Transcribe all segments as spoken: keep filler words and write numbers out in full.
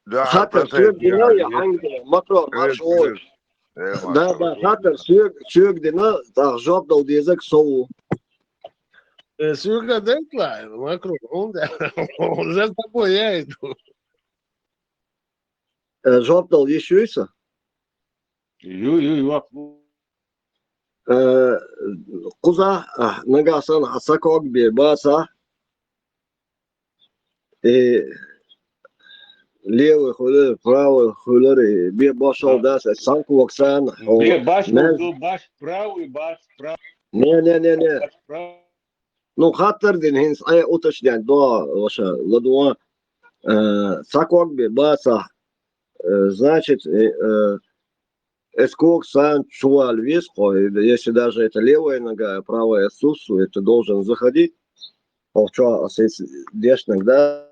Ну, хаттар соьга дина, я хьанга дина, Макрон, марш гӀой. Да, да, хаттар соьга, соьга дина, тӀаккха жоп дала дезарг со ву. Э, соьга дайтла, Макрон, хьунда? За тобой я иду. Э, жоп дала йиш юй са? Ю, ю, ю. Э, кхузахь, а, нагахь санна хьан са ког бе баца, и левый хуьлар, правый хуьлар, и бе бошал дас, сан ког санна, хьо Бе баш мел ду, баш правый, баш прав-, Не, не, не, не. баш прав-, Ну, хаттар дина хӀинца Ӏе уточнять до, ваша, ладугӀа, э, ца ког бе баца, э, значит, э, э, эс ког сан чувал вис, хо, если даже это левая нога, правая отсутствует, ты должен заходить. Хо, чё, а сес дешнаг да,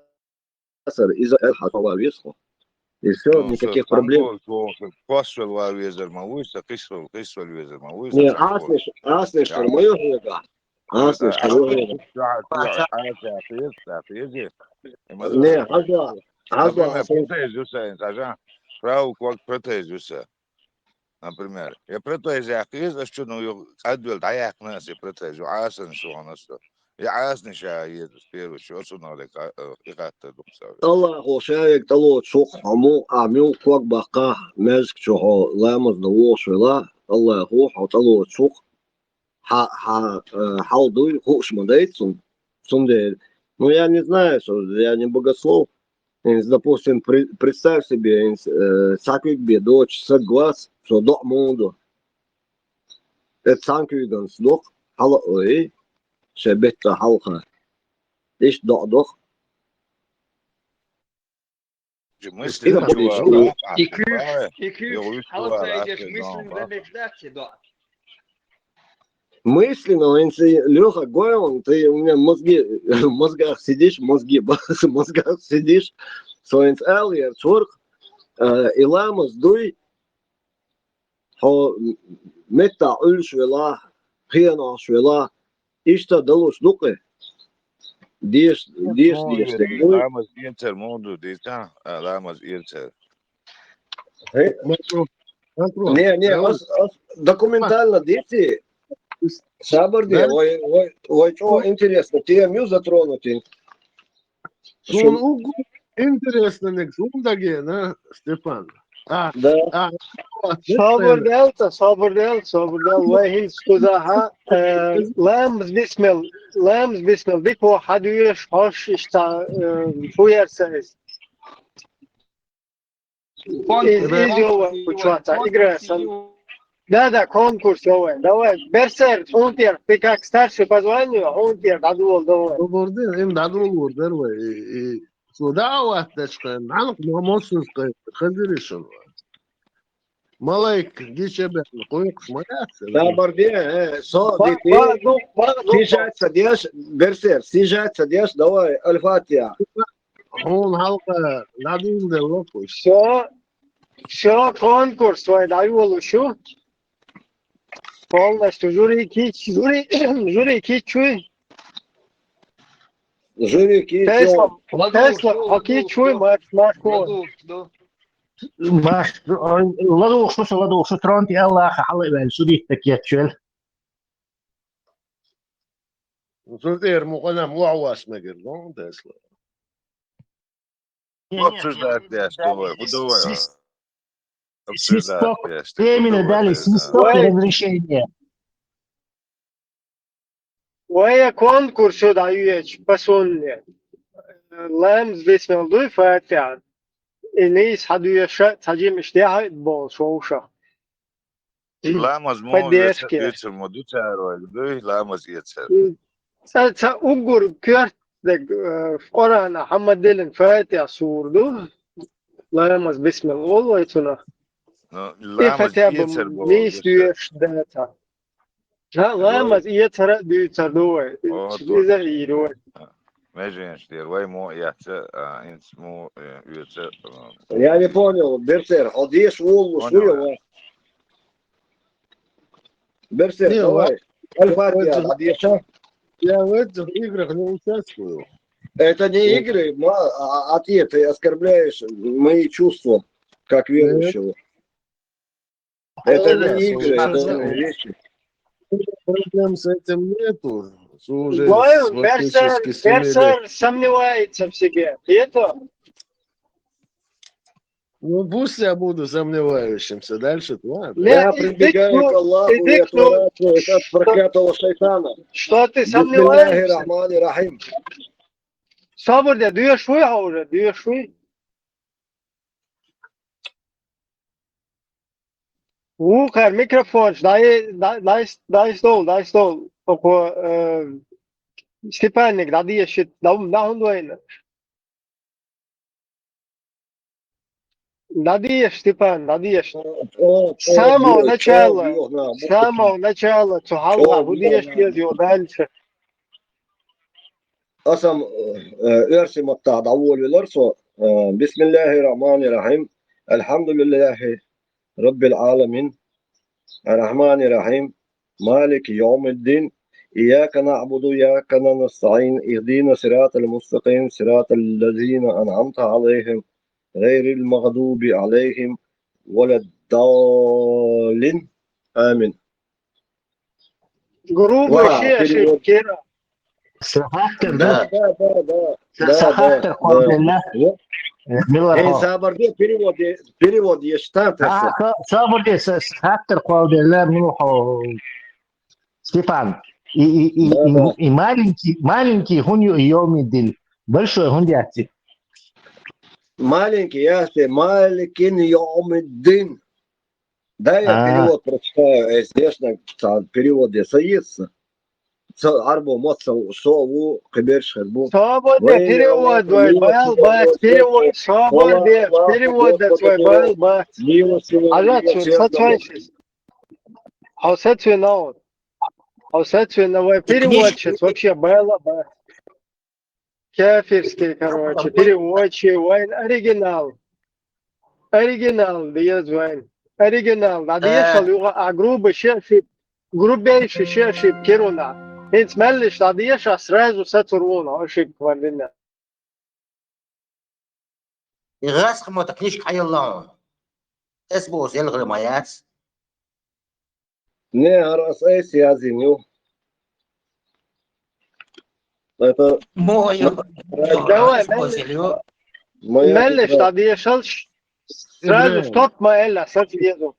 сар, иза эл хьа вал веза хьо. И всё, никаких проблем. Косвел вал везар ма вуй са, кисвел, кисвел везар ма вуй са. Не, аснеш, аснеш тар ма ю хьега. Аснеш тар ма ю хьега. Не, хьажа, хьажа, Например, протез ю са, хьажа. Правый ког протез ю са. Например, я протез яьккхийза, аш чу, ну, ю кадвел даяьккхна ас я протез, ю Ӏасан шугӀана со. Я Ӏасни ша еза, первый, шу осу нолик, а, э, и хатта дукса. Аллахо шаек тало чух, хьому, а мю ког бакка, мезг чу хьо, ламаз да вошвела, Аллахо хьо тало чух, хьа, хьа, э, хьал дуй, хуш ма дайт сун, сун де. Ну, я не знаю, что, я не богослов. Инс, допустим, при-, представь себе, инс, э, цхьакуьг бе дочу саг вац, со доӀ муду. Э, цхьанкуьйганс дох, хьала ой, ше бетта хьалха. Иш доӀ дох. Мысленно, чувак, и куьш, и куьш, хьала ца идеш мысленно да меч дац, и доӀ. Мысленно, инс, Лёха, гой он, ты у меня мозги, в мозгах сидишь, мозги, в мозгах сидишь, со инс ала яр цурк, э, и ламаз дуй, хьо метта Ӏуьллуш вела, хенахьаш вела, иштта далуш ду-кх. Деш, деш, деш, деш. Ламаз эцар мо ду, дийца, а, ламаз эцар. Хе? Макро, макро. Не, не, ас, ас документально дийци. Сабар де, вай, вай, вай, чё интересно, тема ю затронутый. Суна уггар интереснаниг суна дагийна, Степан. А, да. А, собар делта, собар делта, собар делта. Вай хӀинца кхузахьа, э, ламаз бисмил, ламаз бисмил дика хьадуьйш, хьош иштта, э, фу яр ца иза. Из, из йо вай, кучваца, игра сан. Да, да, конкурс йо вай. Давай, Берсер, хьунтер, ты как старший по званию, хьунтер, дӀадувал, давай. Собар де, им дӀадувал вар дар вай. И, и, со даӀват дечкъа, нанах ма-, мосуз кхай, хазиришан вай. Малайк, гичебен, къойкъуш ма яц. Сабар де, э, со, ба-, дити. Ба-, ну, ба-, ну, Сижать са деш, Берсер, сижать са деш, давай, Аль-Фатиха. Хьуна хьалха дӀадувла делла кхуш. Всё, всё, конкурс вай дӀайолуш ю. Полностью жюри кийча, жюри, жюри кийча вуй. Жюри кийча. Тесла, Тесла, хьо кийча вуй, марш, марш, марш. Марш, ой, ладугӀуш ду, ладугӀуш ду, тронти Аллаха хьала а ваьлла, судитта кечвел. Цу тӀера мукъана муха вац мегар, ну, Тесла. Не, не, Обсуждать не, дальше, давай, давай. Свис-, свисток, временно дали, свисток и разрешение. Вай конкурс ю дӀаюьеча, по сунне. Ламаз бисмил дуй, Фатиха. И нийса хьадуьеша, цхьа жимаш дехьа а болуш вовшах. Ламаз мо поддержка эцар ма ду цара вай, дуй, ламаз эцар. Ца, ца уггар коьртаниг, э, Къуръана хьамадделлина Фатиха сура ду. Ламаз бисмил олу вай цунах. Ну, и ламаз хотя бы эцар болу нийса дуьйцуш дац. Ха, ламаз эцар а дуьйцур ду вай. О, иза а йийр вай. Меженаш дера вай мо эцца, а, инц мо, э, оьца, а. Я не понял, Берсер, хьо деш волуш ву я вай? Берсер, давай. Аль-Фатиха, дӀадеша. Я в этих играх не участвую. Это не игры, ма-, а, а ты это оскорбляешь мои чувства, как верующего. Это не игры, это вещи. Проблем с этим нету. Уже Говорю, фактически Берсер, сумели. Берсер сомневается в себе. И это, Ну, пусть я буду сомневающимся дальше, ладно. нет, Я и ты прибегаю к кто- Аллаху и и ты от кто- этого проклятого шайтана. Что ты بسم الله сомневаешься? الرحمن الرحيم. Sabır de, diyor şu ya orada, diyor şu. Вухар, микрофон, дай, дай, дай, дай стол, дай стол. Око, э, Степанник, да, дие щит, да, да, он двойно. Да, дие, Степан, да, дие. С самого начала, с самого начала, цу халла, будешь дальше. Асам, э, эрси матта да волвелар со, э, بسم الله الرحمن الرحيم. الحمد لله رب العالمين. الرحمن الرحيم. مالك يوم الدين. إياك نعبد وإياك نستعين. اهدنا الصراط المستقيم. صراط الذين أنعمت عليهم. غير المغضوب عليهم ولا الضالين. آمين. Грубо, Ва, ши, ши, перевод. Кира. Сахаттыр, Да, да? да, да, да. Да, Сахаттыр, да, квалденна. да. Вот. Билар Эй, хо. Сабарде перевод, е- перевод есть, что ты? А, со- собрде, сахаттыр, квалденна, ну, хо. Степан. И, и, и, Да, и, да. И маленький, маленький хуню и йомидин. Большой хунди ати. Маленький, я тебе, مالك يوم الدين. Да, я А. Перевод прочитаю, э, здесь на, там, перевод я соится. Со, арбо, мот, со, со, у, кыберш, хербу. Свободный перевод, вай, бал, бас, перевод, свободный перевод, да, свой бал, бас. Милостивый, А я что, сатвайшись? А сатвай наут. А сатвай на вай перевод сейчас вообще бал, бас. Кафирский, короче, переводчик, вай, оригинал. Оригинал, диез вай. Оригинал, да, диез шал юга, а грубо ши ошиб, грубейший ши ошиб, Кируна. Инц меллиш, да, диез ша сразу сатурвуна, ошиб квардина. Игас хмата книжка хайаллаун. Эс бос елгры маяц. Не, арас эс язиню. Это Мой. Давай, Бос елю. моя Меллиш, тетрадь. Да, диез шал ш- сразу стоп, ма элла, сатвай езу.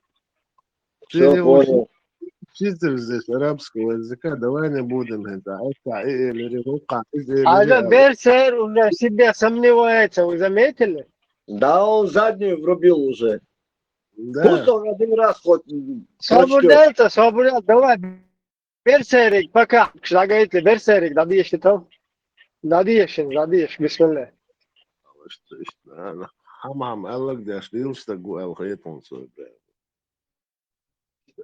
Ты Всё, не понял. учи- учитель здесь арабского языка, давай не будем это. Это, э, э, э, э, э, э, А да, э, Берсер уже в себе сомневается, вы заметили? Да, он заднюю врубил уже. Да. Пусть он один раз хоть м, Собур прочтёт. делта, собур делта, давай. Берсерик, пока. Шагайте, Берсерик, да, диез там. Да, диез, да, диез, бисмилла. Что ж, да, да. Хамам, Аллах, да, что илста гу, Аллах, это он свой, да.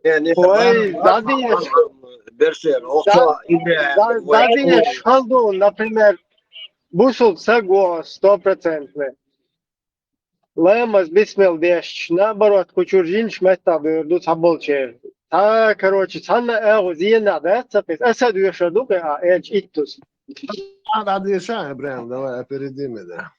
Не, не, Ой, ладно, да, ладно, диез. ладно, Берсер, охча, имя, Да, вот, да, диез, халду, например, бусул саго, стопроцентный. Лемас бисмил деш, наоборот, кучур жинш метта бюрду саболче. Та, короче, цанна эгу зиена, да, цапис. Асад юша дука, а элч иттус. А, да, дыша, прям, давай, опереди меня.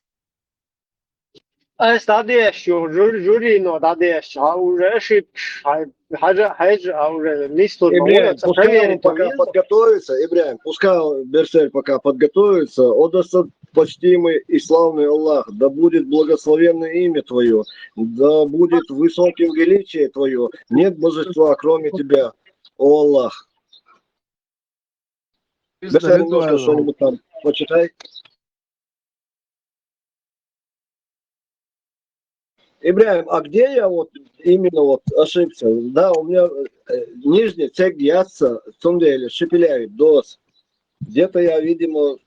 Ас да деш, жур, журино да деш, а уже ошиб, хай, хай, хай, а уже мистур, Ибрагим, молодец, пускай он проверить, пока увидел. Подготовится, Ибрагим, пускай Берсель пока подготовится, он достаточно почтимый и славный Аллах, да будет благословенное имя Твое, да будет высоким величие Твое, нет божества, кроме Тебя, о Аллах. Берсель, немножко что-нибудь там почитай. Ибрагим, а где я вот именно вот ошибся? Да, у меня э, нижний цег яца, цундели, шепелявит, дос. Где-то я, видимо,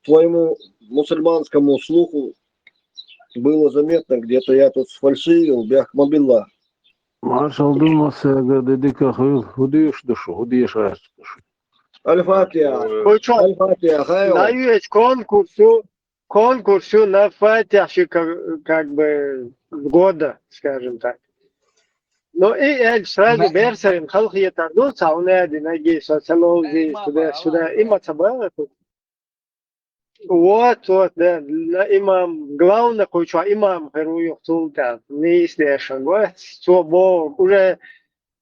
твоему мусульманскому слуху было заметно, где-то я тут сфальшивил, бяхмабилла. Маршал думал, сага дедика хыл, худиш душу, худиш душу. Аль-Фатиха. Кучо, Аль-Фатиха, хайо. Даешь конкурсу, конкурсу на Фатихе как, как бы года, скажем так. Ну, и аьлча, сразу берсарин халахетар ду, цхьа хӀума а динаргья, со ца ловзий, сюда, сюда, и ма ца бала тут. Вот, вот, да, на имам, главный кхуьйчу имам хир ву юха цул тӀаьхьа, нийса дешан, вот, цо боху, уже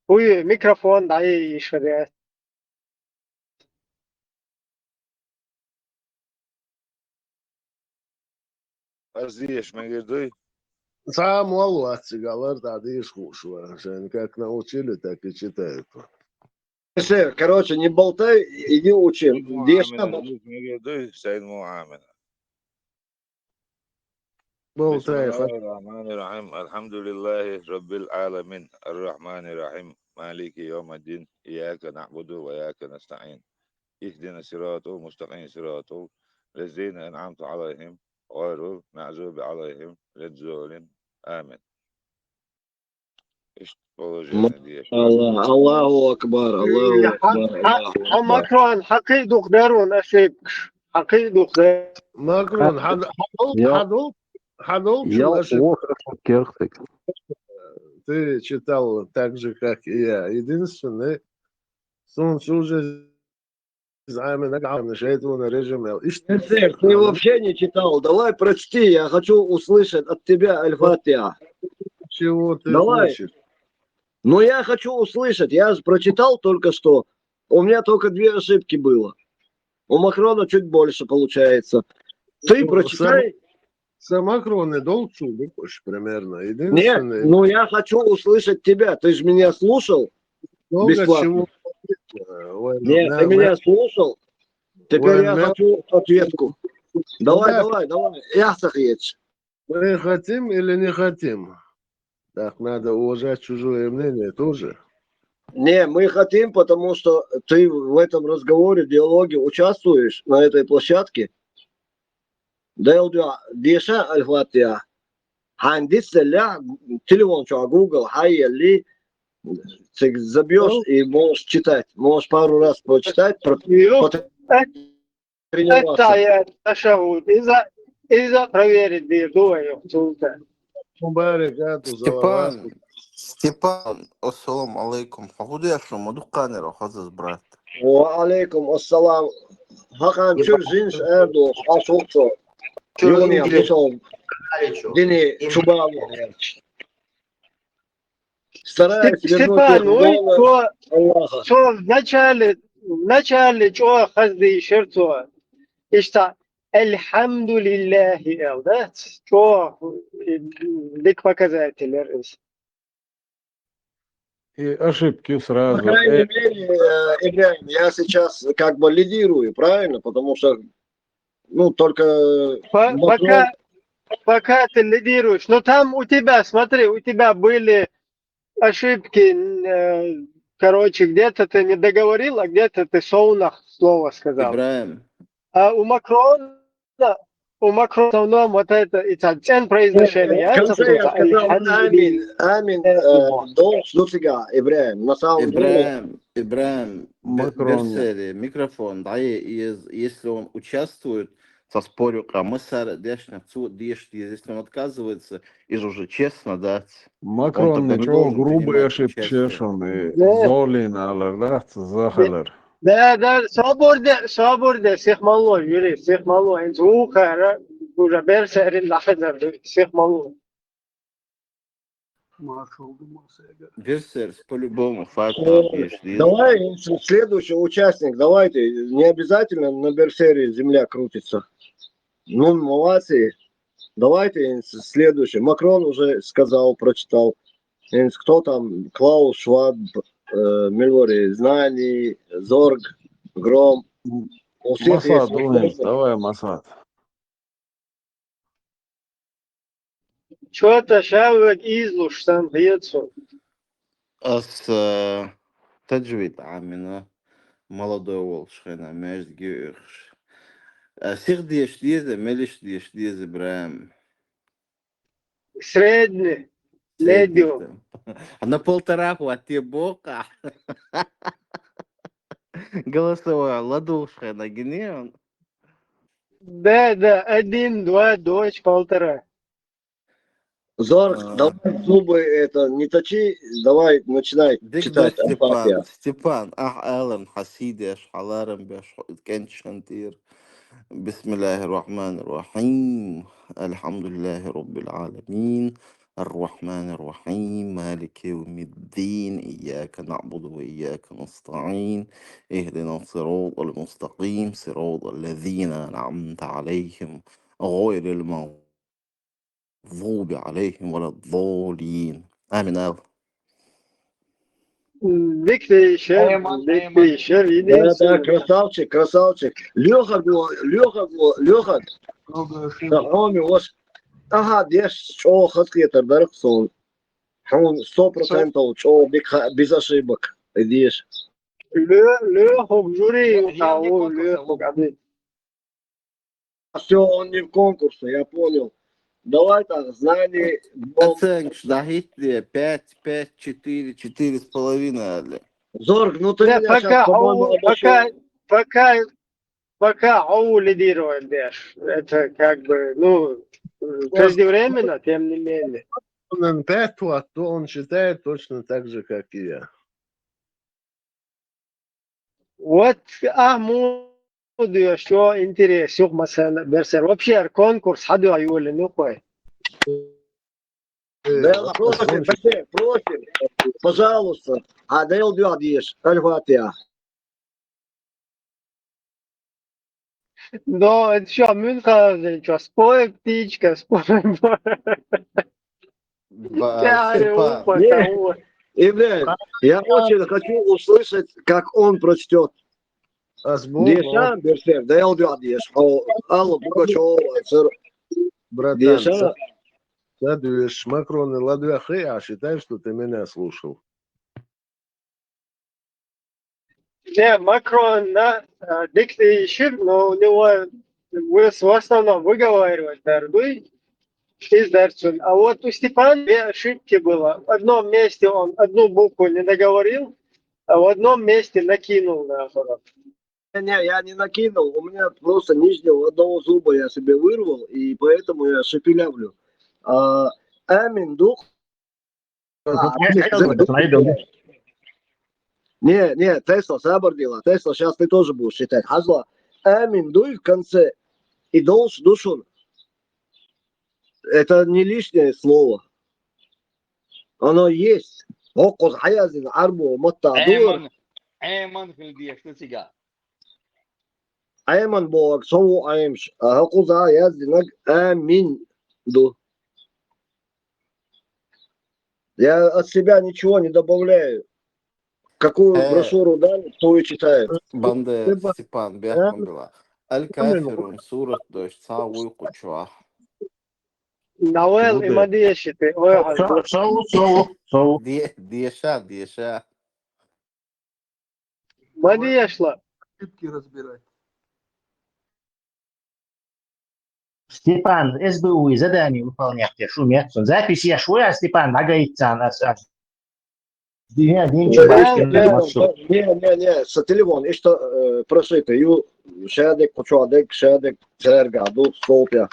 хӀуй микрофон дӀайийша деш. Аз деш мегар дуй? Цхьа а молла вац цига лар, дӀа деш хууш вара. Шайн как научили, так и читают. Всё, короче, не болтай, иди учи. Деш Мухаммед, мегар дуй, Сайд Мухаммед. Болтай, بسم الله الرحمن الرحيم. الحمد لله رب العالمين. الرحمن الرحيم. مالك يوم الدين. إياك نعبد وإياك نستعين. اهدنا الصراط المستقيم. صراط الذين أنعمت عليهم غير المغضوب عليهم ولا الضالين. آمين. Иштта положение деш. Аллах, Аллаху акбар, Аллаху акбар, Аллаху акбар. Макрон, хьакхийдух дарун ошибкаш. Хьакхийдух дар. Макрон, хьан-, хьадул, хьадул, хьадул, я ошибка. Ты читал так же, как и я. Единственное, солнце уже زعما نقعد نشيط ونرجم. Иштта. Ты вообще не читал. Давай прочти, я хочу услышать от тебя Аль-Фатиха. Чего ты хочешь? Ну, я хочу услышать. Я же прочитал только что. У меня только две ошибки было. У Макрона чуть больше получается. Ты прочитай. Сам Макрон и долг чу, примерно. Нет, ну я хочу услышать тебя. Ты же меня слушал бесплатно. Нет, ты меня слушал. Теперь я хочу ответку. Давай, давай, давай. Я сахьец. Мы хотим или не хотим? Так, надо уважать чужое мнение тоже. Не, мы хотим, потому что ты в этом разговоре, диалоге участвуешь на этой площадке. Делду деша Аль-Фатиха. Хьан дицделлехь, телефон чохь Google хьаелли, цига забьёшь и можешь читать. Можешь пару раз прочитать, про-, потренироваться. Иза, иза проверить дийр ду вай юха цул тӀаьхьа. Мубарак, Степан, Степан, ассаламу алейкум. Хьо хӀун деш ду, ма дуккха нера хазаз, брат? Ва алейкум ассалам. Хьакхан чуьра жинаш аьрдо, хьо шух цо. Чуьра юханехьа жинаш. Дини чубалу. Стараюсь вернуть их в лоно Аллаха. Степан, ой, цо, цо вначале, вначале чӀогӀа хаза дийшира цо. Иштта, «Альхьамдулиллахи», эл, да? ЧӀогӀа, э, дика показатель яра иза. И ошибки сразу. По крайней мере, э, Ибрагим, я сейчас как бы лидирую, правильно? Потому что, ну, только... По-, пока, пока ты лидируешь. Но там у тебя, смотри, у тебя были ошибки, э, короче, где-то ты не договорил, а где-то ты совнах слово сказал. Ибрагим. А у Макрона, у Макрона в основном вот это, и там цен произношения, в конце я сказал «Амин», «Амин», э, долг ду цига, Ибрагим, на самом деле. Ибрагим, Ибрагим, бер-, Макрон. Берсери, микрофон, да, и, и, если он участвует, со спорю, а мы сара дешна цу деш, если он отказывается, из уже честно, да. Макрон, ничего, грубый ошибки шешан, и золин алар, да, захалар. Да, да, собур де, собур де, сих ма ло, Юрий, сих ма ло. Ин звука, ра-, уже берсерин лахадар, сих ма ло. Берсерс, по-любому, факт. Давай, следующий участник, давайте, не обязательно на берсере земля крутится. Ну, молодцы. Давайте с-, следующий. Макрон уже сказал, прочитал. Кто там? Клаус Шваб, э, Мельвори, Знани, Зорг, Гром. У всех есть вопросы. Масад, давай, Масад. Чё-то ща вот излуш сам хьецу. Ас, э, таджвид Ӏамина, молодой волчу хенахь, маьждиге оьхуш. Э, сих деш деза, мелиш деш деза, Ибрахим? Средний. Средний. Медиум. На полтора хватит, бокъахь. Голосовой ладугӀуш хенахь гинехь? Да, да, один, два, дочь, полтора. Зорг, давай зубы это, не точи, давай начинай читать Аль-Фатиха. Степан, ах, Алан, хасидеш, халарам беш, кенчхан тир. بسم الله الرحمن الرحيم. الحمد لله رب العالمين. الرحمن الرحيم. مالك يوم الدين. إياك نعبد وإياك نستعين. اهدنا الصراط المستقيم. صراط الذين أنعمت عليهم. غير المغضوب عليهم ولا الضالين. آمين. Дикти шер, дикти шер, Да, да, красавчик, красавчик. Лёха, Лёха, Лёха. Ага, деш, чё, хатки это, да, сон. Хьун сто процентов чё, без ошибок. Идешь. Лёха, жюри, Лёха. Все, он не в конкурсе, я понял. Давай так, знание. Оценка, да, Гитлер, пять, пять, четыре, четыре с половиной, али. Зорг, ну ты меня пока, сейчас, по-моему, пока, пока, пока Оу лидировать дальше. Это как бы, ну, преждевременно, тем не менее. Он пять, то он считает точно так же, как и я. Вот, а, муд еще интерес, юх, масала, берсер. Вообще, конкурс, хаду аюли, ну, кой. Да, просим, просим, пожалуйста. А, да, Аль-Фатиха. Да, это что, Мюнхгаузен, что, спой, птичка, спой. Ибрагим, я очень хочу услышать, как он прочтет. Деша, берсер, да, Алла Пугачева, братан, Садуеш, Макрон и Ладуя, я считаю, что ты меня слушал. Не, Макрон на диктейшн, но у него в основном выговаривать дардуй, из дарцун. А вот у Степана две ошибки было. В одном месте он одну букву не договорил, а в одном месте накинул наоборот. Не, я не накинул, у меня просто нижнего одного зуба я себе вырвал, и поэтому я шепелявлю. А, амин дух. Не, не, Тесла, сабар дела. Тесла, сейчас ты тоже будешь считать. Хазла, амин дуй в конце. И долш душун. Это не лишнее слово. Оно есть. Окуз хаязин арбу матта дур. Эман хилдиеш тига. Айман боаг, сову аймш. Окуз а яздинаг амин ду. Я от себя ничего не добавляю. Какую брошюру дали, то и читаю. Банде Степан, бяхман была. Аль-Кафирун, сурат дойш, цавуй кучуа. Навел и мадиешите. Ой, Шоу, шоу, шоу. Деша, деша. Мадиешла. Ошибки разбирать. Степан, СБУ и задание выполнять, я шумят. Запись я шуя, Степан, нагаится нас. Не, не, не, с телефон, и что, э, прошито, ю, шадек, кучуадек, шадек, церга, дух, столпья.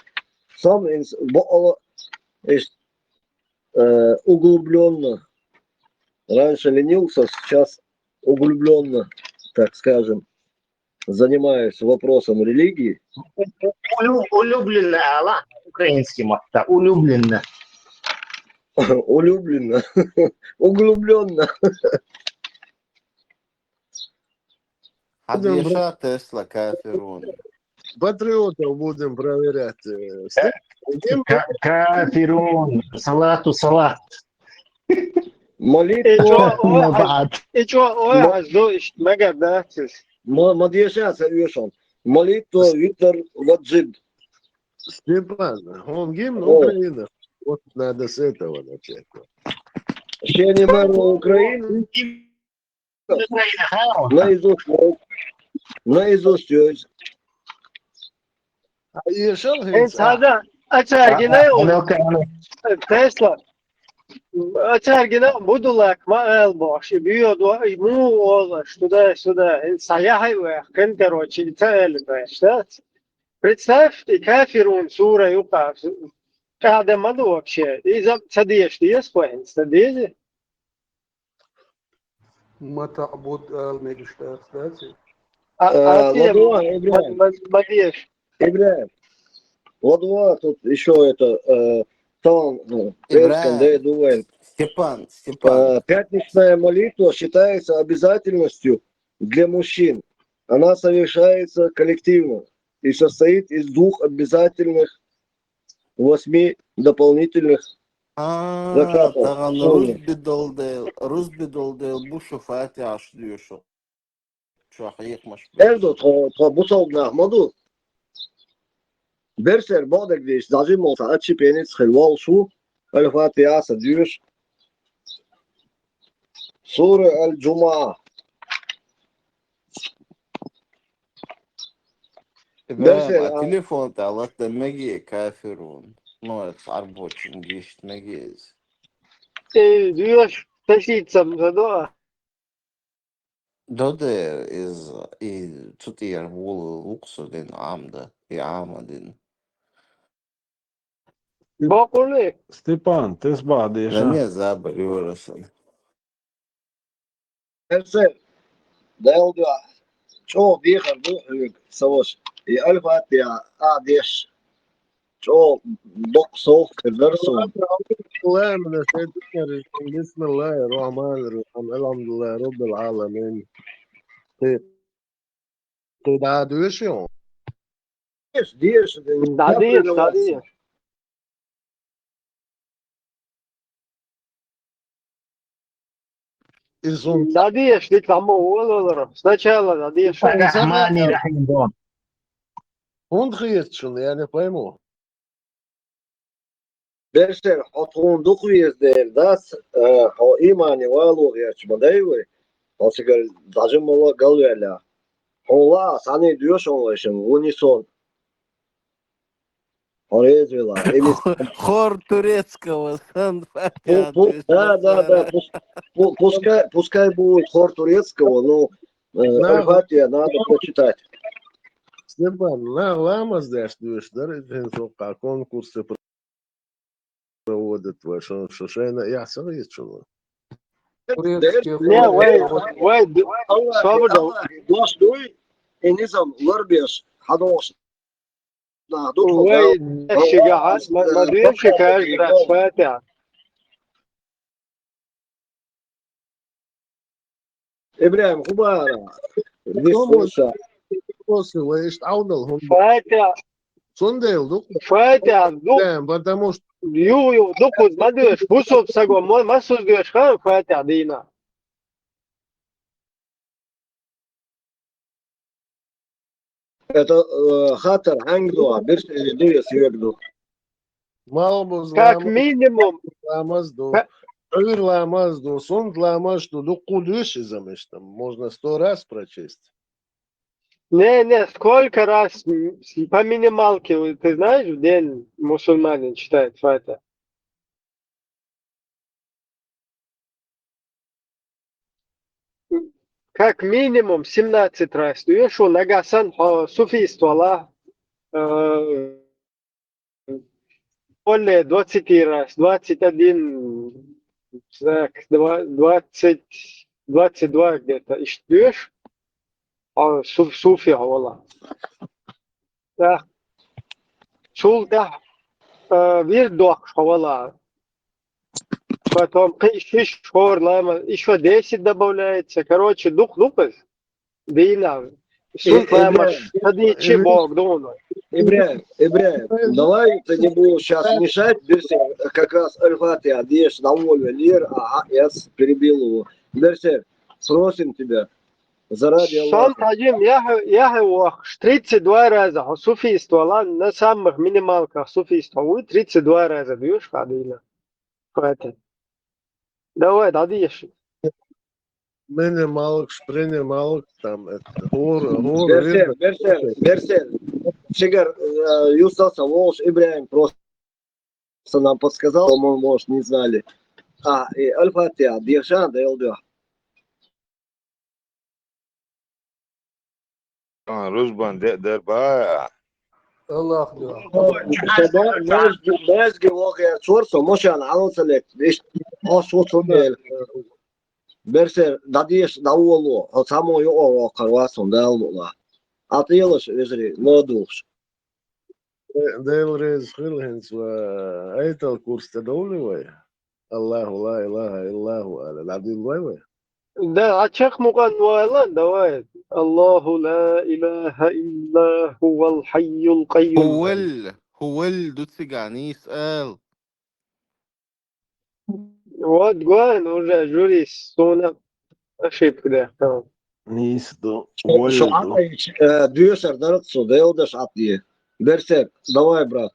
Сам инс, бо, ало, иш, э, углублённо. Раньше ленился, сейчас углублённо, так скажем, занимаюсь вопросом религии. Улю-, улюбленно, ала, украинский матта, улюбленно. Улюбленно. Углублённо. Хадиша Тесла Кафирун. Патриотов будем проверять. э, с- Ка- Кафирун, салату салат. Молитва. И чё, ой, а жду, ишт, мега, да, тис. Ма-, мадьяша са уьшан. Молитва, витр, ваджиб. Степан, он гимн Украины. Вот надо с этого начать. Шени мэр Украины. Наизусть, наизусть, ёсь. А ещё Эн сада, ачаргина, Тесла. Ачаргина, будулак, ма элбош, и бьёд, и му олаш, туда-сюда. Эн саяхай вэх, кен, короче, и та элбош, да? Представь, и Кафирун сура юка. Къаьхьа ма ду вообще. Иза ца дезаш деза хӀинца, ца деза? Ма таӀбуд ала мегаш дац, дац? А, Э, а те ладно, ма, Ибрагим. ма, ма дезаш. Ибрагим. Вот, вот, тут ещё это, э, там, э, Перском, да, Ибрагим. я думаю, Степан, Степан. э, пятничная молитва считается обязательностью для мужчин. Она совершается коллективно и состоит из двух обязательных восьми дополнительных А, закатов. тагӀан Шону. Рузби долдел, рузби долдел бушу Фатихьаш дуьшу. Чохь хьехамаш Эрдо, буьшу. тхо, тхо бусалба нах ма ду. Берсер бохдаг дийш, дӀажимма цхьа отщепенец хир волуш ву, Аль-Фатихьа ца дуьйш. Сура Аль-Джумаа. Ибрагим, Берсер, а а, телефон тӀе латта меге кафирун? Ну, это арбочин гишт меге иза. Э, дуьйш, тасийцам задо. Додер иза, и цу тӀера вула вукху со дин Ӏамда, и Ӏама дин. Бакъулли. Степан, тесбахь деша. Дан я забар юрасан. Эрсен, Дала дуьхьа, чӀогӀа дехар ду хьоьга, сан ваша. И Аль-Фатихьа а деш, чӀогӀа боккха совгӀат хир дара суна. Бисмиллахир-рахманир-рахим. Алхьамдулиллахи раббил Ӏаламин. Кхин, кхин дӀа а доьший хьуна? Деша, деша, деша. ДӀадеша, дӀадеша. Иза хӀунда? ДӀадеша, дика хӀума волалара. Сначала дӀадеша. Бисмиллахир-рахманир-рахим. ХӀунда хета шуна, я не пойму. Берсер, хьо тхуна дукха веза дера дац, э, хьо иймане вало гӀерташ ма дай вай, хьо цигара дӀажимма галваьлла. Хьуна лаахь, цхьаьна доьшуш вайшимма, ву ниссон. Хьо реза вела. Или хор турецкого сан Фатихьа. Пу-, пу-, да, да, да, пус-, пу-, пускай, пускай будет хор турецкого, но, э, Аль-Фатихьа надо прочитать. Степан, нах ламаз деш доьшуш дара, иза хӀинца воккха конкурсе проводит вай, шо, шо шайна яхь ца хеташ ву. Турецкий Не, хор. Вай, вай, ду-, Аллахь, собар ду. Аллахь, дош дуй, и низам ларбеш, хьадогӀуш нах ду тхо, Вай, да. Шигахьа, ма, ма дуьйцу каждый раз Фатихьа. Ибрагим, хӀун бара? Виса. Вопросы, вай иштта Ӏовдал хӀума. Фатихьа. Цундела ду. Фатихьа ду. Да, потому что Ю, ю, ду кхуза ма доьшу. Бусалба саго ма, ма суза доьшу, хан Фатихьа дийна. Это, э, хаттар хьанга ду, а, бирс или ду, я соьга ду? Малхбуза Как ламаз, минимум. Ламаз ду. Ка- Ӏуьйра ламаз ду, суннат ламаз ду, дуккха ду иза, между, можно сто раз прочесть. Не, не, сколько раз, м, с-, по минималке, ты знаешь, в день мусульманин читает Фатихьа? Как минимум семнадцать раз. Ю шу нагахь санна хьо суфист вала, э, более двадцати раз, двадцать один, так, два-, двадцать, двадцать два где-то. Иштта доьшу, хьо су-, суфи хьо вала. Да. Цул тӀаьхьа, э, вирд доккхуш хьо вала. Потом кхин шиш хӀора лама, ещё десять добавляется. Короче, дукха ду-кх иза. Дийна. Сунт ламаш, садийчи Бог дуна. Ибрагим, Ибрагим, давай ты не будешь сейчас мешать, Берсер как раз Аль-Фатихьа деш дӀаволавеллера, а, а, я с-, перебил его. Берсер, просим тебя, заради Аллаха. Сон тхьажим, яхьа, яхьа вохуш, тридцать два раза хьо суфист вала, на самых минималках суфист хьо вуй, тридцать два раза доьшу хьо дийна. Хватит. Давай, дӀадеша. Минималкаш, принималкаш, там, это, хӀора, хӀора Берсер, видно. Берсер, Берсер. Цигара, э, Юсуф ца волуш, Ибрагим просто нам подсказал, по-моему, может, не знали. А, и Аль-Фатихьа, деша, Дала дуьхьа. А, рузбан де-, дер баа. Аллах дуьхьа. Маьждиге вахар цор со машен хьалаца лекта. Иштта хьо шо ца мел. Берсер, дӀадеша, дӀаволало, хьо цхьаммо юкъа воккхар вац хьуна, Дала мукъ лахь. Ӏа тӀелаш, вежарий, ма духаш. Дела реза хила хӀинца ва Айтал курс тӀе довлий вай? Аллаху ла илаха иллаху ала. ДӀадилла вай вай? Да, а чекх мукъан вайла, давай. Аллаху ла илаха илла хувал хайюл къайюм. Хувал, хувал ду цигахь нийса ала. Вот гуан уже журис суна ошибка дехтал. Нийса ду. Шо, шо Ӏа ду. Ӏа, э, дуьсар дарах цо, Дела даш Ӏа де. Берсер, давай, брат.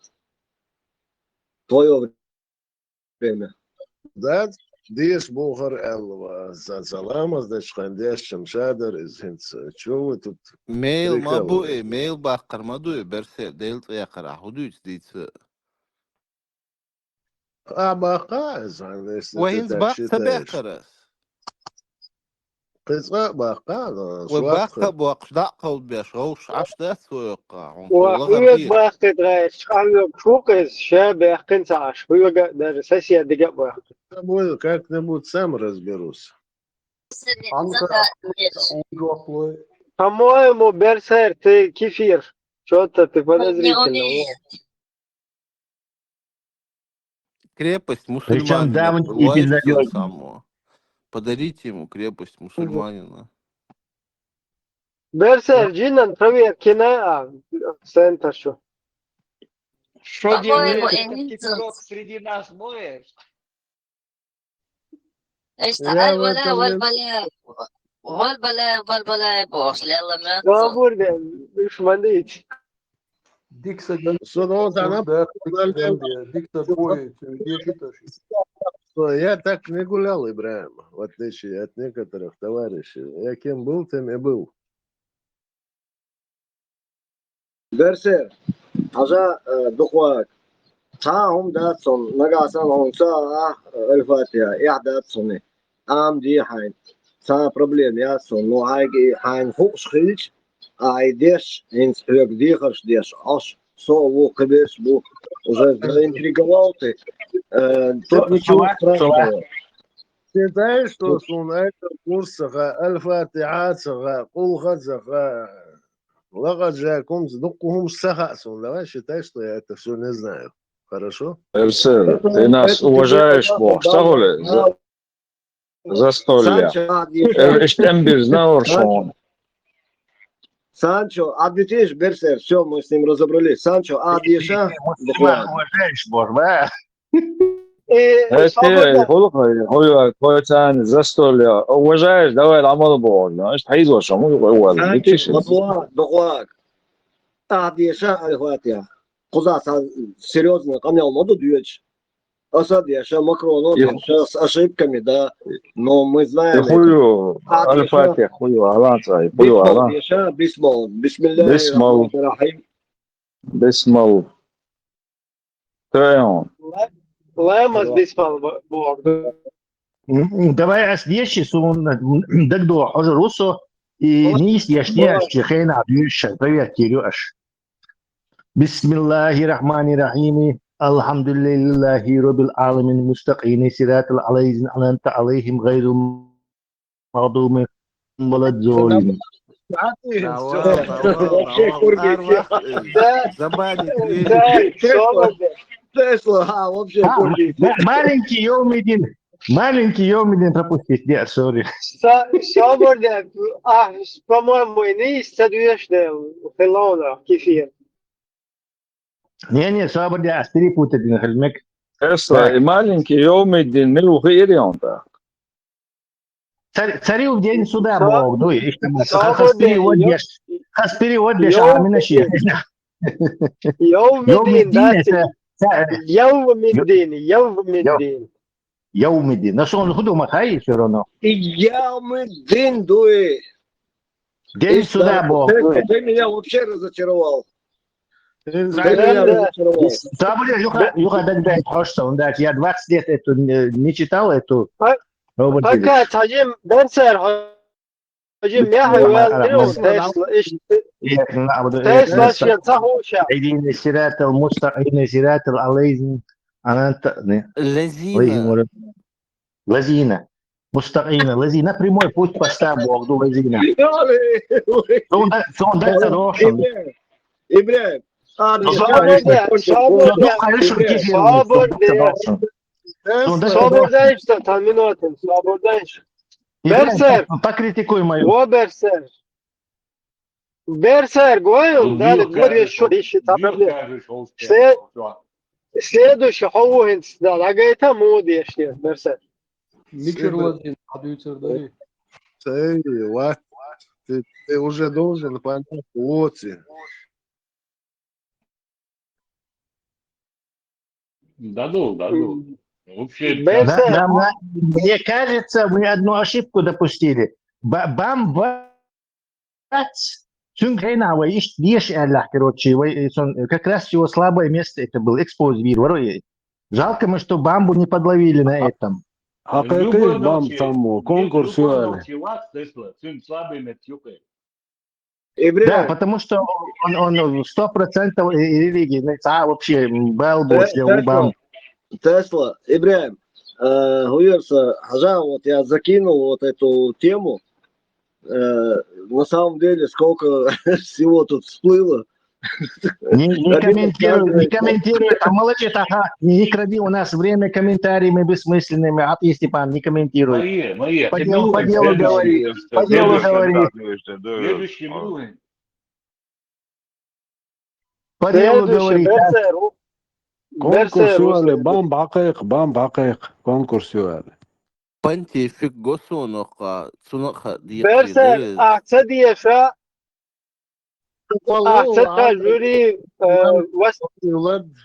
Твоё время. Да, деш бохар аьлла ва. За-, за ламаз дечу хенахь дешча ша дара иза хӀинца. Чего вы тут? Мел ма бу и, мел баккхар ма ду и, Берсер, Дела цӀе яхара, хӀу дуьйцу дийца? А, баккха иза, если... Вай хӀинца баккха ца баьккхара? Кхин цкъа а баккха, но вай баккха а боккхуш, дӀа а кховдабеш, вовшах Ӏаш дац вай йоккха, хьуна ва, хьоьга баккхийта гӀайша, хьоьга шу кхеза, ша баьккхина ца Ӏаш, хьоьга а, даже соседига а баккхийта. Тобой как-нибудь сам разберусь. По-моему, Берсер, ты кефир. Чё-то ты подозрительно. Крепость мусульманина. Причём давний и безнадёжный. Подарите ему крепость мусульманина. Берсер, джинан проверкина, а, центр шо. Что делаешь? По-моему, Ты Энисов. Среди нас моешь? Иштта я аль вала, валь бала, валь бала, валь бала бохуш лелла меца. Собур де, душман дийца. Дикса ган-, со дон тана, дикса ган-, дикса бой, дикса таш. Я так не гулял, Ибраим, в отличие от некоторых товарищей. Я кем был, тем и был. Берсер, хьажа, э, дукхавага. Цхьа а хӀума дац хьуна, нагахь санна хьуна ца а, Аль-Фатиха, эхь дац хьуна. Ӏамаде хьайна. Цхьа а проблема яц хьуна. Ну, хьайга и хьайна хууш хилча, ахьа и деш, хӀинца хьоьга дехарш деш, Ӏаш, со а ву, кхиберш а бу, уже заинтриговал ты. Э, тут ничего страшного. Считай, что суна Айтал курс ца хаьа, Аль-Фатиха ца хаьа, Къулхьа ца хаьа, Лакъад жаакум, дуккха хӀумаш ца хаьа суна. Давай считай, что я это всё не знаю. Хорошо? Эрсер, ты нас уважаешь, бохуш ца хуьлу? За-, застолья. Санчо, а, дийша. Э, иштта тӀембирзина уьш хьуна. Санчо, а, дитиш, Берсер, всё, мы с ним разобрались. Санчо, а, дийша, буквально. Уважаешь, бохуш, да? Э, хӀетте, свободно. ХӀуллакх, хӀу ю, хӀу царна застолья. Уважаешь, давай, Ӏамал боху. Иштта хьийзош, хӀу ю, хӀу вала. Санчо, дитиш. Бакъвак, бакъвак. Ахь деша, Аль-Фатиха. Кхузахь цхьа серьёзно къамел ма ду доьдуш. Асад деша, Макроно деша, с ошибками, да. Но мы знаем это. ХӀу ю, Аль-Фатиха, хӀу ю, Алан цӀай, хӀу ю, Алан. Бисмал деша, бисмал. Бисмиллахир рахманир рахим. Бисмал. Тайон. Ла-, ламаз бисмал бо-, боху. М, м, давай ас деши, суна, м, дагадогӀу хьожур ву со, и нийса дешнехь аш, хенахь дуьйш аш, проверка йийр ю аш. بسم الله الرحمن الرحيم. الحمد لله رب العالمين. مستقيم صراط الذين أنعمت عليهم غير المغضوب عليهم ولا الضالين. Маленький Йовмидин. Маленький Йовмидин пропустить. Не, сори. Собур де, а, по-моему, и нийса ца доьшу де, хилла кефир. Не, не, собур де, ас перепутать дина хила мега. Эсла, и маленький Йовмидин, мила ву хиира йонта? Цари-, цари у день суда боху, дуй, иштта ма. Хас перевод деш, хас перевод деш, а мина ши. Йовмидин, да, это, Йовмидин, Йовмидин. Йовмидин. Но сон хӀун ду ма хай всё равно. Йовмидин дуй. День суда боху. Ты, ты меня вообще разочаровал. Ты меня разочаровал. Собур де, юха, юха дагадайта хьожуш со, хӀунда аьлча я двадцать лет эту, э, не читал эту. Пока, цхьа жим, Берсер, Хьажи, мехьа ваьлла Тесла, иштта. Тесла шен ца хӀуша. اهدنا الصراط المستقيم، صراط الذين أنعمت عليهم. الذين. الذين. مستقيم. الذين. Прямой путь по ста Богу. الذين. Цунда, цунда ца дошам. Ибрагим. Собар де, собар де. Собар де. Собар де, что там минуту. Собар де. Берсер. Покритикуй мою. Во, Берсер. Берсер, гойла, дали, гори шо, иши, там проблема. Следующий, хӀо ву хӀинца, да, лагайта, мо деш, Берсер. Мичур лазин, хьадуьйцур дари. Эй, ва, ты, ты уже должен понять, лоци. Дадул, дадул. Вообще, Берсер. Да, да, да. Мне кажется, мы одну ошибку допустили. Ба-, бамба Цуьнга хӀейна вай иштта деша аьллехь, короче, вай, э, сон, э, как раз его слабое место это было, экспоз вийр варо. Жалко мы, что бамбу не подловили на этом. Хьакхайкхийша бамба цхьаммо, конкурс ю аьлла. Цуьнан слабый место юкъе. Да, потому что он, он сто процентов и, и религии, ну, цхьа вообще, м, бал бу Тесла, бамба. Тесла, Ибрагим, э, хӀу яра сан, хьажа, вот я закинул вот эту тему. Э, на самом деле, сколько всего тут всплыло. Не, не комментируй, не комментируй, это молчи, это ха-, не кради у нас время комментариями бессмысленными. А ты, Степан, не комментируй. Мои, мои, по делу, по делу говори, по делу говори. Следующий уровень. По делу говори. Конкурс ю аьлла, бамба хьакхайкха, бамба хьакхайкха, конкурс ю аьлла. Понтифик го сона кху, цунах а дийхкий Берсер, да. Ахь ца деша, ахь ца деша, жюри, э, вос-,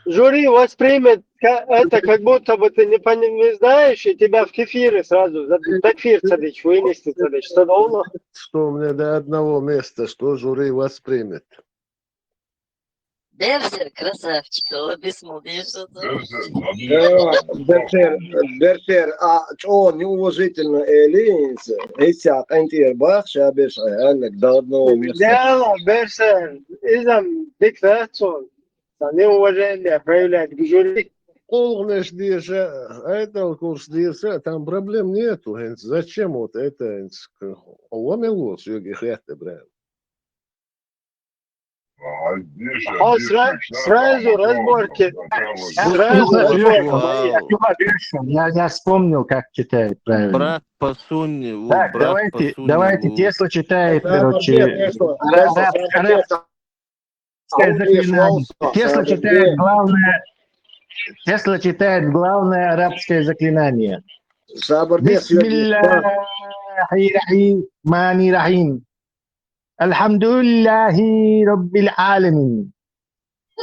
жюри воспримет ка-, это как будто бы ты не пони-, не знаешь, и тебя в кефире сразу, за-, такфир ца дича, вынести ца дича, что давно? Что мне до одного места, что жюри воспримет? Берсер, красавчик, о, бисмал дийшо. Берсер, молодец. Да, Берсер, Берсер, а чӀогӀа неуважительно эли хӀинца, хӀинца къинтӀера бах, ша берш Ӏа, аьлларг, до одного места. Дела, Берсер, иза-м дика дац цунна, сан неуважение проявлять к жюри. Къулханаш деша, айтал курс деша, там проблем нету, хӀинца зачем вот это, хӀинца, хьо ло мел ло соьга и хетта, Ибрагим? Хьо сра-, сразу разборки. Сразу разборки. Я, я вспомнил, как читают правильно. Брат по сунне, так, брат давайте, по сунне, давайте, Тесла читает, короче, араб-, араб-, арабское заклинание. Тесла читает главное, Тесла читает главное арабское заклинание. بسم الله الرحمن الرحيم. الحمد لله رب العالمين.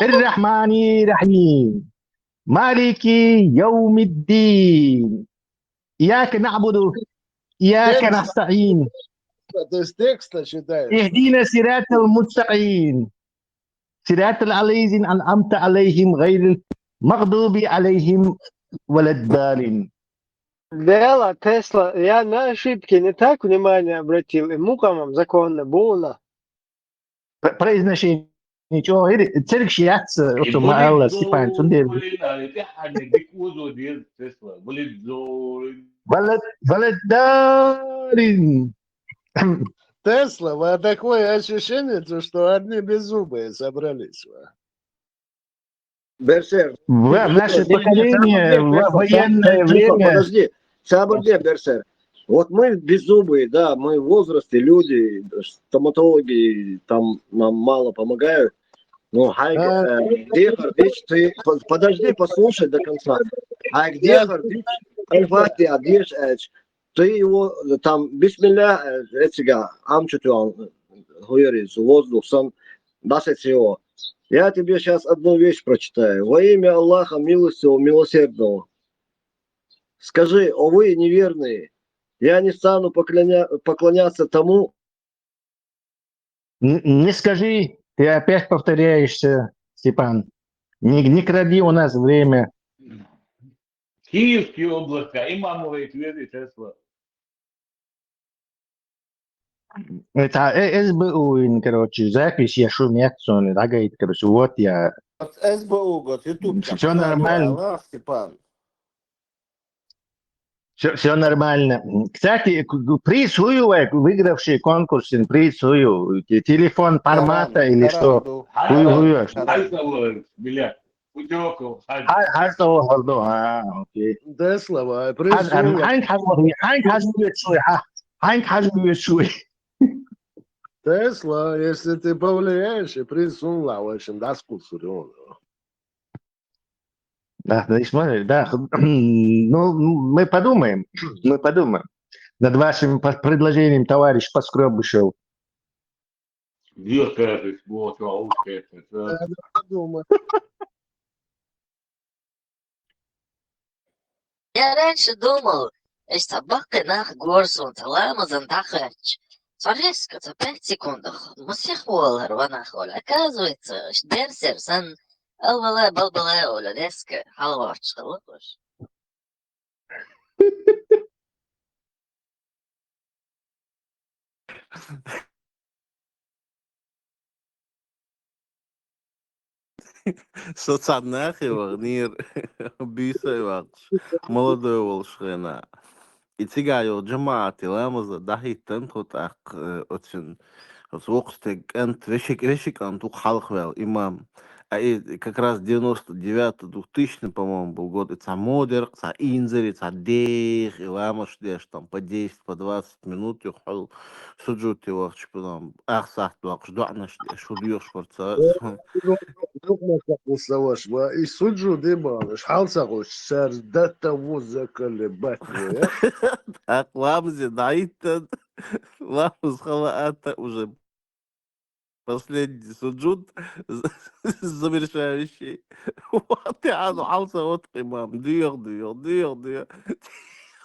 الرحمن الرحيم. مالك يوم الدين. إياك نعبد وإياك نستعين. То есть текст читаешь. اهدنا الصراط المستقيم. صراط الذين أنعمت عليهم غير المغضوب عليهم ولا الضالين. Дела, Тесла, я на ошибки не так внимание обратил, и мукъамам законно было. П-, произношение чӀогӀа ир, цергаш яц, оцу ма алла, Степан, цундела. Валад-, валаддарин. Тесла, ва, такое ощущение, то, что одни беззубые собрались, ва. Берсер. Ва, наше поколение, ва, военное время. Подожди, сабар де, Берсер. Вот мы беззубые, да, мы в возрасте, люди, стоматологи там нам мало помогают. Ну, хьайга, э, дехар дича, ты по-, подожди, послушай до конца. Хьайга дехар дича, аль-Фатиха деш, э, ты его, э, там, бисмиллях, э, эцига, амчу тюан, э, хӀу яр иза, воздух сан, дӀасаца его. Я тебе щас одну вещь прочитаю. Во имя Аллаха Милостивого, Милосердного. Скажи: «О вы, неверные, я не стану поклоня-, поклоняться тому». Н-, не скажи, ты опять повторяешься, Степан. Не, не кради у нас время. Киевская область, а имамовые твери Тесла. Э, цхьа, э, СБУ-ийн, короче, запись я шуна яц цунна, дӀагайта, короче, вот я. От СБУ гот YouTube чат. Всё нормально. Степан. Всё, всё нормально. Кстати, к-, к-, приз хӀу ю вай, выигравший конкурсин приз хӀу ю? Те-, телефон формата или что? ХӀу ю, хӀу ю? Хьажа, хьажа, хьажа, хьажа, а, окей. Десла вай, приз хӀу ю? Хьанга хьажа, хьанга хьажа вай шуй, хьа? Хьанга хьажа вай шуй? Десла, если ты повлияешь, и приз хӀу ю, ла вай шин дас кусур ю. Да, да, и смотри, да, х-, ну, мы подумаем, мы подумаем над вашим по-, предложением, товарищ Поскребышев. Дир кхеташ, бо, чо, уж кхеташ, да. Да, да, подумай. Я раньше думал, если собака нах горсун, саламазан тахач. Царескаца пять секундах. Масих волар ванах оля. Оказывается, дерсер сан албала балбала оля деска халварч халварч. Со цхьаннахе вагӀнийра, буьйсай вагӀаш, молодой волуш хенахь. И цигахь йолу жамаӀате ламаза дӀахӀиттина тхо тӀаккха, э, оцуьнан, оцу воккхачу стеган кӀант, веши-, вешин кӀант ву-кх хьалха ваьлла имам. А и как раз девяносто девятый, двухтысячный, по-моему, был год, и цхьа модеркъ, цхьа инзаре, цхьа деха и ламазаш деш, там, по десять, по двадцать минут юха хьуьлла суджуде вахча, потом ах сахьт доккхуш доӀанаш деш, хӀу доьхуш вара ца. Дукха ма ца кхуссаваш ва, и суджуде бахьанаш, хьал ца гӀуш, цаьрца датта вузза калле баттаво, я? ТӀаккха ламазе дӀахӀиттина, ламаз хала атта уже. Последний суджуд, завершающий. Вот, тӀаьхьа хьал ца гӀотту имам. Доьху, доьху, доьху, доьху.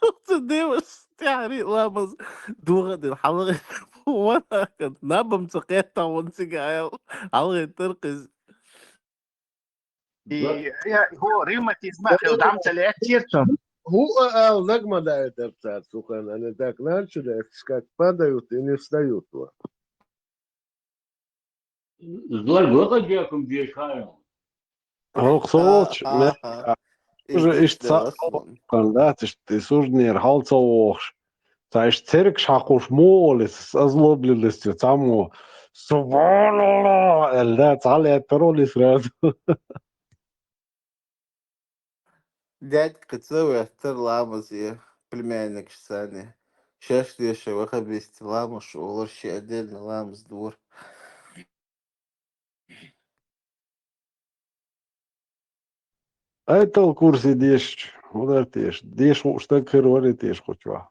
Оцу девас тӀаьхьарий ламаз дохадина хьалхе. Ванахана наб-м ца кхетта вон цига аьлла. Хьалхе таркъиза. И, я, хӀо, ревматизм а хилла, дӀа ма ца лаьттира цунна. ХӀу а ала, наг ма даийтар цара цу хенахь, они так начали, как падают и не встают, ва. Злой выход я кум дешаю. ХӀокху со волчу, а, ме-, а, а, уже иштта ца хан дац, иштта и сужденера хьал ца вохуш. Цхьа иштта цергаш хьакхуш муха олу иза, озлобленностью цхьаммо, «Субханаллах!» аьлла, да, цхьа лаьттара олу иза сразу. Дядька кхин ца веттара ламазе, племянникаш санна. Шаьш деша вахабисте ламазаш олура, шен отдельно ламаз дора. Айтал курсе дешча, хӀун дара теша? Деша хууш стаг хир варий теша кху чохь?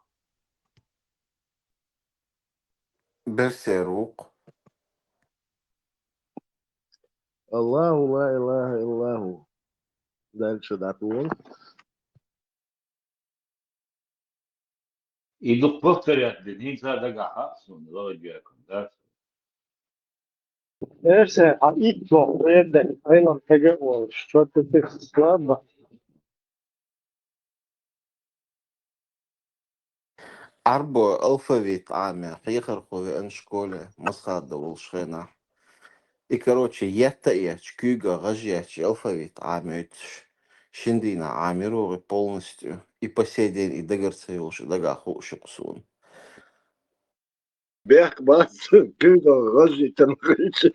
Берсера ву-кх. Аллаху ла илаха иллаху. Дальше дӀатугӀал. И дукха повторять дина, хӀинца дагахь хаьа суна, лаладоьгӀна, да? Эрсий, хьан итт воккха гӀерда, Ӏилма хьегна а волуш, что-то ты слабо. Ӏарбой алфавит Ӏамийра хьехархо веана школе, Масхадов волуш хенахь. И, короче, етта а етташ, куьйга гӀаж етташ, алфавит Ӏамойтуш, шина дийнахь Ӏамийра вай полностью. И по сей день и дагара ца йолуш, и дагахь хууш ю-кх суна. Бехк бац, куьйга гӀаж йиттина хилча.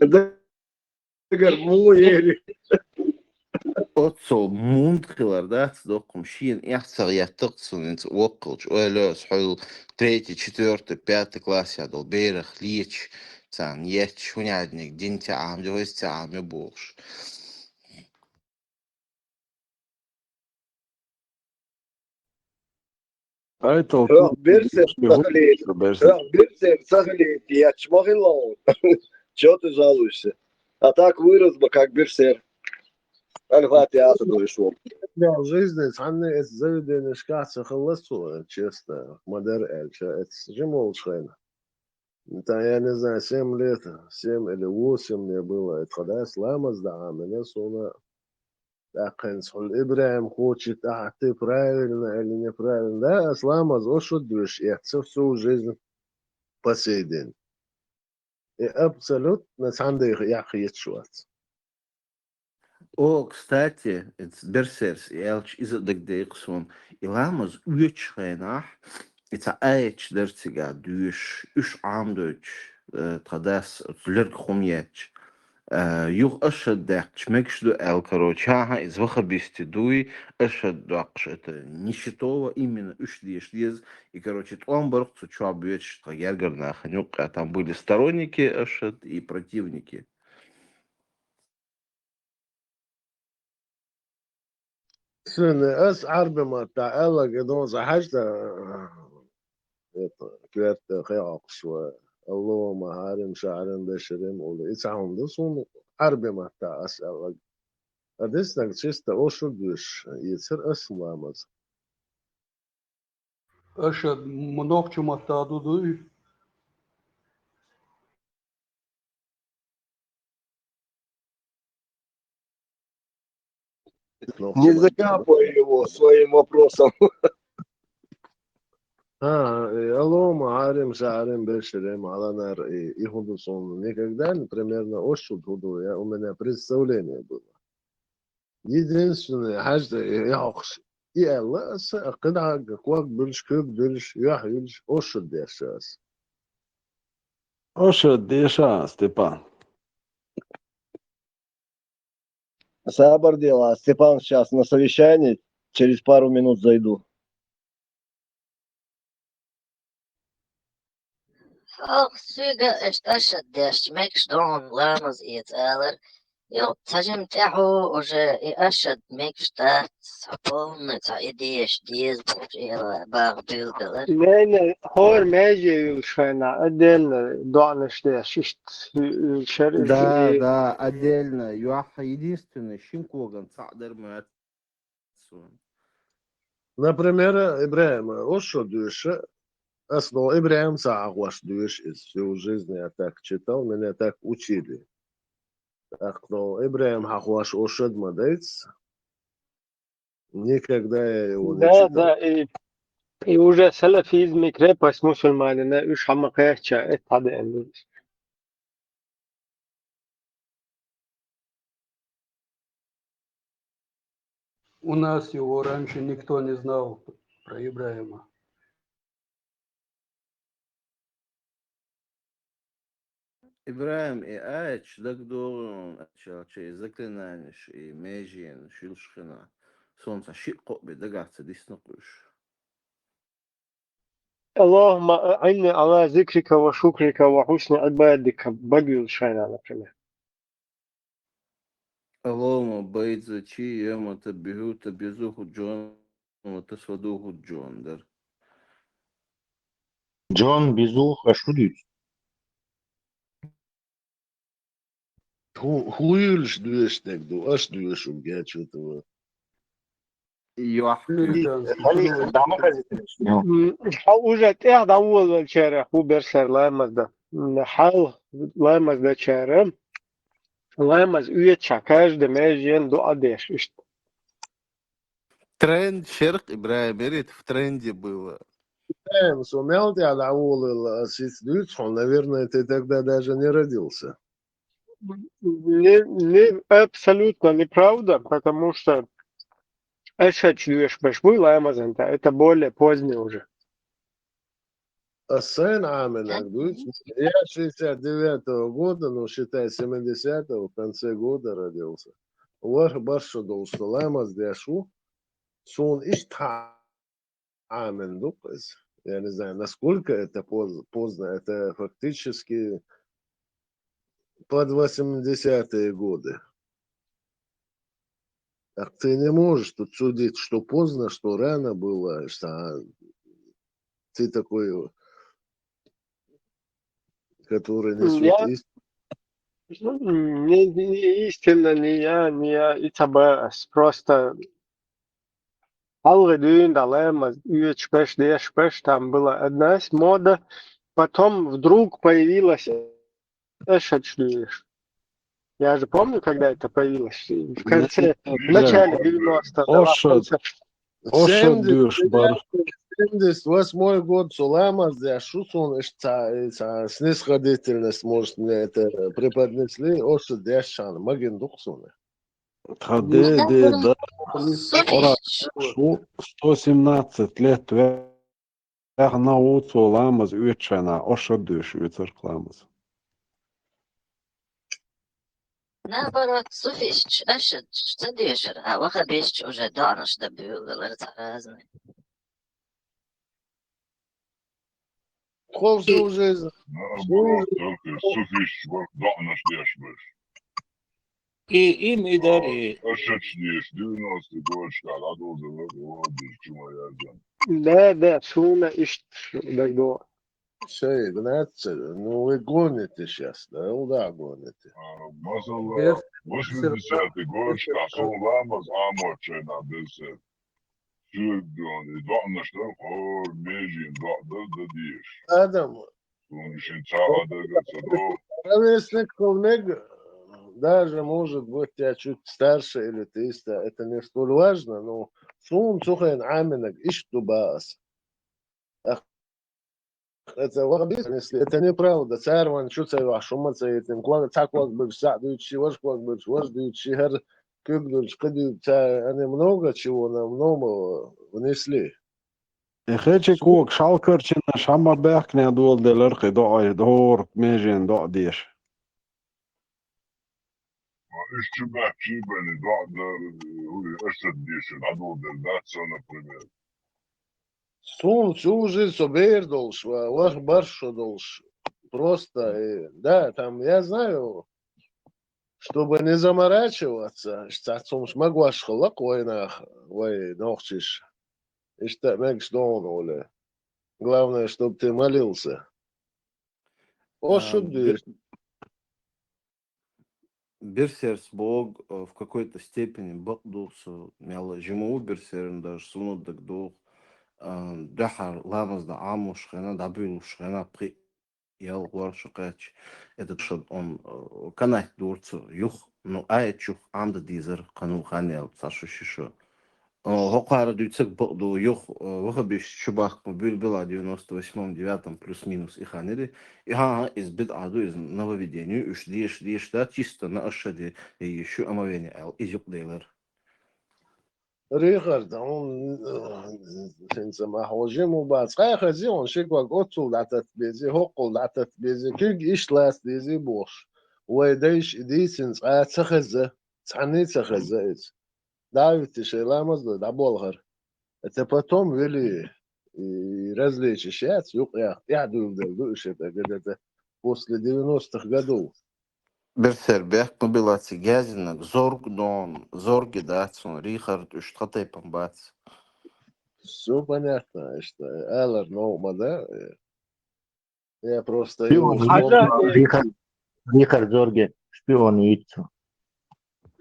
Дагара муха ери? Оццул мунда хилар дац, доккхум шена эхь ца гӀеттакх цунна, хӀинца воккхалчу ойла ас хьуьлла третий, четвёртый, пятый классехь долу берах леташ, царна етташ, хӀунда аьлча дин ца Ӏамадо, вайца ца Ӏамайо бохуш. Айтал, хьох берсер ца хилийта, хьох берсер ца хилийта, етташ ма хилла хьуна. Чё ты жалуешься? А так вырос бы, как берсер. Аль-Фатиха аса дуьйш волу. Да, в жизни цхьанна эцу заведенешкахь ца хилла со, честно, ма-дарра аьлча, эцу жима волчу хенахь. Там, я не знаю, семь лет, семь или восемь мне было. Это когда я с ламаз да, а меня суна тӀаккха хӀинца хьуьлла ИбрахӀим кхочуьйту ахьа, ты правильно или неправильно. Да, ас ламаз оцу шуьга доьшуш эцна всю жизнь. по сей день. И абсолютно цхьаннех яхъе йиш яц. О, кстати, берсерс и аьлча, иза а дагадеха суна, и ламаз оьцучу хенахь, и цхьа аяташ дара цигахь доьшуш, уьш Ӏамадойтуш, э, тхан дас оцу лерг хӀума етташ. Э, юха ашхӀад даьккхича мегаш ду аьлла, короче, хӀан-хӀа, иза ваххабистий дуй, ашхӀад доккхуш, это не святого, именно уьш деша деза, и, короче, тӀом бар-кх цу чохь боьдуш тхан гергара нахана юккъехь, там были сторонники ашхӀад и противники. Суна ас Ӏарби маттахь аьлларг, и донза хьаьжда, это, коьрта хьекхаш вай, Аллахумма хьаррим шахьрим беширим олу. И цхьа хӀума ду суна Ӏарби маттахь ас аьлларг. А диснарг чисто оьшуш доьшуш эцар ас ламаз. Аша м-, нохчийн маттахь ду дуй? Не закапывай его своим вопросом. А, э, Аллахумма хьаррим шахьрим беширим Ӏала нар, э, и хӀун ду суна никогда, примерно, оьшуш хӀун ду, я, у меня представление было. Единственное, хьаьжда, э, и хьокхуш, и аьлла аса, а кхидӀа ког буьллуш, куьг дуьллуш, юьхь юьллуш, оьшуш деш аса. Оьшуш деш а, Степан. Сабар делай, Степан сейчас на совещании, через пару минут зайду. Хьалха соьга аша ашхӀад дешча мегаш ду хьуна ламаз эца алар. Юха цхьа жима тӀаьхьо уже и ашхӀад мегаш дац, цхьа полный, цхьа и деша деза бохуш, и баха билгала. Не, не, хӀора меже йолуш хенахь, отдельно доӀанаш деш, иштта йолуш яра иза. Да, да, отдельно. Юьхь единственный, шина коган цхьаъ дара моьтту. Например, ИбрахӀим, оьшуш доьшу, ас, ну, ИбрахӀим ца хьахош доьшу иза. Всю жизнь я так читал, меня так учили. Так, ну, ИбрахӀим хьахош оьшуш ма дайца. Никогда я его не читал. Да, да, и, и уже салафизм и крепость мусульманина, уьш хьа ма кхечча, это хьадеана. У нас его раньше никто не знал, про Ибрахима. ИбрахӀим, и аяташ дагадогӀий хьуна, аьлча, и заклинанеш, и меженаш йолуш хенахь, суна цхьа шиъ-кхоъ бен дагахь ца дисна-кх уьш. اللهم أعني على ذكرك وشكرك وحسن عبادتك, бага йолуш хенахь, например. Аллахумма, байза чи йома та биху та безуху джон, ва та свадуху джон дар. Джон безуха шу дуьйцу? Ху-, хуьйлуш доьшнарг ду, аш доьшург я чу ту. Юьхь. М, хьо уже тӀех дӀаволавеллачарах ву берсар ламаз дан. М, хьал ламаз дечара, ламаз оьцуш, каждый межен дуӀа деш, иштта. Тренд шерх, ИбрахӀим, это в тренде было. ИбрахӀим, со мел тӀех дӀаволавелла, ас иза дуьйцу хьуна, наверное, ты тогда даже не родился. Не, не, абсолютно неправда, потому что ашхӀадаш доьшуш берш буй ламазан тӀа, это более позднее уже. Ас сайна Ӏамийнарг дуьйцу, я шестьдесят девятого года, ну, считай, семидесятого, в конце года родился. ВорхӀ бархӀ шо долуш со ламаз деш ву, суна иштта Ӏамийна ду-кх иза. Я не знаю, насколько это поз-, поздно, это фактически под восьмидесятые годы. Так ты не можешь тут судить, что поздно, что рано было, что ты такой, который несёт истину. М, я, м, не, не истинно, не я, не я, и ца баьас. Просто хьалха дуьйна дӀа ламаз оьцуш берш, деш берш, там была одна мода, потом вдруг появилась ашхӀадаш доьшуш. Я же помню, когда это появилось, в конце, в начале девяностых, да, в конце. Оша дуьйш бар. Семьдесят восьмой год со ламаз деш шу, суна иштта ца, ца снисходительность, может, мне это преподнесли, оша деш шана, магин дукха суна. Тха де, де, да. Ора шу сто семнадцать лет ве-, вехна ву цо ламаз оьцу шайна, оша дуьйш оьцург ламаз. Наоборот, суфисташ аша ца дешар, а ваххабисташ уже доӀанаш дан буьйлалар цхьа разный. Тхо всю жизнь. Наоборот, только суфисташ бара доӀанаш деш берш. И им и дари. Аша деш, девяностый годашкахь дӀадовзар вара, вара деш, чу ма яздина. Да, да, суна иштта дагадогӀу. Шайга наццара, ну, вы гоните сейчас, да? Ну да, гоните. А, масала, восьмидесятый годашкахь суна ламаз Ӏамочу шайна берсерг. Чуьрдон, и доӀанаш дар хӀора межийн доӀа дар дан дезаш. Адам. Суна шин цхьа а дага ца догӀу. Ровесник хила мега, даже, может быть, я чуть старше или ты ста-, это не столь важно, но суна цу хенахь Ӏаминарг иштта ду боху ас. Это ваххабизм, если это неправда. Цара вайна чу ца йохьуш, хӀума ца йитина, ког, цхьа ког буьгуш цхьаъ дуьйцуш, важа ког буьгуш важа дуьйцуш, хӀара куьг дуьллуш кхин дуьйцуш, цара, они много чего нам, много внесли. И хечи кога шалкарчина ша ма баьхкина доладелар кхин доӀа, дора межийн доӀа деш. Ма уьш чу баьхкича бен и доӀа дар, э, хӀури Асад дешар дӀадоладелла дац сан, например. Суна цу уже со бер долуш, ва-, ваха барх шо долуш. Просто, э, да, там, я знаю, чтобы не заморачиваться, цхьацца хӀумаш магош хилла-кх вайнах, вай нохчаш. Иштта мегаш догӀу оле. Главное, чтоб ты молился. О, а, шун бир-, дуьйцу. Берсерца боху, э, в какой-то степени бакъ ду со, мел жима ву берсеран даже, суна дагадогӀу, э, дуьххьара ламаз дан Ӏамош хенахь, дӀабуьйлуш хенахь, пхи ял гӀор шо кхаьчча, этот шо он, э, канать дора цо юха, ну, аят юха Ӏамдан дезара, кхана ву хан яьлла, цхьа шо, ши шо. О, хӀокхара дуьйцург бакъ ду, юха, э, ваххабисташ чу бахка ма буьйлабелла девяносто восьмом, девятом плюс-минус и хан яра. И хӀан-хӀа, иза бидӀа ду, иза нововведение, уьш деша, деша дац, чисто на Ашаде, и шу омовение аьлла, иза юкъаделира. Рихард, хьуна, э, хӀинца ма хьожа ма бац. Цкъа а хезий хьуна, ши ког оццул дӀататта безий, хӀоккхул дӀататта безий, куьг иштта лаца дезий бохуш. Вай дайша и дийцина цкъа а ца хеза, цхьанний а ца хеза иза. ДӀа а витий, шайн ламаз а дой, дӀаболхара. Это потом ввели, и различия яц, юкъа яха, тӀаьхьа дуьйладелла ду уьш, это где-то после девяностых годов. Берсеран бехк ма билла цу гезинаг, зорг дон, зорге дац хьуна, рихард уьш тхан тайпана бац. Всё понятно, иштта, алар новкъа ма дац. Я просто шпион йолуш йийцу. Рихард, Рихард зорге шпион йийцу.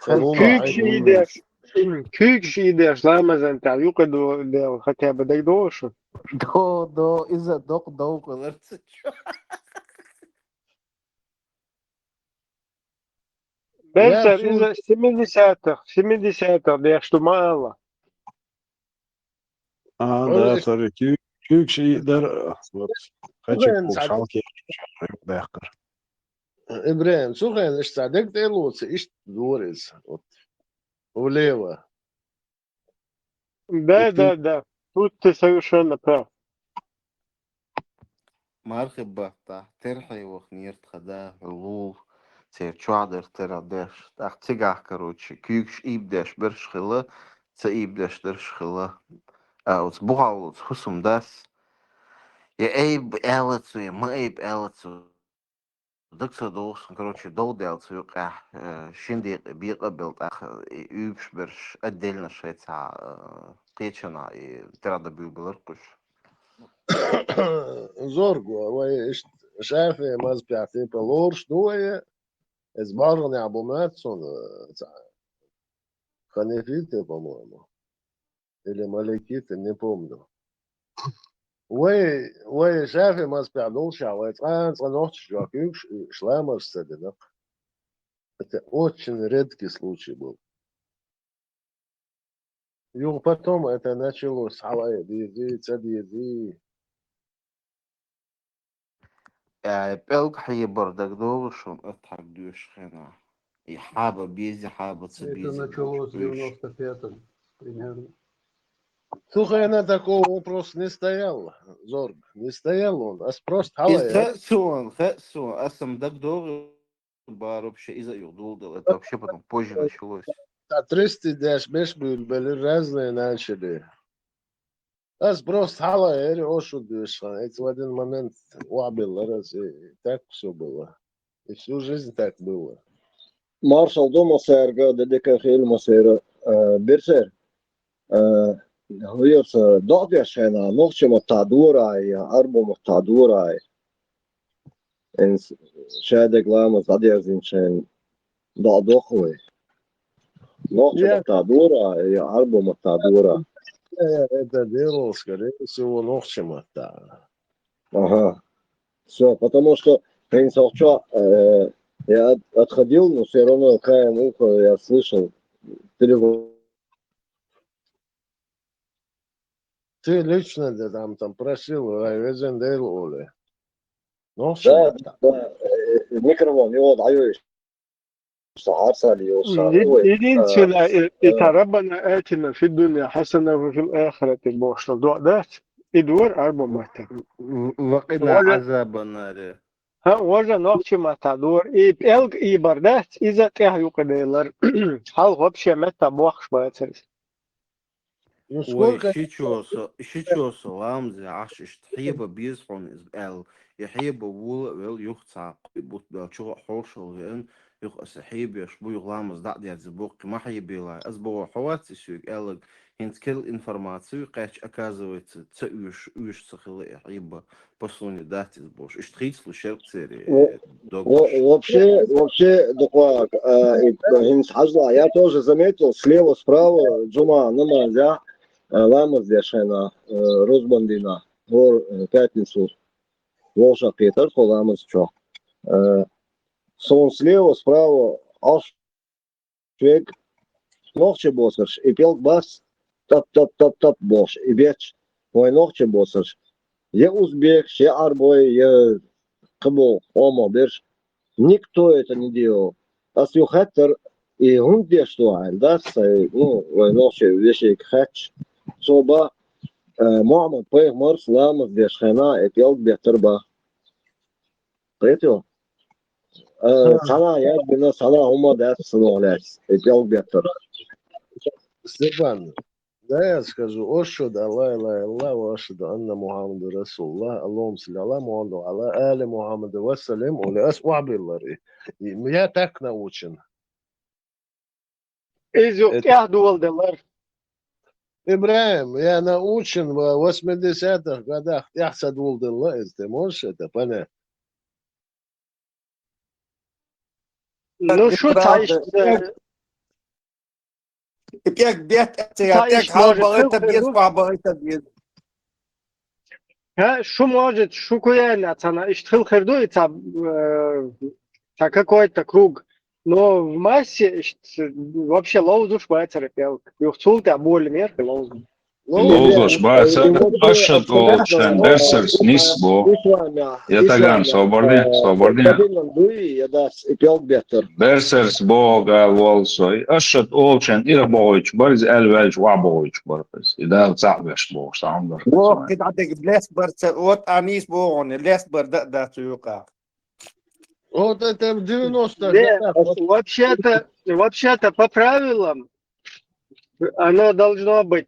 Куьйгаш йийдеш, куьйгаш йийдеш, ламазан тӀехь юкъа ду-, дел, хотя бы дагадогӀу шу? До, до, иза докъа довхалар ца чу. Берсеран, иза семидесятых, семидесятых деш ду ма ала. А, да, сори, куьйг-, куьйгаш йийдар, вот, хачик кугаш хьалкхечу юкъа даьккхира. ИбрахӀим, цу хенахь иштта цхьа дег тӀе а лоций, иштта дора иза, вот, влево. Да, да, да. Тут ты совершенно прав. Мархи баттахь, терхье вахнера тхан да, хьулул, церан чохь дара терахь деш. ТӀаккха цигахь, короче, куьйгаш ийбадеш берш хилла, ца ийбадеш дарш хилла. А оцу бухахь волчу хӀусамдас, я айб аьлла цо, я ма айб аьлла цо. Дага ца догӀуш, короче, дов даьлла цу юкъехь, э, шина декъе бекъа а белла, тӀаккха и уьйбуш берш отдельно шайца, э, кхечанхьа и тера дан буьйлабелира-кх уьш. Зорг ву, вай иштта ШафиӀи мазхьабехь типа лоруш ду вай, иза бӀаьргӀанехь бу моьтту суна, э, цхьа ханефиты, по-моему. Или маликиты, не помню. Вай, вай ШафиӀи мазхьабехь долуш а вай цкъа а, цкъа нохчашка куьйгаш ламазаш ца дина-кх. Это очень редкий случай был. Юха потом это началось, хьала а дезий, ца дезий. Э, пӀелг хьебар дагадолаш шуна, аттхьаг доьшуш хенахь? И хьаба беза, хьаба ца Это беза началось в долаш. девяносто пятом, примерно. Цу хенахь такого вопрос не стоял, Зорг, не стоял он. Ас просто хьала Иза а. Хассон, хассон, ас-м дагадогӀу, бар вообще иза а юха доладелла, это вообще потом позже началось. Та тридцать деш беш буьлбелира разные начали. Ас просто хьала а эр, ошу доьшуш хенахь, это в один момент охьабеллар ас, и так всё было. И всю жизнь так было. Маршал ду массаьрга, де дика хила массера, э, берсер. Э, хӀуъерса доӀа деш хенахь, нохчийн маттахь дора а, я Ӏарбойн маттахь дора а. Эн с-, шадерг ламаз дӀадерзийначу хенахь доӀа доху вай. Нохчийн Я- маттахь дора а, я Ӏарбойн маттахь дора а. Я, я, это делал, скорее всего, нохчийн маттахь. Ага. Всё, потому что хӀинца хӀокху чохь, э, я от-, отходил, но всё равно краем уха я слышал телефон. Ты лично, да, там, там просил, ай, везен дел оли. Ну, Да, всё. Да, э, микрофон, его даю. Единственное, э, это «ربنا آتنا في الدنيا حسنة وفي الآخرة» бохуш доӀа дац? И дора Ӏарбойн маттахь. وقنا عذاب النار. ХӀаъ, важа нохчийн маттахь дора. И пӀелг ийбар дац, иза тӀаьхьа юкъаделлар. Хьалха вообще меттахь бохуш бацара. Ну, Вай, сколько шичо со, шичо со ламазе Ӏаш иштта хьеба беза хьуна иза аьлла. И хьеба вола а велла, юха цхьа кхин бутт баьлла чугӀа хьошалла веана, юха аса хьебеш бу, юха ламаз дӀа а дерза боккхий ма хьебелай. Ас боху, хьо вац и соьга аьлларг, хӀинца керла информаци кхаьчча, оказывается, ца оьшу, оьшу ца хилла и хьеба. Послание дац иза бохуш. Иштта хийцалуш яра церан, Во-, э, дог во-, вообще, вообще, дукха, э, и, э, хӀинца хьажал, я тоже заметил, слева, справа, джума намазехь, э, ламаз деш хенахь, э, рузбан дийнахь, хӀора, э, пятницу, вовшах кхетара тхо ламаз чохь. Э, суна слева, справа, Ӏаш Шуьга нохчийн боцурш, и пӀелг бац, тап-тап-тап-тап бохуш, и бетташ, вайн нохчийн боцурш. Я узбекаш, я Ӏарбой, я кхин боху къомах берш. Никто это не делал. Ас юха хаьттара, и хӀунда деш ду аьлла, дац сайн, ну, вайн нохчийн вешига хаьттича. Цо бах, э, Мухьаммад-пайхамарс ламаз деш хенахь, и пӀелг беттара бах. Кхетий? Э, цхьана яздина, цхьана хӀума дац цунах лаьцна, и пӀелг беттара. Степан, дай я скажу: «أشهد أن لا إله إلا الله وأشهد أن محمدا رسول الله، اللهم صل على محمد وعلى آل محمد وسلم», оли ас охьабиллар и. И я так научен. Иза юкъа тӀаьхьа доладеллар. ИбрахӀим, я научен, в восьмидесятых годах тӀаьхьа ца доладелла иза, ты можешь это понять? Ну, шу цхьа иштта, И пӀелг бетта, цхьа пӀелг иштта хьалабахийта беза, охьабахийта беза. ХӀаъ, шу, может, шу кхуьйна цхьана иштта хила хир ду, и цхьа, э, цхьа какой-то круг. Но в массе иштта вообще ловзуш бацара пӀелг. Юха цул тӀаьхьа более-менее ловзу. Ловзуш бацара, ашшад олучан берсарс нис бо. Я таган собар де, собар де. Дуй, я дац, и пӀелг беттара. Берсарс боху ала волу со. Ашшад олучан ира бохуьйтуш бара, иза аьлла ваьлча охьабохуьйтуш бара иза. И Дала цхьаъ веш бохуш, цхьа хӀума дара. Вох, кхин дӀа дерг лес бар ца, вот а нийса боху хьуна, лес бар дан а дац юкъа. Вот это в девяностых годах. Вообще-то, вообще-то по правилам оно должно быть: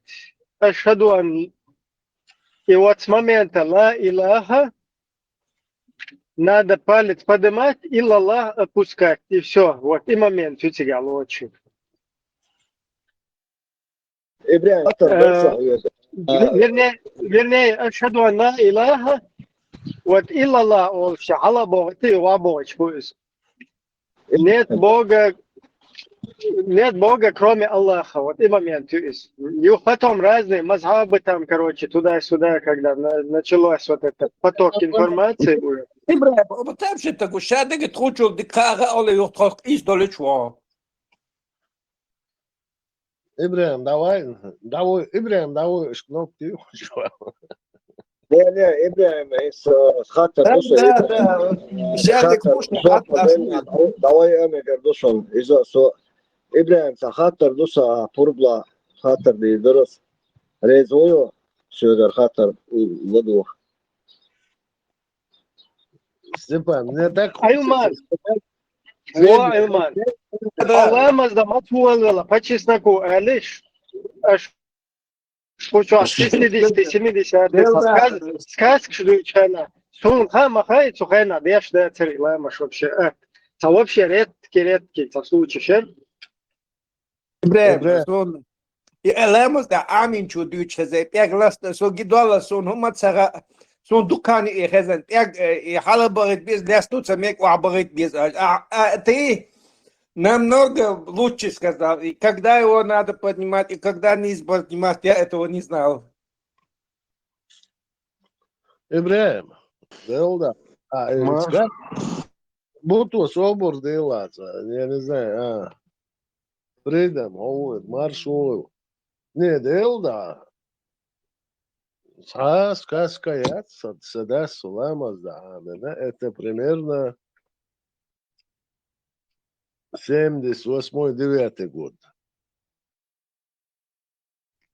«Ашхаду ан». И вот с момента «ла илаха» надо палец поднимать, «иллаллах» опускать. И всё. Вот, и момент у тебя лучше. ИбрахӀим, э, вер-, вернее, вернее, «Ашхаду ан ла илаха», вот, «иллаллах» олуш хьала а бохуьйту, и охьа а бохуьйтуш бу иза. «Нет Бога, нет Бога, кроме Аллаха». Вот и момент ю иза. Юха потом разные мазхабы там, короче, туда-сюда, когда на-, началось вот этот поток информации уже. ИбрахӀим, вот там же такой, шадага тхучул дика хаха оле юха тхох из долуч вон. ИбрагӀим, давай, давай, ИбрагӀим, давай, уж кнопки. Не, не, ИбрагӀим, из, э, хаттар Да, ду со, да, ИбрагӀим. да. Сейчас Хаттар, кушай, хаттар, а, а, давай, ам эгер ду со, из со, ИбрагӀим, са хаттар ду со, а, пурбла хаттар дийдерас. Рез вою, сёдар хаттар, у, ладух. Степан, мне так Айлман. хочется сказать. Во, Айлман. Да. Алла мазда ма тувалла, по чесноку, алиш. Аш шучу, шестидесяти, семидесяти, Да, да. сказ, сказ, кшду чана. Сун ха, махай, цухена, деш да цери ламаш вообще. А, ца вообще редкий, редкий, ца случай, шер. ИбрагӀим, ИбрагӀим. Сун. И ламаз да амин чу дуч хазай, пяг ласта, со гидола сун, хума цага, сун дукани и хазан, пяг, э, и хала багит без, ласту ца мек ва багит без. А, а, а ты намного лучше сказал. И когда его надо поднимать, и когда низ поднимать, я этого не знал. ИбрагӀим, делда. А, э, Ма. ска-, будто собор делаться, я не знаю, а. Фридом, говорит, маршрут. Не, делда. Ца сказка яц, са, са дас ламаз да амина. Это примерно семьдесят восьмой, девятый год.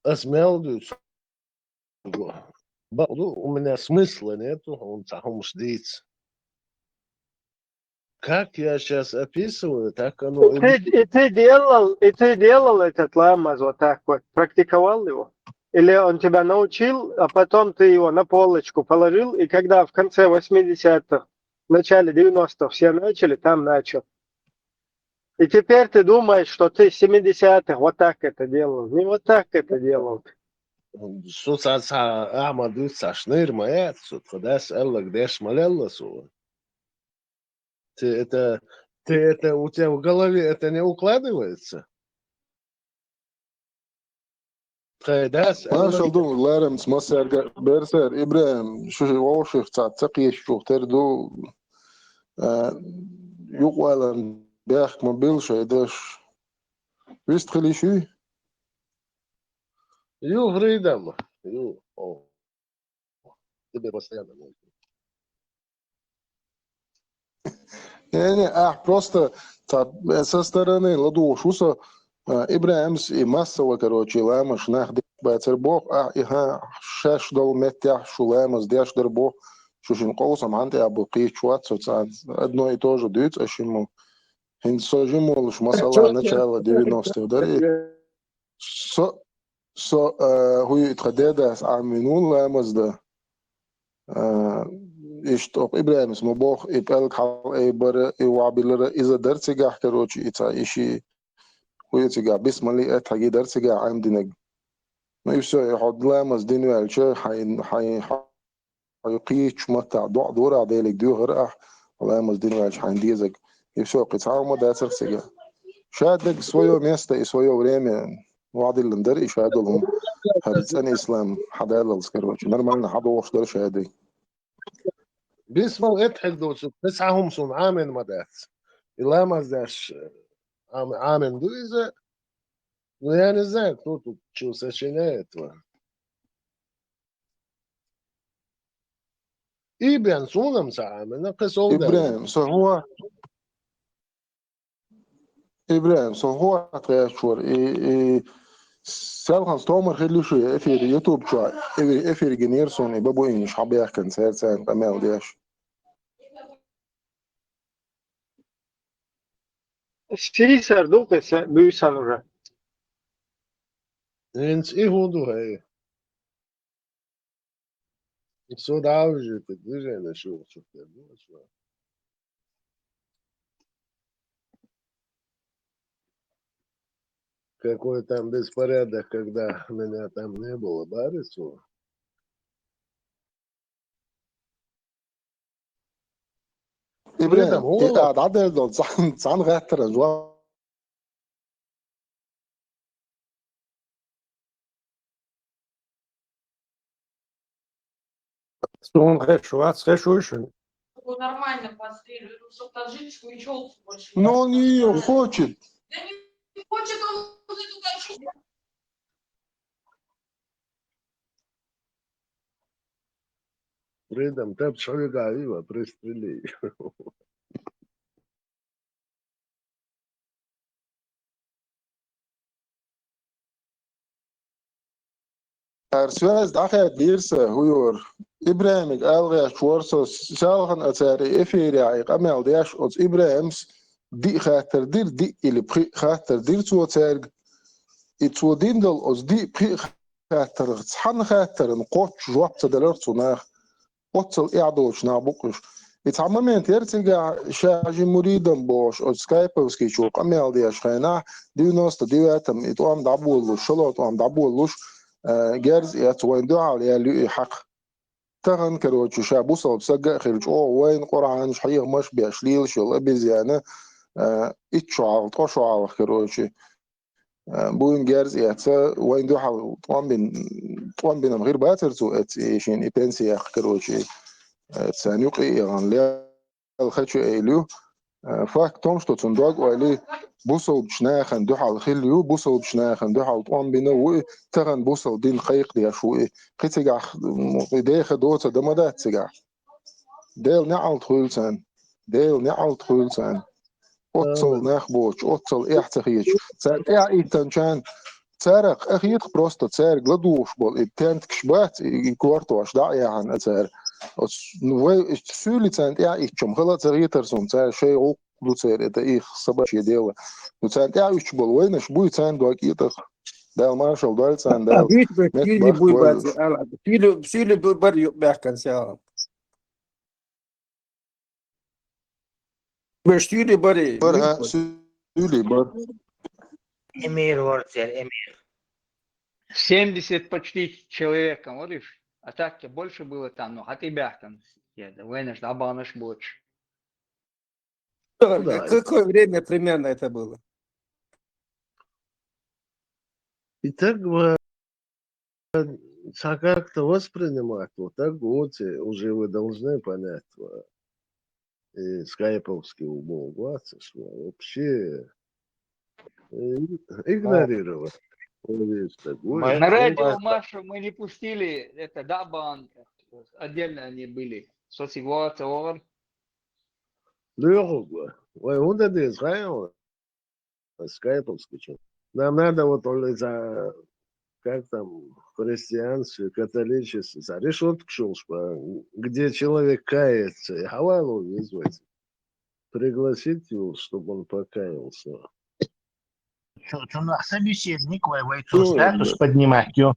Ас мел дуц. Ба-, ну, у меня смысла нету, он там сидит. Как я сейчас описываю, так оно и И ты, и ты делал, и ты делал этот ламаз вот так вот, практиковал его? Или он тебя научил, а потом ты его на полочку положил, и когда в конце восьмидесятых, в начале девяностых все начали, там начал. И теперь ты думаешь, что ты в семидесятых вот так это делал. Не вот так это делал. Со ца, ца, ама дуц, ца шныр маяц, со тхо дас эллаг деш малелла со. Ты это, ты это, у тебя в голове это не укладывается? Тхо дас Маршал эллаг ду, ларамц массарга берсер, ИбрагӀим, шу ши вовших ца, ца кеш чух тер ду, а, юкъвалан бяхк ма бил шай даш. Вист хили шуй? Ю, Фридом. Ю, о. Тебе постоянно можно. Не, не, а, просто та, э, со стороны ладугу шуса, а, ИбрагӀимс и массово, короче, ламаш нах дик бацар бох, а, и ха, шаш дол меттях шу ламаз деш дар бох, шу шин къовсам хӀанти абу кийчуат соцан. Одно и то же дуц, а шиму. Хин со жимулш, масала, начало девяностых дари. Со, со, э, хуй итха дедас аминул ламаз да. Э, ишт ох ИбрагӀимс ма бох, и пӀелг хьал ай бара, и вабилара, иза дар цигахь, короче, и ца иши, хуй цигахь, бисмали эт хьаги дар цигахь Ӏамдинаг. Ну и всё, и хьо ламаз дин ваьлча, хьай, хьай, хьай кийч мата, доӀ дора, Делиг дуьхар ахь, ламаз дин ваьлча, хьайн дезаг. И всё, кхи цхьа ма дацар цига. Шадаг своё место и своё время. Вадиллан дар и шадулум. ХӀар цӀен ислам хьадаллалц, короче. Нормально хьадохуш дар шадай. Бисмал этхьиг доцу, кхы цхьа хӀума суна Ӏамин ма дац. И ламаз деш, Ӏам-, Ӏамин ду иза. Ну, я не знаю, кто тут чё сочиняет. И бен сунам ца Ӏамина, кхы сов дац. ИбрагӀим, со хӀуа? ИбрагӀим, со хӀуа тхечур? И, и селхан стомар хилли шу эфир YouTube чуа, эфир, эфир генер сун, и бабу инш хьабехкан цер цен къамел деш. Сисар дукъи се буьйсан уже. Инц и хӀун ду хӀей? Всё, да, уже это движение шёл, что-то я думаю, что какой там беспорядок, когда меня там не было, барису. ИбрагӀим, Фридом, и а, да, да, да, цан, цан гаттара, жуа. Сун хеш, вац хеш уйшун. Его нормально постригли, ну, чтоб таджикскую челку больше. Но он её хочет. Да не хочет он эту таджикскую. Рядом, тапча хьоьга а вива, пристрели. Ар связь дӀахаьддийра сан, хӀу йора. ИбрахӀимга ала гӀерташ вара со, селхана а цара и эфирехь и къамел деш, оцу ИбрахӀимс диъ хаттар дира, диъ или пхиъ хаттар дира цо цаьрга. И цо дина долу оцу диъ пхиъ хаттарх цхьана хаттарна кхоччуш жоп ца делара цу наха. Оццул эхь доцуш нах бу-кх уьш. И цхьа момент яра цигахь, ша жи муридам бохуш, оцу Скайповскийчо къамел деш хенахь, девяносто девятом и тӀом дӀаболалуш, шолгӀа тӀом дӀаболалуш, э, герз а эцна, вайна дуьхьал яьлла ю и хьакха. Тахана, короче, ша бусалба саг а хилла чӀогӀа вайна Къуръанаш, хьехамаш а беш лелаш йолу обезьяна, э, итт шо хьалха, ткъа шо хьалха, короче, э, буйна герз а эцна, вайна дуьхьал тӀом бина, тӀом бина хир бацара цо эцна, и шен и пенсия яккха, короче, э, царна юкъа а яхана, лел хачу а элла ю. Э, факт в том, что цунна дог-ойла бусалбачу нахана дуьхьал хилла ю, бусалбачу нахана дуьхьал тӀом бина ву и, тахана бусалба дин кхайкхадеш ву и. Кхин цигахь, м, и деха доцу дан ма дац цигахь. Делан неӀалт хуьлу царна. Делан неӀалт хуьлу царна. Оццул нах боцуш, оццул эхь ца хеташ. Царна тӀаьхьа иттанчарна, царах къа хетах просто, цаьрга ладугӀуш болу и тентакаш бац, и, и кортош дӀа а яхьана цара. Оцу, ну, вай, суьйли царна тӀаьхьа итчам, хала а ца хетара суна, цара шайн гӀуллакх ду церан, это их собачье дело. Ну, царна тӀаьхьа уьттуш болу вайнаш буй, царна дог кӀетах. Дала маршалла дойла царна, Дала. Суьйли буй бац, ала, суьйли, суьйли бу-, бар юкъ баьхкан сяла. Беш суьйли бари. Бар, а, суьйли бар. Эмир вара церан, эмир. Семьдесят почти человеком, вот и вш-, а так-то больше было там, ну, хьатӀебаьхкина, я, да, вайнаш дӀабаханаш боцуш. Какое время примерно это было? И так ва-, цхьа как-то воспринимать, вот так вот, э, уже вы должны понять, ва-, и скайповский убог, ва-, ва-, вообще, э, игнорировать. Вот есть такое. На радио Маша мы не пустили, это, да, бан, отдельно они были. Со сигуаца вогӀар. Лоьхуг ва. Вай хӀунда деза, хайо? Скайповский чё? Нам надо вот за, как там, христианстве, католичестве, за решётку шел, где человек кается, и хьавало вызвать. Пригласить его, чтобы он покаялся. Цу-, цунах собеседник вай, вай цу статус поднимать ю.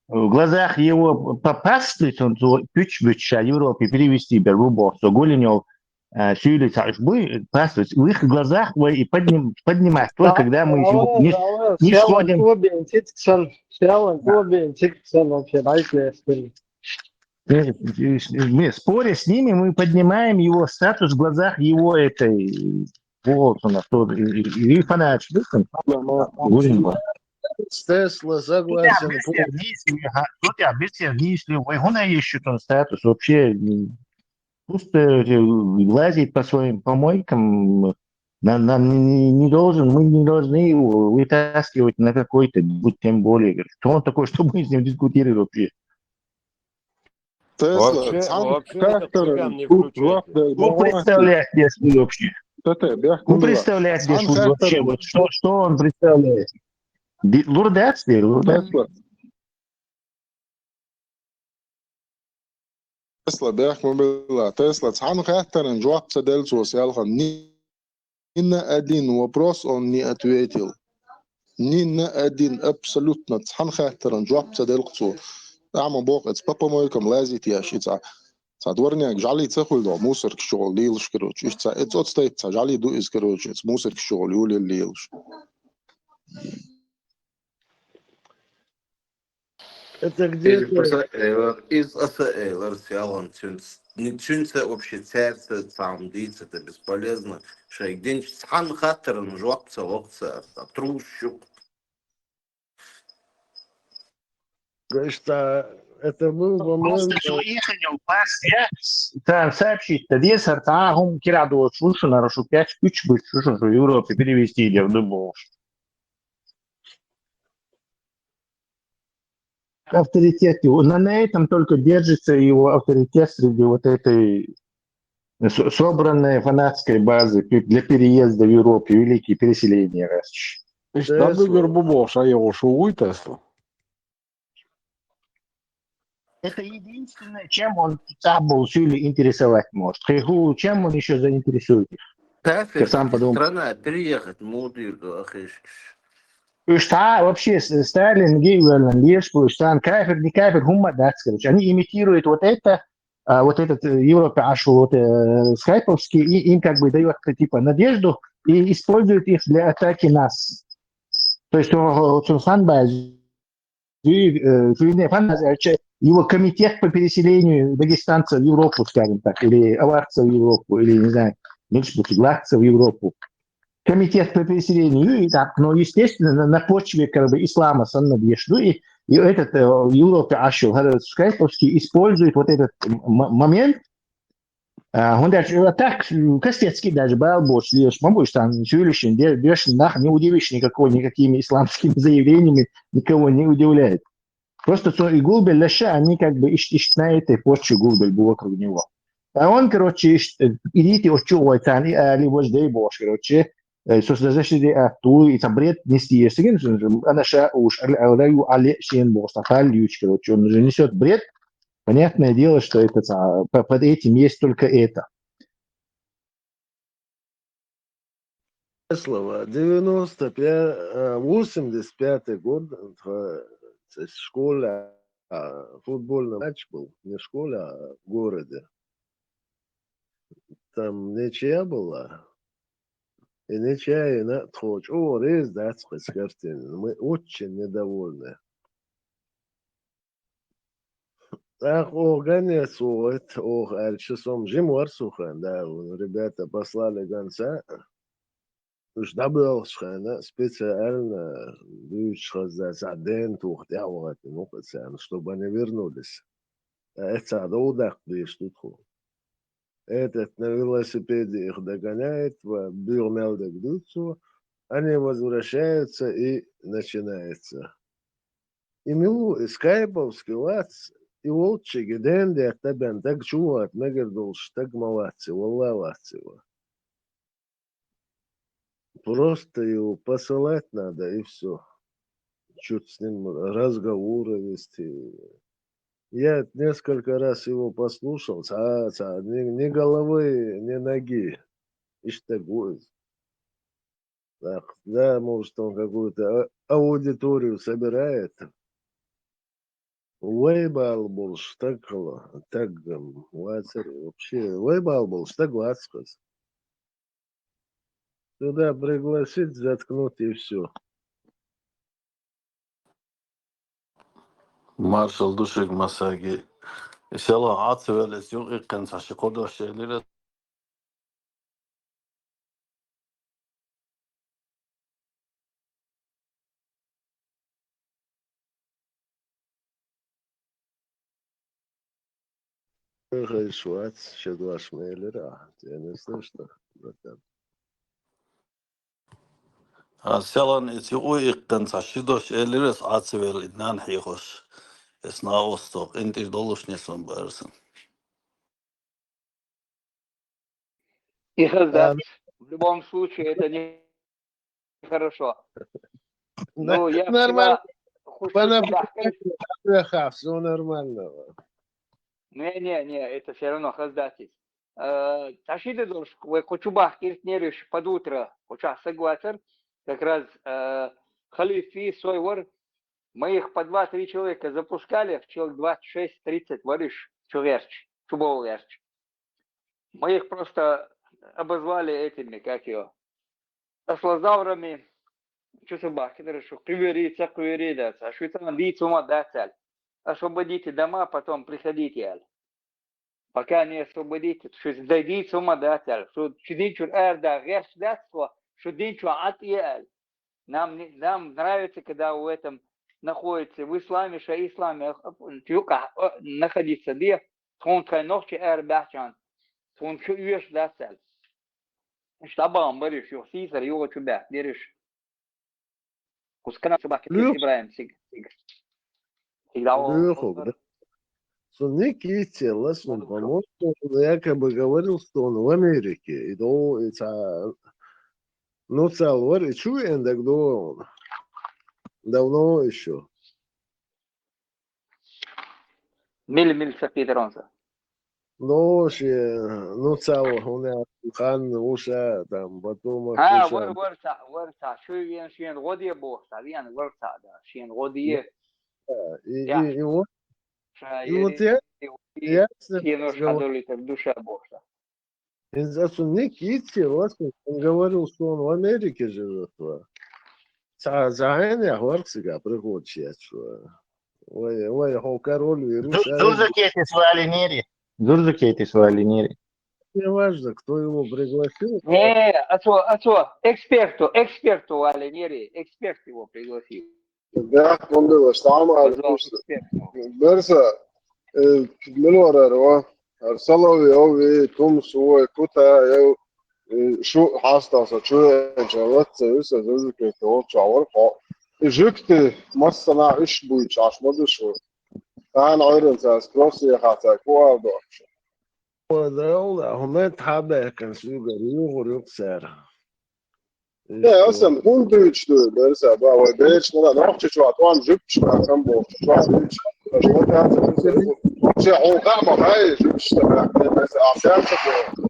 В глазах его па-, паствы, он цу-, пуьч-, пуьч-, ша Европе перевести бер ву боху, со Голенёв, а, суьйли ца уьш буй, паствы. В их глазах вай и подним-, поднимать только, когда мы ещё не, не сходим. Э, э, э, споря с ними, мы поднимаем его статус в глазах его этой, вот у нас тоже, и, и, и фанатчик, да, там, Гурин был. Тесла согласен. Тут я без сердечный, ага, тут я без сердечный. Ой, он ищет он статус вообще, м, пусть, э, лазит по своим помойкам, на-, нам не, не, не должен, мы не должны его вытаскивать на какой-то, будь тем более, говорит, кто он такой, чтобы мы с ним дискутировали вообще? Тесла, вообще, цхьана вообще никак не включайте. Представляет, если вообще. Ну, представляет, если вообще, вот что, что он представляет? Ди-, лурдец, ди-, лурдец. Тесла. Тесла, бехк ма билла. Тесла, цхьана хаттаран жоп ца делла цо селхан. Ни на один вопрос он не ответил. Ни на один, абсолютно цхьана хаттаран жоп ца делла цо. Амма боху, эца по помойкам лазит еш, и цхьа, цхьа дворняк жӀали ца хуьлу, мусоркаш чу гӀо лелаш, короче. Иштта цхьа, эца оцу тайпа цхьа жӀали ду иза, короче, эца мусоркаш чу гӀо лелаш. Это где-то из Аса Эйлар, из Аса Эйлар, сялан цуьнц-, ни-, цуьнца вообще цаьрца цхьа хӀума дийца, это бесполезно. Шайгдинчу цхьана хаттаран жоп ца лохца, а трус щук. Просто цо иханел пас, я, там сообщить-то дезар, та хӀума кира доцуш шу, нарашу пяч пуьч буьч шу, шу Европе перевести дер ду бохуш. Авторитет его. На, на этом только держится его авторитет среди вот этой с- собранной фанатской базы пе- для переезда в Европе, великие переселения, раз. Ишта бугур бу бохуш айогъуш угуйтасу. Это единственное, чем он цабул сюли интересовать может. Ху, чем он еще заинтересует их? Кафир Сам подумал. Страна переехать мудир ахишкиш. Уж та вообще с- Сталин гейверлен лишь уж сан кафир, не кафир, хумма датс, короче. Они имитируют вот это, а, вот этот э, Европе ашул, вот э, скайповский, и им как бы дает типа надежду и используют их для атаки нас. То есть о- о- Цурхан Бази, э, Филине Фаназарче, его комитет по переселению дагестанцев в Европу, скажем так, или аварцев в Европу, или, не знаю, мельчбутиглакцев в Европу. Комитет по переселению, и так, но, естественно, на, на почве как бы ислама санна бешду, и, и этот э, в Европе ашул, скайповский, использует вот этот м- момент, а, он даже, э, так, э, кастецкий даже бал борщ лишь, мабуш там, сюлишин, дешин нах, не удивишь никакого, никакими исламскими заявлениями, никого не удивляет. Просто что и Гулбель Леша, они как бы ищ, ищ на этой почве Гулбель был вокруг него. А он, короче, ищ, э, идите, очу, ой, тан, и али вож дай бош, короче, э, сос даже сиди а ту, и там бред нести, если, конечно, она ша уж, али, али, али, шен бош, там, паль, ключ, короче, он уже несет бред. Понятное дело, что это, а, по- под этим есть только это. Слова. Девяносто пятый, восемьдесят пятый год, э, в школе а, футбольный матч был, не в школе, а в городе. Там ничья была. И ничья и на тхоч. О, рез датская картина. Мы очень недовольны. Ах, о, гонец, о, это, о, альчи сом, жим варсухан, да, ребята послали гонца. Уж добыл шхана специально дюч хазда за ден тух дяват, ну, пацан, чтобы они вернулись. А это садо удак беш тут ху. Этот на велосипеде их догоняет, бюрмелдек дуцу, они возвращаются и начинается. И милу, и скайповский вац, и волчи, гиден де табян, так чуват, мегер долш, так малаци, валла лаци ва. Просто его посылать надо, и все. Чуть с ним разговоры вести. Я несколько раз его послушал, ца, ца, ни, ни головы, ни ноги. Ишта гуз. Так, да, может, он какую-то а- аудиторию собирает. Вайбал больше так, так, м, вацари, вообще, вайбал больше так вацкас. Сюда пригласить, заткнуть и все. Маршал душик масаги. Селан ацвелес юк иккен саши кодо шелире. Хай швац, щеглаш мейлера. Я не слышно, братан. А селан эци уй иккен саши дош элирес ацвел иднан хихош. Эс на осток, интиш долушнесон барсан. Их да, в любом случае, это нехорошо. Ну, я Нормально. вчера хушур бахкир- Все нормально. Не, не, не, это все равно хаздатис. Э, ташиды дош, вы кочубах киртнериш под утро, коча сагватер, как раз э, халифи, сойвор, мы их по два-три человека запускали, в человек двадцать шесть-тридцать вариш, чуверч, чубоверч. Мы их просто обозвали этими, как его, аслазаврами, чусубахи, хорошо, кывери, ца кывери, да, ца, шуйтан, ди цума, да, цаль. Освободите дома, потом приходите, аль. Пока не освободите, что дойди цума, да, цаль. Что чудинчур эр да геш да, что чудинчур ат и аль. Нам, не- нам нравится, когда в этом находится, в исламе, ша исламе, э, тюка, э, находится, где тхун тхай нохчи эр бяхчан, тхун чу уеш да, цаль. Штабан бариш, ё сисар, ё чу бя, дериш. Кускана собаки, Лю- Ибраим, сиг, сиг. Цига дӀавахар. Цунна ник йицъелла, цунна, по-моему, якобы говорил, что он в Америке. И до, и ца-, ну, цал вар, и чу веана дагадогӀу. Давно ещё. Мила, мила ца кхийттар хьуна? Ну, ше, ну, цал хьуна хан вуша, там, потом... А, вар, вар ца, вар ца, чу веана шена гӀо де бохуш, ца веана вар ца, да, шена гӀо де. Да, и, и, и вот, ша и вот я, я с ним разговор- хьадолуьйтур ду ша бохуш, ца. ХӀинца цунна ник йицъелла, он говорил, что он в Америке живёт, ва. Ца, ца хьенех варх цига приходчи яц, ва. Вай, вай, хьо король вирус. Зу-, зузакетис валинери. Зузакетис валинери. Не важно, кто его пригласил. Не, а цо, а цо, эксперту, эксперту валинери, эксперт его пригласил. Да, он был, что там, а, Пожалуйста, эксперт. Берса, э, милорар, ва. Ар Соловьёв, и Тумс, ва, Кута, я, э, шу хьастал со, чу веанча, лаца, виса, зузакетта, волча вар, хо. И жуьгти, массана иш буйча, аш ма ду шу. Тана Ӏуьйранна цара спрос яхаца, ку ала дохуш. О, да, да, хӀунда тхьа баьхкина суьгара, юхур юкъ цара. Э, аса хӀунда дуьйцуш ду, Берса, ба, вай бераш мала, Нохчийчохь тӀом жуьгташ баьккхина бохуш, чохь дуьйцуш. Ша хьуна хаа ма хаьа, жуьгташ ца баьккхина, Берса, а саьрца боху.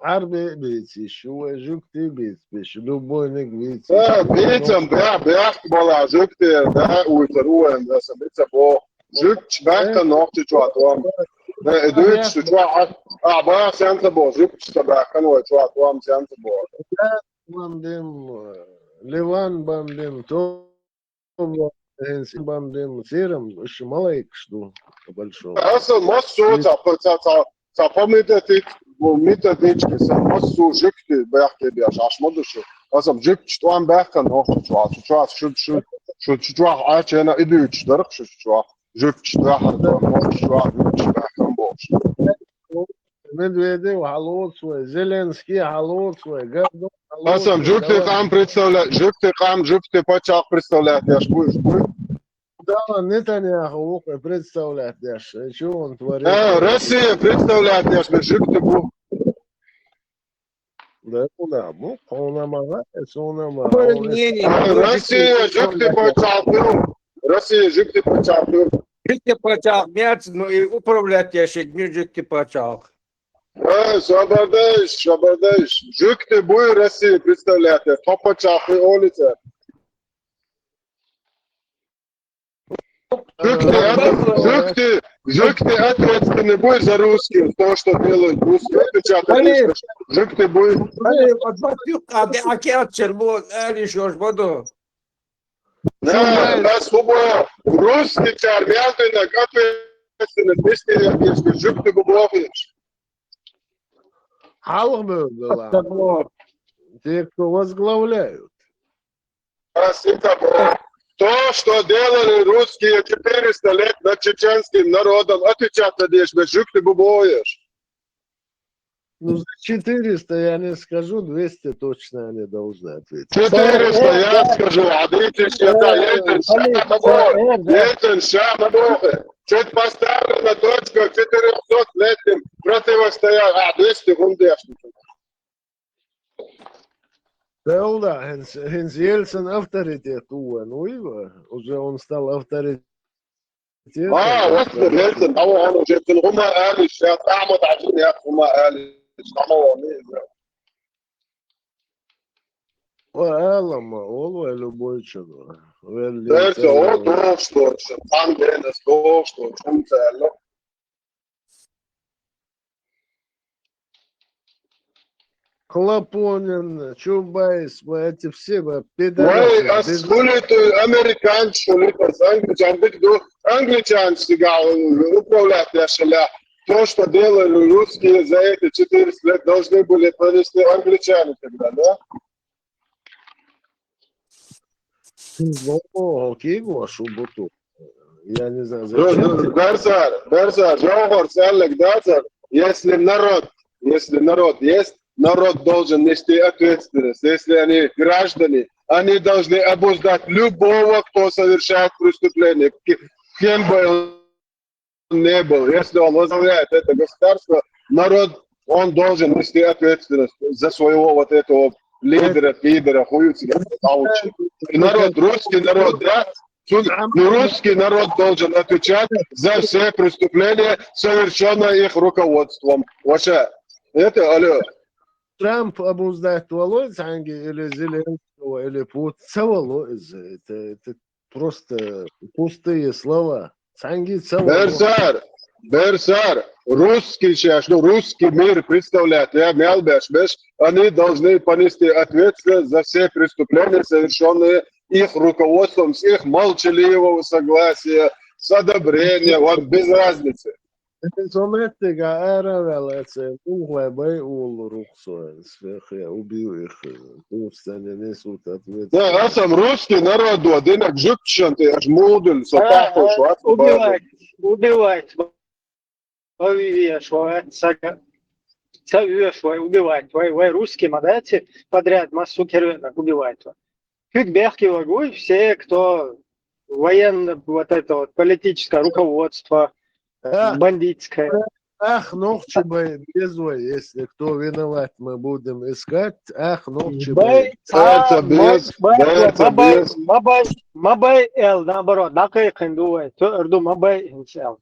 Хьарбе а бийца йиш ю вай, жуьгти а бийца йиш ю, любойниг бийца йиш ю. Э, бийцам, баьхка бала, жуьгти, да, уьйтар ву вайн, аса бийца боху. Жуьгташ баьккхина Нохчийчохь тӀом. Э, и дуьйцуш шу чохь, а, а, бан сенца боху, жуьгташ ца баьккхина вай чохь тӀом сенца боху. Бомбим, Ливан бомбим, то хӀинца бомбим, церам, уьш малайкаш ду, по большому. Аса массо а ца, ца, ца, ца по методичке, методичке, сан массо а жуьгти баьхке беш, аш ма ду шу. Аса жуьгташ тӀом баьккхина Нохчийчохь, шу чохь, шу, шу, шу чохь, а, чена и дуьйцуш дарх шу чохь. Жуьгташ дахьар ду, Нохчийчохь жуьгташ баьккхина бохуш. Медведев хьалоцу вай, Зеленский хьалоцу вай, Гордон хьалоцу вай. Аса жуьгти къам представлять, жуьгти къам, жуьгти пачхьалкх представлять деш буй, буй. Да, Нетаньяху ву кхуьй представлять деш, чу он творит. А, Россия представлять деш, бе жуьгти бу. Да, да, бу, хьуна ма хаьа, суна ма хаьа. Россия жуьгти пачхьалкх ю. Россия жуьгти пачхьалкх ю. Жуьгти пачхьалкх яц, ну и управлять деш, жуьгти пачхьалкх. Э, собар дайш, собар дайш. Жуьгти буй Россия представлять деш, тхо пачхьалкх ю олий цара. Жуьгти, жуьгти, жуьгти ответственный буй за русские, то, что делают русские, отвечать за русских. Жуьгти буй. Да, нас хӀума русский чар мел динарг ответственность нести, если жуьгти бу бохуш. Хьалха мел дала. Те, кто возглавляют. Спасибо. То, что делали русские четыреста лет над чеченским народом, отвечать за деш, бе жуьгти бу бохуш. Ну, за четыреста я не скажу, двести точно они должны ответить. Четыреста я скажу, а двести я, да, есть ещё, да, ма боху. Есть ещё, ма боху. Чуть поставлена точка в четырёхсотлетнем противостоянии. А, двести хӀунда деш. Да, да, хӀинца, хӀинца Ельцин авторитет ву вайн, вуй ва? Уже он стал авторитетом. А, вот, Ельцин, а вон уже цун хӀума алиш, я Ахьмад Хьажин, я хӀума алиш, хӀума вон, я. Ва алама, ол вай любой чуьра. Вел Берца, Ельцин о, вай. Дохуш, дохуш, хан бенас, дохуш, дохуш, хӀума ца аьлла. Хлопонин, Чубайс, ва эти все, ва, пидорасы, вай, ас без- хули ту американцы, хули ту ас англичан, биг ду, англичан сига управлять яшала. То, что делали русские за эти четыреста лет, должны были провести англичане тогда, да? Ну, окей, Гоша, буту. Я не знаю, зачем ты. Берсар, Берсар, жохор, сярлик, да, сэр? Если народ, если народ есть, народ должен нести ответственность. Если они граждане, Они должны обуздать любого, кто совершает преступление. К- Кем бы он ни был, если он возглавляет это государство, народ, он должен нести ответственность за своего вот этого лидера, пидора, хуюцера, аучи. И народ, русский народ, да, ну, русский народ должен отвечать за все преступления, совершенные их руководством. Ваша, это, алло. Трамп обуздать валой цхьанги или Зеленского, или Путин? Ца вало из. Это, это просто пустые слова. Цхьанги ца вало. Берсар, Берсар, русский сейчас, ну, русский мир представляет, я мялбеш, беш, они должны понести ответственность за все преступления, совершенные их руководством, с их молчаливого согласия, с одобрения, вот без разницы. Сонеттига аравелеце, улгъе бай уллу рухсо, сехе, убил их, пусть они несут ответственность. Да, а сам русский народ, вот, динак жукчан, ты аж муден, со пахуш, вот, Убивать, убивать. Ой, шо, сага. Ца веш, вай убивать, вай, вай русский мадати подряд массу кервена убивать. Куьг бехки вагуй, все, кто военно, вот это вот политическое руководство, А, бандитское. Ах, нохчи бай, без вай, если кто виноват, мы будем искать. Ах, нохчи Бай, бай. Царца а, без, ма- ма- царца ма бай, без. ма бай, ма бай эл, наоборот, дакъикъин ду вай, ту эрду ма бай инсел.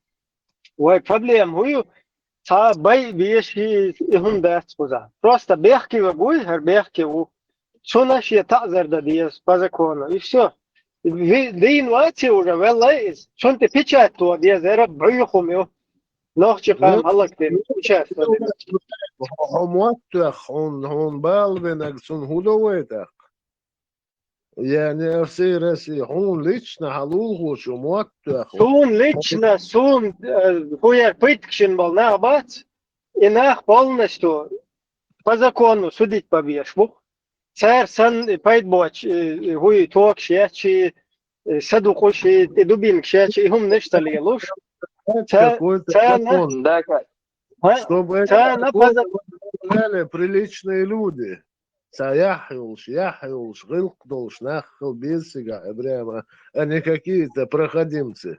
Вай проблем хую, ца бай веши и хун дац хуза. Просто бехки вагуй, хер бехки ву. Цунаш я таъзар да диез по закону, и все. Дин ваци уже велла из. Цун ти печать то диез, эра бюхум ю. Нохчи хам Ну, алак дин печать то диез. Хомуаттух, хун, хун бал венаг сун худовайтах. Я не всей России, хун лично халул хушу муаттух. Сун лично, сун, э, хуяр пыткшин бол нах бац. И нах полностью по закону судить побьешь. Бух. Цар сан пайдбоч, э, хуй токш ячи, э, садукъуш, и дубинкш ячи, и хум нечто лелуш. Ца- Какой-то ца- закон, Да, как? А? чтобы Ца- это на закон поза- выполняли приличные люди. Ца яхьюлш, яхьюлш, гылкъдолш, наххыл бесига, прямо, а не какие-то проходимцы.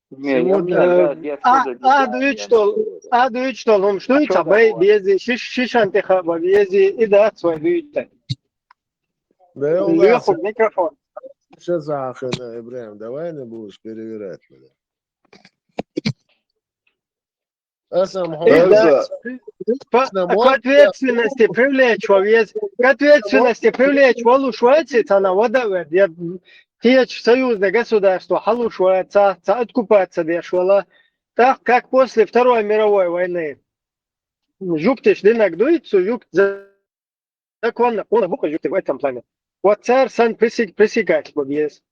Не, я Сегодня- не знаю, я А, тоже не а, знаю, дуйч я тол, не знаю. а, дуйч тол, хум, что А это, чё бай, такого? Бези, шиш, шишан ты хаба, Бези, и да, свой дуйч. Да, Леху, микрофон. Сейчас ахын, Ибраим, давай не будешь перевирать меня. Асам И да, Эльза, по- к ответственности привлечь во вес, к ответственности привлечь во лушвайци, она вода вед. Я течь союзное государство, халушвайца, ца откупаться дешвала. Так как после Второй мировой войны. Жуктиш динак дуйцу, жукт за- законно, он бука жукт в этом плане. Вот царь сан пресек- пресекать вот есть.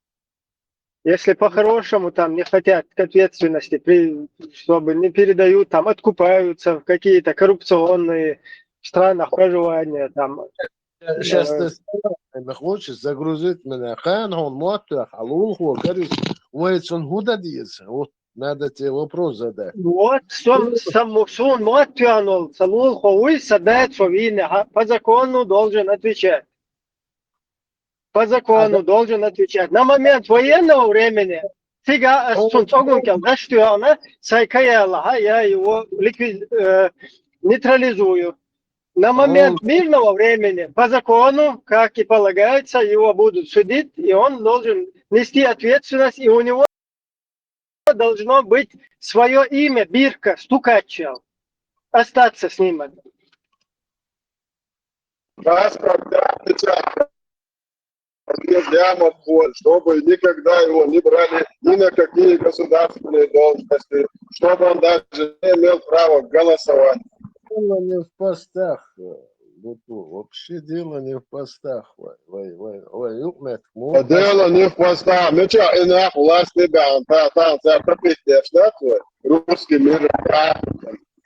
Если по-хорошему там не хотят к ответственности, при, чтобы не передают, там откупаются в какие-то коррупционные в странах проживания, там Сейчас Э. ты специально хочешь загрузить меня. Хан он муаттух, халул ху, короче, вайцун худа диес. Вот надо тебе вопрос задать. Вот сам, сам, сун муаттуянул, салул ховуй садает шовине, ха, по закону должен отвечать. По закону должен отвечать. На момент военного времени, фига сун цогункел даштуяна, сайкаяла, ха, я его ликвид-, э, нейтрализую. На момент мирного времени, по закону, как и полагается, его будут судить, и он должен нести ответственность, и у него должно быть свое имя, бирка, стукача, остаться с ним. Паспорт, да, печать. Подъезд ямов, вот, чтобы никогда его не брали ни на какие государственные должности, чтобы он даже не имел права голосовать. Дело не в постах, э, вот, ну, вообще дело не в постах. Вай, вай, вай, вай, юкмет, А дело не в постах. Меча и на власти бан, та, та, та, пропитешь, да, твой? Русский мир, да.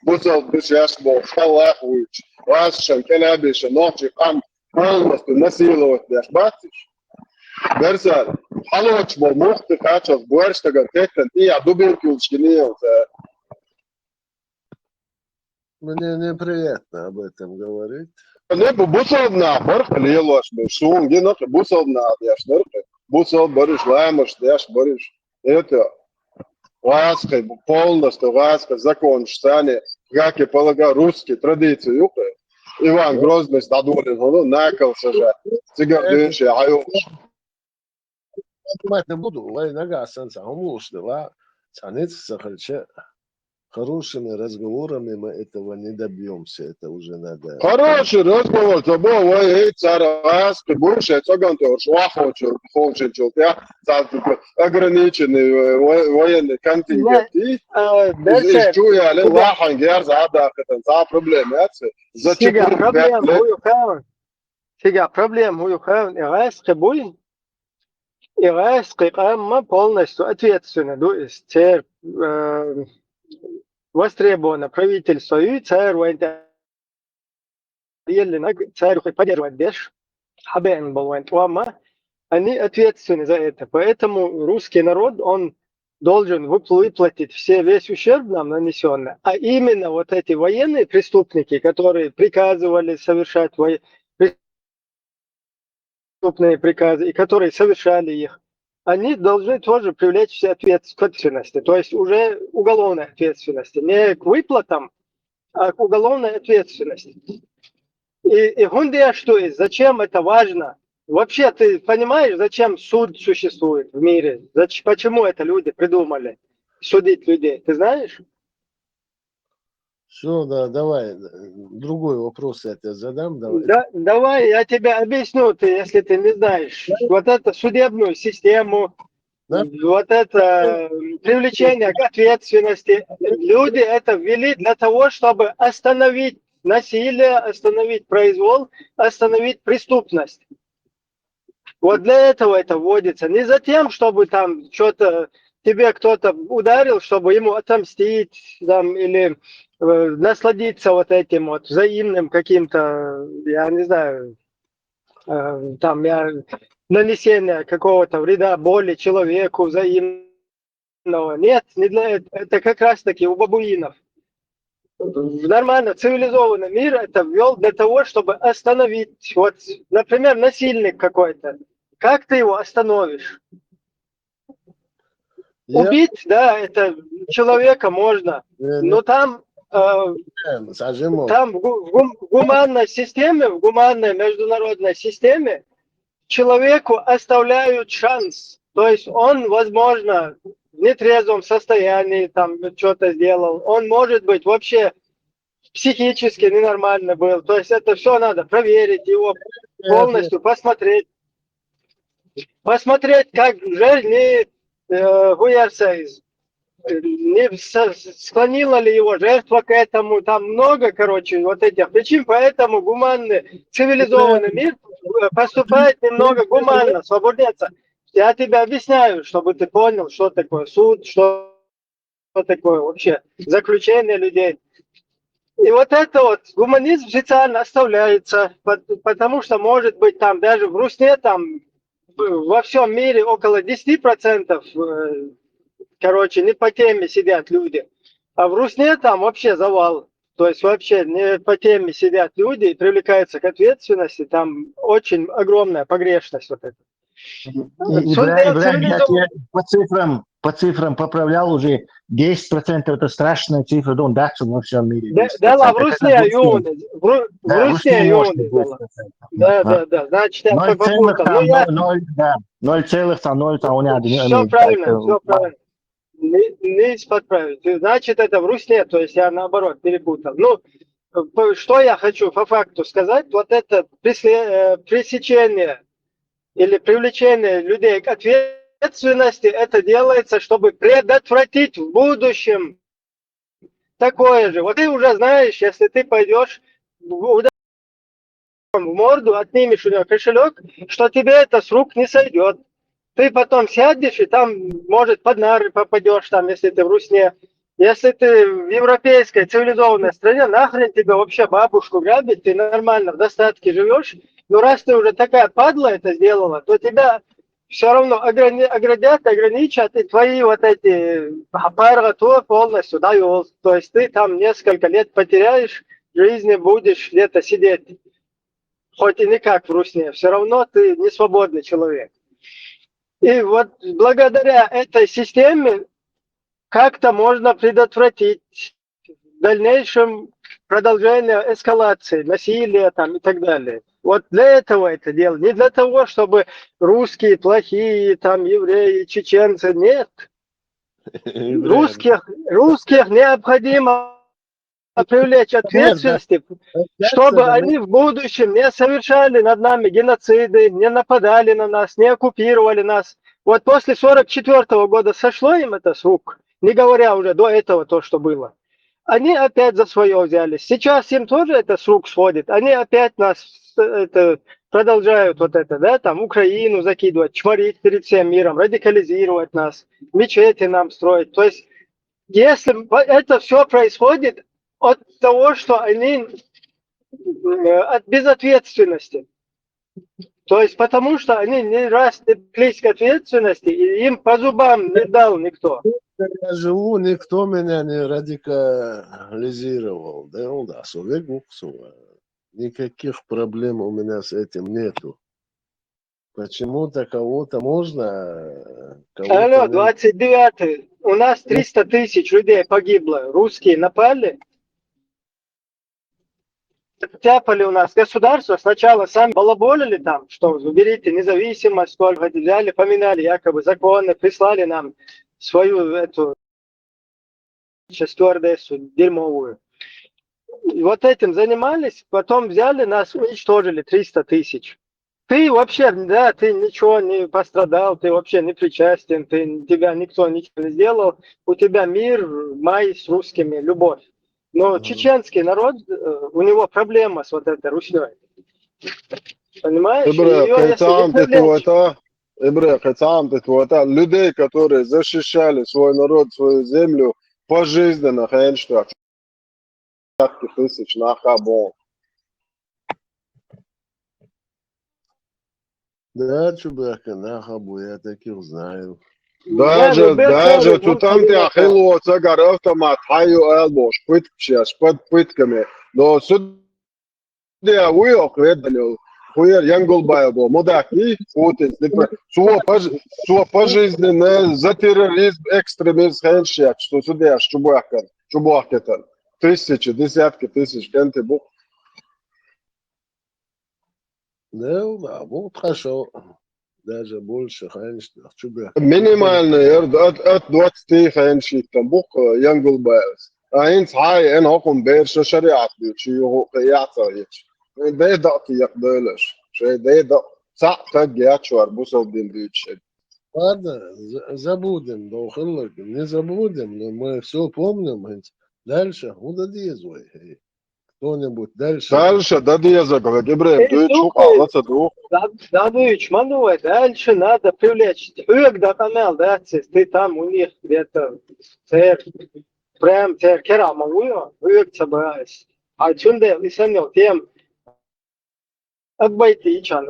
Бусал дышаш, бо, шаллах, уйч. Вас шан, кенабиша, ночи, хам, полностью насиловать деш, бачиш? Берсар, халоч, бо, мухты, хачал, буэрш, тагар, теттен, и я дубинки учки не ел, да. Мне неприятно об этом говорить. Не, bu, buzalbā nā barkha lielošana, šūngi, nu, buzalbā nā dēšana, buzalbā barš, lēmuš dēšana, barš. Это ласка, полностью ласка, закон, штане, как и полагал, русские традиции, юка. Иван Грозный с Дадулин, ну, накал сажа. Цигар дыши, аюш. Понимать не буду, вай нагасан са, хумлушны, ла, цаниц сахальча. Хорошими разговорами мы этого не добьемся, это уже надо. Хороший разговор, то был, ой, эй, цара, ласка, больше, цоган, то, швахочу, хочет, я, цар, типа, ограниченный, э, во- военный контингент. И Ā, из- из Dēsē, чуя, ли, Сига. Лахан, Герза, Адахатан, цар проблемы, я, ци- за Сига, четыре, пять problēma, лет. Huju Haun. Сига, problēma, Huju Haun, ir ēska buj, ir ēska, kamma полностью ответственна, du iz cer, э, востребована правительство, и cer, вайн та- елена, cer, хуй поддерживать деш, хабен был, вайн, уама, они ответственны за это. Поэтому русский народ, он должен выпл- выплатить все, весь ущерб нам нанесенный. А именно вот эти военные преступники, которые приказывали совершать вой- преступные приказы, и которые совершали их, они должны тоже привлечь все ответ- к ответственности. То есть уже уголовной ответственности. Не к выплатам, а к уголовной ответственности. И, и Хундия, что есть, зачем это важно? Вообще, ты понимаешь, зачем суд существует в мире? Зач- почему это люди придумали? Судить людей, ты знаешь? Все, да, давай, э, другой вопрос я тебе задам, давай. Да, давай я тебе объясню, ты, если ты не знаешь. Вот эту судебную систему, Да. Вот это м, привлечение к ответственности. Люди это ввели для того, чтобы остановить насилие, остановить произвол, остановить преступность. Вот для этого это вводится. Не за тем, чтобы там что-то тебе кто-то ударил, чтобы ему отомстить там, или э, насладиться вот этим вот взаимным каким-то, я не знаю, э, там, я, нанесение какого-то вреда, боли человеку взаимного. Нет, не для этого. Это как раз-таки у бабуинов. В нормально цивилизованный мир это ввел для того, чтобы остановить, вот, например, насильник какой-то. Как ты его остановишь? Я, Убить, да, это человека можно, э, но там э, э, сажимо. Там в гу- в гум- в гуманной системе, в гуманной международной системе человеку оставляют шанс. То есть он, возможно, в нетрезвом состоянии там что-то сделал. Он может быть вообще психически ненормально был. То есть это все надо проверить, его полностью посмотреть. Посмотреть, как жертва не э, хуярсайз, э, не со- склонила ли его жертва к этому, там много, короче, вот этих причин, поэтому гуманный, цивилизованный мир э, поступает немного гуманно, свободнее. Я тебе объясняю, чтобы ты понял, что такое суд, что, что такое вообще заключение людей. И вот это вот гуманизм специально оставляется, пот- потому что, может быть, там даже в Русне, там в- во всем мире около десяти процентов, э, короче, не по теме сидят люди. А в Русне там вообще завал. То есть вообще не по теме сидят люди и привлекаются к ответственности. Там очень огромная погрешность вот эта. И- и Суд Ибра- даёт Ибрагим, я цивилизованный- тебе по цифрам, по цифрам поправлял уже. Десять процентов это страшная цифра, да, он дальше во всем мире. Да, Десять да, процентов. в Русне, Это в Ру- русские. в Ру- в Да, Русне русские юны мощные было. десять процентов. Да, Да. да, да. Значит, я Ноль целых попутал. Ну, там, я... ноль, ноль, да, ноль целых там, ноль там, у меня Все правильно, все правильно. Не, не подправить. Значит, это в Русне, то есть я наоборот перепутал. Ну, по- что я хочу по факту сказать, вот это пресле- э, пресечение или привлечение людей к ответственности, это делается, чтобы предотвратить в будущем такое же. Вот ты уже знаешь, если ты пойдешь в в морду, отнимешь у него кошелек, что тебе это с рук не сойдет. Ты потом сядешь и там, может, под нары попадешь, там, если ты в Русне. Если ты в европейской цивилизованной стране, нахрен тебе вообще бабушку грабить, ты нормально в достатке живешь. Но раз ты уже такая падла это сделала, то тебя все равно ограни- оградят, ограничат, и твои вот эти паргатов полностью дают. То есть ты там несколько лет потеряешь жизни, будешь где-то сидеть, хоть и не как в Русне, все равно ты не свободный человек. И вот благодаря этой системе как-то можно предотвратить в дальнейшем продолжение эскалации, насилия там и так далее. Вот для этого это дело. Не для того, чтобы русские плохие, там евреи, чеченцы. Нет. Русских, русских необходимо привлечь к ответственности, чтобы они в будущем не совершали над нами геноциды, не нападали на нас, не оккупировали нас. Вот после сорок четвёртого года сошло им это с рук, не говоря уже до этого то, что было. Они опять за свое взялись. Сейчас им тоже это с рук сходит. Они опять нас это, продолжают вот это, да, там Украину закидывать, чморить перед всем миром, радикализировать нас, мечети нам строить. То есть, если это все происходит от того, что они э, от безответственности. То есть потому что они ни раз не пришлись к ответственности, и им по зубам не дал никто. Я живу, никто меня не радикализировал. Да, ну да, сувек буксува. Никаких проблем у меня с этим нету. Почему-то кого-то можно, э, кого-то Алло, не- двадцать девятый. У нас триста тысяч людей погибло. Русские напали. Тяпали у нас государство. Сначала сами балаболили там, что уберите независимость, сколько взяли, поминали якобы законы, прислали нам свою эту стюардессу дерьмовую. И вот этим занимались, потом взяли нас, уничтожили триста тысяч. Ты вообще, да, ты ничего не пострадал, ты вообще не причастен, ты, тебя никто ничего не сделал. У тебя мир, май с русскими, любовь. Но Мгм. Чеченский народ, э, у него проблема с вот этой Русней. Понимаешь? Ибре, Её если кецам не привлечь- тетвота, ибре, кецам тетвота, людей, которые защищали свой народ, свою землю, пожизненно, конечно, десятки тысяч нахабо. Да, чубяка, нахабо, я таких знаю. Даже, Да, ну, даже Беркут, тутам ну, те ахилу цагар автомат, хаю элбош, пыткчаш, под пытками. Но судья уйо, кведалю, хуер янгул байго, мудак и Путин. Типа, сува пож-, сува пожизненно за терроризм, экстремизм, хэншьяк, что судья чубакан, чубакетан. Тысячи, десятки тысяч, кенты бух. Да, да, вот хорошо. Даже больше, конечно, чубяка. Минимально, ер, от, от двадцати хэнши, там бух, э, янгул байс. А инц хай, эн хокум бер, шо шариат, чи югу, яца, ич. Эн дэ да, ти як дэлэш. Шо дэ да, са, так, я чуар, бусал дин дичи. Ладно, за- забудем, да, ухыллык, не забудем, но мы все помним, ведь дальше, ну, да, дезуй, эй. Кто-нибудь дальше? Дальше, да, деза, говорит, Ибраим, Эй, ты чё, слушай. а, вот это, Да, да, ну и чмануэ, дальше надо привлечь. Эг да канал, да, ты там у них где-то цер, прям цер керама уйо, эг собрались. А чунде, и санё, тем, обойти, чан,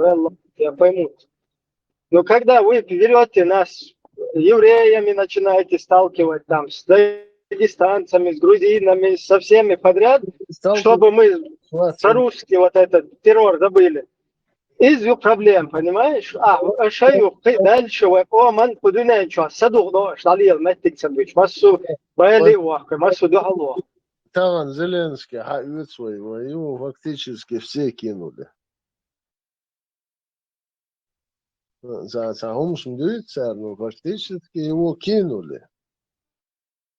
я пойму. Но когда вы берете нас евреями, начинаете сталкивать там с дагестанцами, с грузинами, со всеми подряд, Стал чтобы мы класс. по-русски вот этот террор забыли. Из проблем, понимаешь? А, а шаю, ты дальше, вы, о, ман, кудуне, чё, садух, да, шалил, меттик сандвич, массу, бали, вахка, массу, духало. Таган Зеленский, ха, свой, его фактически все кинули. За, за Хомшин Дюйцер, ну, фактически его кинули.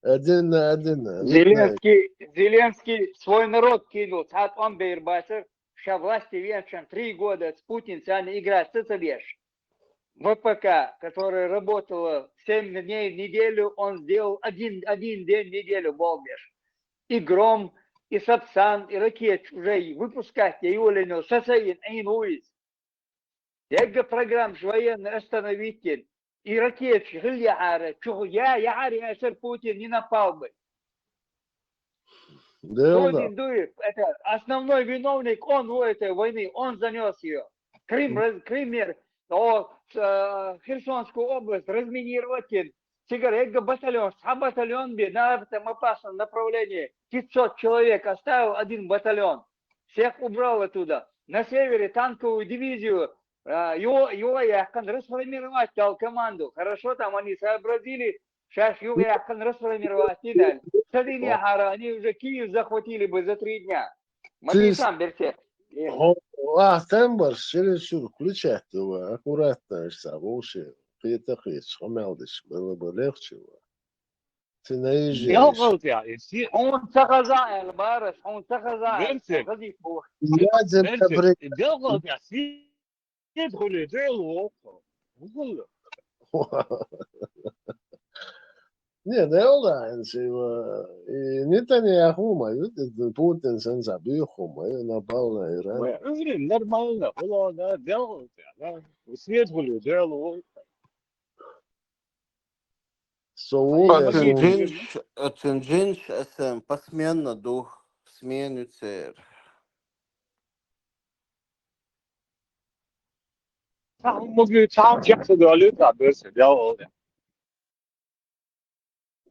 Один на один. Зеленский, Зеленский свой народ кинул. Цхьа тӀом бер бацар, ша власти венчан три года с Путин царна играть цацабеш. В П К, которая работала семь дней в неделю, он сделал один, один день в неделю болбеш. И гром, и сапсан, и ракет уже и выпускать, и улинил, сасаин, ин уиз. Ягга программш военный остановитель, и ракетш гил яхара, чух я, яхара ясар Путин не напал бы. Да, да. Путин дует, это основной виновник, он у этой войны, он занес ее. Крым, раз- Крым мер, о, с-, э, Херсонскую область разминировать ин. Цигара эгга батальон, цхьа батальон бе на этом опасном направлении. Пятьсот человек оставил, один батальон. Всех убрал оттуда. На севере танковую дивизию, э, юха, юха яьккхина, расформировать дала команду. Хорошо, там они сообразили, шаьш юха яьккхина, расформировать дина. Ца динехьара, они уже Киев захватили бы за три дня. Ма дийцан, берцех. Э. Хьо-, а, тембр чересчур включать ва, аккуратно аш ца вовше. Кхета кхеташ, хьо мел деш, было бы легче ва. Ца наезжаешь. Делкъал тӀехь, и си- Хьуна ца хаза аьлла, Барас, хьуна ца хаза аьлла. Берцех. Хазийта бу. Ладно, Берцех, напря- и делкъал тӀехь, си- Нет, хули, дело около. Около. Не, дело да, и Нетаньяху ма ю, Путин санна ца буьйху ма ю, напал на Иран. Ой, говорю, нормально, хуло, да, дело, да. Свет хули, дело. Со вуй Оцун ясун. Джинш, оцун джинш, эсэм посменно ду, смену цер. Цхьа хӀума ма гуй, цхьа хӀума чекхдалийта, берцех, делкъал тӀехь.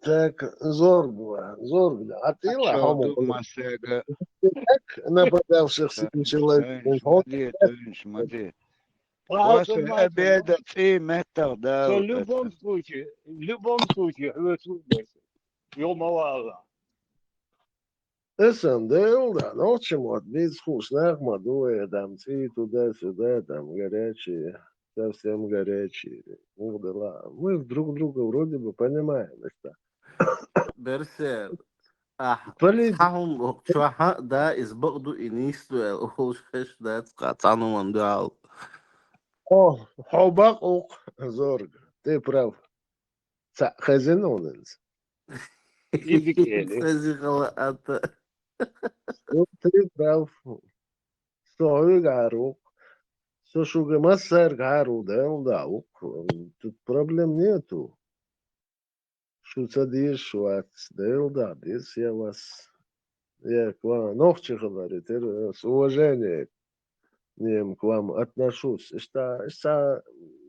Так, зорга, зорга. А ты ла, хьо ма ду, массега. Так, нападавших семь человек. Товарищ, ма де, товарищ, ма де. После обеда цӀий меттах дала. Со в любом случае, в любом случае, хьоьцу берцех. Йо, ма вала. Эсэм, дело да, нохчийн мотт бийца хууш нах ма ду, э, там, цӀий туда-сюда, там, горячие, совсем горячие. Ну, да ладно. Мы друг друга вроде бы понимаем, это. Берцех, ахь, Полит- цхьа хӀума боху, чохь а, да, иза бакъ ду, и нийса ду аьлла, ухуш хеш дац, кхаа цхьана хӀуманна дуьхьал. О, хьо бакъ ву-кх, зорга, ты прав. Цхьаъ хезна хьуна иза. Иза кхели. Хезна хала атта. Ну, ты прав. Со хьоьга хьаьр ву-кх. Со шуьга массаьрга хьаьр ву, дело да, ву-кх. Тут проблем нету. Шу ца дезаш вац, дело да, деза я вас. Я к вам, нохчи хиларе, тера, с уважением к вам отношусь. Иштта, иштта,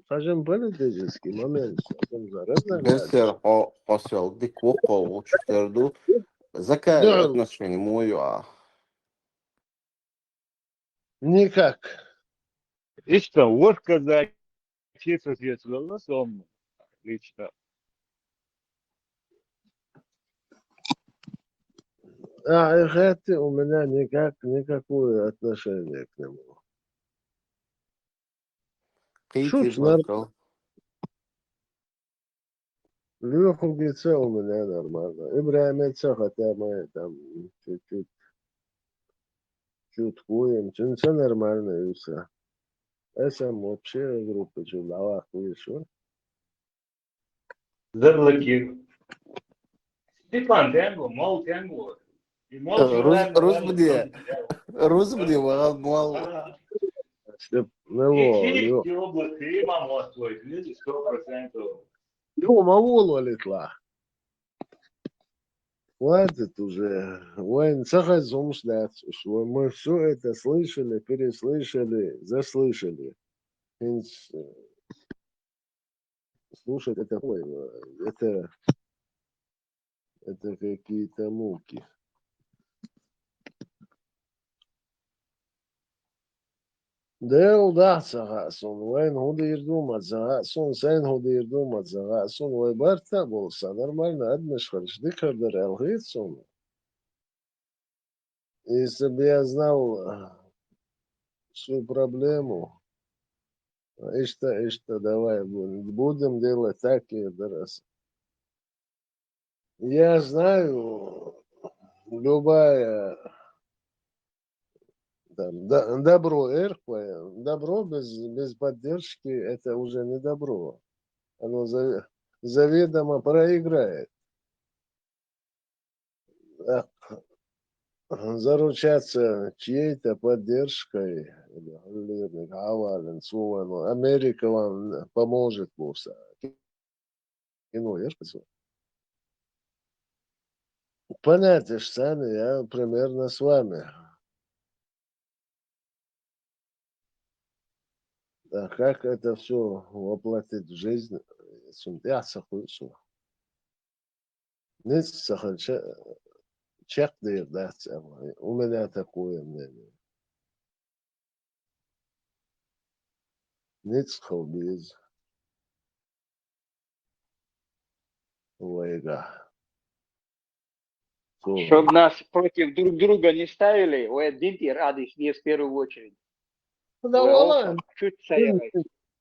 сажен политический момент, сажен за разное. Берцех, хьо, хьо сел дика воккхо ву, чу тера ду. Закай отношение мо ю ахь? Никак. Иштта, вот когда чисто здесь было, сон лично. А, это у меня никак, никакое отношение к нему. Кхийти шуц бар-кх. Лоьхургица у меня нормально. ИбрахӀимца хотя мы там чуть-чуть чуткуем. Цуьнца нормально ю со. Эсэм вообще группа чу дӀаваккха везаш ву. Заблокируй. Степан, тенго, мол, тенго. Э, руз-, рузбуде. Рузбуде вагӀал мол. Степ-, ну, во, ю. Области, мама, твой, видишь, сто процентов. Ю, ма волалитлахь. Хватит уже. Вайн ца хаза хӀумаш дац уж. Мы всё это слышали, переслышали, заслышали. ХӀинца, э, слушать это, ой, э, это, это какие-то муки. Дело да, ца хаьа суна, вайна хӀун дийр ду ма ца хаьа суна, сайна хӀун дийр ду ма ца хаьа суна, вай барт а болуш, сан нормально адамаш хилча дика хир дара аьлла хета суна. Если бы я знал, э, всю проблему, иштта, иштта, давай будем, будем делать так, и дара ас. Я знаю, любая, там, до-, добро, эрхвая, добро без, без поддержки — это уже не добро. Оно за-, заведомо проиграет. Э, заручаться чьей-то поддержкой или, или, Америка вам поможет, бурса. Кино еш кхуза. Понятно, что я примерно с вами. Как это все воплотить в жизнь, цунна тӀехь ца кхуьу со. Ницкъ ца хилча, чекхдер дац аьлла. У меня такое мнение. Ницкъ хила беза вайгахь. Чтоб нас против друг друга не ставили, вай динтӀера Ӏадийша деза в первую очередь. Ну, да, вай, валла, чуть цхьа яра.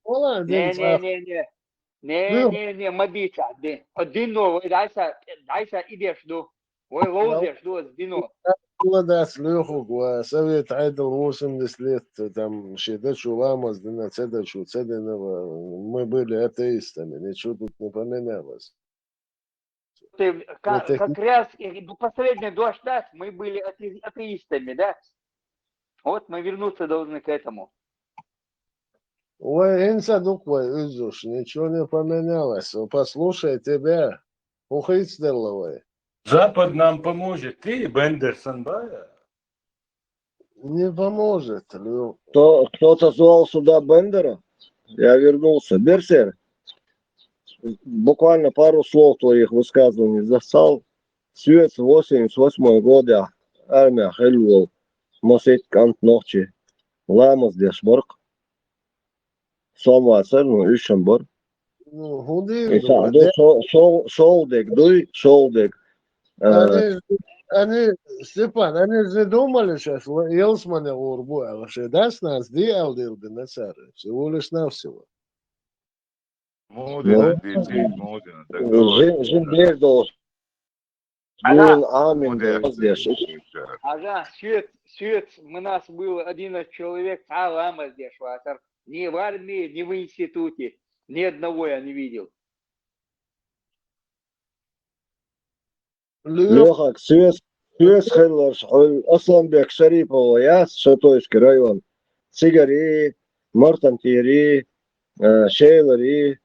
Валла, не, дин не, цхьа. Не, не. Не, ну, не, не, ма дийцахь дин. А дино, вай дӀайса, дӀайса и деш ду. Вай ловзеш ду аса дино. Валла дац, Лёхук, ва совет Ӏедал восемьдесят лет, там, ши дачу ламаз дина, ца дачу ца дина, ва, мы были атеистами, ничего тут не поменялось. Ты ка-, это как раз и до последней дождь дац, мы были ате-, атеистами, да? Вот мы вернуться должны к этому. Вай, хӀинца дукха вай уьззуш, ничего не поменялось. Послушай тебя, хӀун хийцаделла вай? Запад нам поможет, ты Бендер Санбая? Не поможет, Лё. Кто, кто-то звал сюда Бендера? Я вернулся. Берсер, буквально пару слов твоих высказываний застал. Соьца восемьдесят восьмой годехь армехь хилла волу масех кӀант нохчи ламаз деш бара-кх. Со ма вацара, ну, уьш-м бара. Ну, хӀун дийр ду, ша-, ду, де- шо-, шо-, шолгӀа дерг дуй, шолгӀа дерг. Э, они же, они, Степан, они же не думали, щас л-, ялсмане гӀур бу аьлла, шайн дас-нанас де аьлла дилла дина цара, всего лишь навсего. Муха дина, ну, дийцийта, муха дина, так жин-, жин бер долуш. Ага. Дин Ӏамийна ламаз деш. Ага, соьца, соьца, мы нас было одиннадцать человек, цхьа а ламаз деш вацара. Ни в армии, ни в институте. Ни одного я не видел. Лё- Лёхак, соьца, соьца хилларш, хьо Асланбек Шарипова яц, Шатойский район. Цигари, Мартантери, э, Шейлари,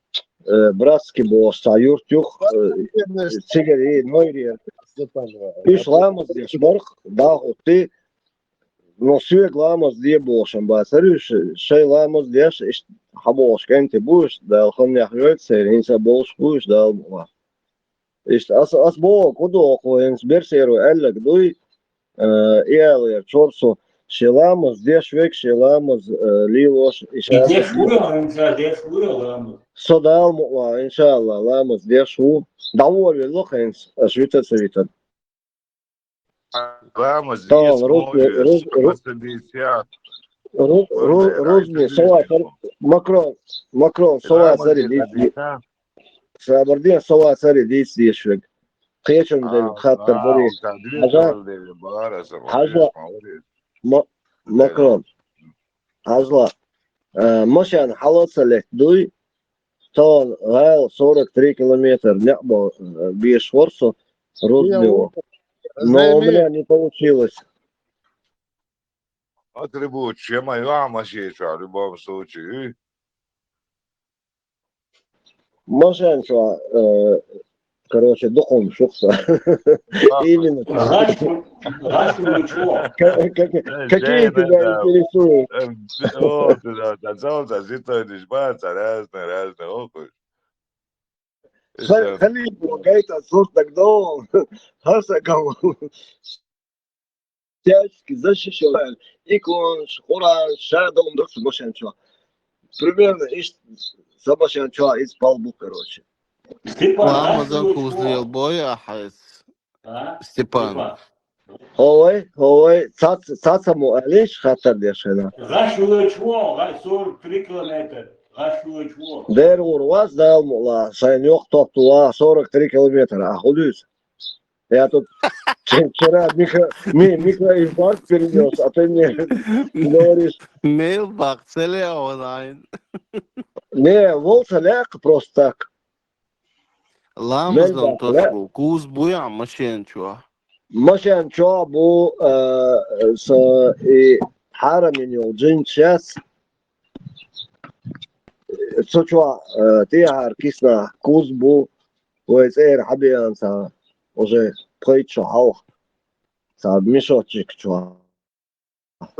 э, Братский бохуш цхьа юрт ю-кх, э, цигари, нойре. Уьш ламаз деш бара-кх, дӀахӀуттий, но соьга ламаз де бохуш-м бацара уьш, шайн ламаз деш, иштта хьан бохуш кӀентий бу уьш, Дала ханнех йойла церан, хӀинца а болуш бу уьш, Дала мукъ лахь. Иштта ас, ас боху, кху доху, хӀинца берсеро аьлларг дуй, э, и аьлла яра чор со, шен ламаз деш верг, шен ламаз, э, лелош, и ша деш вура, хӀинца деш вура ламаз. Со Дала мукъ лахь, иншаалла, ламаз деш ву. ДӀаволавелла хӀинца, аш витар ца витар. Ламаз деш ву, ру-, ру-, ру-, рузбане со вацара, Макрон, Макрон, со вацара дийца. Сабар де, со вацара дийца дезаш верг. Кхечунна дерг хаттар барий. Хьажа, хьажа, Ма-, Макрон. Хьажа, э, машен хьала ца летта дуй, тахана гӀала сорок три километр некъ бо-, э, беш вара со, рузбане. Но у меня не получилось. Потребует, чем я машен чохь, в любом случае. Машен чохь, э, короче, дукха хӀума шу-кх сан. Именно. ГӀаш ву-, гӀаш ву чо? Ка-, ка-, какие тебя интересуют? Эм, о, туда, да, зал, да, зитойнаш бац, разные, разные, охуй. Ха-, халипа гайта сурт дагдо. Хасагам. Всячески защищён. Иконаш, Къуръан, шадон дукха машен чохь. Примерно иштта сан машен чохь иза пал бу, короче. Степан, ламазан кхузлел бой ахьа иза? А? Степан. Степан. ХӀой, хӀой, цац-, цацамо алиш хаттар деш хӀина. ГӀаш вуьлуьйтуш ву, гӀаш сорок три километр. ГӀаш вуьлуьйтуш ву. Дер вур вац, Дала мукъ лахь, шайн йоккха топ тулахь, сорок три километр, а хӀун дуьйцу? Я тут вчера микро-, ми-, микроинфаркт перенёс, а ты мне говоришь. Мел бакъ ца ле онлайн. Не, вол ца лаьа просто так. Ламаз дан тосуш бу, куза буй ахь машен чохь? Машен чохь бу, э, со и хьарам йина йолу джинс яц. Цу чохь, э, тӀехьара кисана куза бу, вай цӀера хьабеана цхьа уже пхийтта шо хьалха, цхьа мешочек чохь.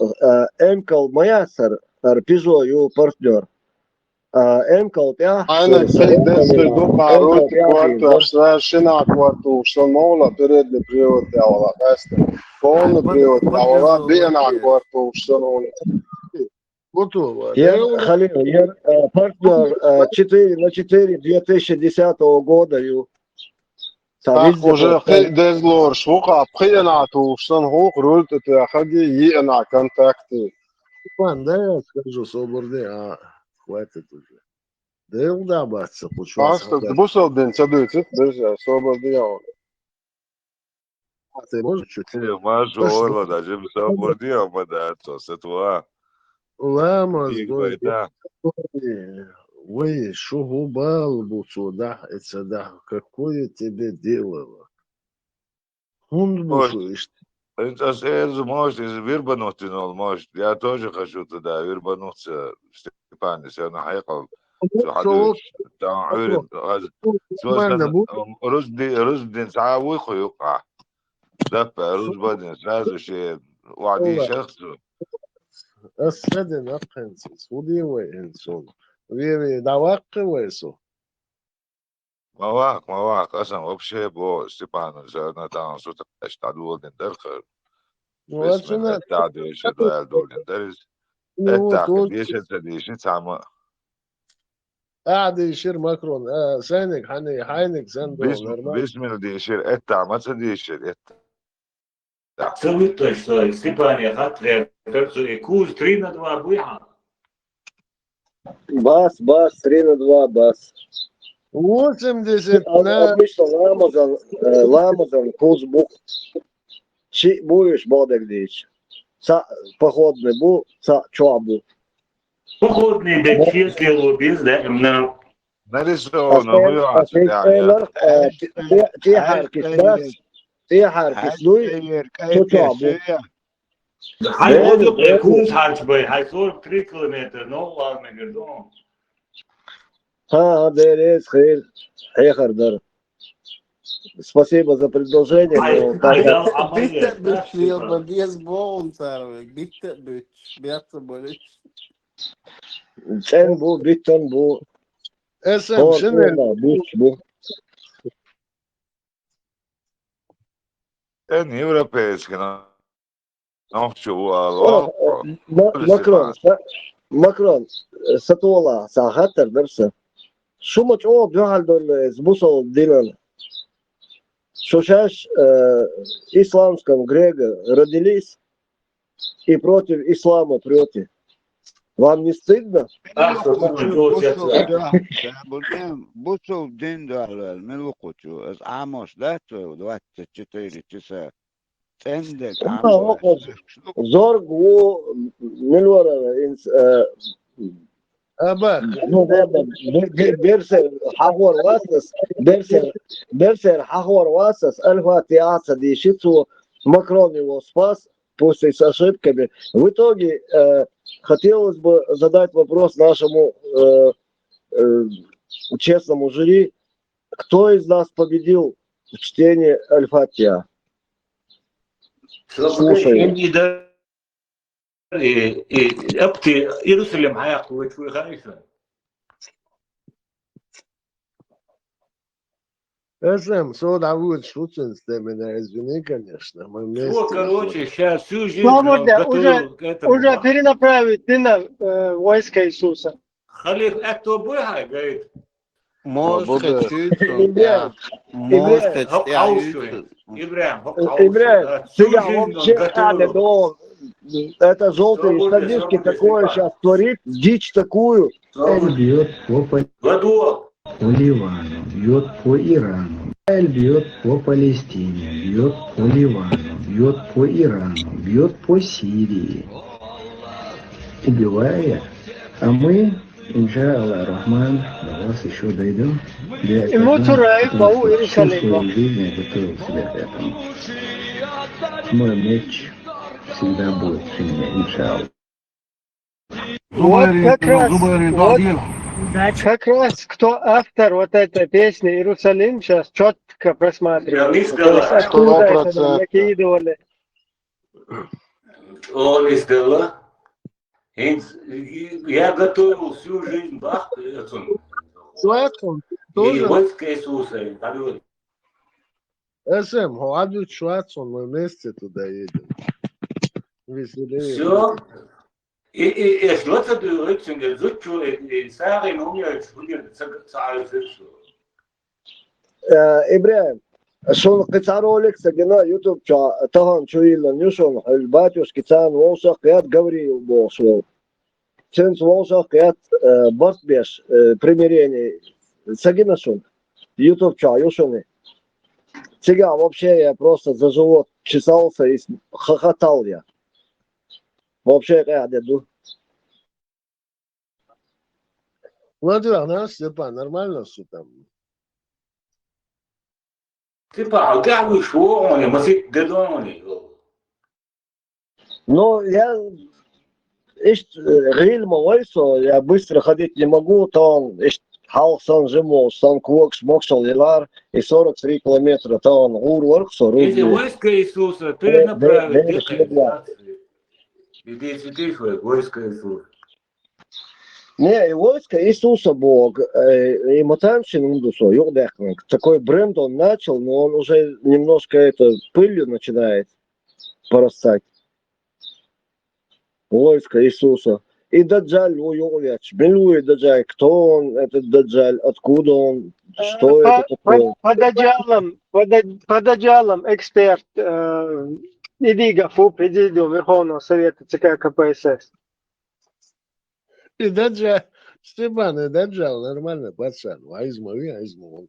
э, эмкал ма яцара, хӀара Пижо ю партнёр. А, эмкал тӀехь, Хьайна э, сай десса эмкал дукха тӀехь рути яхийна. кортош, шина кортуш, сон мовла передний привод тӀехь вала, къаьста. Полный привод тӀехь вала, биъна кортуш, сон мовла. Яр, Халил, яр, э, партнёр, э, четыре на четыре две тысячи десятого года ю. Цхьа Так, визза уже просто. Кхи дезлорш ву-кха, пхиъна тухуш санна хӀокху руль тӀе тоьхаргий, йиъна контакты. Ладно, да, я скажу, собар де, а хватит уже. Дело да, бац, кучу. Просто бусал дин ца дуьйцит, берза, собар де, я. Ты можешь чуть? Э, Маша, Точно. Орла, даже собар де, а ма да, то, с этого. Ламаз, Биг гой, Байда. Вай, шу хӀу бала бу цо дахь, эца дахь. Какое тебе дело? ХӀунда бу Ой. шу иштта? Ин ас эрзу, может, из вирбануттин ол, может. Я тоже хочу туда вирбануться, Степан, если она хьекъал. Цо хьадуьйцуш, там Ӏуьйран, аз, цо Нормально сан, бу? ам, рузди-, руздин цхьа вуй кху юкъахь. Даппа, рузбадин, сразу ше, ваӀди Ой. шахсу. Ас ца дина, аккхинца, хӀу де вай хӀинца суна? Ве, ве, дӀаваккхи вай со? Ма ваккха, ма ваккха, аса вообще бо, Степан, аса на там су тӀе дӀадолдин дара хӀара. Ну, Бисмилла, ацуна, тӀаьхьа дойша, дуьхьал долдин дара иза. ну, вот, Эттахка вот. дешар ца дийши цхьамма. А, дийшира Макрон. А, сайниг, хьани, хьайниг, сан ду, Бис-, нормально. Бисмилла дийшира, эттахь ма ца дийшира, эттахь. Ца вуьтташ со, Степане хатт гӀертар цу, и куз три на два буй хьан? Бас, бас, три на два, бас. Восемьдесят на... Обычно ламазан, э, ламазан куз бу. Ши буйш бодег дийш. Ца походный бу, ца чо бу. Походный бен честный ло без, да, именно. Нарисовано, хуй, а, цу тӀехь, я. Тихаркис, тихаркис, ну, цу чо бу. Хьай оду куз харч бай, хьай сорок три километр, но вал мегар ду. ХӀа, деррес хир, хьехар дар. Спасибо за предложение, Хьай, но хьай так дал Ӏамал Битта яц, битта Степан. без богун царве, битта битта, бетта болит. цӀен бу, биттан бу. Эсэм, Хор, шине, хор, буч бу. Эн европейский, но, но чу, Ма-, Макрон, са-, Макрон, э, сатола, са хаттар дар са. Шу ма чӀогӀа дуьхьал долу эс бусал динан. Шу шаьш, э, исламском грега родились и против ислама прёте. Вам не стыдно? Ах, со ма чӀогӀа Бусул цецваьлла. дуьхьа, бусул дин дуьхьал ваьлла, мила ву кху чу? Аса Ӏамош дац вай, двадцать четыре часа. ЦӀенда Ма хӀокху зорг ву, мила вара, инс-, э, Аба, ну, ладно, бе-, бе-, берсер хьахор вацас, берсер, берсер хьахор вацас, Аль-Фатиха ца дийши цо, Макрон его спас, пусть и с ошибками. В итоге, э, хотелось бы задать вопрос нашему, э, э, честному жюри, кто из нас победил в чтении Аль-Фатиха? Слушай. И, и, и, апти Иерусалим хьаяккха вуй, вуй хаиша. Эсэм, со дӀавоьдуш ву цуьнца, ты меня извини, конечно, мы вместе. Всё, короче, щас всю жизнь Свободно, готовил уже, к этому. Уже перенаправить ты на э, войска Иисуса. Халиф, это буй хьай, говорит. Мозга чуьйцу, Ибрахим, мозга Хьо-, чуьйцу. хьо-, ИбрахӀим, хьо-, Ибрахим, всю тебя жизнь он вообще готовил. Али, да, это желтый штанишки такое сейчас творит, дичь такую. Он бьет по, Пал- Году. по Ливану, бьет по Ирану. Израиль бьет по Палестине, бьет по Ливану, бьет по Ирану, бьет по Сирии, убивая. А мы Иншаллах Рахман, до вас ещё дойду. Я Ему Турай, Бау, Иерусалим. Жизнь готовил себя к этому. Мой меч всегда будет при мне, иншаллах. Вот как раз, вот как раз кто автор вот этой песни «Иерусалим», сейчас четко просматривается. То есть откуда это нам накидывали. Он издала. Я готовил всю жизнь бах. Швецком И тоже. Войско Иисуса. Эсэм, хо, адут Швецком, мы вместе туда едем. Веселее. Все. И и и что ты дурачинга зучу и сари номер чудер цари. Э, Ибрахим, шун кхы цхьа ролик ца гина YouTube чу, тахана чу йиллан ю шун, хьуьлбатюш кицан вовшах кхет Гавриил бохуш вол. Цуьнца вовшах кхет э, барт беш, э, примирение. Ца гина шун. YouTube чу ю шуни. Цигахь вообще я просто за живот чесался и хохотал я. Вообще къаьхьа де ду. Ладно, Степан, нормально все там. Типа, а как вы шуони, масит дедони? Ну, я иштта гӀийла ма вай со, я быстро ходить не могу, то он иштта хьалха сан жим волуш, сан когаш могушалла елара, и сорок три километра, то он гӀур варх со, Если руги. войско Иисуса перенаправить, Э, э, э, Иди цитишь войско Иисуса. Не, и войско Иисуса Бог, э, и матамшин ундусо, югдехнг. Такой бренд он начал, но он уже немножко это пылью начинает порастать. Войско Иисуса. И Даджаль у югвеч. Милуи Даджаль, кто он, этот Даджаль, откуда он, что По, это такое? по, по Даджалам, по, Да- по Даджалам эксперт э, Идига Фу, президиум Верховного Совета ЦК КПСС. И Даджал, Степан, и Даджал нормально, пацан. Айзма, ви, айзма.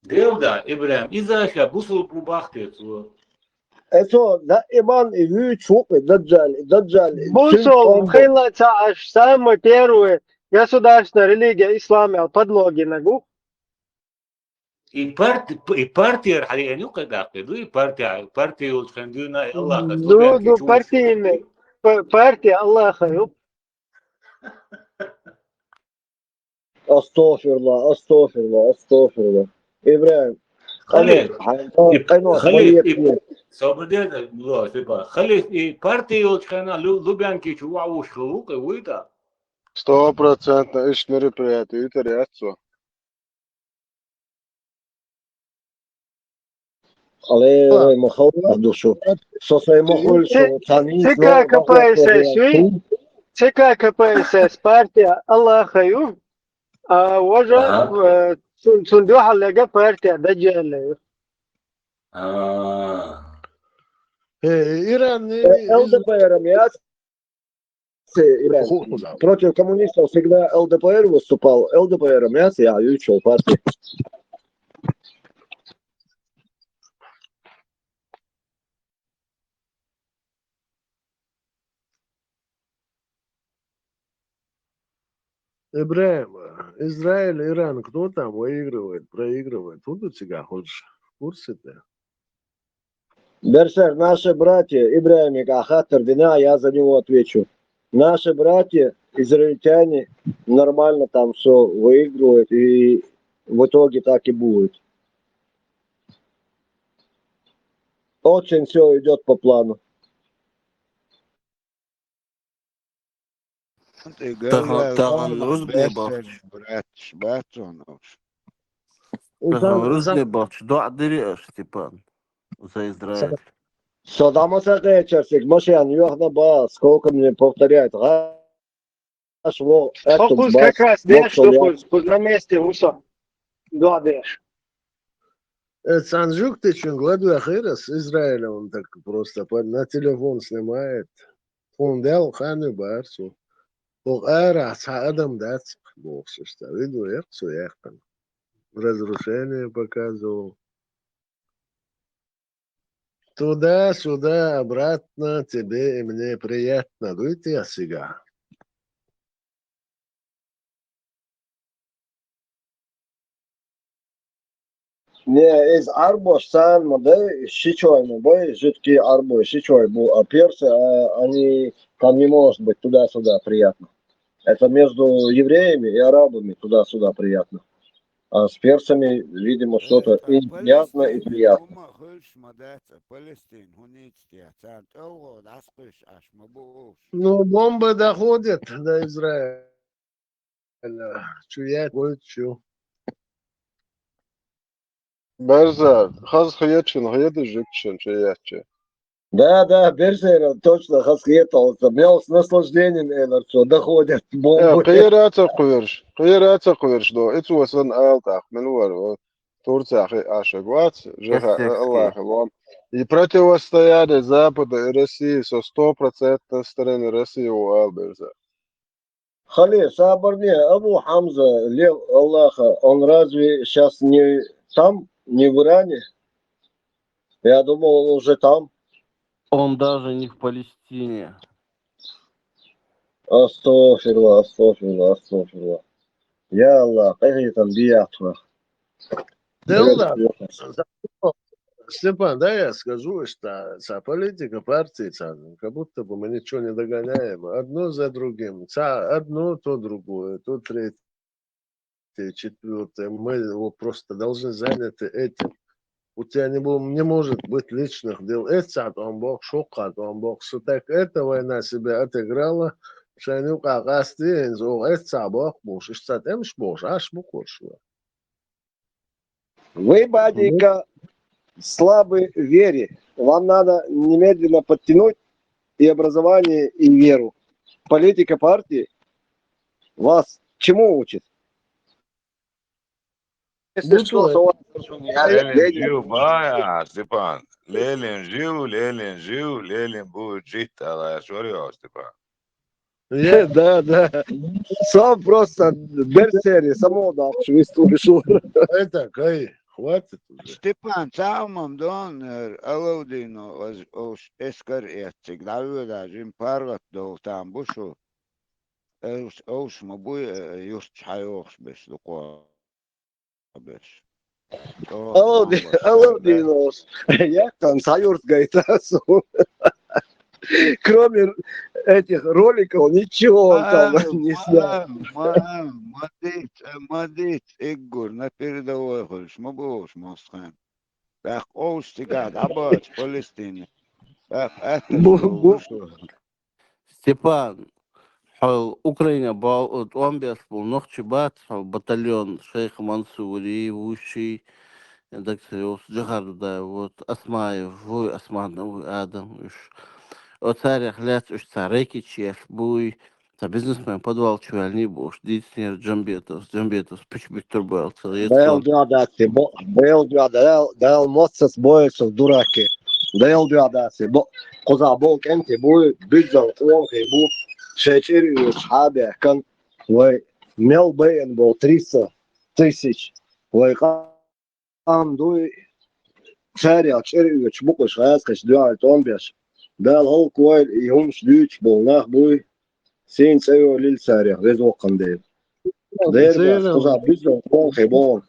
Девда, Ибрахим, иза ша бусул бу бахте цо. Это, да, иман и вичук, и Даджаль, и Даджаль. И Бусол, Цинцон. хейла ца аш самый первый государственная религия ислам, я подлоги нагу. И парти и партия хали эн юкъа даккхи ду, и партия, партия йолчу хен дуьйна, и Аллах Ду, ду, партийный, п- партия Аллаха, ю. Астафирла, астафирла, астафирла. Ибрахим, Халид, къайно, и- къайно, Халид, къайно, и- Собадеда, ло, типа, Халид и партия йолчу хен лу- Лубянки чу ваъ вуш хилу, кхи вуй да? Сто процентов, иш мероприятие, итар яц цо. Але, ой, ма хала душу. Со сай ма хуьлу Ци- шо, цани ЦК КПСС, ю? ЦК КПСС партия Аллаха ю, а важа Ага. э, цун цун дуьхьал лега партия Даджалла ю. А. Э, Иран, Э, ЛДПР-м яц, э, Иран. Ху-, ху-, да. Против коммунистов всегда ЛДПР выступал. ЛДПР-м яц, я ючел партию. Ибрахим, Израиль, Иран, кто там выигрывает, проигрывает? Вот у тебя хочешь в курсе-то? Берсер, наши братья, Ибрахимик а хаттар дина, я за него отвечу. Наши братья, израильтяне, нормально там все выигрывают, и в итоге так и будет. Очень все идет по плану. Тахана, тахана рузбе бахча. Тахана рузбе бахча. Доа дири аш, Степан. За Израиль. Садама сакъечерсик машин йохна ба, сколько мне повторяют. Аш во, Хокус как раз деш, хокус, куз на месте усо. Два деш. Э, Санжук, ты чё, гладуя херас, Израиля он так просто по- на телефон снимает. Он дал ханы барсу. Ох, ара, ца адам дац, бохсуста. Виду, я цу яхтан. Разрушение показывал. Туда-сюда, обратно, тебе и мне приятно. Дуйте я сега. Не, из Ӏарбош царна ма дай, шичой ма бай, жидкий Ӏарбой шичой бу, а персы, а, они, там не может быть туда-сюда приятно. Это между евреями и арабами туда-сюда приятно. А с персами, видимо, что-то и приятно, и приятно. Ну, бомба доходит до Израиля. Чуя, чу. Берза, хаз хьечун, хьеда жикшин чуячи. Да, да, берзера точно хаз хьеталца. Мел с наслаждением эларцо доходят Э, бомбы. Кхыйраца кхуьрш, кхыйраца кхуьрш до. Ицу сан алтах, мин вар, вот. Турция хи ашаг вац, жиха Эсэкски. Аллах лом. И противостояние Запада и России со сто процентов стороны России у Алберза. Хали, сабарне, Абу Хамза, лев Аллаха, он разве сейчас не там, не в Иране? Я думал, он уже там. Он даже не в Палестине. Астафирла, астафирла, астафирла. Я Аллах, къахьитам биятва. Делла, Степан, да, я скажу, что ца политика партии, ца, как будто бы мы ничего не догоняем. Одно за другим. Ца, одно, то другое, то третье, четвертое. Мы его просто должны заняты этим. У тебя не, бу- не может быть личных дел. Эцат он бог, шукат он бог. Что так эта война себя отыграла, что они как астиенс, о, эца бог, буш, ишцат эмш буш, аш букуршла. Вы, бадика, слабы в вере. Вам надо немедленно подтянуть и образование, и веру. Политика партии вас чему учит? Если Ну, что, то то вас Лелин жив бая, Степан. Лелин жив, Лелин жив, Лелин будет жить, Аллах, Степан. Я, Да, да. Сам просто берсери, само да, что выступишь. это, кай, хватит уже. Степан, цаӀ хӀумам дон, э, Алавдино, аз, ош, эскар эцциг, дӀавоьда, жим паргӀат дов там бушу. Ош, ош ма буй, э, юрташ хьайохаш беш, дукхо беш. ЧӀоагӀа Алавди-, там баш, Алавдино. Я там саюрт гайтасу. Кроме этих роликов ничего он там не снял. Ма, ма, ма диц, ма диц, иггур, на передовой хуьлуш, ма бохуш, Мосхан. ТӀаккха оуш цигахь дӀабоцу Палестине. ТӀаккха атта Бу-, шу, бу- шу. Степан, хьо Украина бал тӀом беш бу нохчи бац, хьо батальон Шейх Мансури, Вуши, Даксаевс, Джахар Дудаев, вот, Асмаев, вуй Асманов, вуй Адам, уьш. О царех лаьцна уьш цхьа рэкеташ еш буй, цхьа бизнесмен подвал чу ваьлний бу уьш, дийцинера Джамбетовс, Джамбетовс пуьчбуьттур бу аьлла ца гӀетта. Дел дуьхьа дац те, бо-, Дел дуьхьа, Дел, Дел моццац бойлсуз дураке. Дел дуьхьа дац те, бо-, кхузахь болу кӀентий буй, буьззал къонахий бу, шайн чӀир оьцуш хьа а баьхкан, вай мел байина болу триста тысяч, вай къам дуй, царех чӀир оьцуш бу-кх уьш гӀазкхича дуьхьал тӀом беш. Дала хӀаллаквойла и хӀуманаш дуьйцуш болу нах буй, сийна цӀе йолийла царех, веза воккханна Дела. Дера бац, кхузахь буьззал къонахий боху.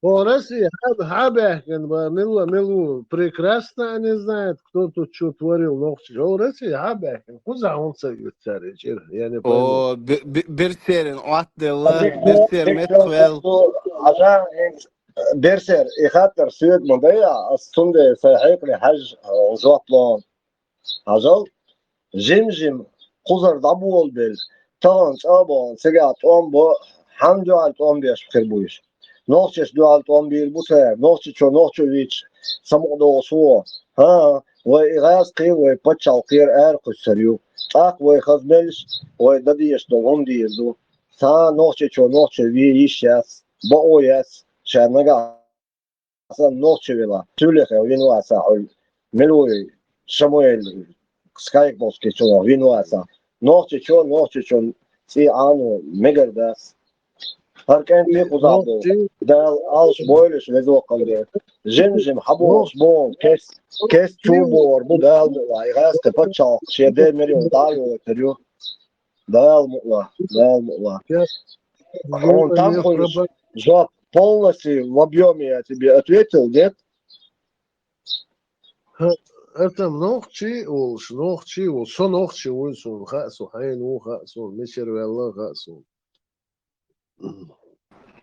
О, Россия, хьа, хьа баьхкина ба, мила, мила ву, прекрасно они знают, кто тут что творил, нохчи. О, Россия, хьа баьхкина, кхузахь хӀунда ца оьцу цара и чӀир, я не пойму. О, бе-, бе-, берсерин Ӏоттаделла, берсер меттахвел. Хьажа, берсер, и хаттар соьга ма дай, ас цундела сайн хьекъале хьаьжжа, жоп ло. Хьажал, жим-жим кхузара дӀаболабелла, тахана чӀагӀбахана цигахь тӀом бо, хьанна дуьхьал тӀом беш хир бу уьш? Нохчашна дуьхьал тӀом бийр бу цара, Нохчийчоь нохчо вийча, самукъадолуш ву. ХӀан-хӀа, вай и гӀазкхий, вай пачхьалкхера аракхуьссур ю. ТӀаккха вай хаза меллаш, вай дан дезаш долу хӀума дийр ду. Цхьа а Нохчийчоь нохчо вен йиш яц, бакъо яц, ша нагахь санна нохчо велахь, цуьлехь вина вацахь, хьуьлла мила вуй Шамаил Скайболскийчунах вина вацахь. Нохчийчоь нохчочун цӀий Ӏано мегар дац. ХӀара кӀентий кхузахь болу. Дала Ӏалаш бойла уьш, веза воккханна Дела. Жим-жим хьан бохуш боху, кест, кест чу бохур бу Дала мукъалахь. И гӀазкхи пачхьалкх шен ден миллион дӀа а йойтур ю. Дала мукъалахь, Дала мукъалахь. Хьуна там хуьлуш, жоп, полностью в объёме я тебе ответил, нет? Ха, это нохчи волуш, нохчи волуш, со нохчи вуй, суна хаьа, со хьенан ву хаьа, суна мичара ваьлла хаьа, суна.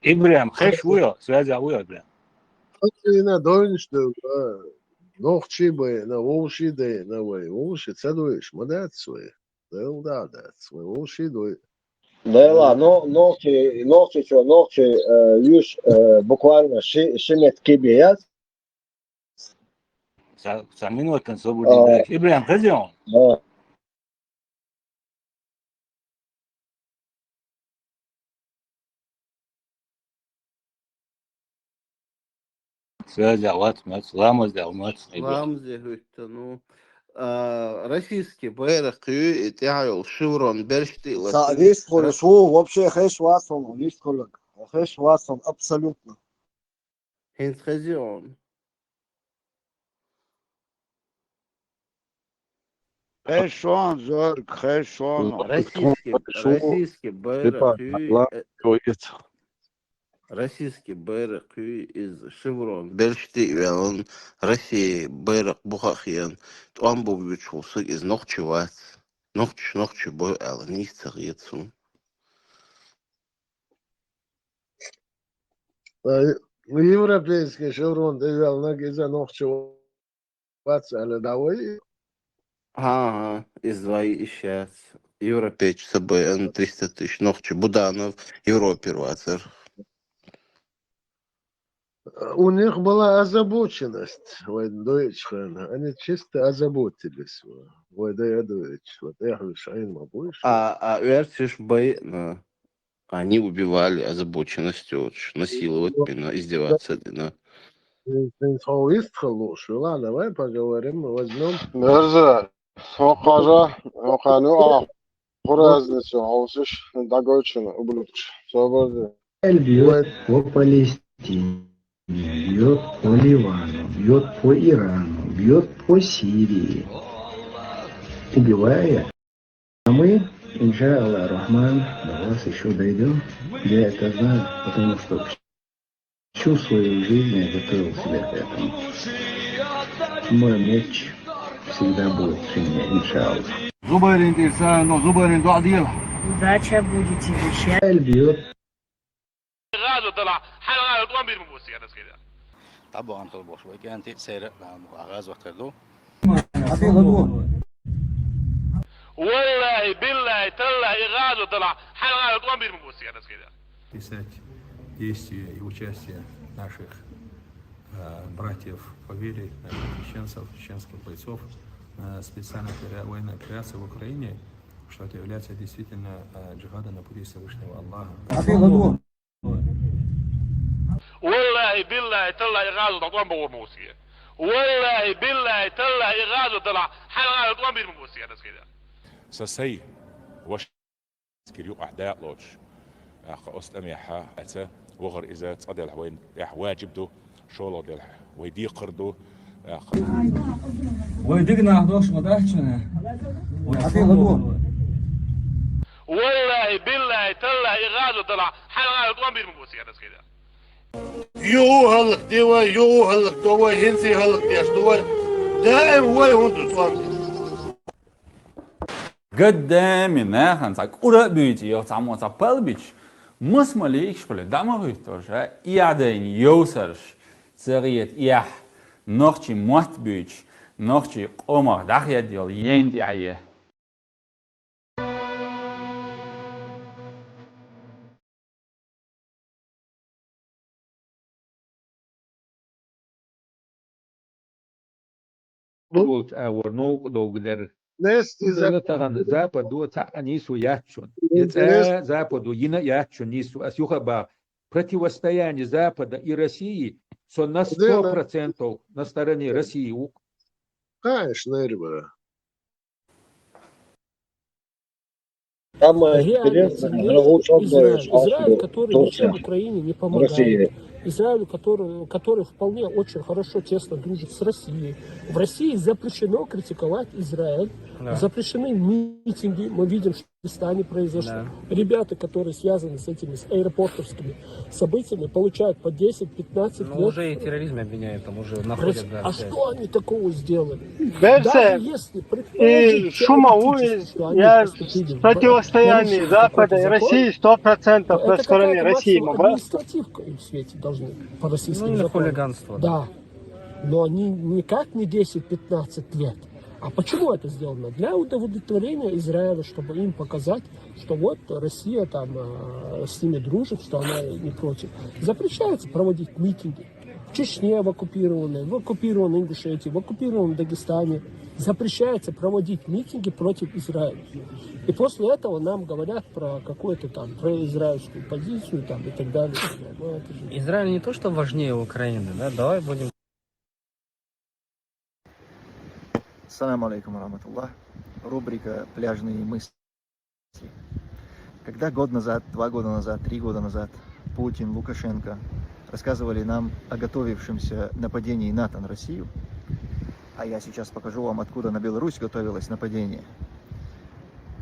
Ибрахим, хезаш вуй хьо, связь вуй хьо, Ибрахим? Хазина дойнаш девлла, нохчи байина, вовши дайина вай, вовши ца дойуш ма дац вай. Дайла да дац, вай вовши дой. Дайла, но, нохчи, нохчи чо, нохчи, э, юш, э, буквально ши, ши мет кибе яц. Цхьа, цхьа минута, освободить. А. Ибрахим, хезий хьуна? А. Связь вац, мац, ламаз дел мац. Ламаз де хӀуьтту, ну, а, российский байракх юй, и тӀехь йолу шеврон берш тӀе а латийна. Са вистхуьлуш ву, вообще хезаш вац хьуна, вистхуьлург. Хезаш вац хьуна, абсолютно. ХӀинца хезий хьуна? Хезаш ву хьуна, Зорг, хезаш ву хьуна. Российский, российский байракх юй, э, российский байракх юй, иза шеврон берш тӀе а ваьлла, Россия байракх буха а хиъна, тӀом бу буьйцуш волу стаг иза нохчи вац. Нохчаш нохчи бу аьлла, нийса ца хета суна. Европейский шеврон тӀе ваьлларг иза нохчи вац аьлла, дӀавай? ХӀан-хӀа, иза вай иштта яц. Европейчу ца байина триста тысяч нохчи, Буданов Европера вацара. У них была озабоченность, вай дойчу хенахь. Они чисто озаботились. Вай дай а дойчу, вай тӀехь уьш Ӏийна ма бу уьш. А, а оьрсаш байина. Они убивали озабоченность йоцуш, насиловать бина, издеваться дина. ХӀинца хьо вистхила лууш ву, ладно, давай поговорим, возьмём. Мерза, хьо кхажа, хьо кхана ю ахь. Хьо разница хьовсуш, дӀагойчунна, ублюдкаш. Собар де. Израиль бьёт по Палестине, бьёт по Ливану, бьёт по Ирану, бьёт по Сирии, убивая. А мы, иншаллах рахман, до вас ещё дойдём. Я это знаю, потому что всю свою жизнь я готовил себя к этому. Мой меч всегда будет при мне, иншаллах. Зубайрин тӀера царна, Зубайрин доӀа дела. Удача будете вещать. Израиль бьёт. ГӀазот делахь, хьайн гӀазот тӀом бийр ма бу аса, я дас хида. ДӀабахана хила болуш вай кӀентий, церан а, гӀазот хир ду. Валлахи, биллахи, таллахи, и гӀазот делахь, хьайн гӀазот тӀом бийр ма бу аса, я дас хида. Писать действия и участие наших, э, братьев по вере, наших чеченцев, чеченских бойцов, э, специальной опера-, военной операции в Украине, что это является действительно, э, джихадом на пути Всевышнего Аллаха. Валлахи, биллахи, таллахи, гӀазот тӀом бийр ма бу аса. Валлахи, биллахи, таллахи, гӀазот делахь, хьайн гӀазот тӀом бийр ма бу аса, я дас хида. Са сай, ваш Кир юкъахь дакъа лоцуш, тӀаккха оцу тӀамехь, аьца, вахара иза, цкъа делахь вайна тӀехь ваджиб ду, шолгӀа делахь вай декхар ду, тӀаккха. Вай дика нах долуш ма дац шуна? Вай хьан ду? Валлахи, биллахи, таллахи, и гӀазот делахь, хьайн гӀазот тӀом бийр ма бу аса, я дас хида. Юха хӀаллакде вай, юха хӀаллакдо вай, хӀинца а хӀаллакдеш ду вай. Даим вай хӀунда ду тӀом? Гаддами нахана цхьа кӀура а буьйцу, йо, цхьаммо цхьа пал бича, маса ма лийгаш хила, дӀа ма хӀуьттуш, а, и Ӏадайна йовсарш, ца гӀета эхь, нохчий мотт буьйцуш, нохчий къомах дӀахедда йолу ен тӀехь е. Бу- Бу цӀа вара новкъа довга дара. Нестиза- Иза тахана Западо цхьаъ нийсо яц шуна. Я цӀа Западо йина а яц шуна нийсо. Ас юха а боху, противостояние Запада и России, со на сто процентов на стороне России ву. Конечно, Эрбара. Самое интересное, Израиль, Израиль, который ничем Украине не помогает. Израиль, который, который вполне очень хорошо, тесно дружит с Россией. В России запрещено критиковать Израиль. Да. Запрещены митинги. Мы видим, что Дагестане произошло. Да. Ребята, которые связаны с этими с аэропортовскими событиями, получают по десять-пятнадцать лет. Ну, уже и терроризм обвиняют, там уже находят. Да, а что они такого сделали? Даже если предположить, теоретически, что они поступили в нарушение какой-то закон, то это какая-то максимум административка им светит должны по российским законам. Ну, или хулиганство. Да. Но они никак не десять-пятнадцать лет. А почему это сделано? Для удовлетворения Израиля, чтобы им показать, что вот Россия там э, с ними дружит, что она не против. Запрещается проводить митинги. В Чечне, в оккупированной, в оккупированной Ингушетии, в оккупированном Дагестане запрещается проводить митинги против Израиля. И после этого нам говорят про какую-то там произраильскую позицию там, и так далее. Израиль не то, что важнее Украины, да? Давай будем Салам алейкум ва рахматуллах. Рубрика «Пляжные мысли». Когда год назад, два года назад, три года назад Путин, Лукашенко рассказывали нам о готовившемся нападении НАТО на Россию, а я сейчас покажу вам, откуда на Беларусь готовилось нападение,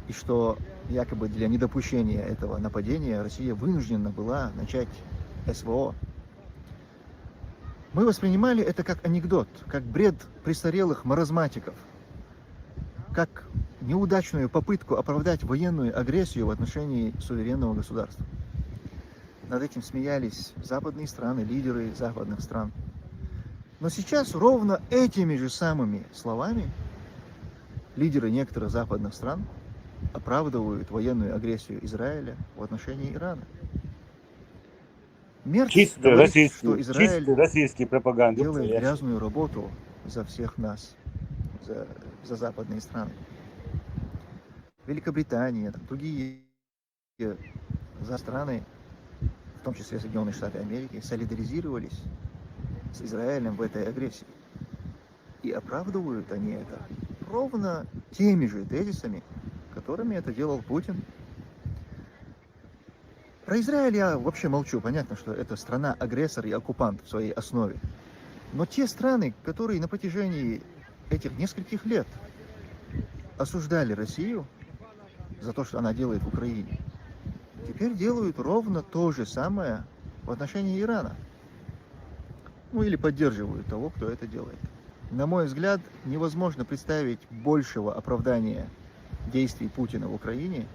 и что якобы для недопущения этого нападения Россия вынуждена была начать СВО. Мы воспринимали это как анекдот, как бред престарелых маразматиков, как неудачную попытку оправдать военную агрессию в отношении суверенного государства. Над этим смеялись западные страны, лидеры западных стран. Но сейчас ровно этими же самыми словами лидеры некоторых западных стран оправдывают военную агрессию Израиля в отношении Ирана. Мерц говорит, что Израиль делает грязную работу за всех нас, за, за западные страны. Великобритания, там, другие за страны, в том числе Соединенные Штаты Америки, солидаризировались с Израилем в этой агрессии. И оправдывают они это ровно теми же тезисами, которыми это делал Путин. Про Израиль я вообще молчу. Понятно, что это страна-агрессор и оккупант в своей основе. Но те страны, которые на протяжении этих нескольких лет осуждали Россию за то, что она делает в Украине, теперь делают ровно то же самое в отношении Ирана. Ну или поддерживают того, кто это делает. На мой взгляд, невозможно представить большего оправдания действий Путина в Украине,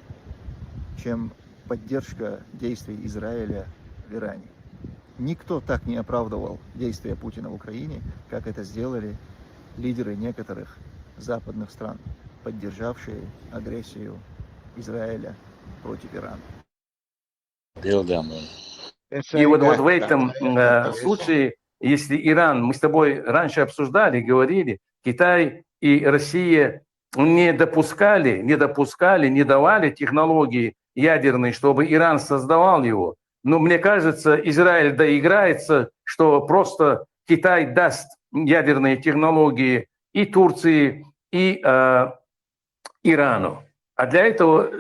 чем поддержка действий Израиля в Иране. Никто так не оправдывал действия Путина в Украине, как это сделали лидеры некоторых западных стран, поддержавшие агрессию Израиля против Ирана. И вот, вот в этом э, случае, если Иран, мы с тобой раньше обсуждали, говорили, Китай и Россия не допускали, не допускали, не давали технологии ядерные, чтобы Иран создавал его. Но мне кажется, Израиль доиграется, что просто Китай даст ядерные технологии и Турции, и э, Ирану. А для этого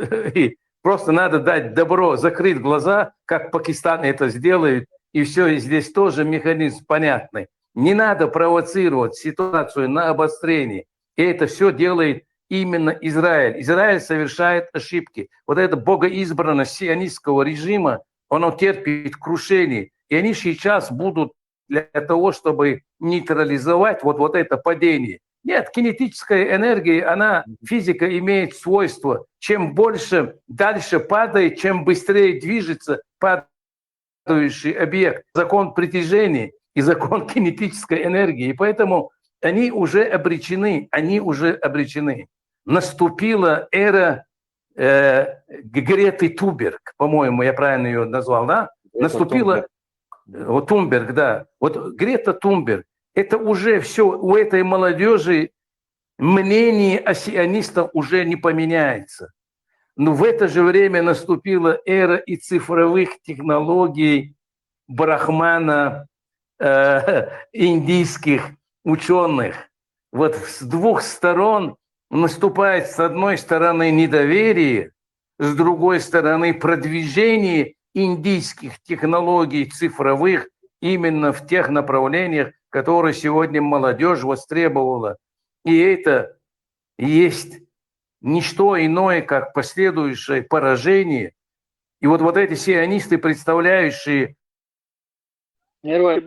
просто надо дать добро, закрыть глаза, как Пакистан это сделает, и все, и здесь тоже механизм понятный. Не надо провоцировать ситуацию на обострение. И это все делает именно Израиль. Израиль совершает ошибки. Вот эта богоизбранность сионистского режима, оно терпит крушение. И они сейчас будут для того, чтобы нейтрализовать вот, вот это падение. Нет, кинетическая энергия, она, физика имеет свойство, чем больше дальше падает, чем быстрее движется падающий объект. Закон притяжения и закон кинетической энергии. И поэтому они уже обречены, они уже обречены. Наступила эра э, Греты Туберг, по-моему, я правильно ее назвал, да? Наступила Тунберг. Вот Тунберг, да. Вот Грета Тунберг, это уже все, у этой молодежи мнение о сионистах уже не поменяется. Но в это же время наступила эра и цифровых технологий, брахмана, э, индийских ученых. Вот с двух сторон наступает с одной стороны недоверие, с другой стороны продвижение индийских технологий цифровых именно в тех направлениях, которые сегодня молодежь востребовала. И это есть не что иное, как последующее поражение. И вот, вот эти сионисты, представляющие и вот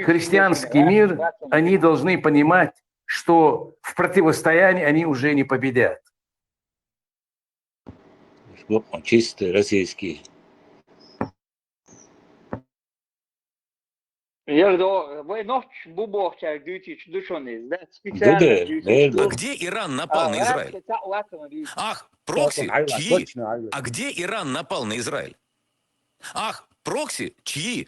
христианский мир, они должны понимать, что в противостоянии они уже не победят. Чисто российский. Ердо, вай нохч бубохчар дүүчич душониз, да? Специально дүүчич. А где Иран напал на Израиль? Ах, прокси, чьи? А где Иран напал на Израиль? Ах, прокси, чьи?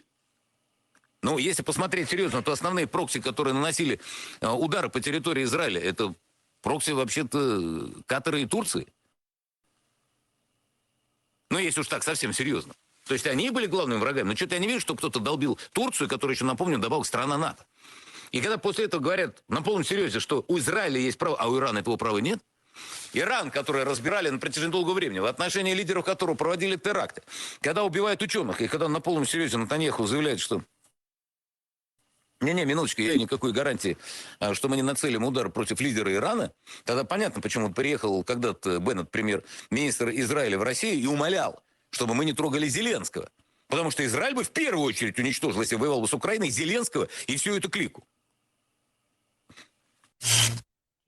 Ну, если посмотреть серьезно, то основные прокси, которые наносили э, удары по территории Израиля, это прокси вообще-то Катара и Турции. Ну, если уж так совсем серьезно. То есть они и были главными врагами. Но что-то я не вижу, что кто-то долбил Турцию, которая еще, напомню, добавок страна НАТО. И когда после этого говорят на полном серьезе, что у Израиля есть право, а у Ирана этого права нет, Иран, который разбирали на протяжении долгого времени, в отношении лидеров которого проводили теракты, когда убивают ученых, и когда на полном серьезе Натаньяху заявляет, что не-не, минуточку, я никакой гарантии, а, что мы не нацелим удар против лидера Ирана. Тогда понятно, почему приехал когда-то Беннет, премьер-министр Израиля, в Россию и умолял, чтобы мы не трогали Зеленского. Потому что Израиль бы в первую очередь уничтожил, если воевал бы с Украиной, Зеленского и всю эту клику.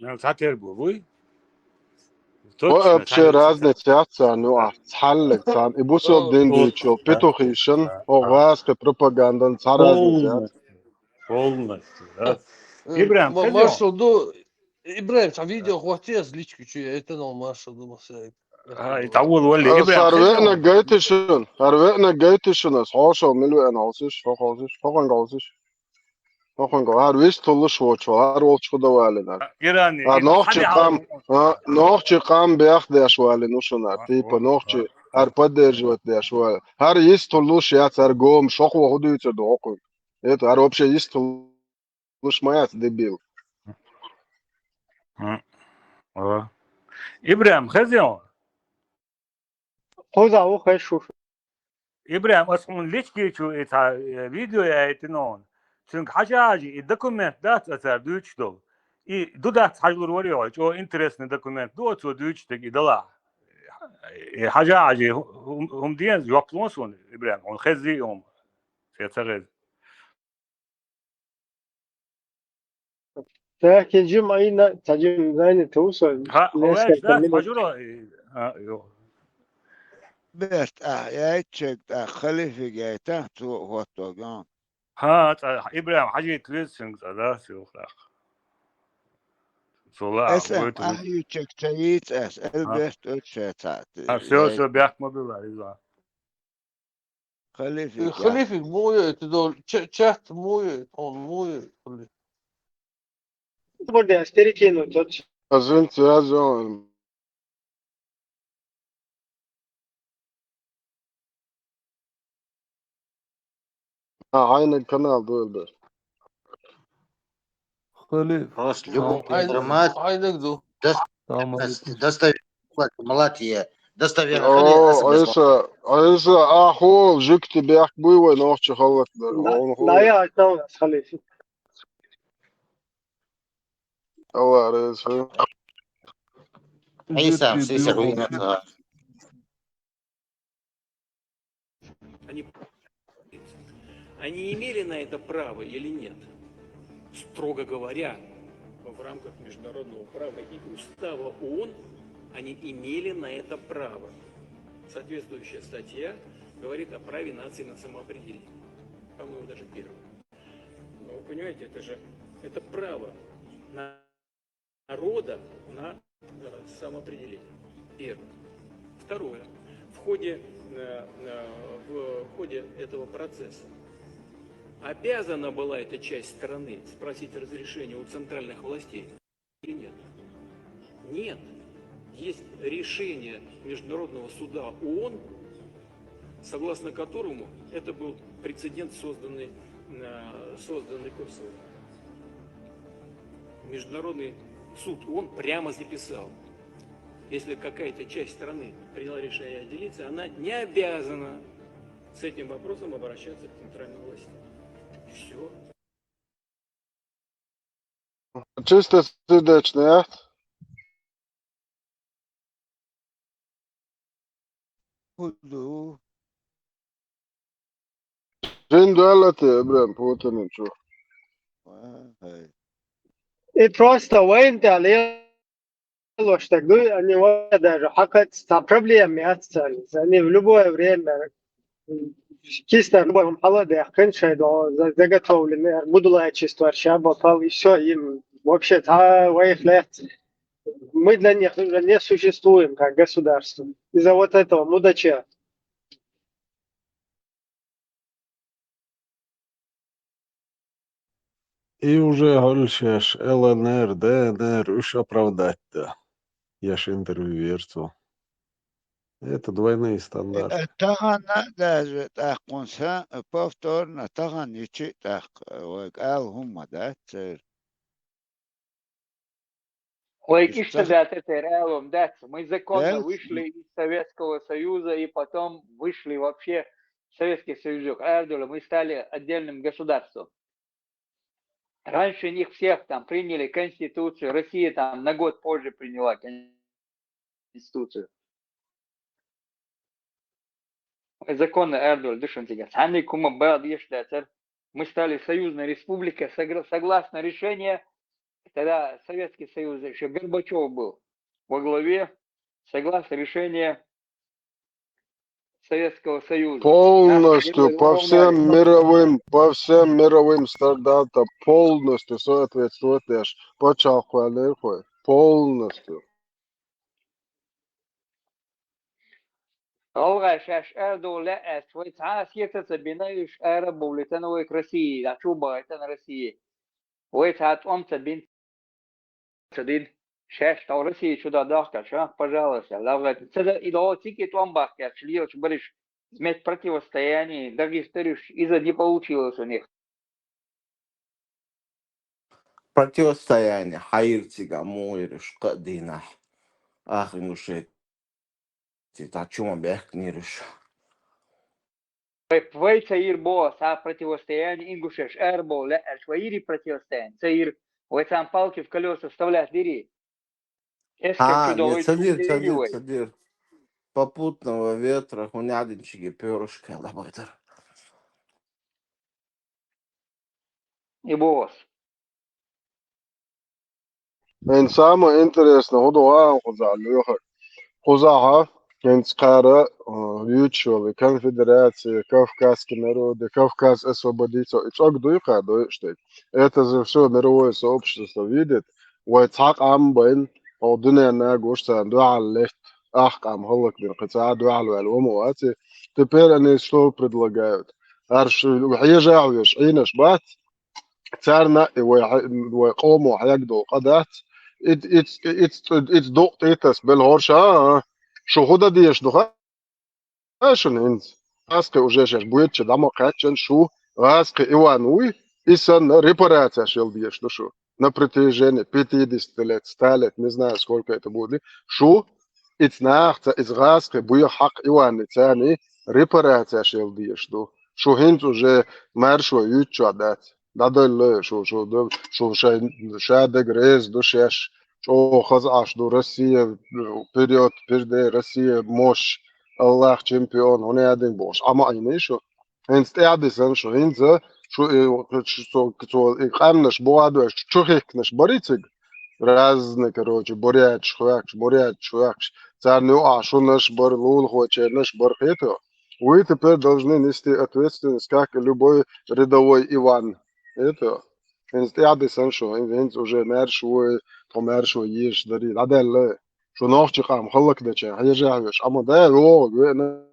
Ну, цатер бы вы? Вообще разница яц цан, ну, а цхьаллаг цан. И бусалба дин дийцачо петухишан, о гӀаскхи пропагандан цхьа разница яц. Полностью, да? Ибрахим, маршал ду, Ибрахим, цхьа видео хӀоттае аз личка чу, это но маршал ду, масаид. А, это вот, Валли, Ибрахим. ХӀара веънаг гайтишун, хӀара веънаг гайтишун, аз хьошал мил веъна гӀолсиш, хьо гӀолсиш, хьо гӀолсиш. Хьо гӀолсиш. ХӀара вист хуллуш воч, хӀара волчу худа валина. Ирани. ХӀара нохчи къам, а, нохчи къам бехдеш валина ушуна, типа нохчи хӀара поддерживать деш валина. ХӀара йист хуллуш яц, хӀара гома шохво хӀу дуьйцур ду хӀокхуьнга. Это хӀара вообще йист хуллуш ма яц, дебил. Ибрахим, хезион? Кхуза ву хезаш ву. Ибрахим, ас хьуна личкийчу и цхьа видео яйтина хьуна. Цуьнга хьажа-хьажа и документ дац ацара дуьйцуш долу. И ду дац хьажалур вара йохь, чӀо интересный документ ду, оцо дуьйцуш дерг и далахь. И хьажа-хьажа хӀума ден, жоп лун суна, Ибрахим, хьуна хеззий и хӀума. Се ца хеза. Тахкин жим айна, ца жим зайна туса. Ха, ховеш, да, хажуро. Берт, а, яйчек, а, халифиг яйта, цу хӀоттоган. Ха, цӀа, Ибрахим хьажийт везсинг цӀа, да, силхах. Цула. Эса, а, хьажийчек ца йийц эс, эл берт оьтше цаъ. А, всё, всё, бяхк ма билла, иза. Халифик. Халифик муй, это дол, чат муй, он муй. Burada старики, ну, тот. Извините, я звоню. А, айна канал был бы. Халиф. Просто любой информация. Айна ду. Достоверно. Малатия. Достоверно. Айса, айса, ахол, жук тебе ах буй вай нохчи халлак дар. Да, я, это у нас, Халиф. Аллах, айса, все руины. Они, они имели на это право или нет? Строго говоря, в рамках международного права и устава ООН они имели на это право. Соответствующая статья говорит о праве нации на самоопределение. По-моему, даже первая. Но вы понимаете, это же это право на народа на самоопределение. Первое. Второе. В ходе, э, э, в ходе этого процесса обязана была эта часть страны спросить разрешение у центральных властей или нет? Нет. Есть решение Международного суда ООН, согласно которому это был прецедент, созданный, э, созданный Косово. Международный суд ООН прямо записал: если какая-то часть страны приняла решение отделиться, она не обязана с этим вопросом обращаться к центральным властям. И все. Чисто сердечный, а? хӀу ду? Жин дуьллати Ибрахим Путин чу. Ай. И просто вайн тӀе лелош так дуй, они вообще даже хьакхац, там проблем яц царна. Они в любое время, чисто в любой хьала дехкан шай до-, за-, заготовлены, будулайчество, ща бокал, и всё, им вообще та вайх лет. Мы для них уже не существуем как государство. Из-за вот этого мудача. И уже хьулшеш ЛНР, ДНР, уж оправдать да. Еш интервью верцу. Это двойные стандарты. Э, тахана даже тӀаккхунса, э, повторно, тахана ичи тӀаккха, э, вай кӀал хӀумма дац, цер. Ой, Из иштта тах- дац, это реалом дац. Мы законно Дац. Вышли из Советского Союза и потом вышли вообще Советский Союз. Эрдула, мы стали отдельным государством. Раньше них всех там приняли конституцию. Россия там на год позже приняла конституцию. Законно Эрдула душунтига. Цхьанник хӀума бал деш дацар. Мы стали союзной республикой согла-, согласно решения, тогда Советский Союз, еще Горбачев был во главе, согласно решения Советского Союза. Полностью Нас по равно всем равно. Мировым, по всем мировым стандартам полностью соответствовать деш паччахьалкхе лер хой. Полностью. ГӀалгӀай шаьш арадовла лаьа аьлча, вай цхьа а сета ца бина, уьш ара а бовлийтина вай России, дӀа чу а бахийтина России. Вай цхьа а тӀом ца бина, ца дина. Шаьш тхьо России чу дӀадохкача, пожалуйста, гӀалгӀай. Ца да, и дӀо цига тӀом бахкача, лелача бараш, мет противостояние, дагестариш, из-за не получилось у них. Противостояние хьаийра цига, мугӀийра уьш кхаа дийнахьа. Ах, Ингушетия, цхьа чу ма баьхкинера уьш. Вай, вай ца йира боху, цхьа противостояние ингушеш ара боху лаьа аьлча, вай йири противостояние, ца йира, вай царна палки в колеса вставлять дири. Эскар А, чу до нет, вай ца дира, чу ца дири дира, вай. ца дира. Попутного ветра, хӀун яа динчиге пёрышка лабайтар. И бос. Эн самое интересное, хӀу ду а кхузахь лоьхар. Кхузахьа, хӀинца кхара, а, юьйцуш йолу конфедерация, кавказские народы, Кавказ освободится, и цӀог дуй кхара дойуш дерг. Это же всё мировое сообщество видит. Вай цхьа къам бен, хӀо дуьненна гуш царна дуьхьал летта, ах къам хӀаллакдина, кхин цхьа а дуьхьал ваьлла вамо вац и. Теперь они что предлагают? Арш хьежа а веш, Ӏийнаш бац, царна и вай хье-, вай къомо хьегадо къа дац. Ит, ит, ит, ит, ит дукъ тӀе тас бел хӀорша, а, а. Шу хӀу дан дезаш ду ха-, а шуна хӀинца? ГӀазкхи уже шаьш боьдучу дӀа ма кхаьччан шу, гӀазкхи Иван вуй, и санна репарацеш яла дезаш ду шу. На протяжении пятидесяти лет, ста лет, не знаю, сколько это будет. Шу, ицу нахаца, иза гӀазкхи буьйха хьакха Иванни царни репарацеш яла дезаш ду. Шу хӀинца уже маьршо юьйцучохь дац. ДӀадалла шу, шу, шу шайн, ша дага реза ду шаьш. ЧӀогӀа хаза Ӏаш ду, Россия, вперёд, впереди, Россия мощь, Аллах чемпион, хӀун яа динчу бохуш, Ӏама Ӏийний шу? ХӀинца тӀаьхьа дисна шу, хӀинца шу, и, шу, цо, цо, и къаьмнаш боху а доьш, чу хихкинарш барий цига? Разные, короче, буряташ хӀоьттуш, буряташ хӀоьттуш, царна юкъахь шунаш бара, лулахочернаш бара, хетий? Вы теперь должны нести ответственность, как и любой рядовой Иван. Это, хӀинца тӀаьхьа дисна шу, хӀин-, хӀинца уже маьрша вуй, тхо маьршо езаш дарий, дӀадаьлла. Шу нохчи къам хӀаллакдеча, хьежа а веш, Ӏама дай, вогӀу, веана.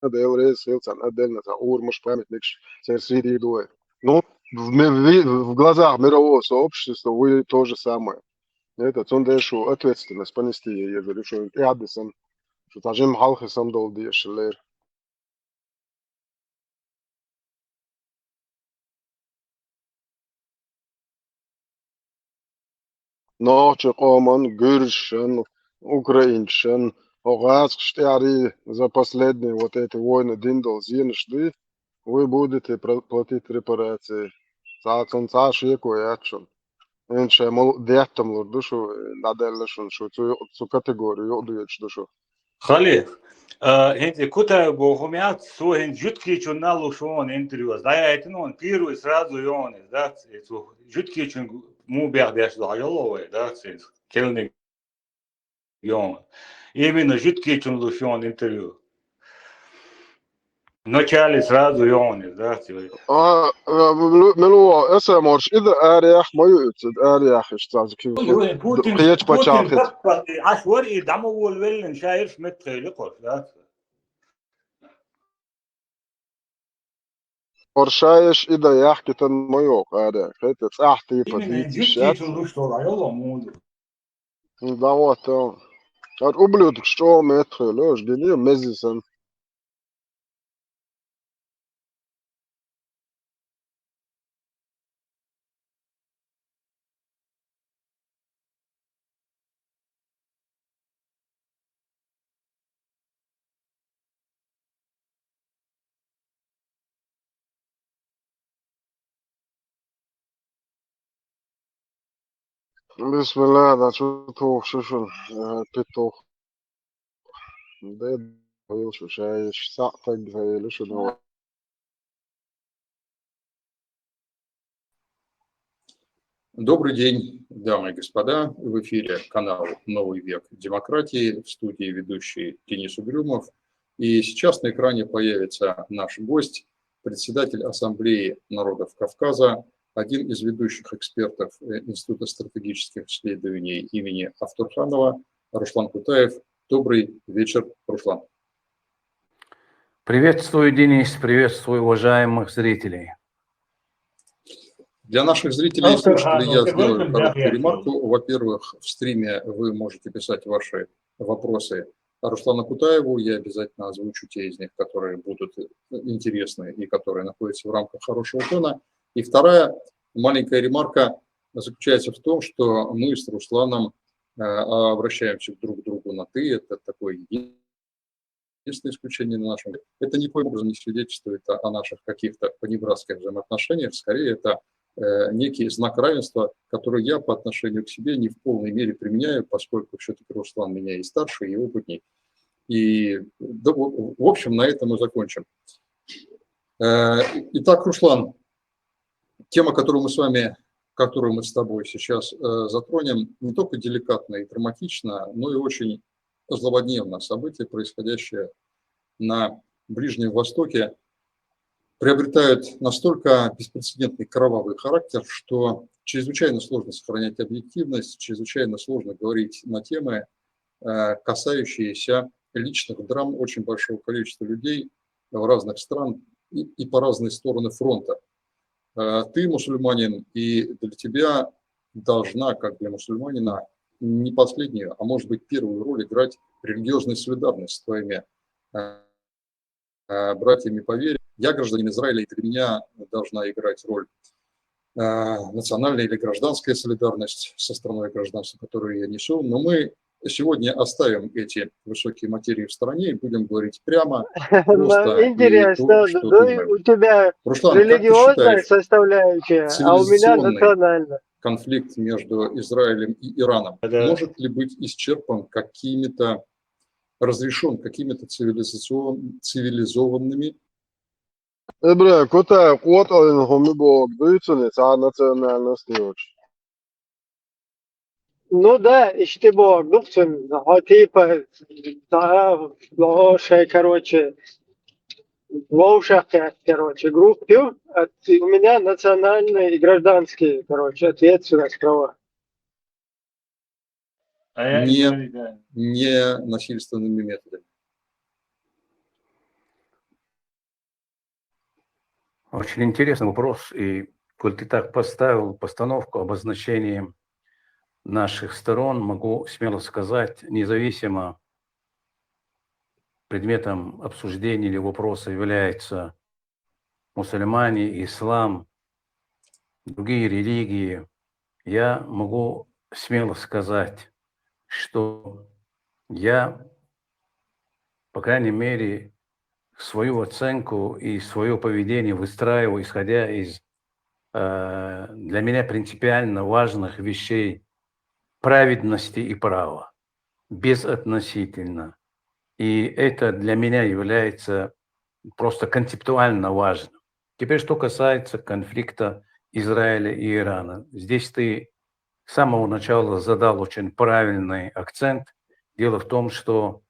Дела реза хила царна, отдельно цхьа урамаш, памятникаш, церан сий дийр ду вай. Ну, в ми-, ви-, в глазах мирового сообщества вы то же самое. Это, цундела шу ответственность понести езар ю, шу тӀаьхьа дисна, шу цхьа жимма хьалхе самадовла дезаш лера. Нохчийн къоман, гуьржашан, украинцашан, хӀо гӀазкхаш тӀаьхьарий за последние вот эти войны дина долу зенаш дуй, вы будете пла-, платить репарации. Цхьа, цунна цхьа а шеко яц шуна. ХӀинца шайн мул-, деттам лур ду шу, дӀадаьлла шуна шу, цу ю-, цу категорию юкъа доьдуш ду шу. Хали, а, хӀинца Кутаев боху меца, цо хӀинца жуткичунна луш вон интервью. ДӀаяйтина вон, первый сразу йогӀун иза, да, цо жуткичун му бехдеш ду хьажало вай, да, цо келниг йогӀун. Именно жуткичун луш вон интервью. Вначале сразу йогӀун иза, да, цо. А, а, мел-, мел ву, эсэморш ида араяхь ма ю, ида араяхь иштта цаьрца кхин Ой, ой, Путин, кхечу Путин пачхьалкхе. Таппа, и Ӏаш вара и дӀа ма волавеллина, ша ерш меттахъели кхош, да? Оршаеш ида яхкитан ма йокъу аре, хӀета цӀахь типа Именно дийциш яц. Жуткичун луш долу Ӏайоло муду. Да вот, а. Ар ублюдкаш чӀогӀа меттахъели, уж гини, мези сан. Бисмилла, да чу тухуш шу, э, петух. Дай йолуш шаьш саъ таг хӀейла шуна. Добрый день, дамы и господа. В эфире канал «Новый век демократии». В студии ведущий Денис Угрюмов. И сейчас на экране появится наш гость, председатель Ассамблеи народов Кавказа, один из ведущих экспертов, э, Института стратегических исследований имени Автурханова, Руслан Кутаев. Добрый вечер, Руслан. Приветствую, Денис, приветствую уважаемых зрителей. Для наших зрителей и слушателей я сделаю короткую ремарку. Во-первых, в стриме вы можете писать ваши вопросы Руслану Кутаеву. Я обязательно озвучу те из них, которые будут, э, интересны и которые находятся в рамках хорошего тона. И вторая маленькая ремарка заключается в том, что мы с Русланом, э, обращаемся друг к другу на «ты». Это такое единственное исключение на нашем. Это никоим образом не свидетельствует о, о наших каких-то понебратских взаимоотношениях. Скорее, это, э, некий знак равенства, который я по отношению к себе не в полной мере применяю, поскольку всё-таки Руслан меня и старше, и опытней. И, да, в, в общем, на этом мы закончим. Э, итак, Руслан, тема, которую мы с вами, которую мы с тобой сейчас, э, затронем, не только деликатна и драматична, но и очень злободневна. События, происходящие на Ближнем Востоке, приобретают настолько беспрецедентный кровавый характер, что чрезвычайно сложно сохранять объективность, чрезвычайно сложно говорить на темы, э, касающиеся личных драм очень большого количества людей в разных стран и, и по разные стороны фронта. Э, ты мусульманин, и для тебя должна, как для мусульманина, не последнюю, а может быть, первую роль играть религиозная солидарность с твоими, э, э, братьями по вере. Я гражданин Израиля, и для меня должна играть роль, э, национальная или гражданская солидарность со страной, гражданство которой я несу. Но мы сегодня оставим эти высокие материи в стороне и будем говорить прямо, просто и то, что думаем. Интересно, да, у тебя религиозная составляющая, а у меня национальная. Руслан, как ты считаешь, цивилизационный конфликт между Израилем и Ираном может ли быть исчерпан какими-то, разрешён какими-то цивилизацион-, цивилизованными Ибрагим, Кутаев къотӀаллина хӀума бохург дуй цуьнан, цхьа национальность йоцуш? Ну да, иштта бохург ду цуьнан, хьо типа, цхьа, хьо шайн, короче, вовшах кхетта, короче, группа ю, а т-, у меня национальные и гражданские, короче, ответственность, права. А я не, не насильственными методами. Очень интересный вопрос. И коль ты так поставил постановку, обозначение наших сторон, могу смело сказать, независимо, предметом обсуждения или вопроса является мусульмане, ислам, другие религии, я могу смело сказать, что я, по крайней мере, свою оценку и своё поведение выстраиваю, исходя из, э, для меня принципиально важных вещей праведности и права, безотносительно. И это для меня является просто концептуально важным. Теперь, что касается конфликта Израиля и Ирана. Здесь ты с самого начала задал очень правильный акцент. Дело в том, что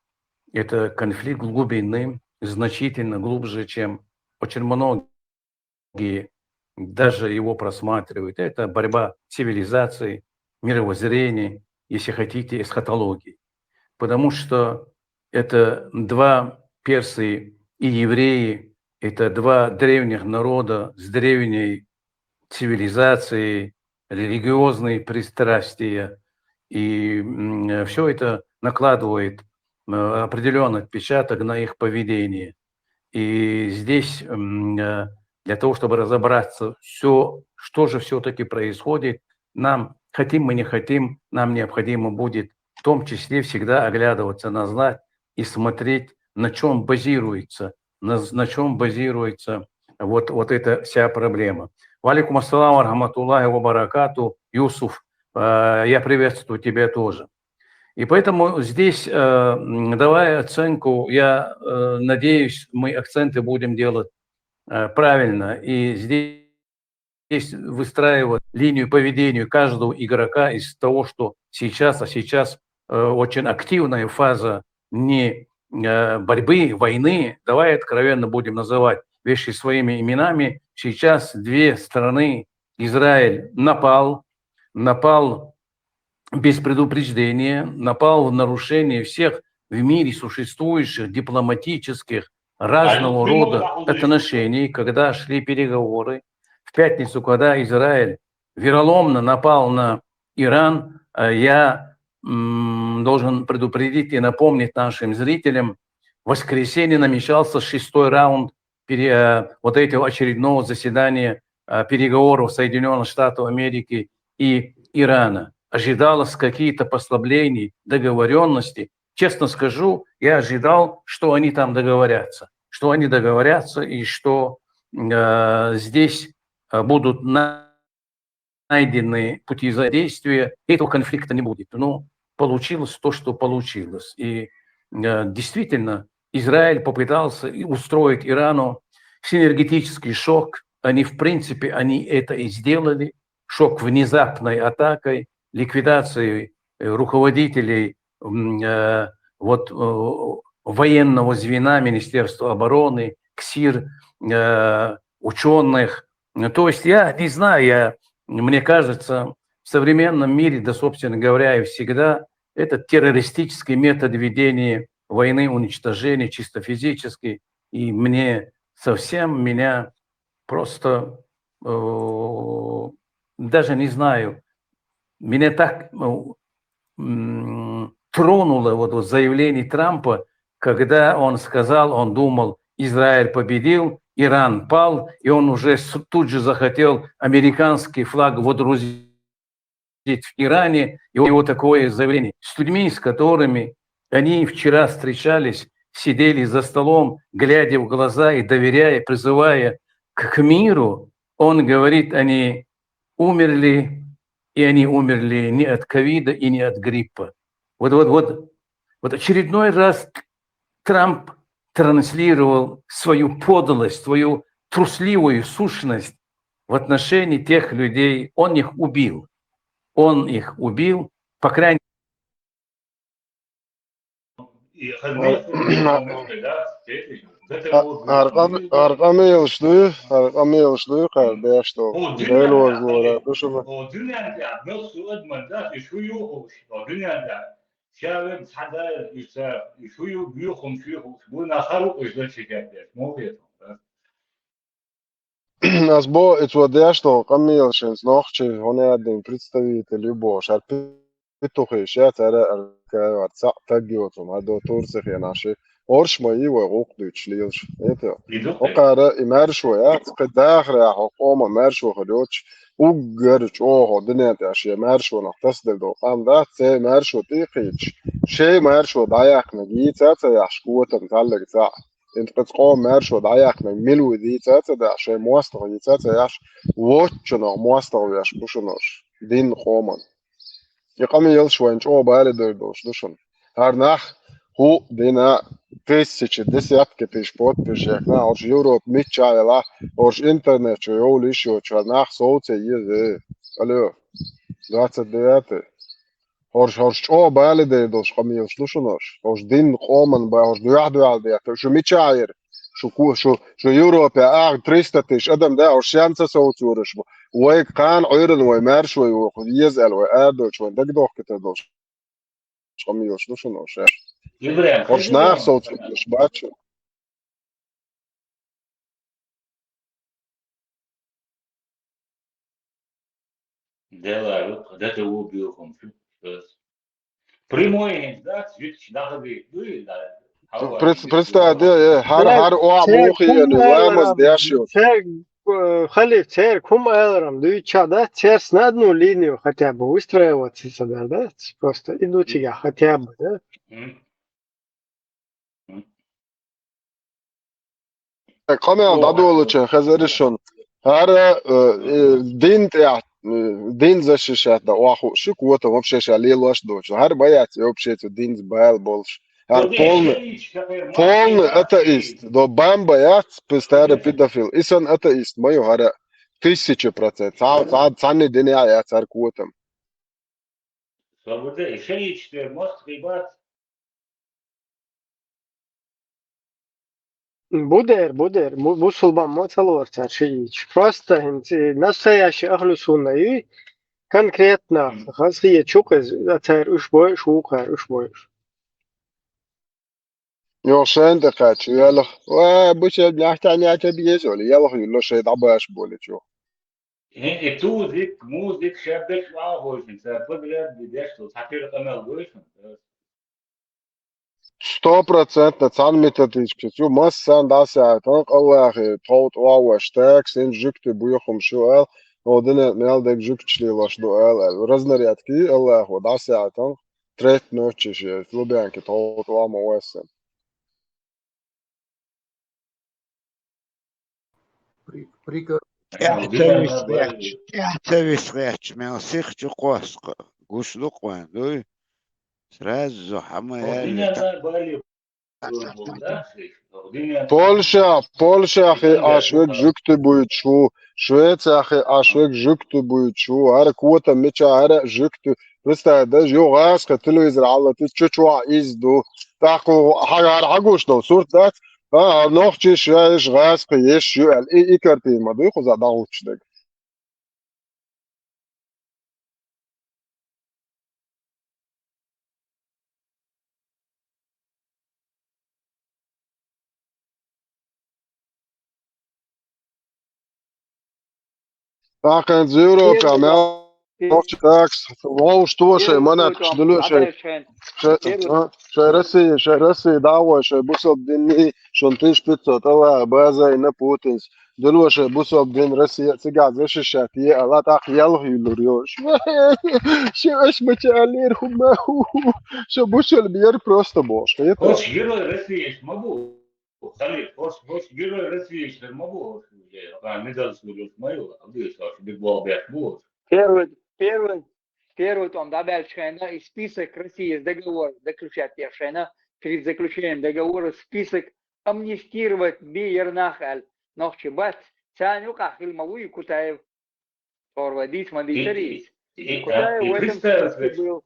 это конфликт глубинный, значительно глубже, чем очень многие даже его просматривают. Это борьба цивилизаций, мировоззрений, если хотите, эсхатологии. Потому что это два, персы и евреи, это два древних народа с древней цивилизацией, религиозные пристрастия. И все это накладывает э, определенный отпечаток на их поведение. И здесь м, э, для того, чтобы разобраться, все, что же все-таки происходит, нам, хотим мы, не хотим, нам необходимо будет в том числе всегда оглядываться назад и смотреть, на чем базируется, на, на чем базируется вот, вот эта вся проблема. Ва алейкум ассалам ва рахматуллахи ва баракату, Юсуф. Э, Я приветствую тебя тоже. И поэтому здесь, э, м, давая оценку, я э, надеюсь, мы акценты будем делать э, правильно. И здесь выстраивать линию поведения каждого игрока из того, что сейчас, а сейчас э, очень активная фаза не э, борьбы, войны, давай откровенно будем называть вещи своими именами. Сейчас две страны, Израиль напал, напал без предупреждения, напал в нарушение всех в мире существующих дипломатических разного рода отношений, когда шли переговоры. В пятницу, когда Израиль вероломно напал на Иран, э, я м, должен предупредить и напомнить нашим зрителям, в воскресенье намечался шестой раунд пере- э, вот этого очередного заседания э, переговоров Соединенных Штатов Америки и Ирана. Ожидалось какие-то послабления, договоренности. Честно скажу, я ожидал, что они там договорятся, что они договорятся и что э, здесь э, будут на- найдены пути взаимодействия, и этого конфликта не будет. Но получилось то, что получилось. И э, действительно, Израиль попытался и устроить Ирану синергетический шок. Они, в принципе, они это и сделали. Шок внезапной атакой, ликвидацией э, руководителей м, э, вот, э, военного звена Министерства обороны, КСИР, э, ученых. То есть я не знаю, я, мне кажется, в современном мире, да, собственно говоря, и всегда, этот террористический метод ведения войны, уничтожения, чисто физический, и мне совсем, меня просто э, даже не знаю, меня так э, м, тронуло вот, вот заявление Трампа, когда он сказал, он думал, Израиль победил, Иран пал, и он уже с- тут же захотел американский флаг водрузить в Иране, и его такое заявление. С людьми, с которыми они вчера встречались, сидели за столом, глядя в глаза и доверяя, призывая к, к миру, он говорит, они умерли, и они умерли не от ковида и не от гриппа. Вот, вот, вот, вот очередной раз Трамп транслировал свою подлость, свою трусливую сущность в отношении тех людей. Он их убил. Он их убил, по крайней Гьар къамелаш дуй, гьар къамелаш дуй, къардаштал. Дел вазлура душуна. Аз бо, и цо деш дола къамелаш хӀинца нохчий, хӀунда аьлча представитель ю бохуш, хӀара петухаш я, цара ара кавар цхьаъ таг йоцу, хӀара до Турци хенахь ши. Орш ма йий вай гӀуллакх дуьйцуш лелаш. Эта. Окхара и маьршо яц, кхин дахарехь хӀокху къоман маьршо хир йоцуш, уггар чӀогӀа дуьнен тӀехь шен маьршонах тасаделла долу къам дац, церан маьршо тӀе а кхийдаш, шайн маьршо дӀаяьккхинарг йийца а ца яхьаш, котам цхьаьлларг цхьаъ. ХӀинца кхин цхьа къоман маьршо дӀаяьккхинарг мила ву дийца а ца даьхьа, шайн мостагӀа йийца а ца яхьаш, воччунах мостагӀа веш бу шуна уьш, динна къоман. И къамелаш вайна чӀогӀа бале дер долуш ду шуна. ХӀара нах хӀуъа дина, тысячи, десятки тысяч подписчиков, на, уж Европа мичча вела, уж интернет чу йовлиш йоч, нах соуце езы. Алло, двадцать девятый. Хорш, хорш чӀо бали де долш къамийлш ду шунош. Хорш дин къоман ба, хорш дуяхь дуял де. Шу мича ир? Шу ку, шу, шу Европе а триста тысяч адам да, хорш шанца соуцураш. Вай кан Ӏуйран, вай марш, вай воху, езал, вай ардоч, вай дагдохката долш. Къамийлш ду шунош. Ибрем, Хорш нах соуцураш бачу. Дела, да, да, убил хум. Прямой, да, свитч, да, да, да, да. Прец-, представь, да, э, хар, хар, о, цер мухи, кум я, ну, ламаз, айларам, дяшил. Цер, э, халиф, цер кум айларам, дуйча, да, цер на одну линию хотя бы выстраиваться, да, да, просто идут я хотя бы, да. Мгм. Къамел дӀадолуча хезар шун. ХӀара, э, э, дин тӀехь, э, дин защищать да, оху ши квота вообще ша лелош доч. ХӀара боец вообще цу дин бал болш. ХӀара полный, полный атеист. До бамба яц, пистара педофил. Исан атеист, мою хӀара тысяча процент. Ца, ца, цанни дин я, я цар квотам. Свобода, и шеич, ты можешь хибать. Будер, будер, бу-, бусулбан ма цалор цар шиич. Просто хӀинца настоящий ахлу сунна ю, конкретно, хазхие чукъез, а цар уш бой, шу кар уш бой. Йо, шен де кач, ялах. Ва, бу чеб нахта няча биез, оли, ялах юло шей дабаш боли чу. Э, э, тузик, музик, шебдеш ва хойшин, цар подряд, бидеш, то, сатир къамел гойшин. Сто процентов цан методичка. Цу массан дасяйтан, Аллахи, товт ваваш, так, син жукты буйхум шу ал, о, дыне мел дег жукчли лаш ду ал, ал. Разнарядки, Аллаху, дасяйтан, треть ночи ше, Лубянки, товт вама уэсэн. При-, прикор-, Тӏехьа ца висхьеч, тӏехьа ца висхьеч, мел сих чу кхоскъа. Гуш ду къван, дуй? Сразу хьама яли. Польша, Польша хи ашвек жукты буйчу, Швеция хи ашвек жукты буйчу, ара квота меча, ара жукты. Представь, даже ё газ ха телевизор алла, ты чё, чё из ду? Так, хагар хагуш дал, сурт дац? А, нохчи шаиш газ ха еш ю, ал и, и картина ма дуй, хуза дагуч дег. Такан зюро камел. Такс, вау, что шей, манак, что шей. Шей, а, шей Россия, шей Россия, давай, шей бусал дни, шон тысяч пятьсот, ала, база и на Путинс. Дыло шей бусал дин Россия цыган защищать, е, ала так ял хилур, ё. Шей аш мача алир хума, шей бусал бьер просто бош. Хоч герой России ма бу. Хоч, хоч герой России ма бу. Ба медаль судил мою, а вы что, биг бол бяк бу. Первый, первый, первый том да бял шена и список России с договор заключать я шена, перед заключением договора список амнистировать би ернах ал нохчи бат, цан юкъа хил ма вуй Кутаев. Сорва дис ма дис И, и, и, Кутаев а, и в этом представить списке веш-, был.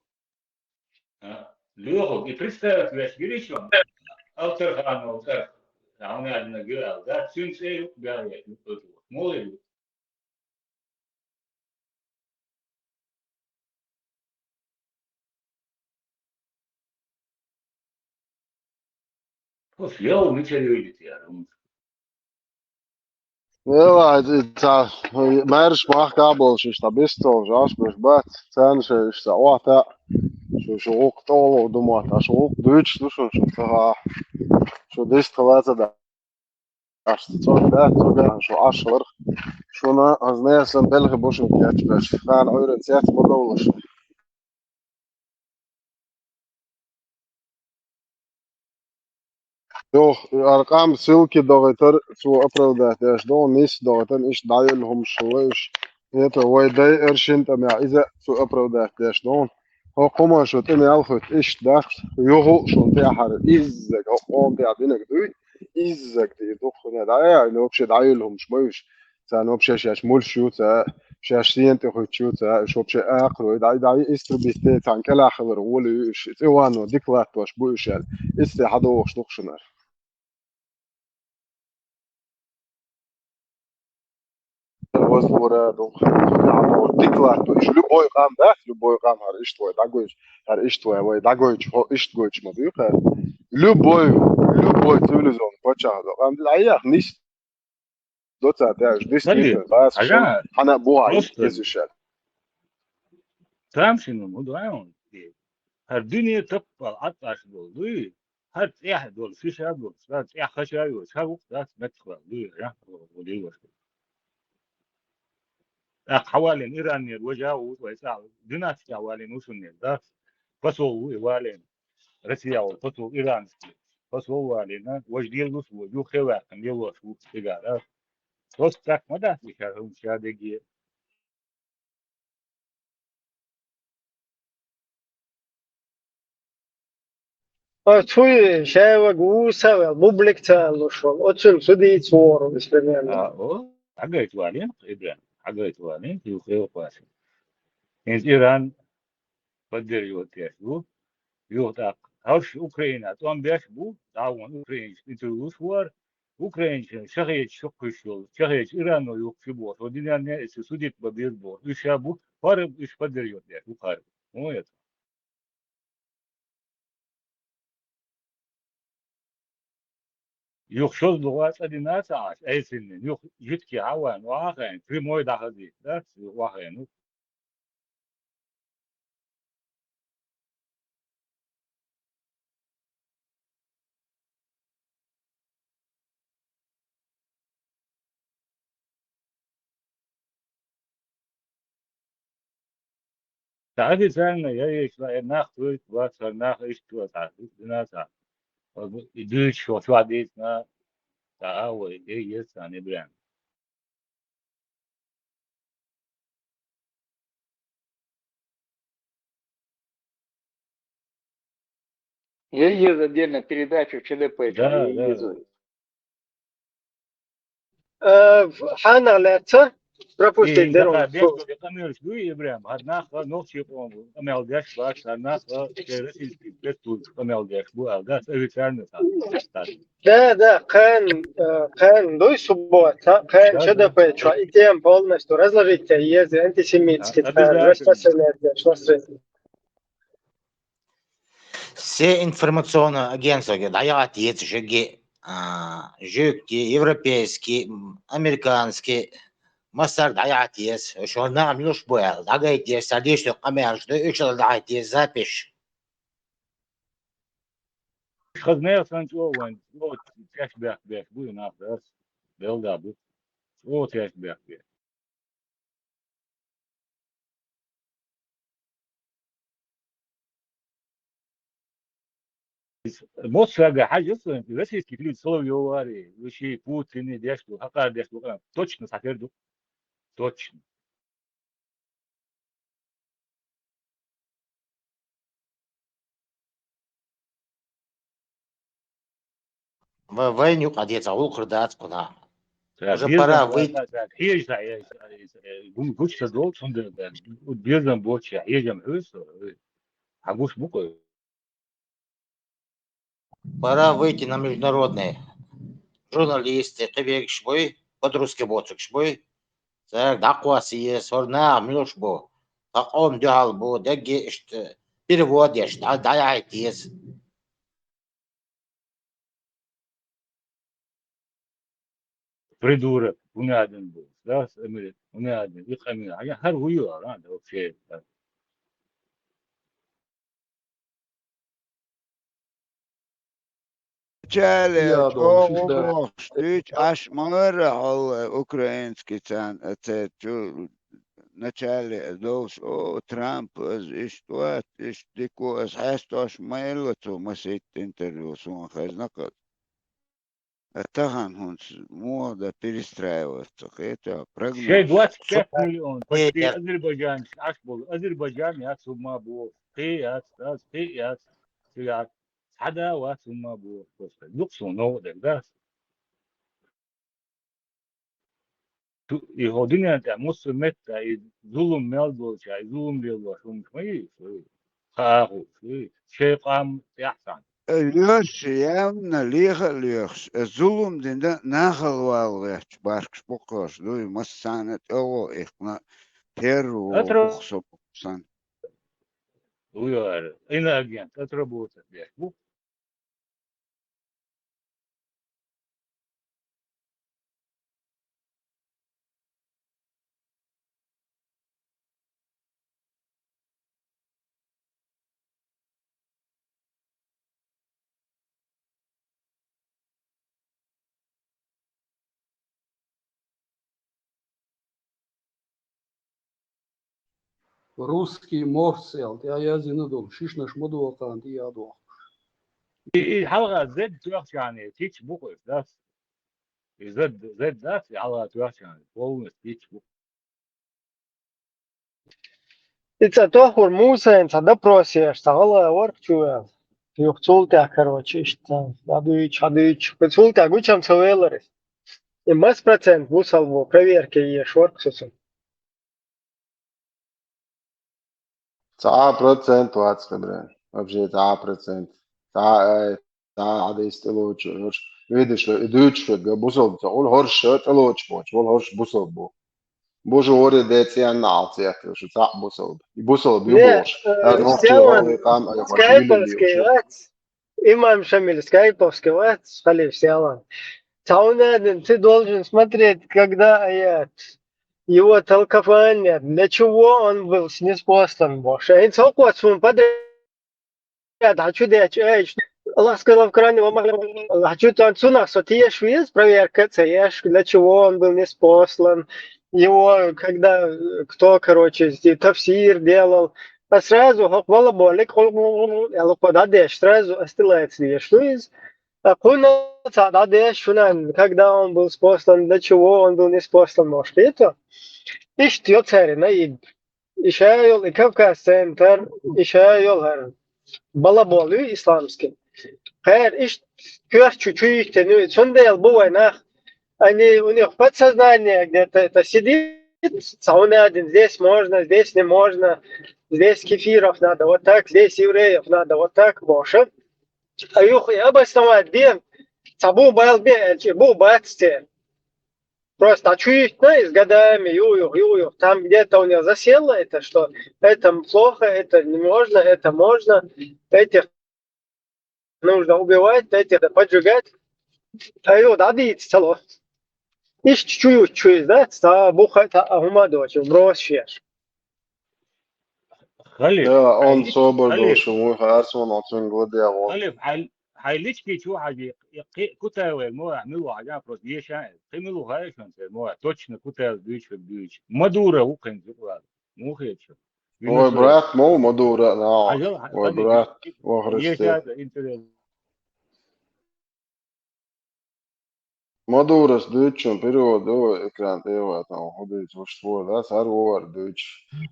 А, Лёха, и представить веш, Гришин, Алтерханов, так, а он один говорил, да, цюнцей, да, я, молодец. Хош, ял мича йойдит яр, ум. Яла, ца, мэрш мах кабол шиш та бистол, жаш беш бат, цен шиш та, о, та, шу, шу ук толо думат, а шу ук дыч, шу, шу, шу, ца, шу дис талаца да. Аш цога, цога, шу аш лар. Шуна, аз не сан белхи бушун кячмеш. Хан ойрен сяц модолуш. Йох, аркам ссылки догъитар, цу оправдать деш дон, нис догъитар, иш дайыл хум шулыш. Это вай дай эршин там я, иза цу оправдать деш дон. хӀокху хӀуманаш тӀе мел хуьтту иштта дац, юха а шуна тӀаьхьара иззаг, хӀокху къоман тӀехь динарг дуй, иззаг дийр ду-кх хӀуна дӀаяьлла, вообще дӀайолу хӀумаш ма ю уьш. Царна вообще шаьш мулш ю ца, шаьш сена тӀе хуьттуш ю ца, уьш вообще акхарой, дӀа-, дӀа-, истребитель царна кӀелахь хилар гӀоли ю уьш, цӀе ванно дика латтош бу уьш аьлла, исте хьадогӀуш ду-кх шуна. Вазлора ду-кх, дика латтош. Любой къам дац, любой къам хӀара иштта вай дӀагойтуш, хӀара иштта вай, вай дӀагойтуш, хӀо иштта гойтуш ма дуй-кх хӀара. Любой, любой цивилизованный паччахь ду къам дӀаяхьа нис. Доцат яуш, дис Хали, нисбас, хьажа, шен хьана а бухьа просто иза шаьш. Тамашийна хӀун ду хьуна? ХӀара дуьне таппал Ӏад Ӏаш долу дуй, хӀара цӀехь долу, шиша долу, ша цӀехь хаша а йолуш, хӀара вукху дац меттахваьлла дуй, хьажа, хӀун ду ваша. ТӀаккха хьан валийна Иранера важа а ву, вай цӀахь, династия валийна ву шуна, дац? Посол ву и валийна. Россия ву посол, иранский посол валийна, важа лелош ву, юххе ваьккхина лелош ву цигара. Просто так ма дац и хӀара хӀума ша дегге. Ой, цуй шаьвага ву са вел, бублик ца аьллуш волу. Оцуьнга цу дийца вогӀур ву, примерно. А, о, хьагайта валийна, Ибрахим, хьагайта валийна, юха хевкъа вац. ХӀинца Иран поддерживать деш ву. Юха тӀаккха хӀорш Украина тӀом беш бу, дӀа а вон украинцаш интервьюш вара. Украинцаш шахеташ шо кхуьйсуш йолу, шахеташ Ирано юхку ши боху, шо динарне а, и шу судить бан беза боху. Уьш ша бу, хӀара уьш поддерживать деш ву хӀара. ХӀун яц? Юха шозлагӀа цӀа дина а ца Ӏаш, айсиннина, юха жуьгтий хьан ван, охьахаийна, прямой дӀахазийта, дац, юха охьахаийна. Цхьа официально я еш, я нах туьйсу, вац, хӀара нах иштта вац, хӀара иштта дина ца. И дуьйцуш хӀокху чохь дийцина, цхьа а вай, я еза царна Ибрахим. Я еза отдельно передачу ЧДП, да, я еза. Э, хьанах лаьцна пропустить дерг. Деш бу къамелаш дуй, Ибрахим, хӀара нах нохчий къоман къамел деш бац, хӀара нах шайн российский пресс-службе къамел деш бу аьлла, дац, официально ца. Да, да, кхин, э, кхин дуй суббота, кхин, да, ЧДП чохь и тема полностью разложить еза, антисемитский, да, обязательно. Распространять деш, Все информационное агентство дӀаяхьа еза шуьга, а, жуьгти, европейский, м, американский, массара дӀаяхьа еза. Уьш хӀара нах муьлш бу аьлла, дӀагайта еза, цара дийцина къамелаш ду, уьш хӀара дӀаяхьа еза запись. Хаза нехан санна чӀогӀа вайн, чӀогӀа тешнабехк беш бу и нах, ас белла бу. ЧӀогӀа тешнабехк беш. Моссага хьажа, российский телевидение Соловьёва ари, вешин Путине деш ду, хьакъара деш ду, а, точно схьатер ду. Точно. Ва-, вайна юкъа деза гӀуллакхаш дац кхунах. Ца, уже безам пора бо-, выйти. Ца, ца, хьежа, ца, э, э, гу-, гуча ца долу, цундела безам боцуш, хьежам хьуьйсу, э, хьан гуш бу-кх. Пора выйти на международный. Журналисты, кхин вегаш буй, по-русски боцурш буй. Цаьрга дӀакхосса еза, хӀара наха муьлш бу, тхан къоман дуьхьал бу, дерриге иштта перевод еш, дӀа-, дӀаяхьийта еза. Придурок, хӀун аьлла бу, да, Эмир, хӀун аьлла, и къамел, хьан хӀара хӀун ю, а, да, вообще, да. Начале чӀогӀа бохуш дуьйцу, аш ма-, ара хьал украинский цан, а, церчу начале долуш, о, Трамп, аз иштта вац, иштта дика ву, аз хьестош ма-, элла цо масийтта интервью суна хезна-кх. А тахан хӀунца муха да перестраиваться, кхета, прогноз. Шей двадцать пять миллион, почти Азербайджан, аш болу, Азербайджан яц хӀумма боху, кхе яц, аз кхе яц, цигахь цхьа да вац хӀумма боху, просто. Дукха суна новкъа дерг, да? Ту-, и хӀо дуьнен тӀехь муссар метта, и зулум мел долча, и зулум лелош хӀумаш ма йий, шу? Хаахуш, шу? Шей къам тӀехь сан. Лоьраш явна леха а лоьхуш, зулум дина нахала вала гӀерташ баркаш бу кхош дуй, массарна а тӀе гӀо иккхина, терра ву, Атра- уху со бу сан. Уй, иноагент отработать деш бу. Русский морс аьлла, тӀе а яздина долу, шишнаш ма доху, тӀе а дохуш. И, и хьалха зед тоьхчарна тич бу кхуьш, дас? И зед, зед дас, и хьалха тоьхчарна, полностью тич бу. И цӀа тохур Мусайн цхьа допрос еш, цхьа гӀала варх чу вел. Юха цул тӀаьхьа, короче, иштта, хьадуьйчу, хьадуьйчу. Цул тӀаьхьа гучам ца велар иза. И мас процент бусалба бу, проверка еш варх цу цун. Цхьа процент вац, Хабрен. Вообще цхьа процент. Цхьа, ай, цхьа а дайс тӀелочу, хӀорш. Видишь, и дуьйцуш хӀорш бусалба ца хуьлу, хӀорш тӀелочу бохуш, вала хӀорш бусалба бу. Бужу варе де цӀенна алц яхкаш, шу цхьаъ бусалба. И бусалба ю бохуш. Ар нохчий гӀалгӀай къам а яхаш, Скайповский вац. Имам Шамиль Скайповский вац, халиф Сиалан. Цхьа унадан, ты должен смотреть, когда аят. Его толкование, для чего он был ниспослан бохуш. Ай, цхьа кхоц хӀума подряд хьан чу дечу, ай, Аллах сказал в Коране, ва ма-, хьан чу тан цунах со теш веза, проверка ца еш, для чего он был ниспослан, его, когда, э, кто, короче, тафсир делал. А сразу хӀокху вала болик, аьлла, кхо дӀадеш, сразу астилаца деш ду иза. А кхунна цхьа дӀадеш, шуна, когда он был спослан, для чего он был ниспослан, может, это? Иштта йо царна и, и ша йолу и Кавказ центр, и ша йолу хӀара балабол ю исламский. Кхара иштта коьрта чу чу йиттина ю, цундела бу вай нах. Они, у них подсознание где-то это сидит, цхьа унадан, здесь можно, здесь не можно, здесь кефиров надо вот так, здесь евреев надо вот так, бохуш. А юха и обосновать бен, цхьа бу бал бен, аьлча, бу бац те. Просто а чу йиттина иза годами, ю-юх, ю-юх. Там где-то у них засело это, что это плохо, это не можно, это можно, этих нужно убивать, этих поджигать. А ю дӀадийца ца ло. Иштта чу ю чу иза, да? Цхьа бу ха-, цхьа а хӀума доцу, вброс шеш. Халиф, да, он хьай собар лич-, долуш, Халиф, вуй, хьарс ван оцун гладиагӀо. Халиф, хьай, хьай лички чу хьажи, кхи-, Кутаевай мо, милу хьажа, просто еша, кхи милу хьай шун цер мо, точно Кутаев дуьйч, дуьйч. Мадура ву кхин зула. Мухечу. Ой, брат, мо Мадура, на. Хьажал, хьай, ой, брат, охресте. Еша, да, интерес. Мадурас дуьйцучун перевод ду вай экран тӀе ватан, хӀун дуьйцу вуш твой, да, сар вовар дуьйцу.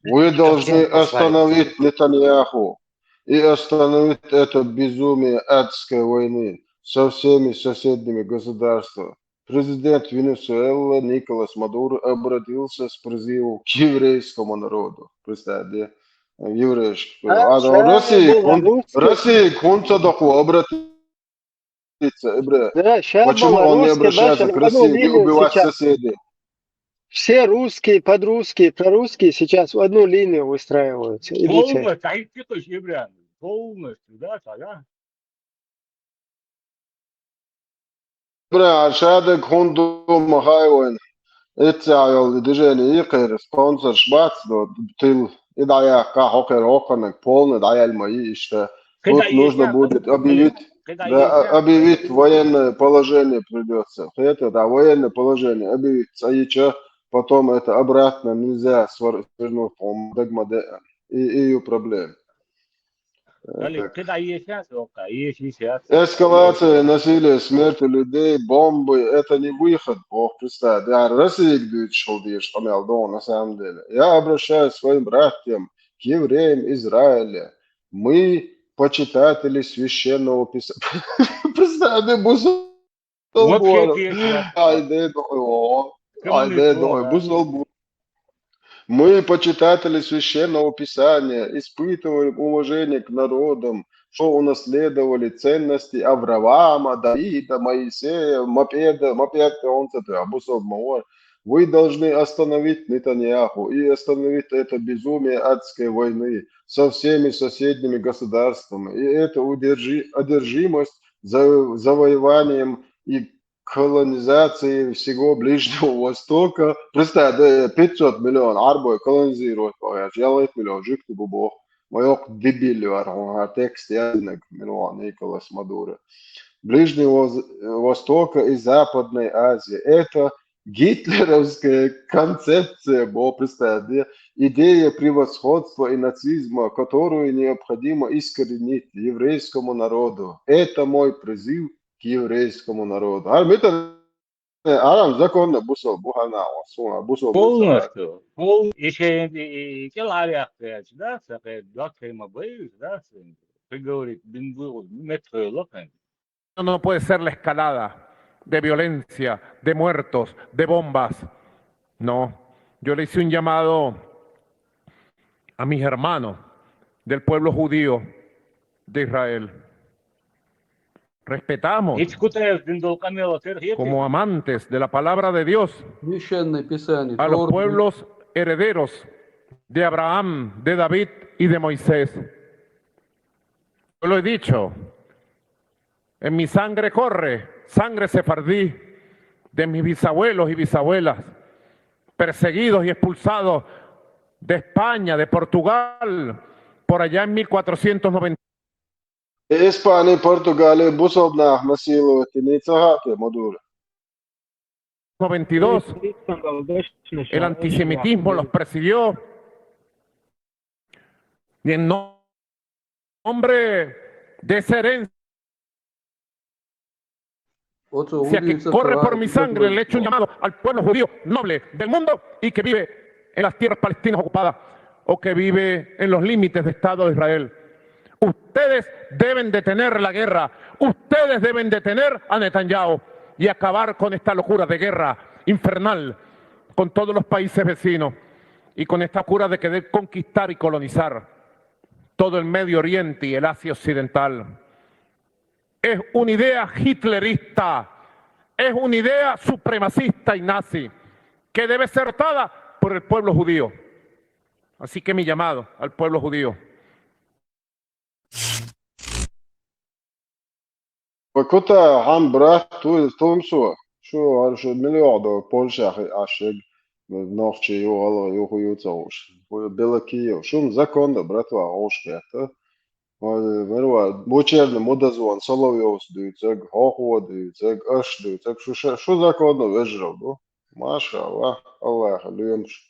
Вы должны остановить Нетаньяху и остановить это безумие адской войны со всеми соседними государствами. Президент Венесуэлы Николас Мадуро обратился с призывом к еврейскому народу. Представь, да? Еврейский. А, а, да, Россия, Россия, хунца доху обратиться. Почему он не обращается к России и убивать соседей? Все русские, под русские, про русские сейчас в одну линию выстраиваются. Полностью, а ты слышишь, Ибран? Полностью, да, да? Ибран, шадак хунду махай вайн. Эццахьа йолу движение йикхира спонсорш бац, но тил и дӀаяккха хьокхера хӀокханаг полный дӀаяьлла ма йи иштта. Тут нужно будет объявить, да, объявить военное положение придётся. Хета, да, военное положение объявить, цӀа йича, потом это обратно нельзя свер-, свернуть, по-моему, дагма де и, и ю проблем. Али, кхидӀа ешас, оха, еш, еш яц. Эскалация насилия, смерти людей, бомбы — это не выход, боху, представь. Я Россияга дуьйцуш хила дезаш къамел ду, на самом деле. Я обращаюсь к своим братьям, к евреям Израиля. Мы почитатели священного писания. Представь, бусалба Вообще бора. Ай, де до, о. Ай, де до, бусалба. Мы, почитатели священного писания, испытываем уважение к народам, что унаследовали ценности Авраама, Давида, Моисея, Мапеда, Мапеда, он это, а бусалба ма вара. Вы должны остановить Нетаньяху и остановить это безумие адской войны со всеми соседними государствами. И эта удержи-, одержимость за-, завоеванием и колонизацией всего Ближнего Востока. Представь, да, пятьсот миллион Ӏарбой колонизировать ваха, ялхитта миллион жуьгти бу боху. Ма йоккха дебиль вара хьуна текст яздинарг миллион Николас Мадуро. Ближнего Воз-, Востока и Западной Азии. Это гитлеровская концепция, бо, представь, да, идея превосходства и нацизма, которую необходимо искоренить еврейскому народу. Это мой призыв к еврейскому народу. Ар митан аран законна бусалба бу хьанна, суна бусалба бу. Полностью. Пол-, ишен, и, и, кӀел Ӏаряхкаяч, да, сахе, доккхема боюсь, да, приговорить бин бу, метро локен. No puede ser la escalada de violencia, de muertos, de bombas. No, yo le hice un llamado a mis hermanos del pueblo judío de Israel. Respetamos como amantes de la palabra de Dios a los pueblos herederos de Abraham, de David y de Moisés. Yo lo he dicho, en mi sangre corre sangre sefardí de mis bisabuelos y bisabuelas, perseguidos y expulsados de España, de Portugal, por allá en mil cuatrocientos noventa. Испани, Португали бусалба нах насиловать йина ца хаьа те, Мадуро? Noventa y dos, el antisemitismo los persiguió. Y en nombre de esa herencia que corre por mi sangre, le echo un llamado al pueblo judío noble del mundo y que vive en las tierras palestinas ocupadas o que vive en los límites de Estado de Israel. Ustedes deben detener la guerra, ustedes deben detener a Netanyahu y acabar con esta locura de guerra infernal con todos los países vecinos y con esta locura de querer conquistar y colonizar todo el Medio Oriente y el Asia Occidental. Es una idea hitlerista, es una idea supremacista y nazi que debe ser votada por el pueblo judío. Así que mi llamado al pueblo judío. Ва кута хьан брат ту тумсо? Шу, шу миллион до Польша хи ашиг, нохчи ю, гӀалгӀа ю, ху ю ца гӀуш. Ху ю Белокиев. Шун законно, братва, гӀуш кхета. Ва, верва, Бочерни мудазон, Соловьёвс дуьйцаг, хьохо дуьйцаг, аш дуьйцаг. Шу, шу, шу законно вежарал ду. Машалла, Аллаха лоьмаш.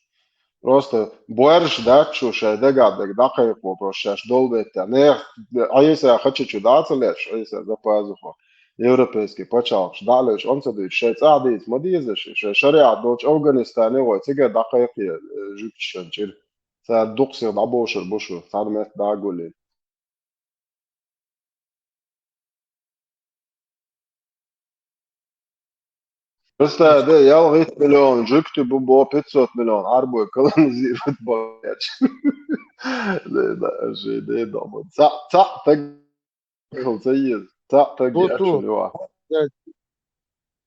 Просто боьрша дац шу шайн дагахь дага дӀакхайкхо, просто шаьш долбетта. Нех Ӏийса хача чу дӀа ца леш, Ӏийса за пазухо. Европейский пачхьалкхаш дӀа а леш, онца дуьйцу, шайн цӀа дийца ма деза ши, шайн шариӀат долчу Афганистане гӀой, цига дӀакхайкхе, э, жуьгташан чӀир. Цара дукха сиха дӀабошур бу шу, цхьана метта дӀа а гуллий. Представь, де, ялхитта миллион жуьгти бу, бо пятьсот миллион Ӏарбой колонизировать баьлча. Де, да, жи, де, да, бо. Цхьаъ, цхьаъ таг хила ца еза. Цхьаъ таг еш ю.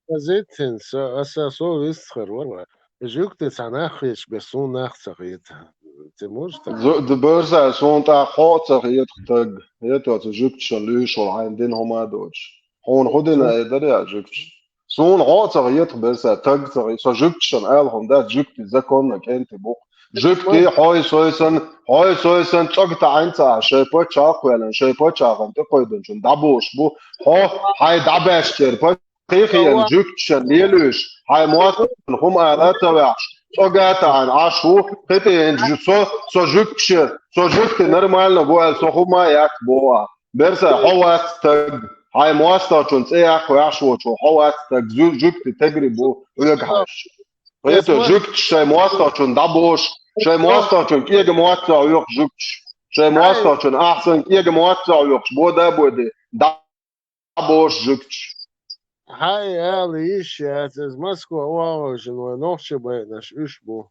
Позицин со, аса со вистхар вара. Жуьгти цхьа нах хеташ бер суна нах ца хета. Те муж так? Зу-, д-, бер са, суна тӀаккха хьо а ца хета таг. Хета цу жуьгташна луьйш волу хьайна дина хӀума а доцуш. Хьуна хӀун дина э дара я жуьгташ? Суна хьо а ца хета бер са, таг ца хета. Со жуьгташна ала хӀума дац, жуьгти законна кӀентий бу-кх. Жуьгти хьой сой сан, хьой сой сан цӀога таӀийна ца Ӏаш, шайн пачхьалкх а кхоьллина, шайн пачхьалкхана тӀекхойдинчунна дӀабуш бу. Хьо хьайн дӀабаьшкера пачхьалкх кхин а хиъна жуьгташна лелуьйш, хьайн мотт хӀума ала а ца ваьхьаш, цӀога а таӀийна Ӏаш ву, кхетий хьо, со, со жуьгташа, со жуьгти нормально ву аьлла, со хӀума а яц боху ахь. Берса, хьо вац стаг, хьайн мостагӀчун цӀе яккха ваьхьаш волчо, хьо вац стаг, жу-, жуьгти тегри бу хьоьга хьаьжча. Кхетий хьо, жуьгташ шайн мостагӀчун дӀабошу, шайн мостагӀчун кӀега мотт ца хьоькху жуьгташ, шайн мостагӀчун ахь санна кӀега мотт ца хьоькхуш, бода а боди, дӀа- Ӏа бохуш жуьгташ. Хьай ала йиш яц, иза Москва вахавешан вай нохчий байинарш уьш бу.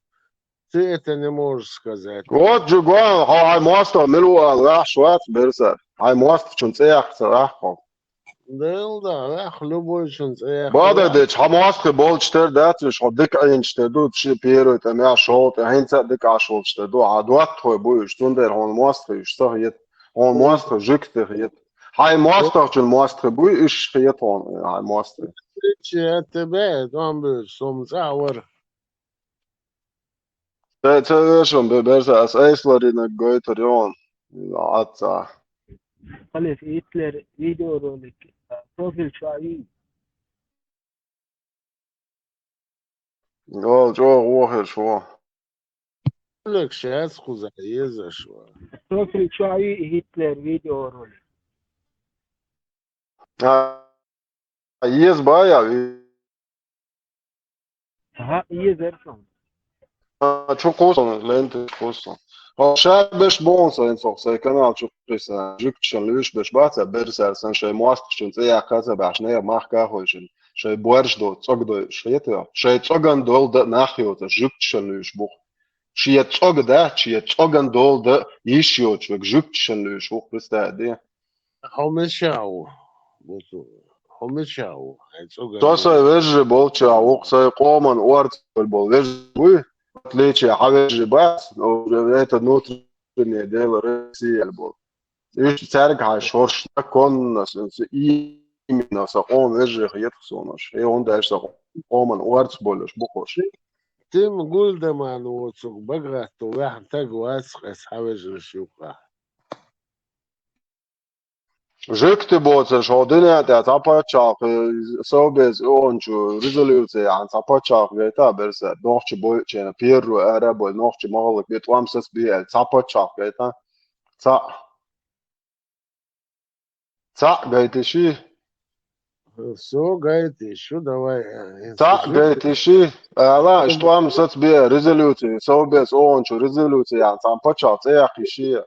Ты это не можешь сказать. Вот жуьгташ, хьо хьайн мостагӀа мила ву ала ваьхьаш вац, Берса. Хьайн мостагӀчун цӀе яккха ца ваьхьа хьо. Дела да, ваьхьа любойчун цӀе яккха. Бада дечу, хьан мостагӀий болчу тера дац уьш, хьо дика Ӏийначу тера ду, ши первый тӀе, меа шолгӀа тӀе, хӀинца а дика Ӏаш волчу тера ду, хьан доттагӀий бу уьш, цундела хьуна мостагӀий уьш ца хета, хьуна мостагӀий жуьгтий хета. Хьайн мостагӀчун мостагӀий буй, уьш хета хьуна, хьайн мостагӀий. Чия тебе, тӀом буьйцу, со-м цӀахь вара. Ца, ца вешан бе, Берса, ас айсларинаг гойтур йогӀун. Ӏацца. Халиф Гитлер видеоролик, а, профиль чу а йий? Йо, чӀогӀа вохуьйтуш ву. Лекш яц кхуза езаш вара. Профиль чу а йий Гитлер видеоролик? А, еза бан я ви-, Ага, езар сан. А, чу кхуссун, лента чу кхуссун. Хьо ша беш боху сайн цох, сайн канал чу кхуьссун. Жуьгташна луьйш беш бац, а Берсара сан шайн мостагӀчун цӀе яккха ца баьхьаш, нехан махка а хойшина. Шайн боьрша доцу цӀога дойуш хета. Шайн цӀоган дола дан нах йоцуш, жуьгташна луьйш бу-кх. Шен цӀога дан, шен цӀоган дола дан йиш йоцуш верг жуьгташна луьйш ву-кх, представь де. Хьо мичахь ву? Хьо мичахь ву? Хьайн цӀоган... Со сайн вежарий болчохь ву-кх, сайн къоман орца болу вежарий вуй. В отличие хьан вежарий бац, но это внутреннее дело России аьлла болу. Уьш цаьрга хьайн шоршна коннас, именно сан къоман вежарий хета-кх суна уьш. Э, хӀунда аьлча сан къоман орца болуш бу-кх уьш. Тима Гульдаман воцург бага гӀатта ваьхна таг вац-кх аса хьан вежарий юккъехь. Жуьгти боцурш хьо дуьнен тӀехь цхьа пачхьалкх, э, Совбез ООН чу резолюци яхьна цхьа пачхьалкх гайта а, Берса, нохчий бойучу хенахь, первый ара а бой, нохчий ма хӀаллакбе, тӀом сацабе аьлла, цхьа пачхьалкх гайта? Цхьаъ. Цхьаъ гайтиший? Всё, гайтиш, шу давай, э, цхьаъ гайтиший? Ала, иш тӀом сацабе резолюци, Совбез ООН чу резолюци яхьна цхьана пачхьалкх цӀе яккхийший?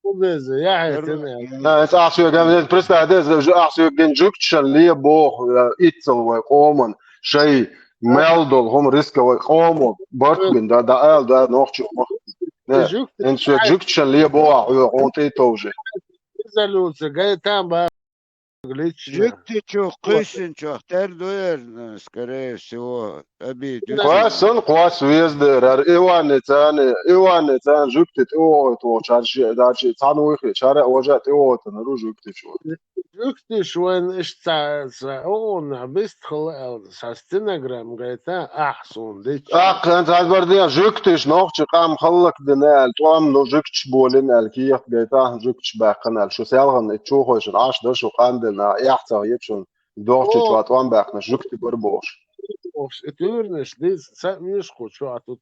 Ху беза, яхьийтина. Э, ахь соьга, представь, деза, ахь соьга гин жуьгташна ле боху, э, иццал вай къоман, шай мел долу хӀума риска вай къомо барт бина, да, да, ала, да, нохчо. Э, жуьгти-, эн соьга жуьгташна ле боху, хьо, хьуна тӀе товжи. Резолюци гайтан ба. Лично. Жуьгтичух кхуьссинчух тера ду эрна, скорее всего, обидел. Кхоьссина, кхосса веза дера, хӀара Иванницани, Иванницани жуьгти тӀе вогӀуьйту вохучу, хӀара ши, хӀара ши цхьана вуй хи, хӀара а важа а тӀе вогӀуьйтур ву жуьгтичу. Жуьгтиш вайн иштта ца, ца, о, нах бист хала аьлла, сан стенограмма гайта, ахь суна дича. ТӀаккха хӀинца хьайбар ден, жуьгтиш нохчи къам хӀаллакдина аьлла, тӀом, ну, жуьгтиш болина аьлла, кехат гайта, жуьгтиш баьккхина аьлла, шу селхана иччу хойшина Ӏаш дан, шу къандина, эхь ца хета шуна, дохчичу тӀом баьккхина, жуьгти бар бохуш. Бохуш, и туьйранаш дийца, ца веш кху чохь тут.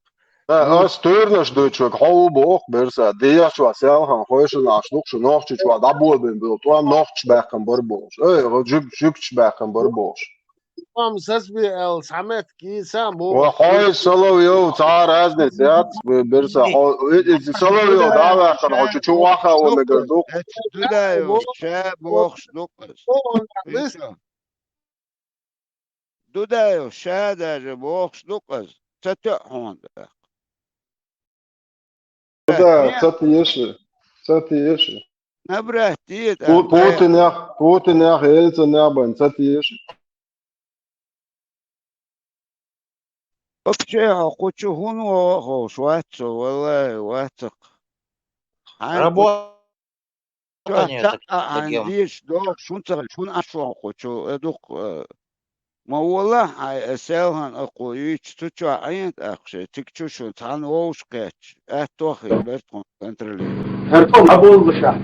Э, ас туьйранаш дуьйцург хьо ву боху, Берса, дехьа чохь селхана хойшина Ӏаш ду-кх шу, нохчичу дӀаболабина болу тӀом нохчаш баьккхина бар бохуш. Эй, жуьг-, жуьгташ баьккхина бар бохуш. Ам сацбе аьлла, цхьа меттиг йийца а боху. Ва хьой Соловьёв, цхьа разница яц, Берса, хьо, и, и Соловьёв дӀа а ваьккхина, хьо чу, чу ваха а ван мегар ду. Дудаев ша бохуш ду-кх ас. Ишта. Дудаев ша даже бохуш ду-кх ас. Ца тоьа хьуна тӀаккха. Ца теша, ца теша. Набрать де тӀаккха. Пу-, Путинех, Путинех, Ельцинех бен ца теша. Вообще, хьо кху чу хӀунда вогӀу ховш вац со, валлахӀи, вац-кх. Хьайн кху чу... Работа нет, так, а, так, хьайн дезаш догӀуш, хӀунда ца хилча, хӀунда Ӏаш вогӀу кху чу, э, ду-кх, э, ма волахь хьайн, э, селхана а кху юьйцу, цу чохь Ӏийна тӀаккха шайн, цига чу шуна цхьана вовшах кхетча, аьтту а хир бара тхуна контролировать. ХӀара тӀом дӀаболалаш ахь.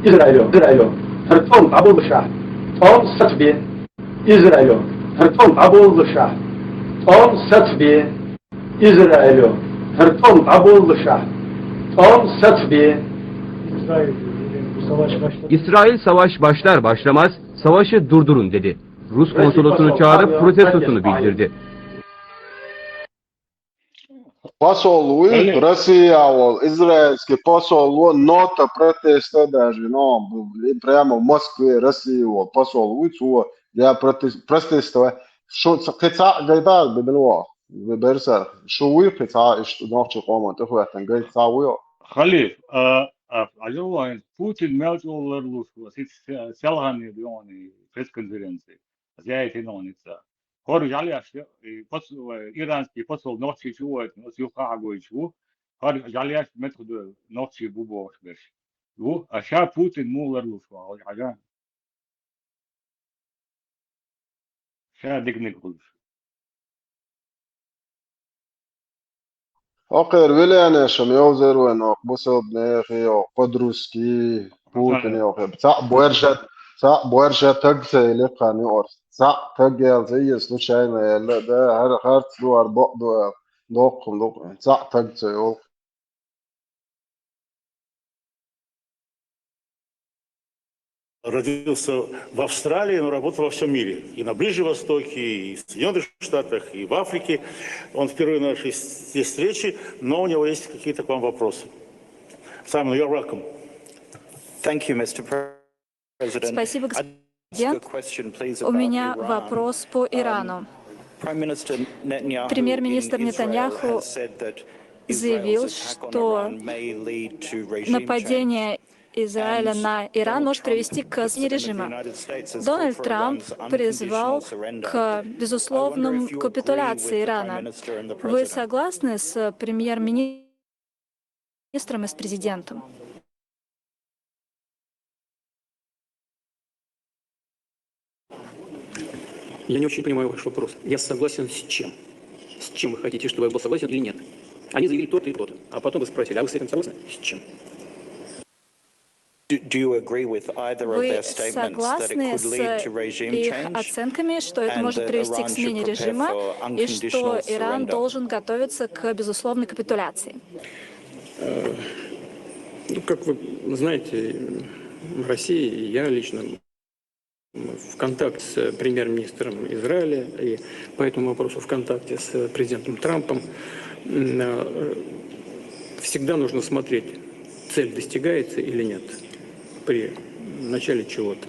Израилё, Израилё, хӀара тӀом дӀаболалаш ахь. ТӀом сацбе. Израилё, хӀара тӀом дӀаболалаш ахь. ТӀом сацбе. Израило хӀара тӀом дӀаболлушехь, тӀом сацабе. İsrail savaş başlar başlamaz savaşı durdurun dedi. Rus konsolosunu çağırıp protestosunu bildirdi. Посол вуй Россия волу, израильский посол ву, нота протеста даже, но прямо в Москве Россия волу посол вуй, цо я протест, протеста. Шу кхин цхьаъ гайта, бибил воху. Берсар, шу вуй кхин цхьа иштта нохчийн къоман тӀехӀоьттина гайта цхьа вуй? Халиф, а, а, Путин мел чӀогӀа ларлуш ву, сица селханне доьгӀна пресс-конференци. Зяйтина ву ницца. ХӀора жӀаьлеш, и пос-, э, иранский посол нохчийчу вайтина, оцу юха хьагойтуш ву. ХӀора жӀаьлеш меттах ду нохчий бу бохуш берш. Ву, а ша Путин муха ларлуш ву, хьажа? Ша диканиг хуьлуш. Окхера виланешам йовзар вайн, окху бусалба нехан йо, под-русский, Путин йо, цхьаъ боьрша, цхьаъ боьрша таг ца йили кхана юкъара. Цхьаъ таг яьлла ца йина, случайно яьлла, да, хӀара харц ду, хӀара бакъ ду аьлла, доккхун ду, цхьаъ таг ца йолу. Родился в Австралии, но работал во всем мире. И на Ближнем Востоке, и в Соединенных Штатах, и в Африке. Он впервые на нашей с- здесь встрече, но у него есть какие-то к вам вопросы. Simon, you're welcome. Thank you, Mister President. Спасибо, господин президент. У меня вопрос по Ирану. Премьер-министр Нетаньяху заявил, что нападение Израиля на Иран может привести к смене режима. Дональд Трамп призвал к безусловным капитуляции Ирана. Вы согласны с премьер-министром и с президентом? Я не очень понимаю ваш вопрос. Я согласен с чем? С чем вы хотите, чтобы я был согласен или нет? Они заявили то-то и то-то. А потом вы спросили, а вы с этим согласны? С чем? Вы согласны с их оценками, что это может привести к смене режима и что Иран должен готовиться к безусловной капитуляции? Э, ну, как вы знаете, в России, и я лично в контакте с премьер-министром Израиля и по этому вопросу в контакте с президентом Трампом. М, э, Всегда нужно смотреть, цель достигается или нет при начале чего-то.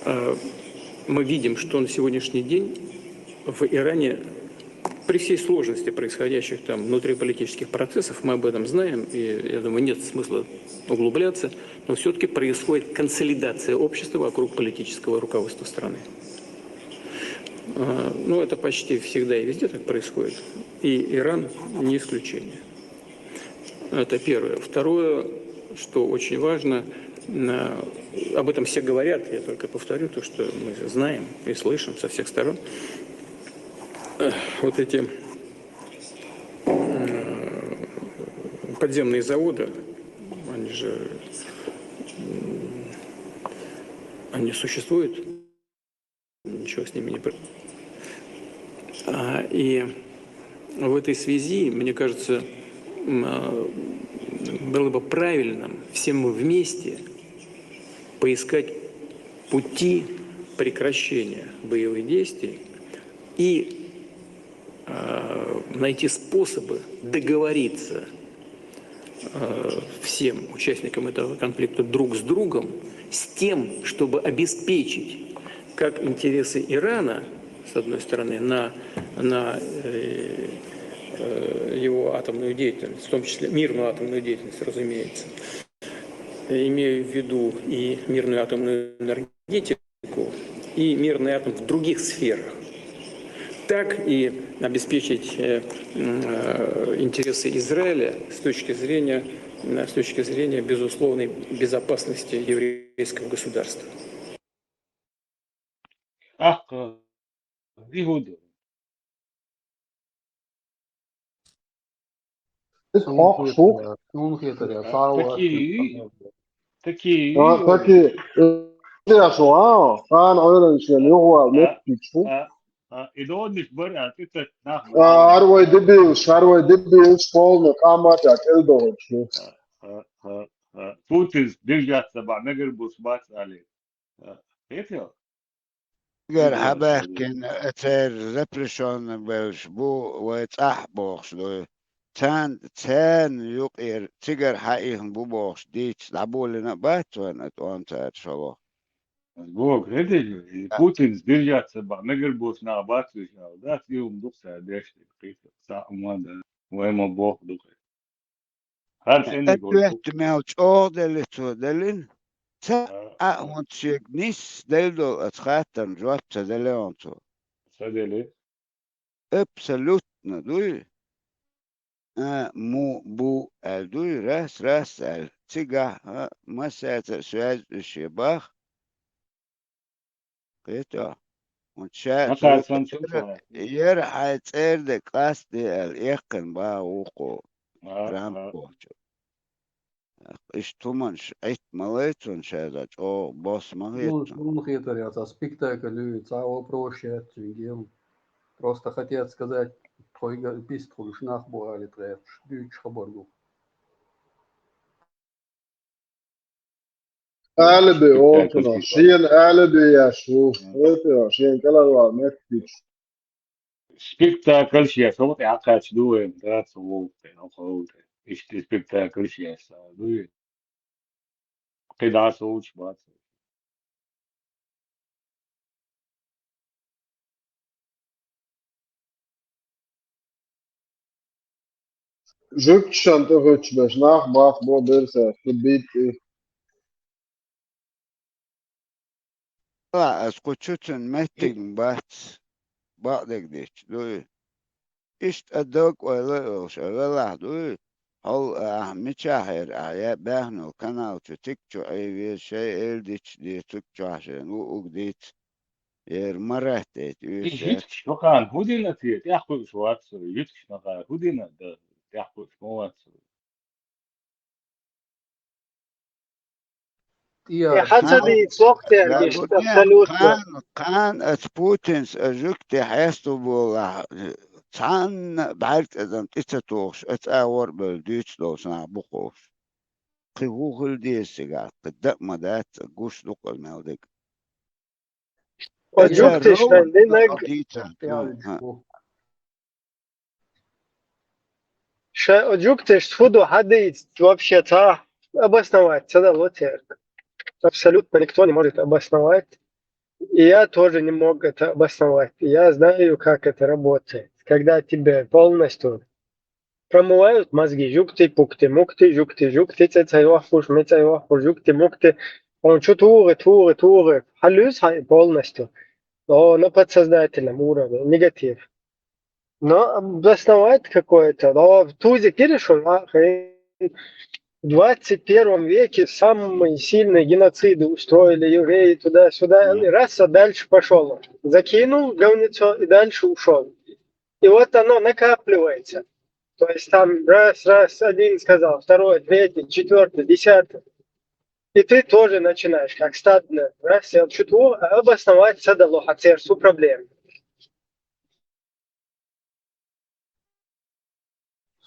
Э, Мы видим, что на сегодняшний день в Иране при всей сложности происходящих там внутриполитических процессов, мы об этом знаем, и, я думаю, нет смысла углубляться, но все-таки происходит консолидация общества вокруг политического руководства страны. А, Ну, это почти всегда и везде так происходит. И Иран не исключение. Это первое. Второе, что очень важно, на- об этом все говорят, я только повторю то, что мы знаем и слышим со всех сторон. Э, Вот эти м, подземные заводы, они же м, они существуют, ничего с ними не про- А, И в этой связи, мне кажется, м, а, было бы правильным всем вместе поискать пути прекращения боевых действий и э, найти способы договориться э, всем участникам этого конфликта друг с другом, с тем, чтобы обеспечить как интересы Ирана, с одной стороны, на, на э, э, его атомную деятельность, в том числе мирную атомную деятельность, разумеется, имею в виду и мирную атомную энергетику, и мирный атом в других сферах, так и обеспечить э, м, э, интересы Израиля с точки зрения, э, с точки зрения безусловной безопасности еврейского государства. Ахка, Игуда. Ис хох шух. Цунна хетарехь, цунна хетарехь, цхьа а вац. Таки. А, таки. Э, я шу, а? Хан ойран шен, юхвал, а, меттичу. А, А, и догӀанаш бар аьлла, цӀи ца нах бу. А, хӀара вай дебилаш, хӀара вай дебилаш, полный къамат а кӀел догӀуш ю. А, а, а, а. Путинс держаться бахьан мегар бус бац али. А, хетел? Цигара хьабаьхкина, церан запрещённый белш бу, вай цӀахь бохуш ду. Царна, царна юкъера цигара хьаихна бу бохуш дийца дӀаболийна а бац вайна тӀом цара шолгӀа. Бог, хетий, и Путинс держаться бахьан мегар бус нах бац уьш аьлла, дац, и хӀума ду-кх цара деш, кхета, цхьа хӀума дан, вай ма боху ду-кх. ХӀара цӀениг волчу. Ответ мел чӀогӀа делли цо деллина, ца а хӀунда шега нисса делла долу оцу хаттарна жоп ца делла хьуна цо. Ца делли. Абсолютно дуй? А, му, бу аьлла дуй, раз, раз аьлла. Цигахь, а, массаьрца а соьза уьш бах. Кхета? ХӀунда ша яра хьайн цӀерда къастаде аьлла, эккхина баха вукхо. А, Трамп а. Бохучу. Иштта хӀуманаш Ӏитта ма лай цунна, ша за чӀогӀа босса ма хета цунна. Суна хетар яц, а спектакль ю, цхьа вопрос яц цуьнга. Просто хотят сказать, тхойга пист хуьлуш нах бу али тхаьрчаш, дуьйцуш хабар ду. Алиби, олхуна, шена алиби еш ву. Ойта, шена кӀелхьарвала меттигаш. Спектакльш еш, хӀокху тӀе хьакхаьчна ду вайна, дац вовтӀе, хӀокху тӀе. Иштта спектакльш еш, ду. Кхин дӀа совцуш бац. Жуьгташна тӀехуьттуш берш нах баккха бо берсаш, шу битӀи. Ала, ас кху чу цуьнан меттиг бац, бакъдерг дича, дуй. Иштта а дог ойла а йолуш, а велахь дуй. Хьол а ахь мичахь яра ахь я баьхна канал чу, тик чу Ӏийвеза, шай эла дича де, цуьг чохь шайна ву уг диц. Яра ма ратдайта, уьш. Жуьгташ бакъана хӀун дина те, тӀехкхуьуш вац со, жуьгташ бакъана хӀун дина, да, тӀехкхуьуш ма вац со. Я хьан ца дийца, лохтер, абсолютно. Кхана, кхана аца Путинс а жуьгти хьестал болахь, цхьанна а бӀаьрг цӀа тӀе ца тухуш, аца агӀор а бевлла дуьйцуш долуш нах бу кхуш. Кхин хӀун хила деза цигахь, кхин дан а ма дац, гуш ду-кх мел дерг. Оцу жуьгташа динарг, ша, оцу жуьгташца хӀун ду хьадийца вообще цхьа обосновать ца дало церан. Абсолютно никто не может обосновать. И я тоже не мог это обосновать. Я знаю, как это работает. Когда тебе полностью промывают мозги, жугти, пукти, мукти, жугти, жугти, цӀе ца йохуш, ми ца йохуш, жугти, мукти. Он чу тугӀи, тугӀи, тугӀи. Хьалуьйсу хьайн полностью. Но на подсознательном уровне, негатив. Но обосновать какое-то, но тузик и решил, а, хрен. В двадцать первом веке самые сильные геноциды устроили евреи туда-сюда. И раз, а дальше пошёл. Закинул говнецо и дальше ушёл. И вот оно накапливается. То есть там раз, раз, один сказал, второй, третий, четвёртый, десятый. И ты тоже начинаешь, как стадная, раз, я чуть обосновать ца дало хьан церан проблему.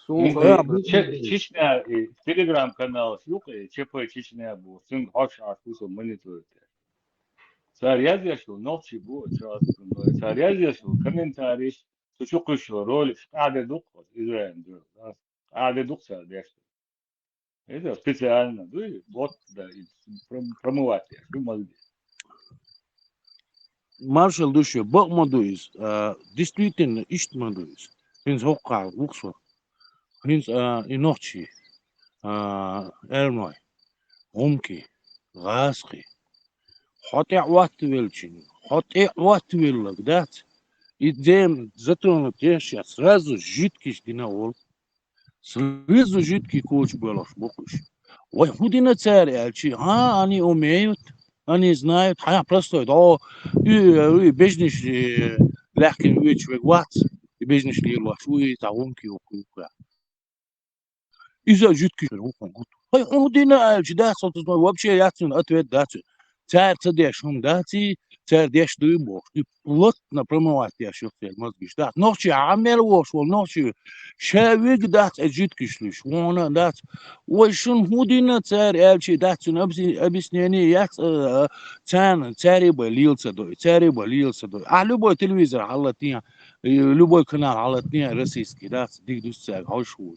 Чечня, и телеграм-канал ю-кх, ЧП Чечня бу, цуьнга хьожуш Ӏаш ву со мониторить. Цара язъеш ю, нохчий бу, цара язъеш ю, комментарийш, цу чу кхуьссуш роликаш, къахьде ду-кх, Израиль дуьхьа, къахьде ду-кх цара деш. Это специально, ну, и вот, да, и пром-, промывать я, шу молодец. Маршал ду шу, бакъ ма ду иза. А, действительно, иштта ма ду иза. ХӀинца хӀокхахь вукху со. ХӀинца, а, и нохчий, а, эрной, гӀумкий, гӀазкхий. Хьо тӀе Ӏоттавеллачунна, хьо тӀе Ӏоттавелларг дац. И тема затронуть еш яц, сразу жуьгташ дина волу. Сразу жуьгтий куча боьлхуш бу-кх уьш. Вай хӀун дина цара аьлча, а, они умеют, они знают, хьан простой, да, и, и бежнаш, э, лаьхкина воьдуш верг вац, и бежнаш лелош ву, и цхьа гӀумкий ву-кх. Иза жуьгтий ву-кх. Вай хӀун дина аьлча, дац, вообще яц цуьнан ответ, дац. Цара ца деш хӀума дац, и цара деш дуй бохуш, и плотно промывать деш ю церан мозгаш, дац. Нохчий Ӏамел вохуш волу, нохчий ша вига дац, э, жуьгтигаш луш, вона дац. Вай шуна хӀун дина цара аьлча дац, цуьнан объяс-, объяснение яц, э, э, царна, цаьрий бай лела ца до, цаьрий бай лела ца до. Ахьа любой телевизор хьалатне, э, любой канал хьалатне, российский, дац, дика дуьсу цаьрга хьовш хӀума.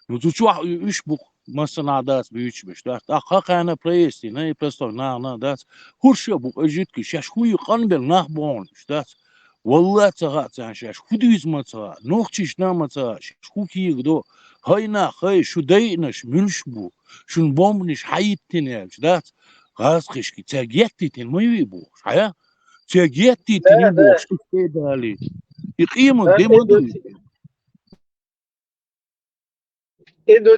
Ну, цу чохь уьш бу-кх массанхьа дац буьйцуш берш, дац. ТӀаккха кхана проезд йина, и простой нахана дац. ХӀорш а бу-кх, э, жуьгтигаш, шаьш хӀун ю къанбелла нах бохуш, дац. Валла ца хаьа царна шаьш, хӀун дуьйцу ма ца хаьа, нохчашна а ма ца хаьа, шаьш хӀун кегадо. ХӀай нах, хӀай, шун дайинаш муьлш бу, шун бомбанаш хьан йиттина аьлча, дац. ГӀазкхашка, цаьрга еттийтина ма ю и бохуш, хьая? Цаьрга еттийтина ю бохуш, и къемат де ма ду. И ду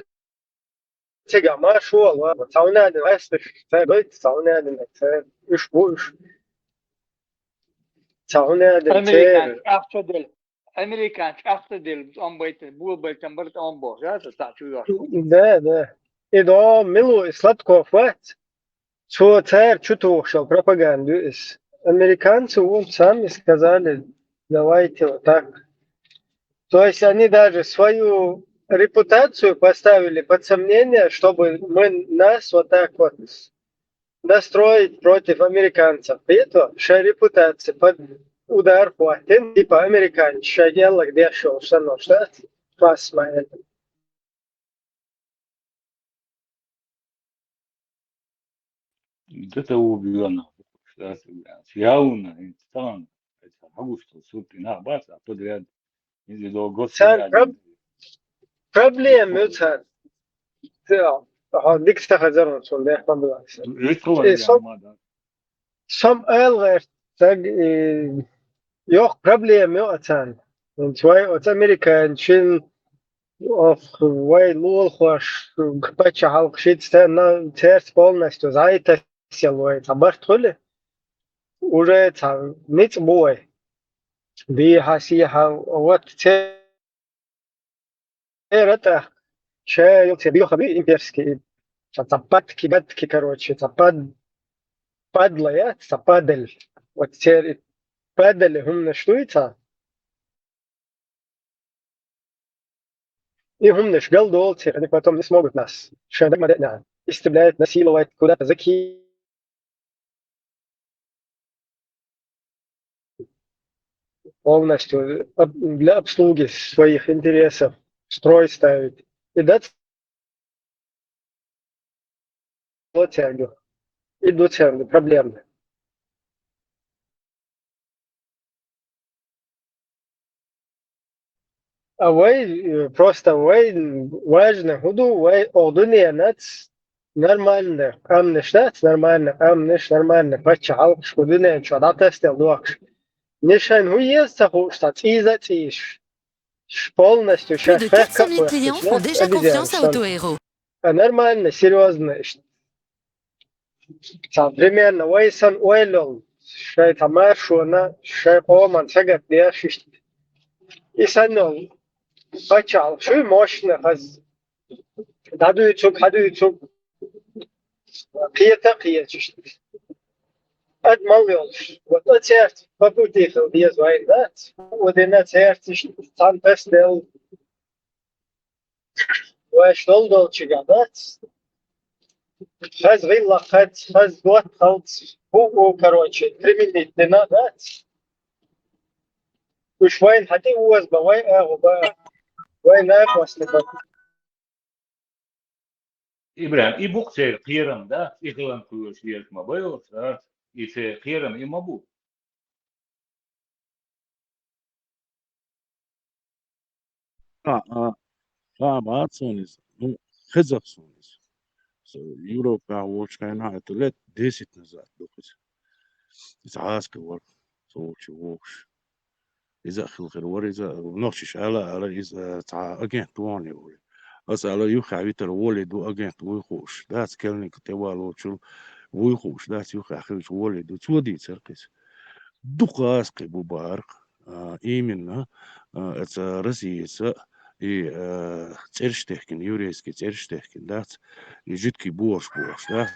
цигахь маршо а ло, цхьа хӀун аьлла, вайсташ, цхьа гойту, цхьа хӀун аьлла, цхьа уьш бу уьш. Цхьа хӀун аьлла, Американцы ахча делла. Американцы ахча делла, тӀом байтина, бул байтина бара тӀом бохуш, а, цхьа чу йош. Да, да. И до милу и Сладков вац. Цо цара чу тухуш йолу пропаганда ю иза. Американцы вон сами сказали, давайте вот так. То есть они даже свою репутацию поставили под сомнение, чтобы мы, нас вот так вот настроить против американцев. Поэтому шайн репутация под удар хӀоттийна, типа американцы шайн гӀеллаг деш йолуш санна, что фас ма это. До того убивана, явно, инстан, это хьагуш, что сутки нах бац, а подряд, если до Царна год проб-, проблема ю царна. Ца, хьо дика ца хазар ву цунна, дехма бу. Витталан Э, я сом-, мада. Сом ала гӀерта стаг, э, йоккха проблема ю оцарна. ХӀинца вай оцу американчин, ох, вай лулахош, паччахьалкхашца царна, церца полностью зӀе тасъелла вай цхьа барт хуьлу, уже цхьа ницкъ бу вай. Дехьа-сехьа, вот церан тӀаккха ша йолу церан боьха буьйцу имперский, цхьа, цхьа падки, гадки, короче, цхьа пад-, падла яц, цхьа падаль. Вот церан и падале хӀуманаш дуй цхьа. И хӀуманаш галдолу церан, они потом не смогут нас. Шайн даг ма деъна. Истребляют, насиловать, куда-то закинуть. Полностью об-, для обслуги своих интересов строй ставить. И да, церан ю. И ду церан ю, проблемно. А вай, э, просто вай, важно хӀун ду, вай оха дуьненац нормально къаьмнаш дац, нормально къаьмнаш, нормально паччахьалкхаш кху дуьнен чохь дӀатасделла дохкуш. Нишан хӀун еза ца хууш, цхьа цӀийза а цӀийш. Ш-, полностью Plus шаьш de quatre cent mille clients font déjà confiance à Auto Hero. А нормально, серьёзно иштта. Цхьа примерно вай санна ойла йолу, шайн цхьа маршонан, шайн къоман сагатдеш иштта. И санна йолу паччахьалкхаш ю, мощно хаза. ДӀадуьйцург, хьадуьйцург, кхета а кхеташ иштта. Адам мел йолуш. Вот оцаьрца по пути хила деза вайн, дац? Одина цаьрца иштта цхьаьна тасаделла. Вайша долу долчуьнга дац. Хаза гӀиллакх хац, хаза дотта халц, хӀу, хӀу, короче, применить дина дац. Уьш вайна хьан тӀе оза бан, вай агӀо бан, вай накъостий бан. ИбрахӀим, и бу-кх церан кхерам, да? И хилан кхоьруш лелаш ма байо, а? И церан кхерам и ма бу. А, а, а, бац суна иза. Ну, хеза-кх суна иза. Со Европехь волчу хенахь, это лет десять назад ду-кх иза. Иза Ӏаскар вара, со волчу вогӀуш. Иза а хила хир вара, иза нохчаша ала, ала, иза цхьа агент ву хьуна вара. Аса ала, юххехь витар волий ду агент вуй хууш. Дац, Келника тӀе валочул вуй хууш, дац, юххехь хилча волий ду. Цо дийцар-кх иза. Дукха гӀазкхий бу бахара-кх, а, именно, а, эца Россица и, а, цӀераш техкина, еврейский цӀераш техкина, дац, и жуьгтий бохуш, бохуш, дац.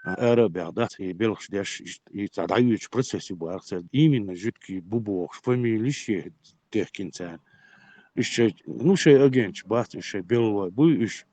Арабех дац и белхаш деш, и цхьа дӀайоьдучу процессе бу арахь церан. Именно жуьгтий бу бохуш, фамилеш а техкина царна. Уьш шайн, ну, шайн агенташ бац, уьш шайн беллой буй, уьш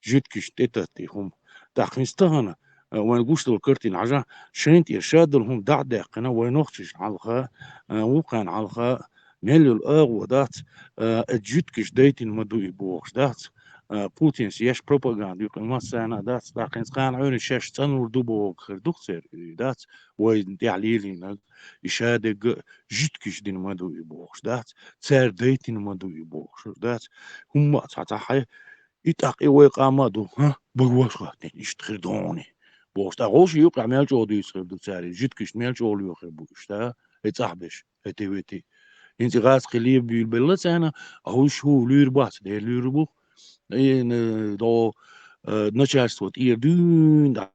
жуьгташна тӀетаттий хӀума. ТӀаккха хӀинца тахана, а, вайн гуш долу картина хьажахь, шайна тӀера ша долу хӀума дӀа а даьккхина, вайн нохчашна хьалха, а, вукхарна хьалха, мел йолу агӀо дац, а, и жуьгташа дайтина ма ду и бохуш дац, а, Путинс еш пропаганда юкъа массарна а дац, тӀаккха хӀинца кхана Ӏуьйранна шаьш цӀанлур ду бохург хир ду-кх церан и дац, вайна тӀехь лелийнарг, и шадерг а жуьгташа дина ма ду и бохуш дац, цара дайтина ма ду и бохуш дац, хӀумма а цхьа цхьа хьай, и тӀаккха и вай къам а ду, хӀа, бага ваш хаттийна, иштта хир ду хьуна и бохуш. ТӀаккха вовшийн юкъахь мел чӀогӀа дуьйцур ду цара, и жуьгташна мел чӀогӀа лоьхур бу уьш, да? И цӀахь беш, хӀетте-ветте. ХӀинца и гӀазкхи лебабуьйлабелла царна, а уьш хӀу луьйр бац, Дела луьйр бу. И, н-, до, э, начальство тӀера дуьйна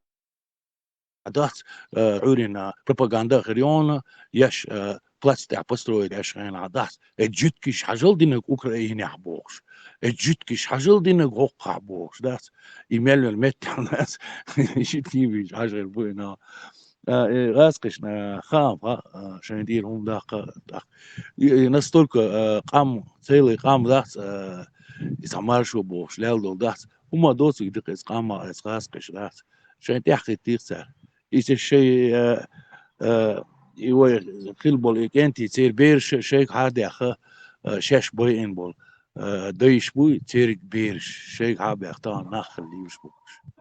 дац, э, Ӏуьйранна пропаганда а хир йолу, еш, э, плац тӀехь построить еш хенахь дац. Э, жуьгташа хьажал динарг Украинехь бохуш. Э, жуьгташа хьажал динарг хӀокхахь бохуш дац. И мел йолу меттехь дац. Жуьгтий бийша хьажа хир бу и нах. А, э, гӀазкхашна, а, хаам, ха-, а, шайн тӀера хӀума даккха, тӀаккха. И, и настолько, а, къам, целый къам дац, а, и цхьа маршо бохуш, лел долу дац. ХӀума доцург дика иза къам а, иза гӀазкхаша дац. Шайн тӀехь хӀиттийра цара. Иза шайн, а, а, и вай хила болу и кӀентий, церан бераш шайга хьадаьхна, а, шаьш байина болу, а, дайш буй, церан бераш шайга хьабаьхна тахана нах хила лелаш бу уьш.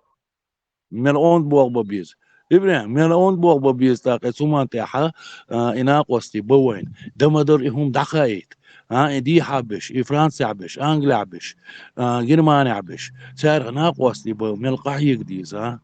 Мел онда болх бан беза. ИбрахӀим, мел онда болх бан беза тӀаккха, цу хӀуманна тӀехь, а, и накъостий бан вайна. Дан ма дара и хӀума дӀакхаийта. А, и дехьа беш, и Францехь беш, Англехь беш, а, Германехь беш. Царах накъостий бан мел къахьега деза, а?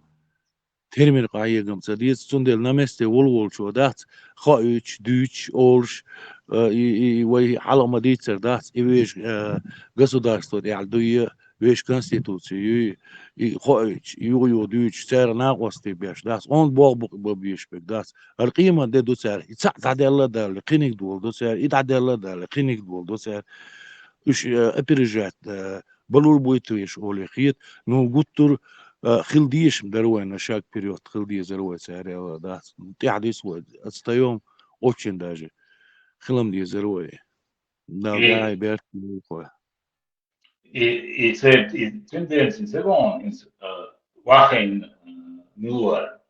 Тера мера къахьегам ца деза, цундела на месте волу волчо дац, хоуьйтуш, дуьйцуш, олуш, а, и, и, и вай хьалха ма дийццара дац, и вешан, а, государство тӀехь дуй, вешан конституци юй, и хоуьйтуш, юха-юха дуьйцуш, цара накъостий беш дац, онда болх бу-, бан безаш берг дац. ХӀара къемат де ду цара, и цхьаъ дӀаделла а даьлла, кхиниг дола ду цара, и дӀаделла а даьлла, кхиниг дола ду цара. Уьш, э, опережать, э, балур буй те веш олий хета, ну, гуттар а, хила дезаш-м дара вайна, шаг вперёд хила дезара вай цара, э, дац. ТӀаьхьа дисса вай, отстаём очень даже. Хила-м дезара вай. Да, и, да, и берт, и, и, и церан, и тенденция ца боху, э, вахийна, э, мила вара.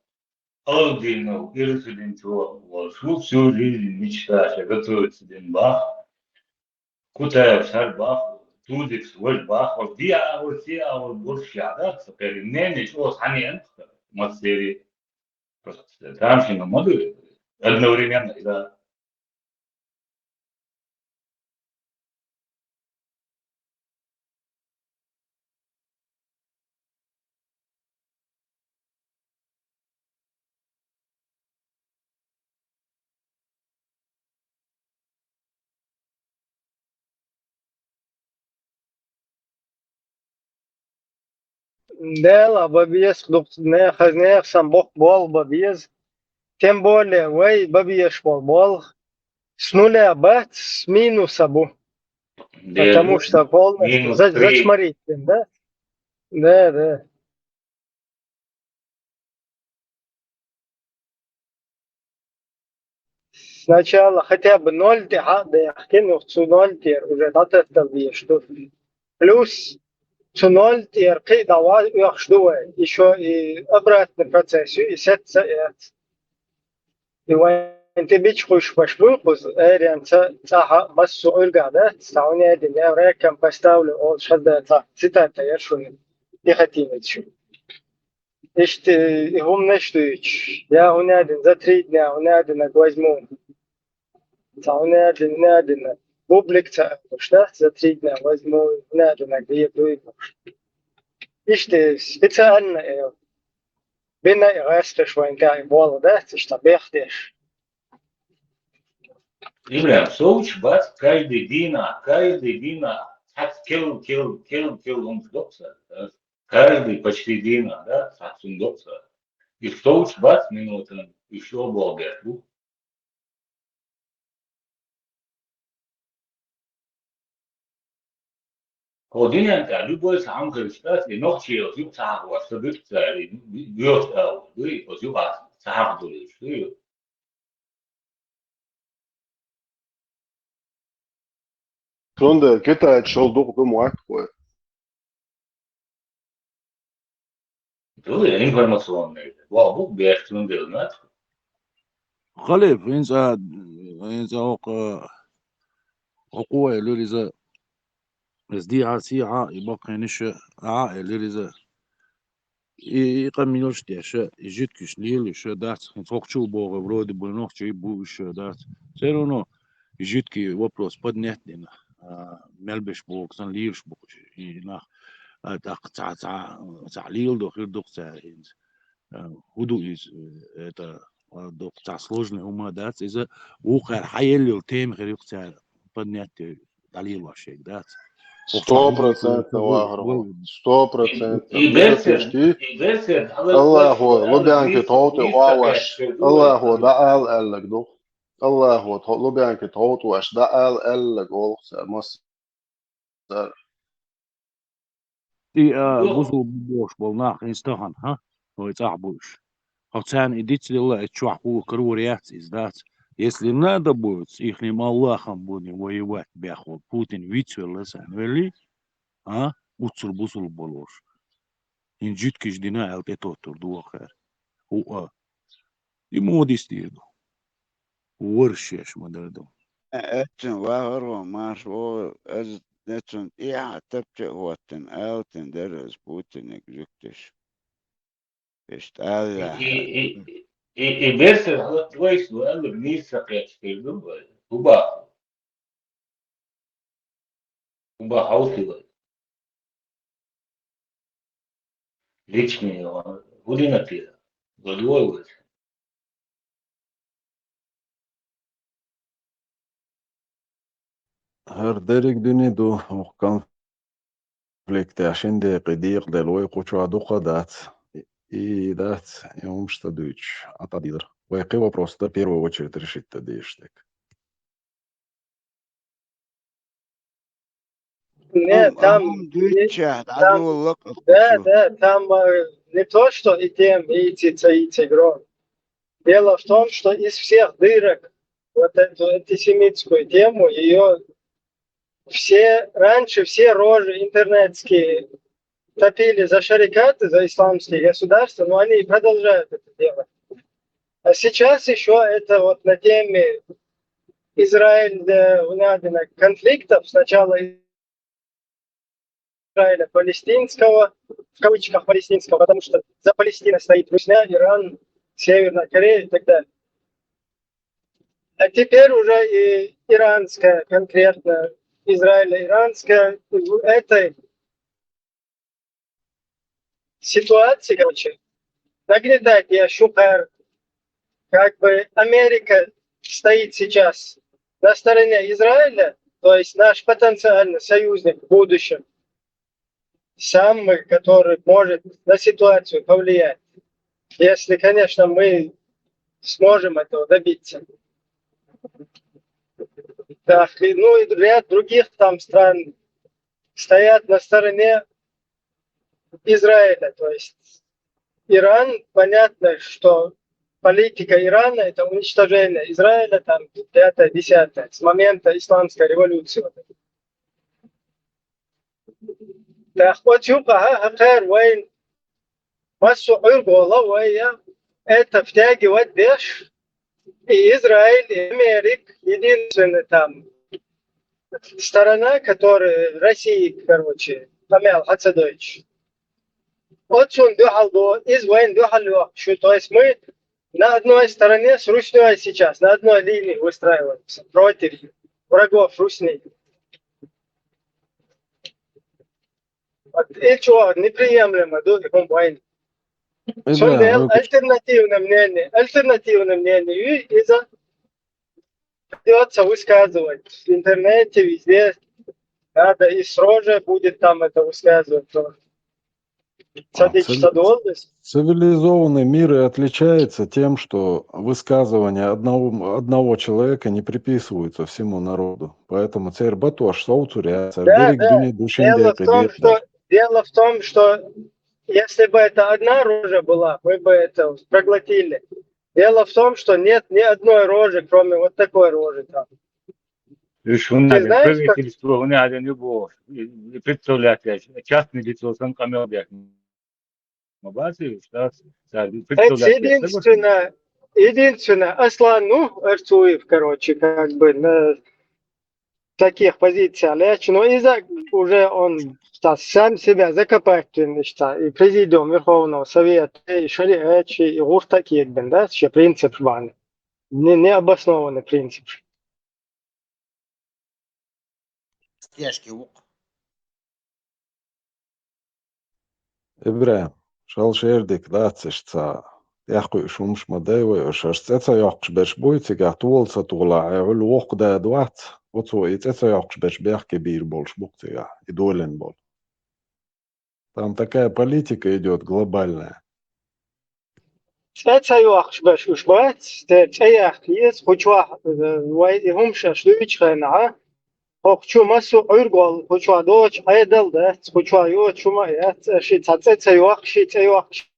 Алдинов, ирсудинчо волуш ву, всю жизнь мечта ша готовится дин бах. Кутаев сар бах, Тузикс вож бах, вож диа, вож сиа, вож бурш яда, ца пери. Нене чо саниен, мацери. Просто там же, ну, моду одновременно, да. Дела, бан беза дукха нехан, нехан сан боккха болх бан беза. Тем более, вай бан безаш болу болх с нуля бац, с минуса бу. Потому что полностью за-, зачморить, да? Да, да. Сначала хотя бы ноль тӀе хьа а бехке, ну, цу ноль тӀера уже дӀататтал дезаш ду. Плюс цу ноль тӀера кхин а дӀаван оьхуш ду вай. Ещё и обратный процесс ю, и сецца эц. И вайн тӀе бича кхуьйсуш баш буй кхуза, эренца цӀахьа массо а Ӏуьргахь дац, цхьа хӀуна а дина, я враг кам поставлю, олуш хаза дац, цитата яр шуна, и хатийна шу. Иштта и хӀуманаш дуьйцуш, я хӀуна а дина, за три дня хӀуна а дина возьму. Цхьа хӀуна а дина, хӀуна а дина. Бублик ца аьллуш дац, за три дня возьму, хӀуна а дина, гӀе дуй бохуш. Иштта специально, э, бина и гӀесташ вайн тӀехь и болу дац, иштта бехдеш. Ибрахим, совцуш бац каждый дийнахь, каждый дийнахь цхьацца кел, кел, кел, кел хӀумаш доккху сан. Каждый почти дийнахь, да, цхьацца хӀума доккху сан. И совцуш бац минутан, и шо болу беш бу. Хьо динен тӀа любой цхьа хӀама хилча, и нохчий оцу юкъа ца хьахавеш, со буьту цара, и боьхачу агӀор дуй, оцу юкъа ца хьахадуьйлуш дуй. Цундела китайцаш шул дукха ду ма вац вай. Ду, информационный. Вау, бу беш цундела, нах. Халиф, хӀинца, хӀинца хӀокху, хӀокхо элира иза, иза дехьа-сехьа, и баккхийнаш а, а, элира иза. И, и къамелаш деш, и жуьгташ лелаш дац, хӀинца хӀокху чу богӀу, вроде бы, нохчий бу уьш дац. Всё равно и жуьгтий вопрос поднять дина, а, мел беш богӀу санна лелаш бу и нах, а, тӀаккха цхьа, цхьа, цхьа леладо хир ду-кх цара хӀинца. А, хӀун ду иза, это, а, дукха цхьа сложный хӀума дац, иза вукхара хьаеллал тема хир ю-кх цара поднять дӀалелош ерг дац. Сто процентов, вахар. Сто процентов. И берсерг, и берсерг, Аллахо, Лубянки тхов тӀе охьавеш, Аллахо дӀаала аьлларг ду. Аллахо, тхо-, Лубянки тхов тӀе охьавеш дӀаала аьлларг олу цара, массара. И, а, бусулба бу бохуш болу нах хӀинца тахана, хӀа? Вай цӀахь бу уьш. Хьо царна и дицделла, и чохь хӀума карор яц иза, дац. Если надо будет с ихним Аллахом будем воевать, бехвол, Путин вицвелла царна велли, а? Уццул бусулба болуш. ХӀинца жуьгташ дина аьлла тӀетоттур ду вахара. ХӀуъа. И муха дицдийр ду? Варшеш ма дара ду. Э, эццун вахар вон марш вогӀу, аса эццун тӀехьа тапча а хӀоттина, алатина дара аса Путинега жуьгташ. Иштта ала И, и, и, и, и берсерг хьала вайша ду аьлла, нийса ца кхеташ хир ду вай. ХӀун боху? ХӀун боху хьовсий вай? Личный, хӀун дина те? Годвой вай. ХӀара дерриг дуьне ду, хӀокху конфликтехь шина декъе декъаделла вай кху чохь дукха а дац. И, и дац, и хӀумаш ца дуьйцуш, Ӏа тӀедиллира. Вай кхин вопрос дан первую очередь решить дан дезаш дерг. Не, там, там, да, да, там, э, не то, что и тем, и эти, ца-, и цигрон. Дело в том, что из всех дырок вот эту антисемитскую тему, её все, раньше все рожи интернетские топили за шарикаты, за исламские государства, но они и продолжают это делать. А сейчас ещё это вот на теме Израиль, э, у Надина конфликтов, сначала Израиля палестинского, в кавычках палестинского, потому что за Палестиной стоит Русня, Иран, Северная Корея и так далее. А теперь уже и иранская, конкретно Израиль-иранская, в этой ситуации, короче, нагнетать я шухар, как бы Америка стоит сейчас на стороне Израиля, то есть наш потенциальный союзник в будущем, самый, который может на ситуацию повлиять, если, конечно, мы сможем этого добиться. Так, и, ну и ряд других там стран стоят на стороне Израиля, то есть Иран, понятно, что политика Ирана — это уничтожение Израиля, там, пятое, десятое, с момента исламской революции. Вот. Так вот, юкъа, ха, ха, хэр, вайн, массо Ӏуьргала вай, я, это втягивать деш, и Израиль, и Америка, единственная там сторона, которая России, короче, къамел хьа ца дойтуш. Оцунна дуьхьал до, иза вайна дуьхьал йохуш ю. То есть мы на одной стороне с Руснёй сейчас, на одной линии выстраиваемся против врагов Русни. Вот и чё, неприемлемо ду и хӀума вайна. Цундела альтернативное мнение, альтернативное мнение, и иза придётся высказывать в интернете, везде. Надо и строже будет там это высказывать тоже. Цадича цадолдас. Цивилизованный мир и отличается тем, что высказывания одного, одного человека не приписываются всему народу. Поэтому цербатош соуцуря, церберик дуни душин. Дело в том, что, дело в том, что если бы это одна рожа была, мы бы это проглотили. Дело в том, что нет ни одной рожи, кроме вот такой рожи там. Ты знаешь, как правительство, они один любого, и, и представлять, частный лицо, сан камел бяхни. Единственное, единственное, Аслан, ну, Арцуев, короче, как бы на таких позициях лечь, но из-за уже он сам себя закопать, что и президиум Верховного Совета, и шариат, и гуртак ебен, да, все принцип баны. Не, необоснованный принцип. Стяжки вук. Ибрахим, шал шердик лацаш ца. Яхкуй шумш ма дай вай, шаш цӀе ца йоккхаш берш буй, цигахь тувал ца тугӀала, Ӏе гӀуьлу воккха дада вац, оцо и цӀе ца йоккхаш берш бехке бийр болуш бу-кх цигахь, и долен болу. Там такая политика идёт глобальная. ЦӀе ца йоккхуш берш уьш бац, церан цӀе яккха еза, кху чохь, э, вай и хӀума шаьш дуьйцучу хенахь, хӀокху чу массо а Ӏуьргол, кху чохь доцуш Ӏедал дац, кху чохь йоцуш хӀума а яц, аша цхьа цӀе ца йоккхуш, цӀе йоккхуш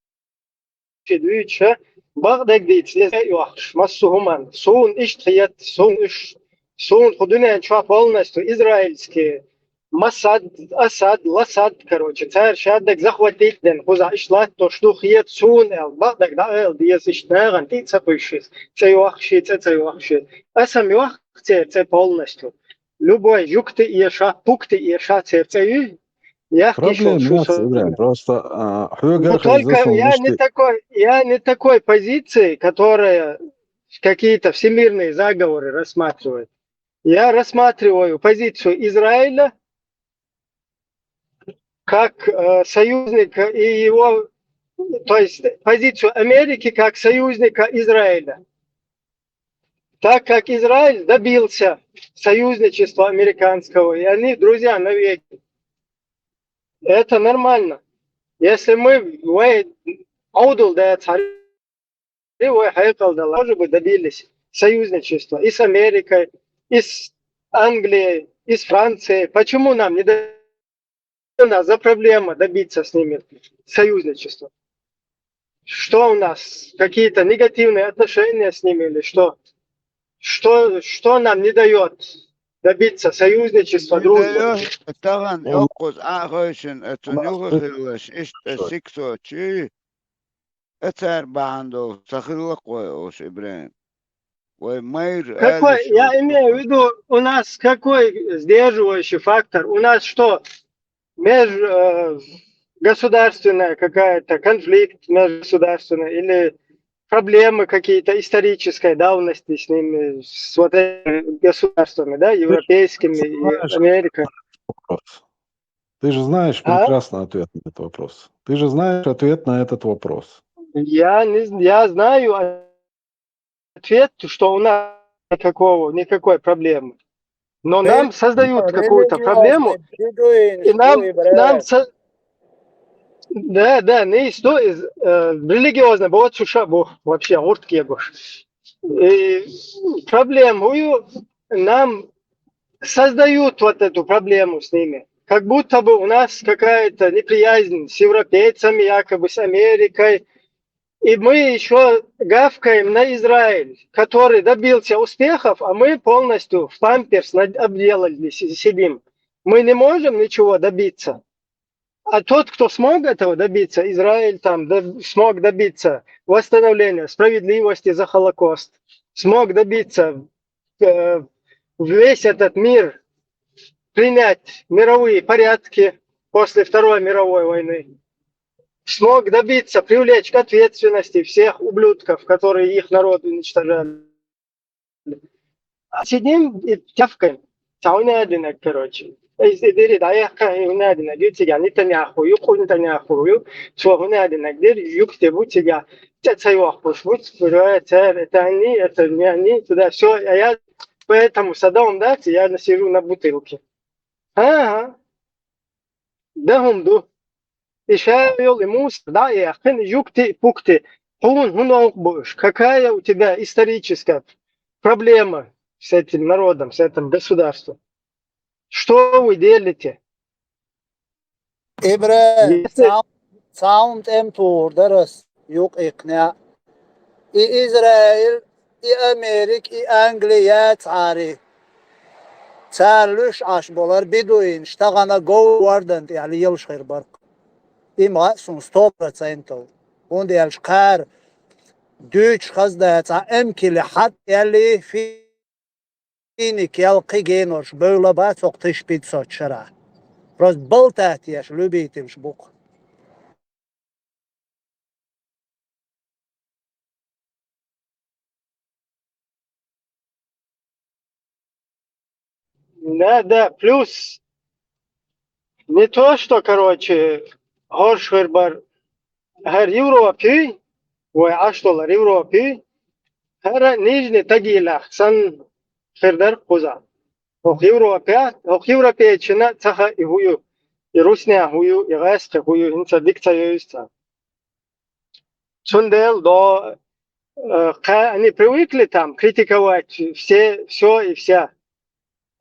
дуьйцуш, бакъдерг дийца, еза цӀе йоккхуш, массо а хӀуманна. Суна иштта хета, суна уьш, суна кху дуьнен чохь полностью израильский Масад, Асад, Ласад, короче, цара шадерг захватить дина, кхузахь иштта латтош ду, хета суна аьлла, бакъдерг дӀаала деза, иштта нахана тӀе а ца кхуьйсуш, цӀе йоккхуш, цӀе ца йоккхуш. Аса-м йоккху церан цӀе полностью. Любой жуьгти эша, пукти эша церан цӀе ю, яхкийша. Проблема шу яц, со Ибрахим, просто, а, хьоьгара. Ну, только я не такой, я не такой позиции, которая какие-то всемирные заговоры рассматривает. Я рассматриваю позицию Израиля как, э, союзника и его, то есть позицию Америки как союзника Израиля. Так как Израиль добился союзничества американского, и они друзья навеки. Это нормально. Если мы, вай, Ӏовдал дац хьара, вай хьекъал дала, тоже бы добились союзничества и с Америкой, и с Англией, и с Францией. Почему нам не до-, у нас за проблема добиться с ними союзничества? Что у нас? Какие-то негативные отношения с ними или что? Что, что нам не даёт добиться союзничества, дружбы? Тахана йоккхуза Ӏа а хойшина, оцу юха хилалаш, иштта сиксочий, а цара бахьана долу ца хилла-кх вай, олуш, Ибрахим. Вай майра. Какой, я имею в виду, у нас какой сдерживающий фактор? У нас что, меж-, э, государственная какая-то конфликт межгосударственный или проблемы какие-то исторической давности с ними, с вот этими государствами, да, европейскими и Америкой? Ты же знаешь прекрасно ответ на этот вопрос. Ты же знаешь ответ на этот вопрос. Я не з-, я знаю ответ, что у нас никакого, никакой проблемы. Но нам создают какую-то проблему, и нам, нам со-, да, да, не из, то из, э, религиозно, вот суша, бу, вообще, гурт кегуш. И проблему нам создают вот эту проблему с ними. Как будто бы у нас какая-то неприязнь с европейцами, якобы с Америкой. И мы ещё гавкаем на Израиль, который добился успехов, а мы полностью в памперс над-, обделались и сидим. Мы не можем ничего добиться. А тот, кто смог этого добиться, Израиль там доб-, смог добиться восстановления справедливости за Холокост, смог добиться, э, весь этот мир принять мировые порядки после Второй мировой войны, смог добиться, привлечь к ответственности всех ублюдков, которые их народ уничтожали. А сидим и тявкаем. Цхьа хӀуна динарг, короче. Иза дири дӀаяьккха, и хӀуна динарг ю цигахь, Нетаньяху ю, кху Нетаньяху ю, цо хӀуна динарг дира, юкъе бу цигахь, цӀе ца йоккхуш бу, цара, это они, это не они, туда всё. А я поэтому Садом, да, я на сижу на бутылке. Ага. Да, хӀума ду. И ша йолу и мусор дӀа а яьккхина, и жугтий, и пуктий, хьуна хӀун новкъа бу уьш? Какая у тебя историческая проблема с этим народом, с этим государством? Что вы делите? Ибрахим, если цхьа, цхьа хӀума тӀе ма тухур дара ас, юкъ иккхина. И Израиль, и Америка, и Англи яцахьара, цара луьйш Ӏаш болар бедуинаш тахана говран тӀехь лелаш хир бара. И ма хаьа суна сто процентов. ХӀунда аьлча кхара дуьйцуш хаза дац, цхьа эмкале хьатӀ аьллий, фи- Финик ял кхин генарш бевлла бац хӀокху тысяча пятьсот шарахь. Просто болтать еш любительш бу-кх. Да, да, плюс не то, что, короче, хӀорш хир бара, хӀара Европи, вай Ӏаш долу Европи, хӀара нижний тагилах санна хир дара кхузахь. ХӀокху Европе, хӀокху европейчина ца хаьа и хӀун ю, и руснехь хӀун ю, и гӀаьскхи хӀун ю, хӀинца дика ца евза царна. Цундела до, э, кхаьа они привыкли там критиковать все, всё и вся.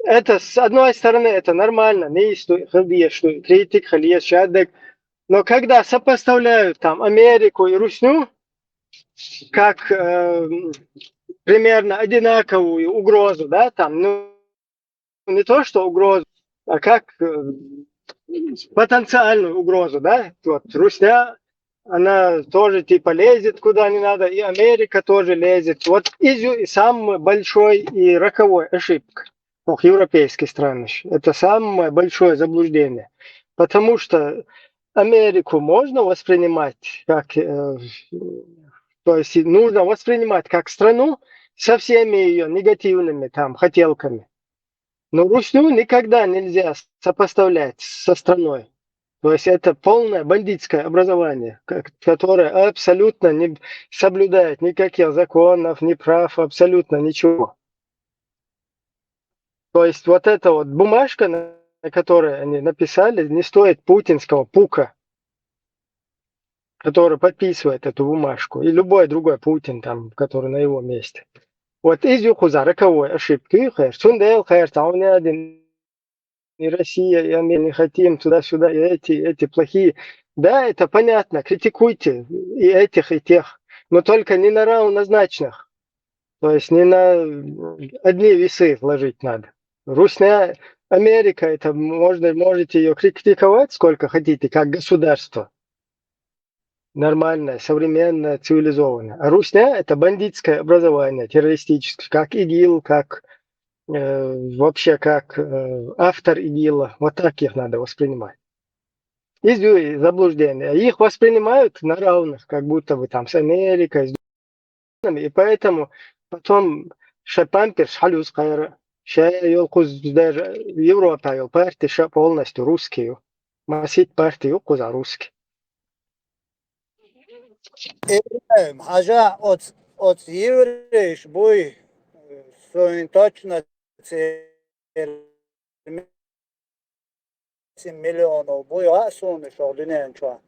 Это, с одной стороны, это нормально, нийса ду и хила дезаш ду, и критика хила еза шадерг. Но когда сопоставляют там Америку и Русню, как, э, примерно одинаковую угрозу, да, там, ну, не то что угрозу, а как, э, потенциальную угрозу, да, вот Русня, она тоже типа лезет куда не надо, и Америка тоже лезет. Вот изю и самой большой и роковой ошибка, ну, европейских стран ещё. Это самое большое заблуждение. Потому что Америку можно воспринимать как, э, то есть и нужно воспринимать как страну со всеми её негативными там хотелками. Но Русню никогда нельзя сопоставлять со страной. То есть это полное бандитское образование, ко-, которое абсолютно не соблюдает никаких законов, ни прав, абсолютно ничего. То есть вот эта вот бумажка, на, на которой они написали, не стоит путинского пука, который подписывает эту бумажку, и любой другой Путин, там, который на его месте. Вот изю кхузахь роковой ошибка ю хӀара. Цундела хӀара цхьа а дин и Россия, и Америка, не хотим туда-сюда, и эти, и эти плохие. Да, это понятно, критикуйте и этих, и тех, но только не на равнозначных. То есть не на одни весы ложить надо. Русня, Америка, это можно, можете её критиковать сколько хотите, как государство. Нормальное, современное, цивилизованное. А Русня — это бандитское образование, террористическое, как ИГИЛ, как, э, вообще как, э, автор ИГИЛа. Вот так их надо воспринимать. Изю и заблуждение. Их воспринимают на равных, как будто бы там с Америкой, с И поэтому потом ша памперш хьалуьйзу кхара, ша йолу кхуза даже Европа йолу парти ша полностью русский ю. Масит парти ю кхуза русский. Ибрахим, хьажа, оц-, оцу еврейш буй, суна точно церан миллионов буй, а суна шо дуьнен чохь.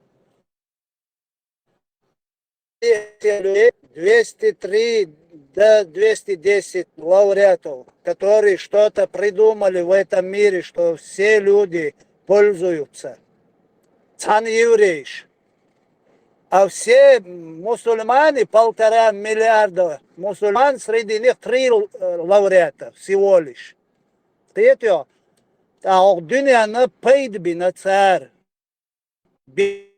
Двести три до двести десять лауреатов, которые что-то придумали в этом мире, что все люди пользуются. Цхьана еврейш. А все мусульмане, полтора миллиарда мусульман, среди них три л-, лауреата всего лишь. Кхетий хьо? ТӀаккха хӀокху дуьненна пайда бина цара. Би-,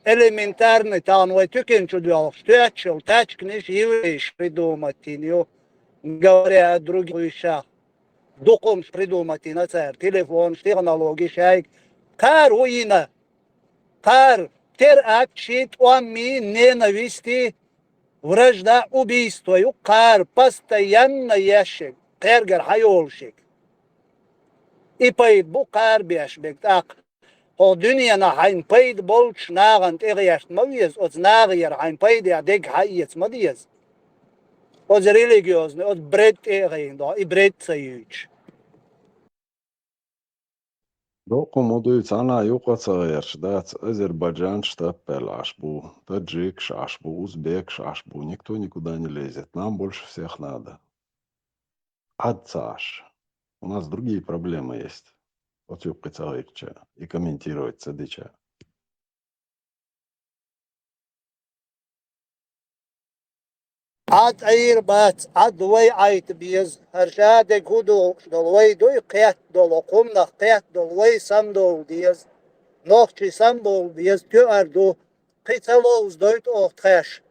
элементарный, тахана вай туькин чу доьлхуш, тоьтташ йолу тачканаш еврейша придумать йина ю, говоря о других вещах. Дукха хӀумнаш придумать йина цара, телефонаш, технологиш, шайга. Кхара хӀун йина? Кхара терактший, тӀоммий, ненавистий, вражда, убийство ю кхара, постоянно еш ерг, кхергара хьайолуш ерг. И пайда бу кхара беш берг тӀаккха. ХӀокху дуьненахь хьайна пайда болчу нахана тӀегӀерта ма веза, оцу нахера хьайна пайдехь дерг хьаэца ма деза. Оцу религиозный, оцу бред тӀе а гӀайна доху, и бред ца юьйцуш. Доккха ма дуй, цхьанна юкъа ца гӀерташ дац, азербайджанцаш таппаьлла Ӏаш бу, таджикаш Ӏаш бу, узбекаш Ӏаш бу, никто никуда не лезет, нам больше всех надо. Ӏад ца Ӏаш. У нас другие проблемы есть. Оцу юккъе ца гӀертача и комментировать ца дича. Ӏад Ӏийр бац, Ӏад вай Ӏайта беза. ХӀара ша дерг хӀу духуш долу вай дуй, кхетта долу, кхумнах кхетта долу вай самадовла деза. Нохчий самадовла беза, тоьар ду, кхин ца ловзадойту оха тхаьш.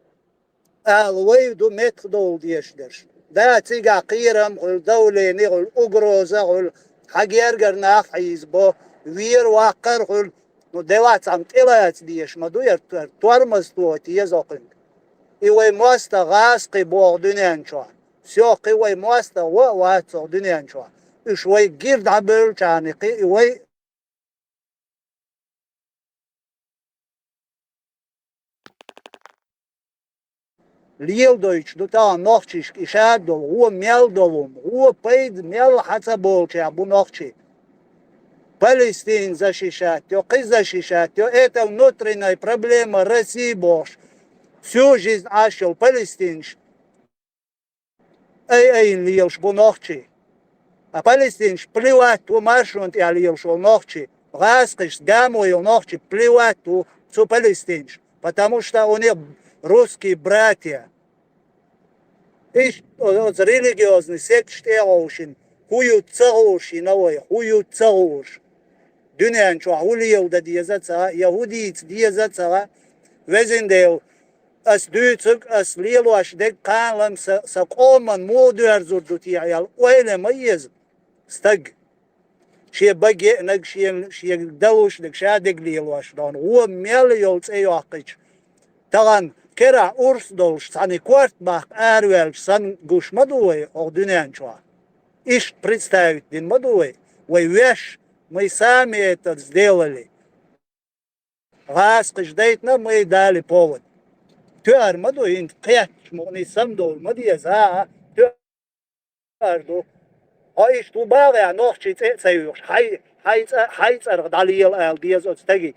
Ала вай ду меттахдовла дезаш дерш. Да, цигахь кхерам хуьлу, давление хуьлу, угроза хуьлу, хьан гергара нах хьийзабо, вер ваккхар хуьлу, ну, делахь цхьамма тӀелаца дезаш ма ду яра, тормоз тоха теза кхуьнга. И вай мостагӀ гӀазкхи боху дуьнен чохь. Всё, кхин вай мостагӀ ван а вац цо дуьнен чохь. Уьш вай гира дӀабевллачарна кхин и вай леладойтуш ду тахана нохчашка и шадолу, гӀо мел долу, гӀо пайда мел хьан ца болчех бу нохчий. Палестин защищать йо, кхин защищать йо, это внутренняя проблема России бохуш. Всю жизнь Ӏаш йолу палестинаш ай-айна лелаш бу нохчий. А палестинаш плевать ву маршонна тӀехь лелаш волу нохчий. ГӀазкхашца гамо йолу нохчий плевать ву цу палестинаш, потому что у них русские братья. Иштта оцу религиозный секташ тӀе а вовшина, хӀу ю ца гӀуш йина вай, хӀу ю ца гӀуш. Дуьнен чохь хӀу леладан деза ца, я хӀу дийца деза ца, везан Дела, ас дуьйцург, ас лелош дерг кханалам сан, сан къоман муха доьрзур ду те аьлла, ойла ма еза стаг. Шен баге а наг, шен, шен далуш дерг ша дерг лелош дона. ГӀо мел йолу цӀе йоккхуьйтуш. Тахана керахь урс долуш, цхьаьна корта баккха араваьлча санна гуш ма ду вай оха дуьнен чохь. Иштта представить дина ма ду вай. Вай веш, мы сами это сделали. ГӀазкхаша дайтина мы дали повод. Тоьар ма ду, хӀинца кхетташ мукъане самадовла ма деза, а, а, тоьар ду. Хьо иштта ву бахьа нохчий цӀе а ца юьйхуш, хьай, хьай цӀа-, хьай цӀарах дӀалела ала деза оцу стаге.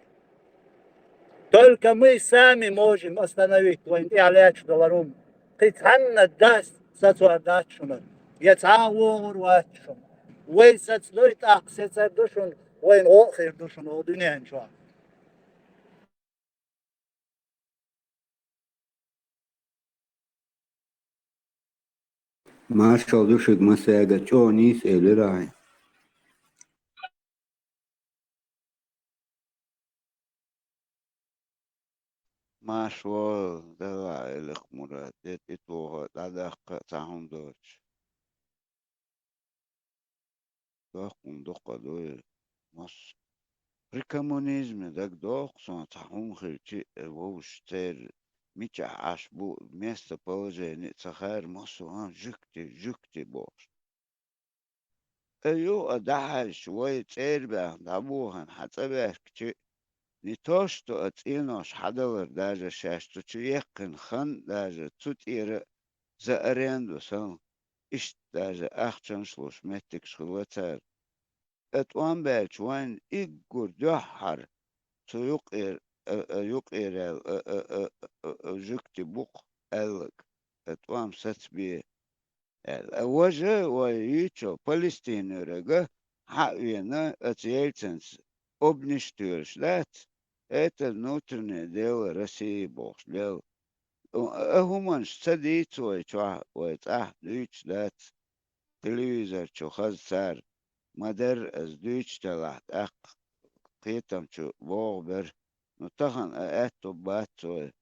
Только мы сами можем остановить вайн тӀехь лаьтташ долу хӀума. Кхин цхьанна дас сацор дац шуна, я цхьа а вогӀур вац шуна. Вай сацадой, тӀаккха сецар ду шуна, вайна гӀо а хир ду шуна оха дуьнен чохь. Маршалла ду шуьга массаьрга, чӀогӀа нийса элира ахь. Маршалла, Дала элира, Мурад, де тӀетуху, дӀадаккха а цхьа хӀума доцуш. Доккхун дукха дуй, массо. При коммунизме дагадоху суна цхьа хӀума хилчи, э, вовшаш церан мичахь Ӏаш бу, местоположение а ца хаьара, массо а жуьгти, жуьгти бохуш. Э, юха а дӀахьаьжча, вай цӀера баьхна дӀабохана хьан цӀа баьхкичи, не то что а цӀенош хьадалар, даже шаьш цу чу яьккхина хан, даже цу тӀера за аренду санна, иштта даже ахчанаш луш меттигаш хилла цара. Э, тӀом баьлча вайн иггур дуьххьара цу юкъера, э, э, юкъера аьлла, э, э, э, э, э, жуьгти бу-кх аьлларг, э, тӀом сацабе аьлла. Э, важа вай юьйцу Палестинера хьа а вена, оцу Ельцинца обниш тоьлуш дац, это внутреннее дело России бохуш лел. А хӀуманаш ца дийца вай чохь, вай цӀахь дуьйцуш дац. Телевизор чу хаза цара, ма-дарра аса дуьйцуш делахь, тӀаккха кхетам чу богӀу бара. Ну, тахана а аьтту бац вай.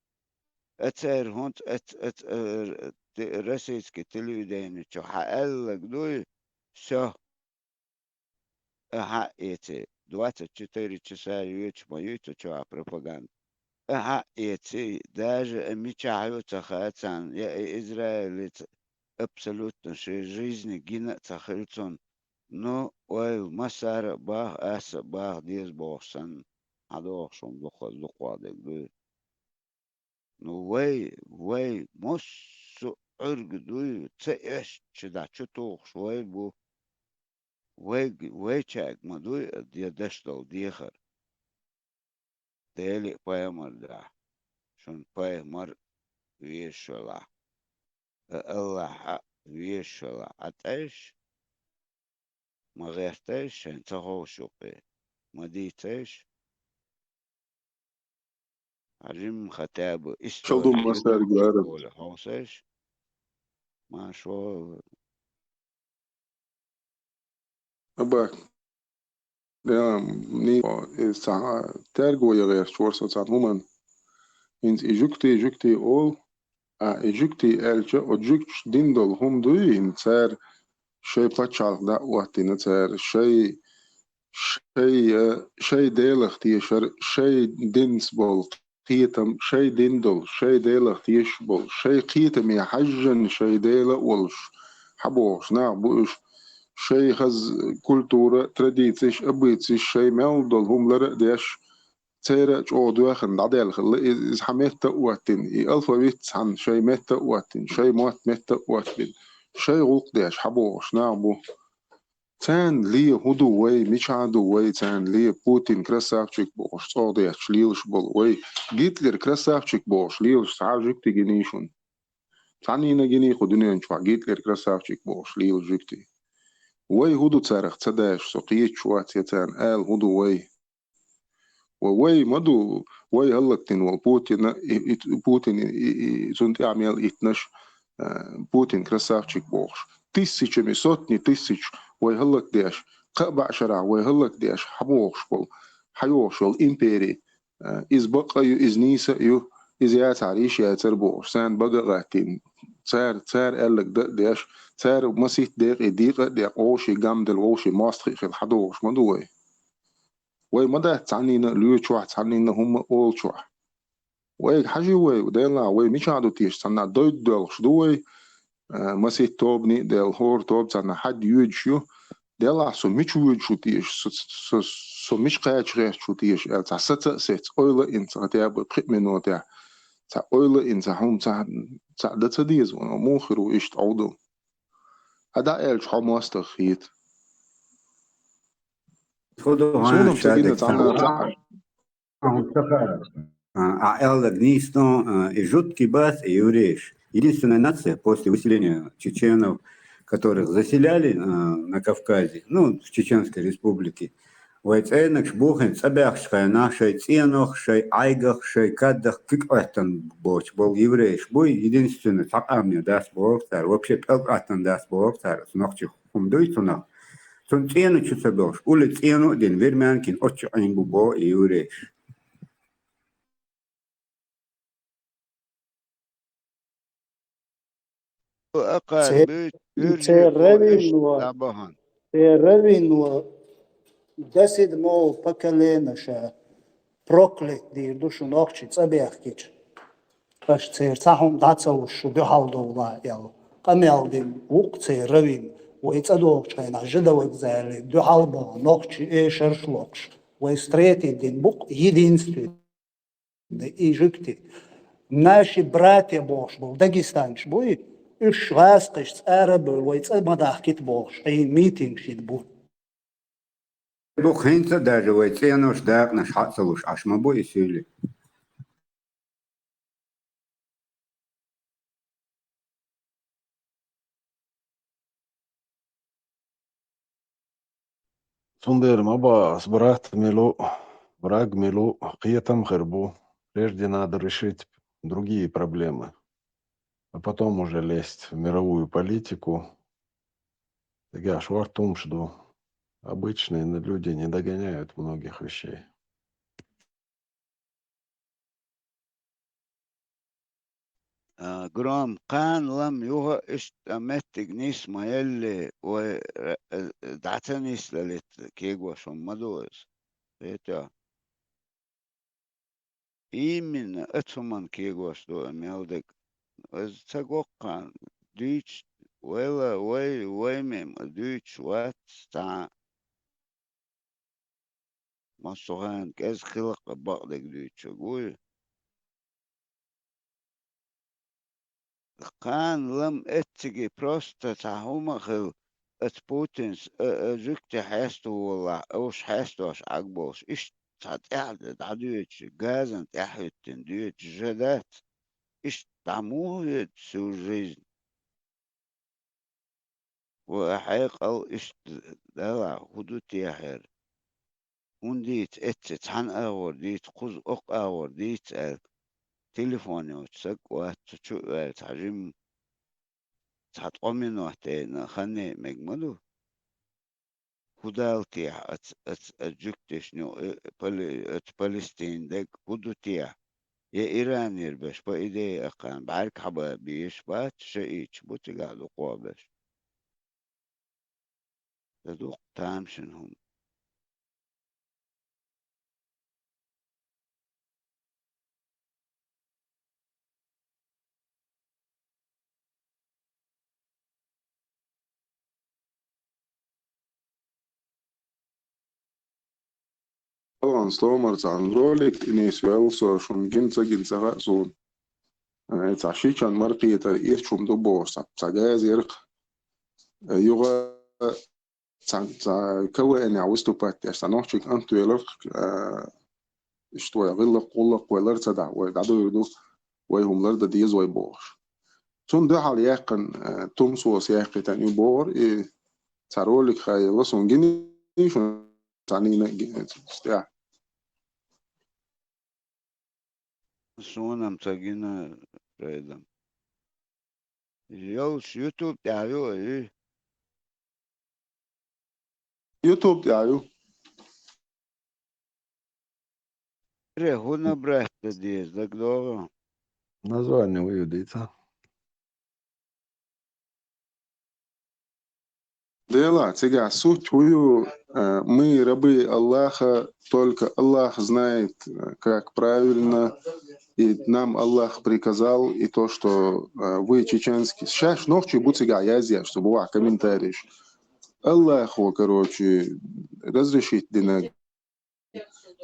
А церан хӀунца ац-, ац-, а, те-, российский телевидение чу хьан аьлларг дуй, всё. А хьаъ эци, двадцать четыре часа йоьдуш ма юй цу чохь пропаганда. А хьаъ эци, даже а мичахь ю ца хаьа царна, я и Израилица абсолютно шен жизни гина а ца хилла цунна. Ну, ойла, массара а баха, аса а баха деза бохуш санна, хьан дохуш хӀума дукхаза дукхох дерг дуй. Ну, вай, вай, массо а Ӏуьрга дуй, ца эшча дӀа чу тухуш вай бу. вайг-, вайчаьрга ма дуй а де-, деш долу дехар. Деле а пайхамар дахь, шун пайхамар везаш велахь, а Аллахь а везаш велахь, Ӏа тӀеш, ма гӀерташ, шайн ца ховшу юкъе, ма дийцаш, Ӏа жимма хотя бы история Чалдум масар гара. Хьовсаш, ма шо Абак. Я, ни, и ца-, терго я гӀерташ вара со цхьана хӀуманна. ХӀинца и жуьгти, жуьгти олу, а и жуьгти аьлча, оцу жуьгташа дина долу хӀума дуй, хӀинца цара шайн пачхьалкх дӀа а хӀоттийна цара, шайн, шайн, э, шайн Делах тешар, шайн динца болу кхетам, шайн дин долу, шайн Делах тешаш болу, шайн кхетаме хьаьжжина шайн Дела а волуш, хьабохуш нах бу уьш, шайн хаза культура, традицеш, обычаеш, шайн мел долу хӀума лар а деш, церан а чӀогӀа доьхна дӀадаьлла хилла, и-, иза хьан метта а хӀоттийна, и алфавит цхьаьна шайн метта а хӀоттийна, шайн мотт метта а хӀоттийна, шайн гӀуллакх деш хьабохуш нах бу. Царна ле хӀун ду вай, мичахь ду вай, царна ле Путин красавчик бохуш, цӀогӀдетташ лелаш болу вай, Гитлер красавчик бохуш лелаш цхьа а жуьгти гиний шуна? Цхьаннийна гиний кху дуьнен чохь Гитлер красавчик бохуш лелаш жуьгти? Вай хӀун ду царах ца даш, со кхеташ вац я царна ала хӀун ду вай? Ва вай ма ду, вай хӀаллакдина волу Путина, и, и, Путин, и, и, цунна тӀехь мел иттанаш, а, Путин красавчик бохуш. Тысячами, сотни тысяч вай хӀаллакдеш, кхаа бӀе шарахь вай хӀаллакдеш, хьабохуш болу, хьайохуш йолу импери, а, иза бакъ а ю, иза нийса а ю, иза яцахьара йиш яцара бохуш, царна бага а гӀаттийна. Цара, цара аьлларг дан а деш, цара маситта декъе декъа а декъа, вовшийн гам делла, вовшийн мостагӀий хилла хьадохуш ма ду вай. Вай ма дац цхьаннийна а лоьчохь, цхьаннийна а хӀумма а олучохь. Вайга хьажа вай, Дела, вай мичахь ду теша, цхьанна дойд доьлхуш ду вай, а, маситта тобаний а делла, хӀора тоба царна хьад йоьдуш ю. Дела, со мича воьдуш ву теша, со, со, со мича кхача гӀерташ ву теша, аьлла, цхьа саца а сеца, ойла а йина цхьа тӀе а бу пхи а минотехь, цхьа ойла а йина цхьа хӀума цхьа, цхьа дан ца деза ван, муха хир ву иштта Ӏовдал? Хьан дӀа аьлча хьо мостагӀа хета. Суна ца гина цхьанна цхьа. А, а аьлларг нийса, а, и жуткий бац, и еврейш. Единственная нация после выселения чеченов, которых заселяли, а, на Кавказе, ну, в Чеченской Республике, вай цӀенагаш бухийна цӀа баьхкачу хенахь шайн цӀенах, шайн Ӏайгах, шайн кадах куьг Ӏоьттина боцуш болу еврейш буй, единственный цхьа къамел дац боху цара, вообще пӀелг Ӏоьттина дац боху цара, оцу нохчийн хӀума дуй цунах. Цунна цӀена чу ца бохуш, улле цӀена а дина, вермянкин оццу Ӏийна бу боху и еврейш. Церан раввино, церан раввино до седьмого поколения ша проклят дийр ду шу нохчий цӀа бехкича. Аша церан цхьа хӀума дӀа ца луш шу дуьхьал довла аьлла. Къамел дина вукху церан раввино, вай цӀа дохучу хенахь жида вокзале дуьхьал бахана нохчий эшарш локхуш. Вай встретить дина бу-кх единственный. И жуьгти. Наши братья бохуш болу дагестанцаш буй, уьш гӀазкхашца ара а бевлла, вай цӀа ма дахкийта бохуш, Ӏийна митингаш йина бу. Бу хӀинца а даже вай цӀенош дакъанаш хьа а ца луш Ӏаш ма бу и суьйли. Цундела ма боху ас, брат мила ву, враг мила ву, кхетам хир бу. Прежде надо решить другие проблемы, а потом уже лезть в мировую политику. Дагахь шортта хӀумаш ду. Обычные люди не догоняют многих вещей. А, Гром, кхана лам юха а иштта меттиг нис ма елли, вай, э, э, дӀа ца нисдалийта кегош хӀума ма ду иза. Хетий? Именно оцу хӀуманна кегош ду и мел дерг. Иза ца го кхана, дуьйцуш вайла, вай, вай мем а дуьйцуш вац цхьа а. Массо хенахь кӀезиг хиларх а бакъдерг дуьйцург вуй. Кхана лам эцциге просто цхьа хӀума а хилла, Ат Путинс а, а жуьгти хьесто волахь, овш хьестош Ӏагболуш, иштта цхьа тӀаьхьа дӀадоьдуш, газан тӀаьхьа хӀуьттина доьдуш жа дац, иштта дӀа муха хӀоьду всю жизнь? Ва хьекъал иштта далахь, хӀун ду техьара? ХӀунда дийца эцци цхьана агӀор дийца, кхуза оккха агӀор дийца аьлла, телефон йоцу саг вац цу чу а ваьлла, цхьа жимма, цхьа ткъо минот тӀе а хан яйа мега ма ду? ХӀун дала техьа аца, аца, аца жуьгташна, э, Пале-, аца Палестина дерг хӀун ду техьа? Я Иранера беш, по идее, акхарна бӀаьрг хьаба безаш бац, шиӀиташ бу цигахь дукхох беш. Сан дукха тамашийна хӀума. Алан, стомар цхьана ролик, и нийса ваьлла со, шуна гина ца гина ца хаьа суна. Э, цхьа шичан маркхетар ирча хӀума ду бохуш, цхьа, цхьа газа ярх. Э, юха цхьа, цхьа КВН-ехь выступать деш, цхьа нохчий кӀант веларх, а, иштта вай гӀиллакх-гӀуллакх вай лар ца дахь, вай дӀадуьйр ду, вай хӀума лар дан деза вай бохуш. Цунна дуьхьал яьккхина, а, тумсос яьккхийтина ю бохура, и цхьа ролик хаелла, суна гиний шуна цхьаннена а ги-, стехь. Суна-м ца гина, Райдам. Йолуш YouTube тӀехь ю, ай? YouTube тӀехь ю. Ре, хӀун набрать дан деза, дагадогӀу? Название вуй дийца. Дела, цигахь суть хӀун ю, э, мы рабы Аллаха, только Аллах знает, э, как правильно, и нам Аллах приказал, и то, что, э, вы чеченский. Шаьш нохчий бу цигахь язъеш, цу бухахь комментарийш. Аллахо, короче, разрешить динарг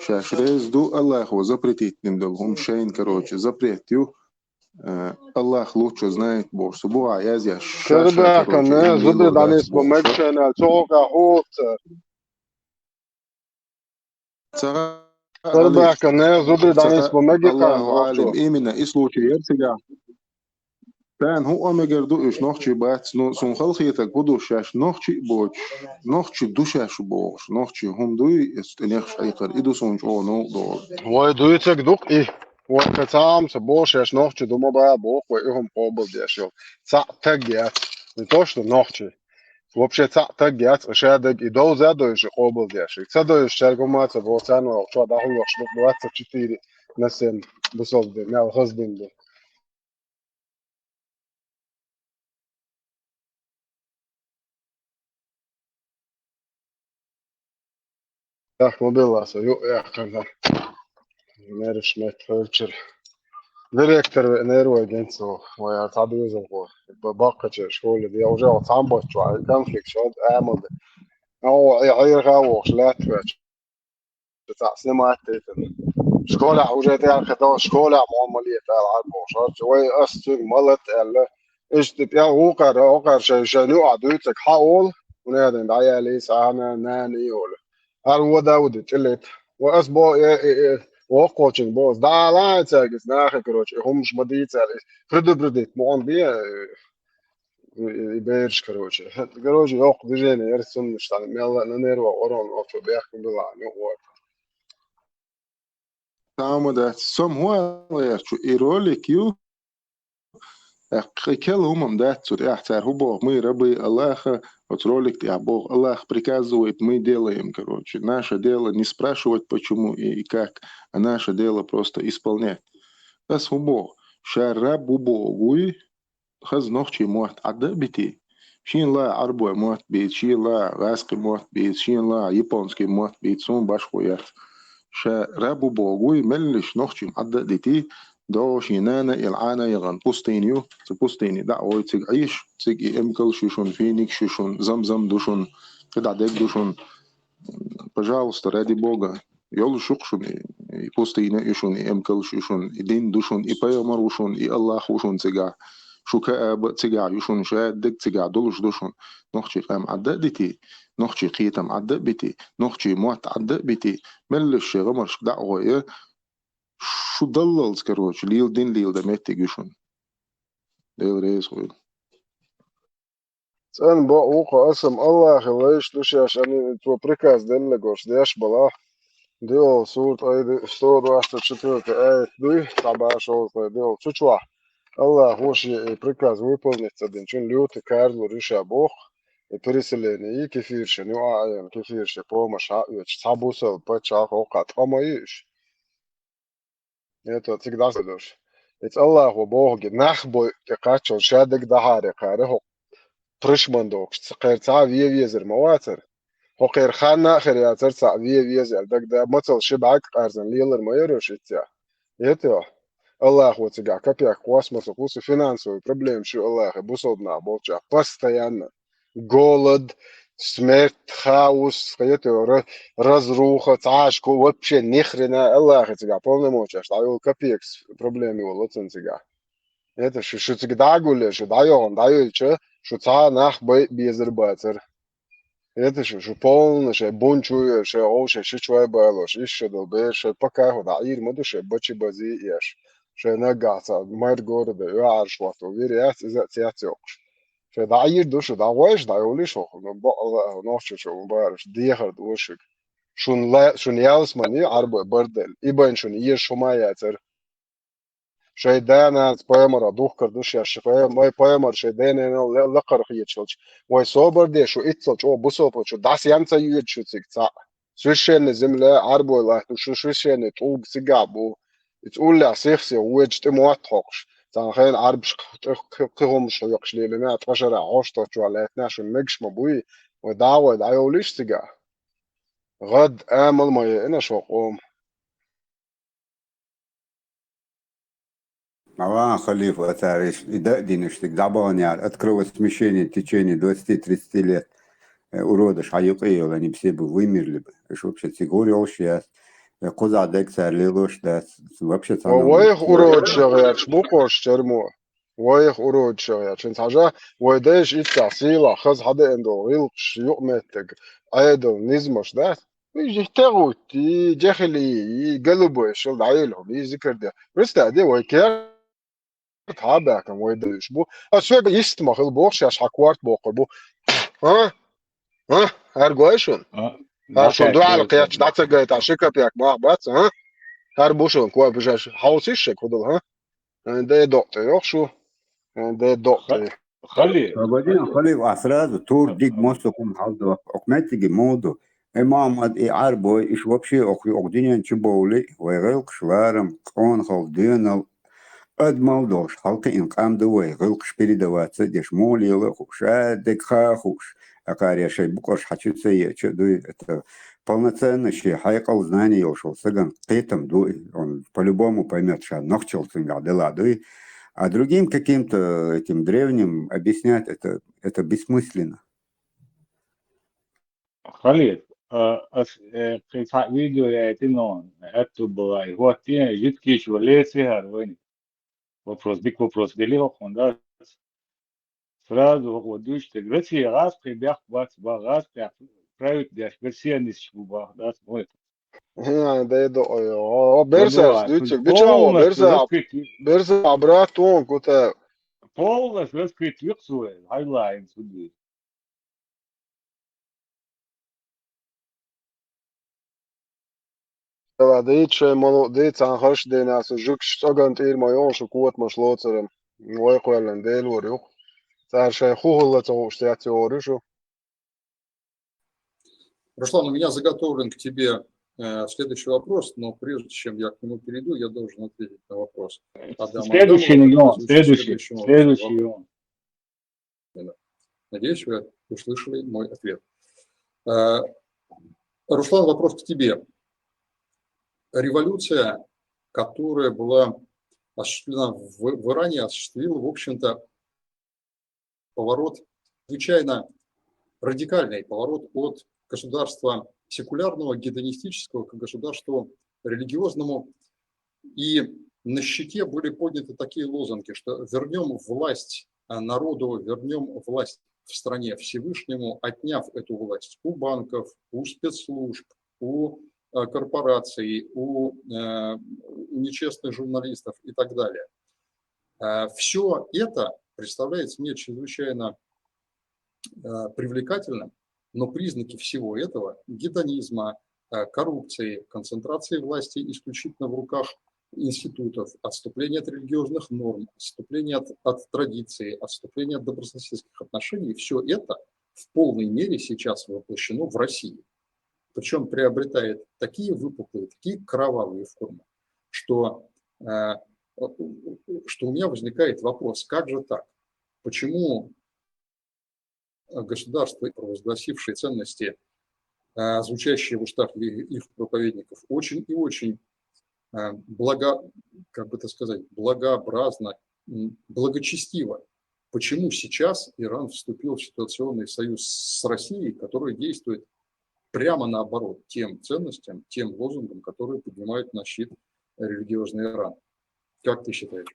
шаьш реза ду, Аллахо запретить дина долу хӀума шайна, короче, запрет ю. Э, Аллах лучше знает бохуш, цу бухахь язъеш. Шаьш, короче, Карабахана, зударий дӀанисбо мегашена, цу хьокъехь хӀуца. Ца Карабахана, зударий дӀанисбо мегашена, Аллаху алим, именно и случай яра цигахь. Царна хӀун а мегар ду, уьш нохчий бац. Ну, суна халахетарг хӀун ду, шаьш нохчий а боцуш, нохчий ду шаьш бохуш, нохчий хӀума дуй, эцу тӀе нехаш хьийкхар, и ду суна чӀогӀа новкъа догӀу. Вай дуьйцург ду-кх и. Вай кхин цхьа а хӀума ца боху, шаьш нохчий ду ма баха боху, вай и хӀума къобалдеш йолу. Цхьаъ таг яц. Не то, что нохчий. Вообще цхьаъ таг яц, ша дерг и довза а довзуш, и къобалдеш. Ца довзуш, цаьрга хӀума а ца боху, царна вай чохь дӀахьуьйхуш ду двадцать четыре на семь бусалба дин, мел хаза дин ду. Тахана ма белла со, юкъ яьккхина. Нерваш метта хьоьлучуьра. Директор веана вай генцо, вай ара цхьа доьзалхо. Баккхачу школе де уже цхьамбоцчохь конфликт шо амал де. О, и хьерха вохуш лаьтта ваьча. Цхьаъ снимать дайтина. Школехь уже тӀаьхьа хи дала, школехь муха ма лета ала Ӏад бохуш. Хьарча вай ас цуьнга ма лата аьлла. Иштта тӀе гӀукхара, гӀукхара шайн, шайн юкъахь дуьйцург хьан олу, хӀунда аьлла дӀаяьлла иза, ахьа нана, нана и олу. Ара вода а вуди, тӀе лета. Ва ас бо, э, э, э, воккхачуьнга бо ас. ДӀаала хьайн цаьрга иза нахе, короче, и хӀумаш ма дийца аьлла. Предупредить, ма хьуна бе, э, и, и, и бераш, короче. Короче, йоккха движение яра цунна, ш-, мелла а на нервах орон, оцо бехк ма билла, ну, вот. Тамадац, со-м хӀун аьлла гӀертачу, и ролик ю, тӀаккха кхин кхел хӀума-м дац цу тӀехь, цара хӀун боху, мы рабы Аллаха, оцу ролик тӀехь боху, Аллах приказывает, мы делаем, короче. Наше дело не спрашивать, почему и, и как, а наше дело просто исполнять. Ас хӀун боху, ша раб ву боху вуй, хаза нохчий мотт Ӏадда а битий. Шена ла Ӏарбой мотт бийца, шена ла гӀазкхи мотт бийца, шена ла японский мотт бийца, суна башхо яц. Ша раб ву боху вуй, меллиш нохчий Ӏадда а дитий, догӀу шен нана а елла Ӏана а яхана пустыня ю, цу пустыне дӀа а гӀой цига Ӏийша, цига и эмкалш ю шуна, финикаш ю шуна, зам-зам ду шуна, кхидӀа дерг ду шуна. Пожалуйста, ради Бога, йолуш ю-кх шуна и, и пустыня а ю шуна, и эмкалш а ю шуна, и дин ду шуна, и пайхамар ву шуна, и Аллах ву шуна цигахь. Шу Каъба а цигахь ю шуна, шадерг цигахь долуш ду шуна. Нохчийн къам Ӏадда а дитий, нохчийн кхетам Ӏадда а битий, нохчийн мотт Ӏадда а битий, меллаша шайн гӀамаршка дӀа а гӀой, шу даллалц, короче, лела дин леладан меттиг ю шуна. Дела реза хуьлда. ЦӀена бакъ ву-кх, аса-м Аллахьан лайш ду шаьш, ани, цо приказ делла гуш деш балахь. Диъал сурат Ӏайда, сто двадцать четвёртый аят дуй, цхьа бӀе шовзткъе диъал. Цу чохь Аллахьо шен и приказ выполнить ца динчун лютый карлур ю ша боху, и переселение, и кефиршина ю а Ӏийна, кефирша помощь хьаоьцуш, цхьа бусалба пачхьалкх хӀокху тӀе ма йи уьш. Это цига дӀасадош. Иза Аллахьо бохуге, нах бой тӀе кхаччалц шадерг дӀахьарехьара хӀокху пришман дохуш, кхера цхьа а вен везар ма вацара. ХӀокхера ханна а хир яцара цхьа а вен веза аьлла дагада, мацалла ши бӀаьрг къарзан лелар ма яра уьш иццехь. Это Аллахьо цигахь капек кхосса ма ца кхуссу, финансовый проблемаш ю Аллахьан бусалба нах болчохь постоянно. Голод, смерть, хаос, это ра-, разруха, цхьа а шко, вообще ни хрена Аллахьан цигахь полномочеш дӀайолу капекс проблема йолу цунна цигахь. Это шу, шу цига дӀа а гулъе, шу дӀайогӀун дӀайоьлча, шу цхьа а нах бай безар бацара. Это шу, шу полно шайн бун чу а йоьлуш, шайн гӀовшех ши чой балош, иштта долу бер, шайн пока хӀу дӀа Ӏийр ма ду, шайн бачи бази а еш. Шайн наггахь цхьа мэр города, оьгӀарш хӀотто вир яц, иза а цец йоккхуш. Шайн дӀа Ӏийр ду шу, дӀагӀойша, дӀайолуш хӀокху, ну, бакъ а, нохчо шу ма бара, шу дехар ду шуьга. Шуна ла-, шуна ялсамани Ӏарбой барделла, и байна шуна езаш хӀума а яцара. Шайн да-нанас пайхамарах духкар ду шаьш, шайн пай-, май пайхамар шайн да-нанал ле-, лакхара хеташ хилча. Вай собар де, шу иццал чӀогӀа бусалба, шу дӀасаем ца йоьду шу цига цхьаъ. Священная земля, Ӏарбой латту, шу священный тӀулг цигахь бу. Иза уллехь сих-сиха воьдуш тӀе мотт хьокхуш. Цхьана хенахь Ӏарбаш кхи-, кхи-, кхин хӀумаш хьоькхуш лелина, ткъа шарахь хьошто чохь лаьттина, шуна мегаш ма буй, вай дӀа а гӀой дӀайовлийша цигахь. ГӀад амал ма яйина шо къома. Алан халифа а цара и дан а дина, шуьга дӀабахана яра, открылось смещение в течение двадцати-тридцати лет. Э, уродаш хьан юкъе йолу, они все бы вымерли бы. Уьш вообще цига гӀур йолуш яц. Э, кхузахь дерг цара лелош дац. Вообще цхьа а вайх уродашех гӀерташ бу кхош чермо. Вайх уродашех гӀерташ. ХӀинца хьажа, вай дайша иштта сийлахь хаза хьадеана долу гӀиллакхаш, юкъаметтиг, Ӏедал, низамаш дац. Уьш тӀегӀутти, джахили, и голубой шал дӀайолу хӀума, и зикар де. Представь, де, вай керта хьабаьккхина, вай дан уьш бу. А соьга йист ма хила боху, шаьш хьан корта боккхур бу. А? А? ХӀара гой шуна? А? ХӀара шуна дуьхьал кхетча, дӀа ца гайта, ши капек мах бац, а? ХӀара бу шуна, кой бу шаьш, хьовсийша шега хӀу дала, а? Дай докъ тӀе йоху шу. Дай докъ тӀе. Хали. Вадим Халил, а сразу тур диг мосту кум хьалдо. Окметтиги моду. Э, Мухаммад, и Ӏарбой, иш вообще ох, ох динен чу бовли, вай гӀелкаш ларам, къонахалла доьнал, адамал долуш, хьалкхиъна къам ду вай, гӀелкаш передаваться деш, молела а хууш, а, дег хаа а хууш, акхаре шайн букъарш хьачу ца еча а дуй, это полноценно шен хьекъал, знание йолуш волу саган кхетам ду, и он по-любому поймёт, ша нохчалла цуьнгахь делахь дуй. А другим каким-то этим древним объяснять это, это бессмысленно. Халид, а, ас, э, кхин цхьа видео яйтина, аьтту бала, и хӀоттийна, жуьгтичо лецвехьара вайна. Вопрос, дика вопрос дели хӀокхунна, да? Сразу хӀокхо дуьйцу дерг. Россия гӀазкхий бехк бац, бан гӀазкхех править деш, персианисташ бу бан, дац, ой. ХӀа, дай до, ой, о, о, берсаш, дуьйцург, бича, о, полностью берса, раскрыть, берса, брат, он, кута. Полностью раскрыть вихсур, хьайла, ин суди. Дала дийца шайн молу дийца, цхьана харш дийнахь со жуьгташ цӀоган тӀера ма йогӀу шу котамаш лоцуран. Вай кхоьллина Делора юкъа. Цара шайн хӀу хӀулла ца хууш цец йогӀур ю шу. Руслан, у меня заготовлен к тебе, э, следующий вопрос, но прежде чем я к нему перейду, я должен ответить на вопрос Адама Следующий Адамова, миллион, который следующий, следующим образом. Следующий миллион. Надеюсь, вы услышали мой ответ. Э, Руслан, вопрос к тебе. Революция, которая была осуществлена в, в Иране, осуществила, в общем-то, поворот, чрезвычайно радикальный поворот от государства секулярного, гедонистического к государству религиозному. И на щите были подняты такие лозунги, что вернем власть, а, народу, вернем власть в стране Всевышнему, отняв эту власть у банков, у спецслужб, у, э, корпораций, у, э, у нечестных журналистов и так далее. Все это представляется мне чрезвычайно, э, привлекательным, но признаки всего этого — гедонизма, э, коррупции, концентрации власти исключительно в руках институтов, отступления от религиозных норм, отступления от, от традиции, отступления от добрососедских отношений — все это в полной мере сейчас воплощено в России. Причем приобретает такие выпуклые, такие кровавые формы, что, э, что у меня возникает вопрос: как же так? Почему государство, провозгласившее ценности, э, звучащие в устах их проповедников, очень и очень, э, благо, как бы это сказать, благообразно, благочестиво, почему сейчас Иран вступил в ситуационный союз с Россией, которая действует прямо наоборот тем ценностям, тем лозунгам, которые поднимают на щит религиозный Иран? Как ты считаешь?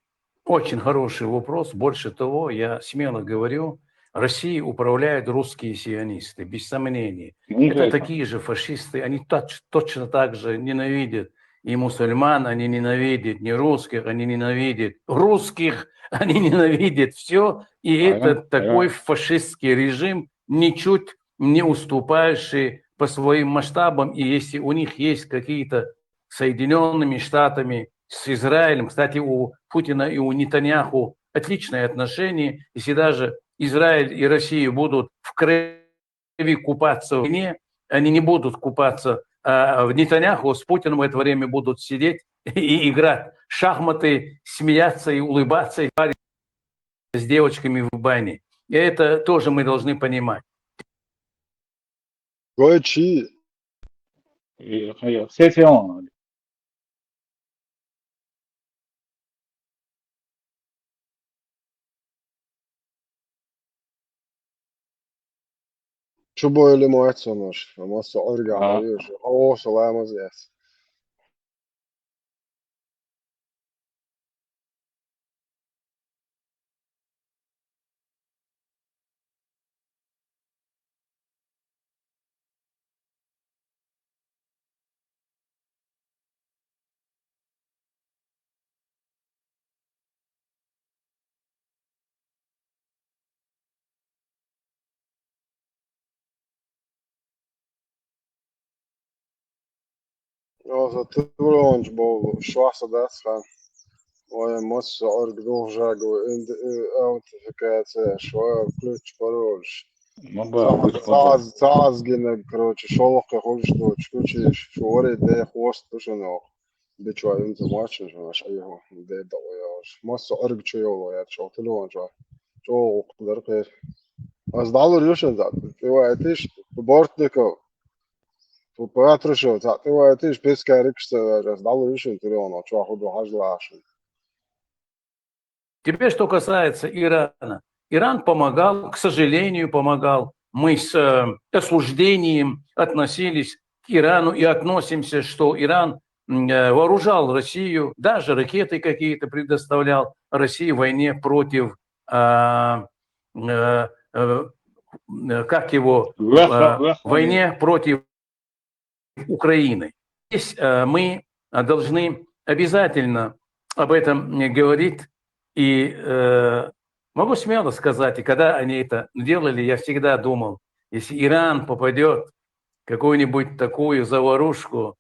Очень хороший вопрос. Больше того, я смело говорю, Россией управляют русские сионисты, без сомнений. Это такие же фашисты, они точ, точно так же ненавидят и мусульман, они ненавидят не русских, они ненавидят русских, они ненавидят все. И это такой фашистский режим, ничуть не уступающий по своим масштабам. И если у них есть какие-то Соединенными Штатами, с Израилем. Кстати, у Путина и у Нетаньяху отличные отношения. Если даже Израиль и Россия будут в крови купаться в войне, они не будут купаться, а Нетаньяху с Путиным в это время будут сидеть и играть в шахматы, смеяться и улыбаться, и с девочками в бане. И это тоже мы должны понимать. Goichi. Seçiyorum. Şu böyle muhaç sonuç. Ama sonra galiba şu. O salamız yes. Osa tulonč bolu švasa daskan. Ой, мос орг духжагу аутентификация, шва ключ пароль. Цаз гинег, короче, шолох хулш доч, ключ, шуори де хвост тушенок. Бичва информация, что наш айхо де да. Мос орг чуйоло я чо, тулон чо. Чо дар кер. Аз далур юшен да. Ты ва этиш Бортников. Патрушев, цаӀ тӀе вайтӀа, пескарикшца вяжас, дӀалуйшин тире оно, чохь ду хьажлашин. Теперь, что касается Ирана. Иран помогал, к сожалению, помогал. Мы с э, осуждением относились к Ирану и относимся, что Иран э, вооружал Россию, даже ракеты какие-то предоставлял России в войне против, э, э, э, как его, э, войне против Украины. Здесь э, мы должны обязательно об этом говорить. И э, могу смело сказать, и когда они это делали, я всегда думал, если Иран попадет в какую-нибудь такую заварушку,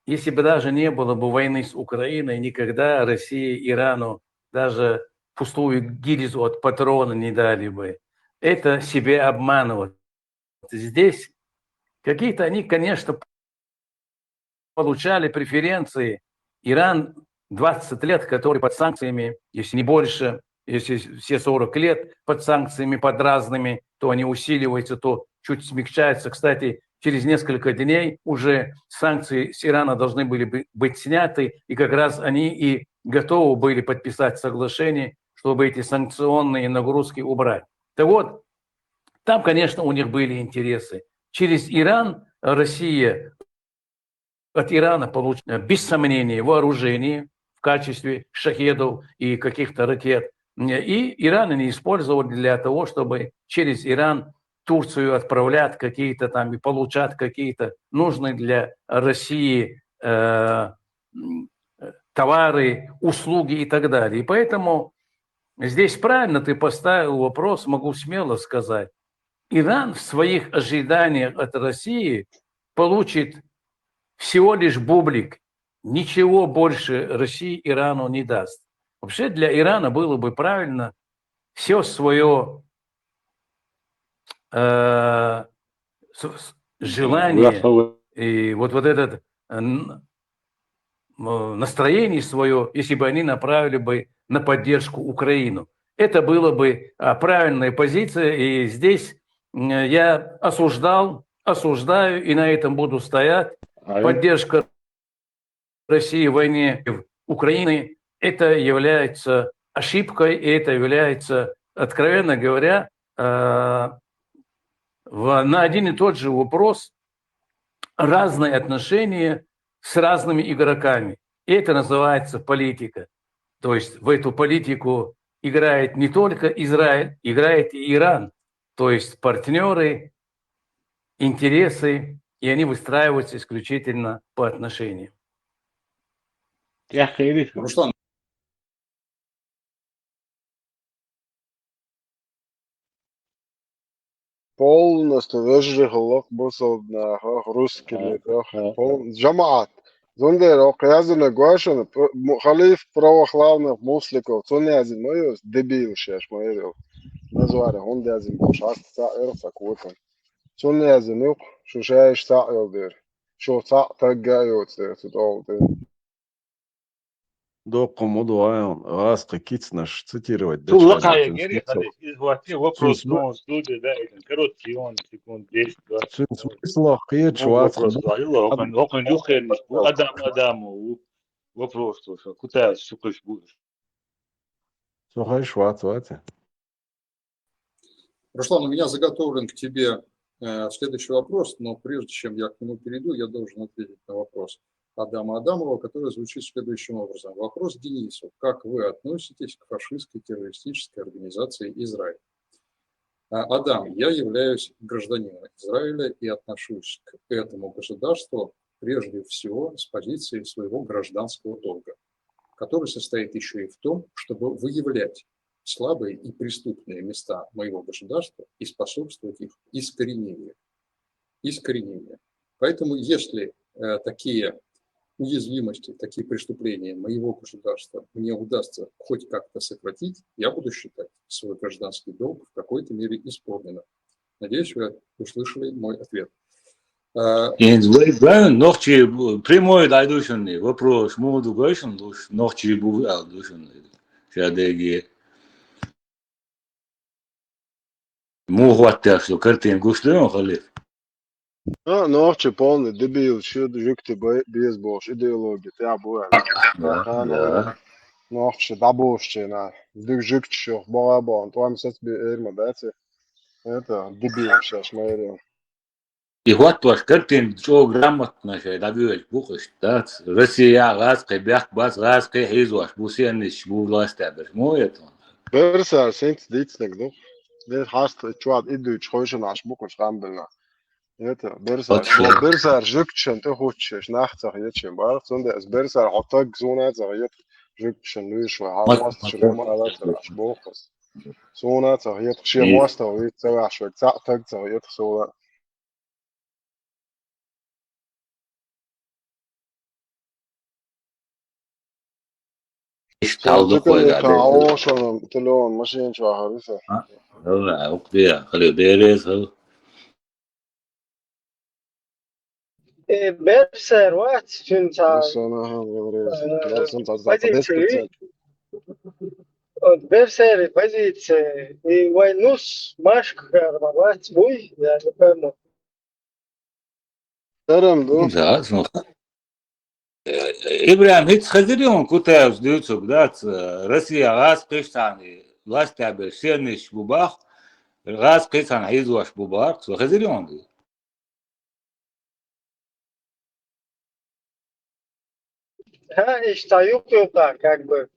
если бы даже не было бы войны с Украиной, никогда Россия Ирану даже пустую гильзу от патрона не дали бы. Это себе обманывать. Здесь какие-то они, конечно, получали преференции. Иран двадцать лет, который под санкциями, если не больше, если все сорок лет под санкциями, под разными, то они усиливаются, то чуть смягчаются. Кстати, через несколько дней уже санкции с Ирана должны были быть сняты, и как раз они и готовы были подписать соглашение, чтобы эти санкционные нагрузки убрать. Так вот, там, конечно, у них были интересы. Через Иран Россия от Ирана получит, без сомнения, вооружение, качестве шахедов и каких-то ракет. И Иран они использовали для того, чтобы через Иран Турцию отправлять какие-то там и получать какие-то нужные для России э, товары, услуги и так далее. И поэтому здесь правильно ты поставил вопрос, могу смело сказать. Иран в своих ожиданиях от России получит всего лишь бублик. Ничего больше России Ирану не даст. Вообще для Ирана было бы правильно все свое э, желание и вот, вот этот э, настроение свое, если бы они направили бы на поддержку Украину. Это было бы а, правильная позиция, и здесь я осуждал, осуждаю и на этом буду стоять. Поддержка России в войне в Украине, это является ошибкой, и это является, откровенно говоря, э, в, на один и тот же вопрос разные отношения с разными игроками. И это называется политика. То есть в эту политику играет не только Израиль, играет и Иран. То есть партнеры, интересы, и они выстраиваются исключительно по отношениям. Руслан. Полностью вежарий гӀулакх бусалба нахах, русский нахах. ЖамаӀат. Цундела оха яздина гошана, халиф православных мусликов, цунна яздина ма йоз, дебил шеш ма йоз. Название хӀунда яздина бохуш, хьаста цхьаъ яра сан котам. Цунна яздина юкъа, шу шаьш цхьаъ йолу дера. Шу цхьаъ тагга а йоцу дера цу тӀовла тӀе. Доккха ма ду айхьа, гӀазкхи кицнаш цитировать деш. Цул лакхахь гери хьадис, иза хӀоттий вопрос, цуьнан студия, да, короткий он, секунд десять, двадцать. Цуьнан смысл кхеташ вац. Вопрос вац, хӀокхуьнан юххернаш бу, Адам Адамов ву. Вопрос, Кутаев, шу кхуьш бу. Со хьайша вац, вац. Руслан, у меня заготовлен к тебе э, следующий вопрос, но прежде чем я к нему перейду, я должен ответить на вопрос Адама Адамова, который звучит следующим образом. Вопрос Денису. Как вы относитесь к фашистской террористической организации Израиль? А, Адам, я являюсь гражданином Израиля и отношусь к этому государству прежде всего с позиции своего гражданского долга, который состоит еще и в том, чтобы выявлять слабые и преступные места моего государства и способствовать их искоренению. Искоренению. Поэтому, если э, такие уязвимости, такие преступления моего государства мне удастся хоть как-то сократить, я буду считать свой гражданский долг в какой-то мере исполненным. Надеюсь, вы услышали мой ответ. Э, Инза вай бан нохчий бу-, прямой дӀайду шуна, вопрос муха ду гой шуна луш, нохчий бу аьлла ду шуна. Ша деге. Муха хӀоттаьш ду картина гуш ду хьуна, халиф? А, нохчий полный дебил, шу жуьгти бай-, беза бохуш идеология тӀехь бу аьлла. Да, да. Нохчий дӀабохуш чена. Диг жуьгташ йоху богӀа боху, тӀом саца бе эр ма бац. Это дебил шаьш ма эр. И хӀоттош картина чӀогӀа грамотно шайн дӀабоьлуш бу-кх иштта, дац? Россия гӀазкхий бехк бац, гӀазкхий хьийзош бу, сеннаш бу ластаберш. Мо это? Берсар синца дицнарг ду. Де хьаста чохь и дуьйцуш хойшина Ӏаш бу-кх уьш гӀамбелна. Это, берсар, берсар жуьгташна тӀе хӀуттуш, нах ца хеташ бара. Цундела ас берсар хьо таг суна ца хета, жуьгташна луьйш вай, хьан мостагӀчун ма алацара Ӏаш боху ас. Суна ца хета, шен мостагӀа вийца ца ваьхьаш вай, цхьаъ таг ца хета суна. Иштта хьал ду-кх вай, да, дерг. Телефон машина чохь хьариса. А? Хала, укх де, хали, дерез хала. Э, берсар вац, цуьнца, э, позиция. Вот берсар позиция. И вай нус машка хар ма вац, буй, я не пойму. Дарам ду. Да, ну. Э, ИбрахӀим, хӀинца хезирий хьуна Кутаевс дуьйцург, дац, э, Россия гӀазкхиш цхьаьна ластаберш сеннаш бу бах, гӀазкхий цхьаьна хьийзош бу бах, цо хезирий хьуна? Ха, иштта юкъ-юкъа, как бы,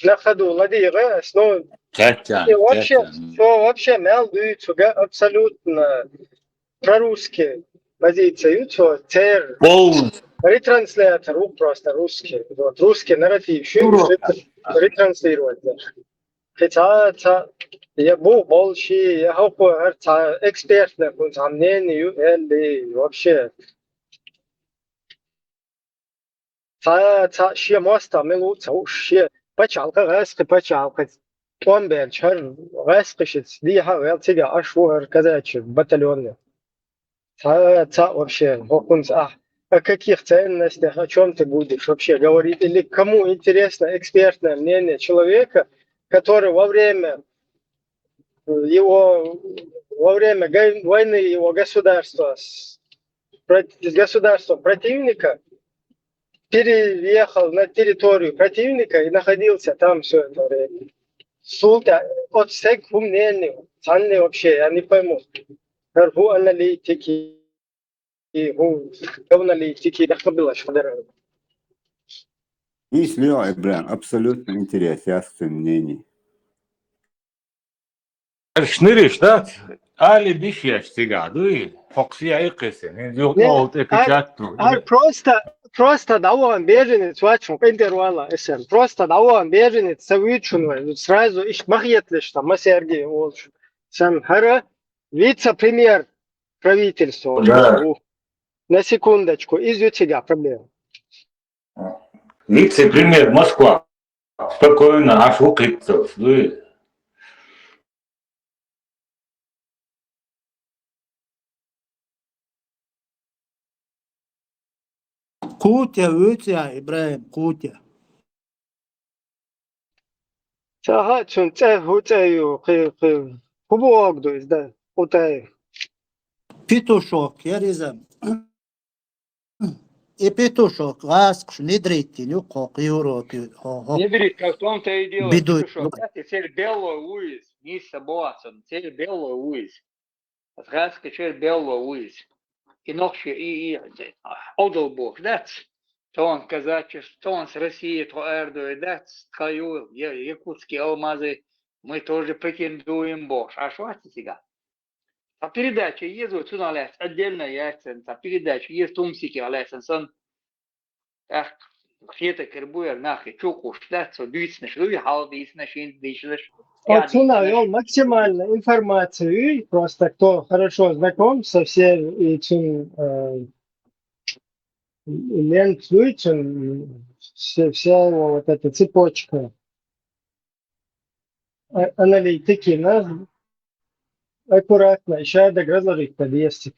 на ходу ладийгӀа, ну, Кхетчан, и вообще, кхетчан. Всё, вообще, мел дуй цуга абсолютно прорусский позиция ю цо, цер Полностью. Ретранслятор, у просто русский. Вот, русский нарратив, шура Ура. Ретранслировать. Да. Хица, ца, я бу больше, я хоху, ца экспертное, кун сомнение, ю, или вообще. Ца, ца, ши моста милу, ца, ши пачалка, гӀаьскхи пачалка. Томбер, чар, гӀаьскхи шиц, дихьа, вел цига, аш ву хӀар казачи батальонный. Ца, ца вообще, хохунц, а, о каких ценностях, о чём ты будешь вообще говорить? Или кому интересно экспертное мнение человека, который во время, э, его, во время гой-, войны его государства с, прот-, с государством противника переехал на территорию противника и находился там всё это время. Султа, вот всех мнений, ценные вообще, я не пойму. Верху аналитики, и ху, аналитики, я забыл, что. Есть ли, Ибрагим, абсолютно интерес, ясно мнение. Шныриш, да? Али бишеш цига, дуй? Хокси айкъиси. Нин юхтолт эпечату. Ар просто, просто даван беженец вачун, интервала, эсен. Просто даван беженец, савичун, сразу иш махьетлеш, там, масерги, волч. Сан хара вице-премьер правительства. Да. На секундочку, из ю цига проблема. Вице-премьер Москва. Спокойно, аш вукъицца, дуй. Кутя, вуця, Ибрагим, Кутя. Ца хӀа, цун цӀе, хӀу цӀе ю, хи, хи, хӀу бугӀаг ду изда, Кутай. Петушок, я резан. И петушок, гӀаскхуш, нидритин, ю, хо, Европе, хо, хо. Нидрит, как в том-то и дело, Бедуй. Петушок. Знаете, цель белого вуиз, мисса боацан, цель белого вуиз. ГӀаскхи чуьра белло вуйиз. И нохчий, и, и, одал бохуш дац. Тон казачество, тон с России, тхо арадой дац, тха ю, я, якутские алмазы, мы тоже претендуем бохуш. Аш вац цига? Цхьа передача еза цунах лаьцна, отдельно яц, цхьа передача еза тумсикех лаьцна сан. ТӀаккха хетар бу яра нах, и чукъуш дац, цо дуьйцинаш дуй, хьал дийцинаш, хӀинца дийцинаш. О, цунах йол максимально информация юй, просто кто хорошо знаком со всем и цун, э, лент юй, цун, все, вся его вот эта цепочка, э, аналитики, на, аккуратно, ещё даг разложить по двести.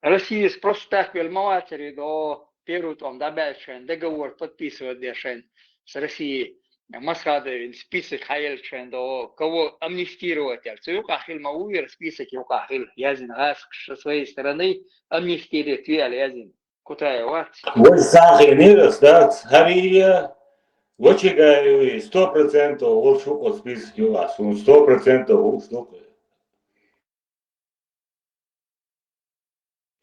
Россияс просто так велла ма вацара, до первый том дӀабаьлча шайн договор подписывать деш шайн с Россией, Масхадовин список хьаелча шайн, до кого амнистировать аьлла. Цу юкъахь хила ма ву вера список юкъахь хила, яздина гӀаскхаша со своей стороны амнистировать ву аьлла яздина. Кутаев вац. Вай сахийнера ас дац, хӀара и я, Вачагаевый сто процентов волуш ву кху список юкъахь, суна сто процентов хууш ду-кх.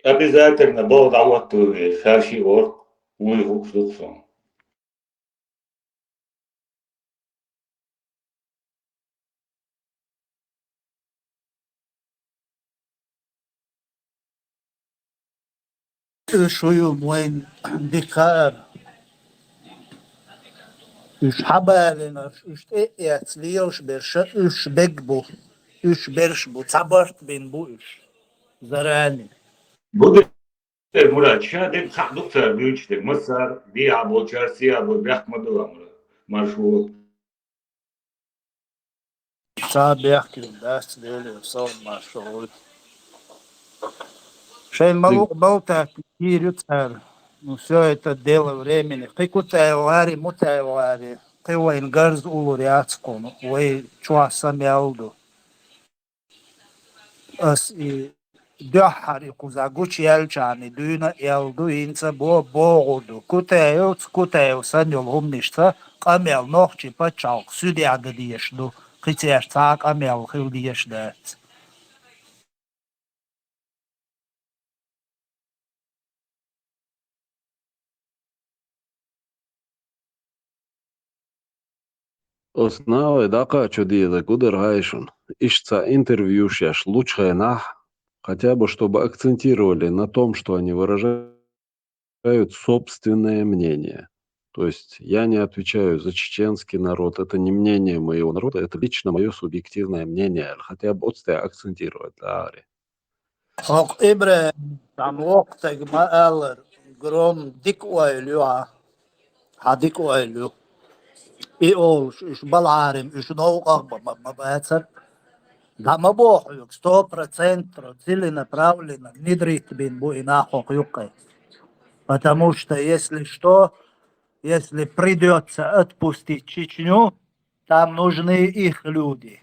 Обязательно бала дӀахӀотто веза, ша шиъ ворхӀ вуй хууш ду-кх суна. Уьш шу ю вайн дикхар. Уьш хьабалинарш, уьш тӀе а эцна лелаш берш, уьш бег бу. Уьш берш бу, цхьа барт бина бу уьш. Зарани. Бу де, Мурад, ша дерг хаа ду-кх цара буьйцуш дерг. Массара дехьа болчара, сехьа болчара бехк ма билла, Мурад. Марша вогӀийла. Цхьа бехк ю дац, Делера салам марша вогӀийла. Шайн малукъ балтат йийр ю цара. Ну, всё это дело времени. Кхин Кутаев вари, Мутаев вари. Кхин вайна гарза уллур яц кхуна. Вай чохь са мел ду. Ас и дуьххьара и кхузахь гучуяьллачарна и дуьйна а аьлла ду, хӀинца бо-, богӀур ду. Кутаевца, Кутаев санна йолу хӀуманашца къамел нохчийн пачхьалкхан суьдехь дан дезаш ду, кхин церан цхьа а къамел хила дезаш дац. Оцу нахе дӀакхачо деза гудар гӀайшун. Иштта интервьюш еш лучхенахь, хотя бы чтобы акцентировали на том, что они выражают собственное мнение. То есть я не отвечаю за чеченский народ, это не мнение моего народа, это лично моё субъективное мнение, хотя бы вот это акцентировать, да, ари. ХӀокху ИбрахӀим, цхьана воккхатаг ма-аллара, Гром дика ойла ю хьан. Хьан дика ойла ю. И олуш, уьш балхьарим, уьш новкъах ма, ма, ма бацара. ДӀа ма боху хьоьга, сто процентов целенаправленно внедрить бина бу и нах хӀокху юккъе. Потому что, если что, если придётся отпустить Чечню, там нужны их люди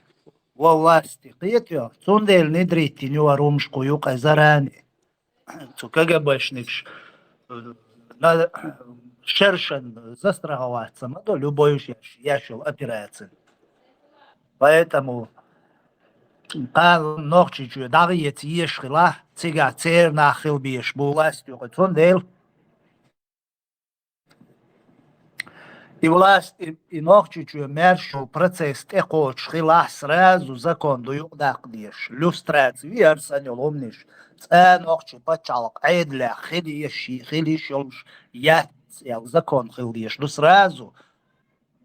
во власти. Кхетий? Цундела внедрить йина ю хӀара хӀумаш кху юккъе заранее. Цу КГБшникаш, э, на, шершан застраховаться ма до любой уьш еш, еш йолу операци. Поэтому кхана Нохчийчоь дӀахеца езаш хилахь, цигахь церан нах хила безаш бу власть юккъе. Цундела и власть, и, и Нохчийчоь маьрша йолу процесс тӀекхочуш хилахь, сразу закон ду юкъадаккха дезаш. Люстраци, виъ хӀара санна йолу хӀуманаш. Цкъа нохчийн пачхьалкх Ӏедалехь хила еш, хила йиш йолуш яц аьлла закон хила дезаш ду сразу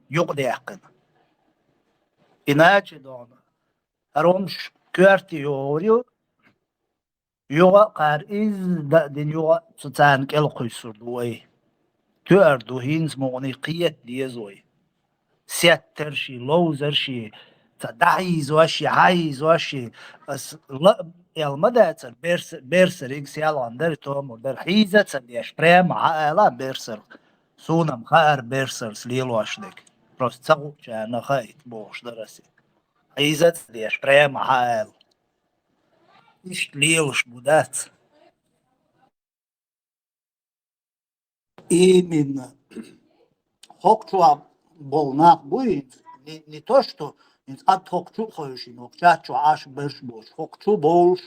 юкъадаьккхина. Иначе догӀна. ХӀара хӀумаш коьрте йогӀур ю, юха а кхара изза дан а дина, юха а цу царна кӀел кхуьйсур ду вай. Тоьар ду, хӀинца мукъане кхета деза вай. Сеттарший, ловзарший, ца дӀахьийзоший, хьахьийзоший, ас ла а аьлла ма дацара, берса-, берсариг селхана дара, томур дара, хьийза а ца деш, прямо хьаала берсарх. Суна-м хаьара берсарс лелош дерг. Просто ца хуучарна хаийта бохуш дара аса. Хьийза а ца деш, прямо хьаала. Иштта лелаш бу дац. Именно. ХӀокху чохь болу нах бу хӀинца. Не, не то, что хӀинца ат хӀокху чу а хевшина, хӀокху чат чохь Ӏаш берш болуш. ХӀокху чу болуш,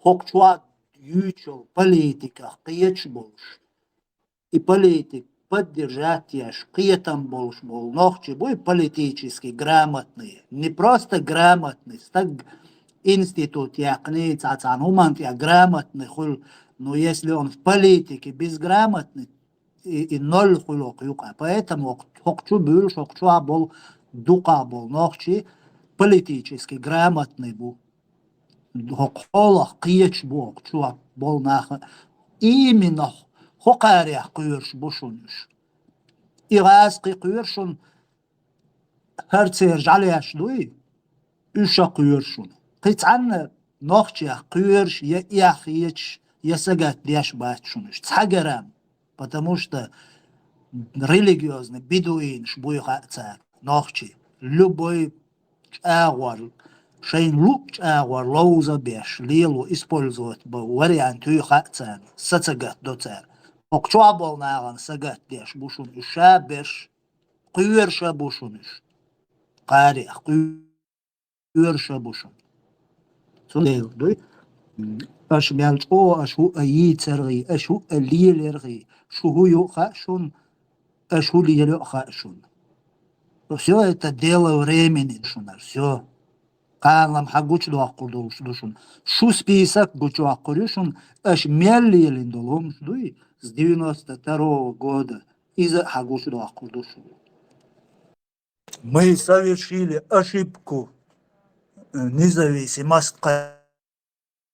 хӀокху чохь юьйцуш йолу политиках кхеташ болуш. И политика поддержать еш, кхетам болуш болу нохчий бу и политически грамотный. Не просто грамотный, стаг институт яьккхина, цхьа цхьана хӀуманна тӀехь грамотный хуьлу, но если он в политике безграмотный, и, и ноль хуьлу хӀокху юкъа. Поэтому хӀокху чу буьйлуш, хӀокху чохь болу, дукхахь болу нохчий политически грамотный бу. ХӀокху хьолах кхеташ бу хӀокху чохь болу нах а. Именно хӀокхарех кхоьруш бу шуна уьш. И гӀазкхий кхоьру шуна, хӀара церан жӀаьлеш дуй, уьш а кхоьру шуна. Кхин цхьанна нохчех кхоьруш я эхь хеташ, я сагатдеш бац шуна уьш. Цхьа грамм. Потому что религиозный бедуинаш буй хаьа цара, нохчий. Любой чӀагӀор, шайна луъу чӀагӀор ловза а беш, лело, использовать бан вариант юй хаьа царна, са ца гатдо цара. ХӀокху чохь болу нахана сагатдеш бу шуна уьш, ша берш, кхоьруш а бу шуна уьш. Кхарех, кхоьруш а бу шуна. Цундела дуй, аша мел чӀогӀа аша хӀуъа йийцаргӀий, аша хӀуъа леларгӀий, шу хӀун ю а хаьа шуна, аша хӀун лелайо а хаьа шуна. Всё это дело времени шуна, всё. Кхана-м хьан гучудоккхур долуш ду шуна. Шу список гучуоккхур ю шуна, аша мел лелийна долу хӀумаш дуй, с девяносто второго года, иза а хьан гучудоккхур ду шуна. Мы совершили ошибку, независимость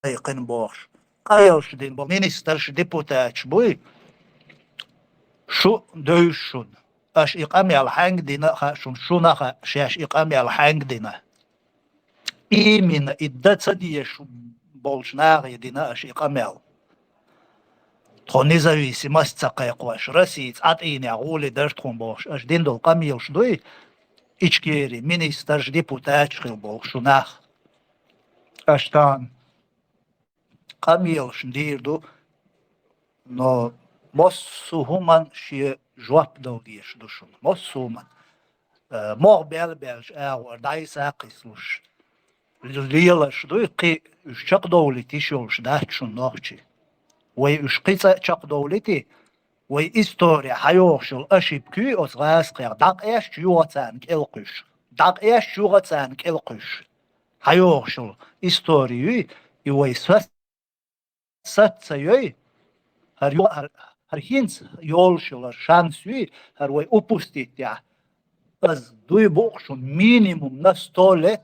кхайкхина бохуш. Къамелаш дина бу министраш, депутаташ буй, шу девзаш шуна. Аша и къамел хьаьнга дина а хаьа шуна, шуна а хаьа, шаьш и къамел хьаьнга дина. Именно и дан ца дезаш болчу нахе дина аша и къамел. Тхо независимость ца кхайкхош, Россия цхьа тӀийнехь гӀоле дара тхуна бохуш, аша дина долу къамелаш дуй, Ичкери министраш, депутаташ хила болу шу нах. Аша тахана къамелашна дийр ду, но массо а хӀуманна шен жоп дала дезаш ду шуна. Массо а хӀуманна. Э, могӀа бел-беллачу агӀор дӀасакхийсалуш лелаш дуй, кхин уьш чекхдовлийта йиш йолуш дац шуна нохчий. Вай уьш кхин цкъа а чекхдовлийти, вай история хьайогӀуш йолу ошибкаш оцу гӀазкхех дӀакъаьсташ ю царна кӀелкхуьйсуш. дӀакъаьсташ юха царна кӀелкхуьйш. ХьайогӀуш йолу истори юй, и вай сас саца йой, хӀара ю-, хӀара, хӀара хӀинца йолуш йолу хӀара шанс юй, хӀара вай упустить яхь. Ас дуй боху шуна, минимум на сто лет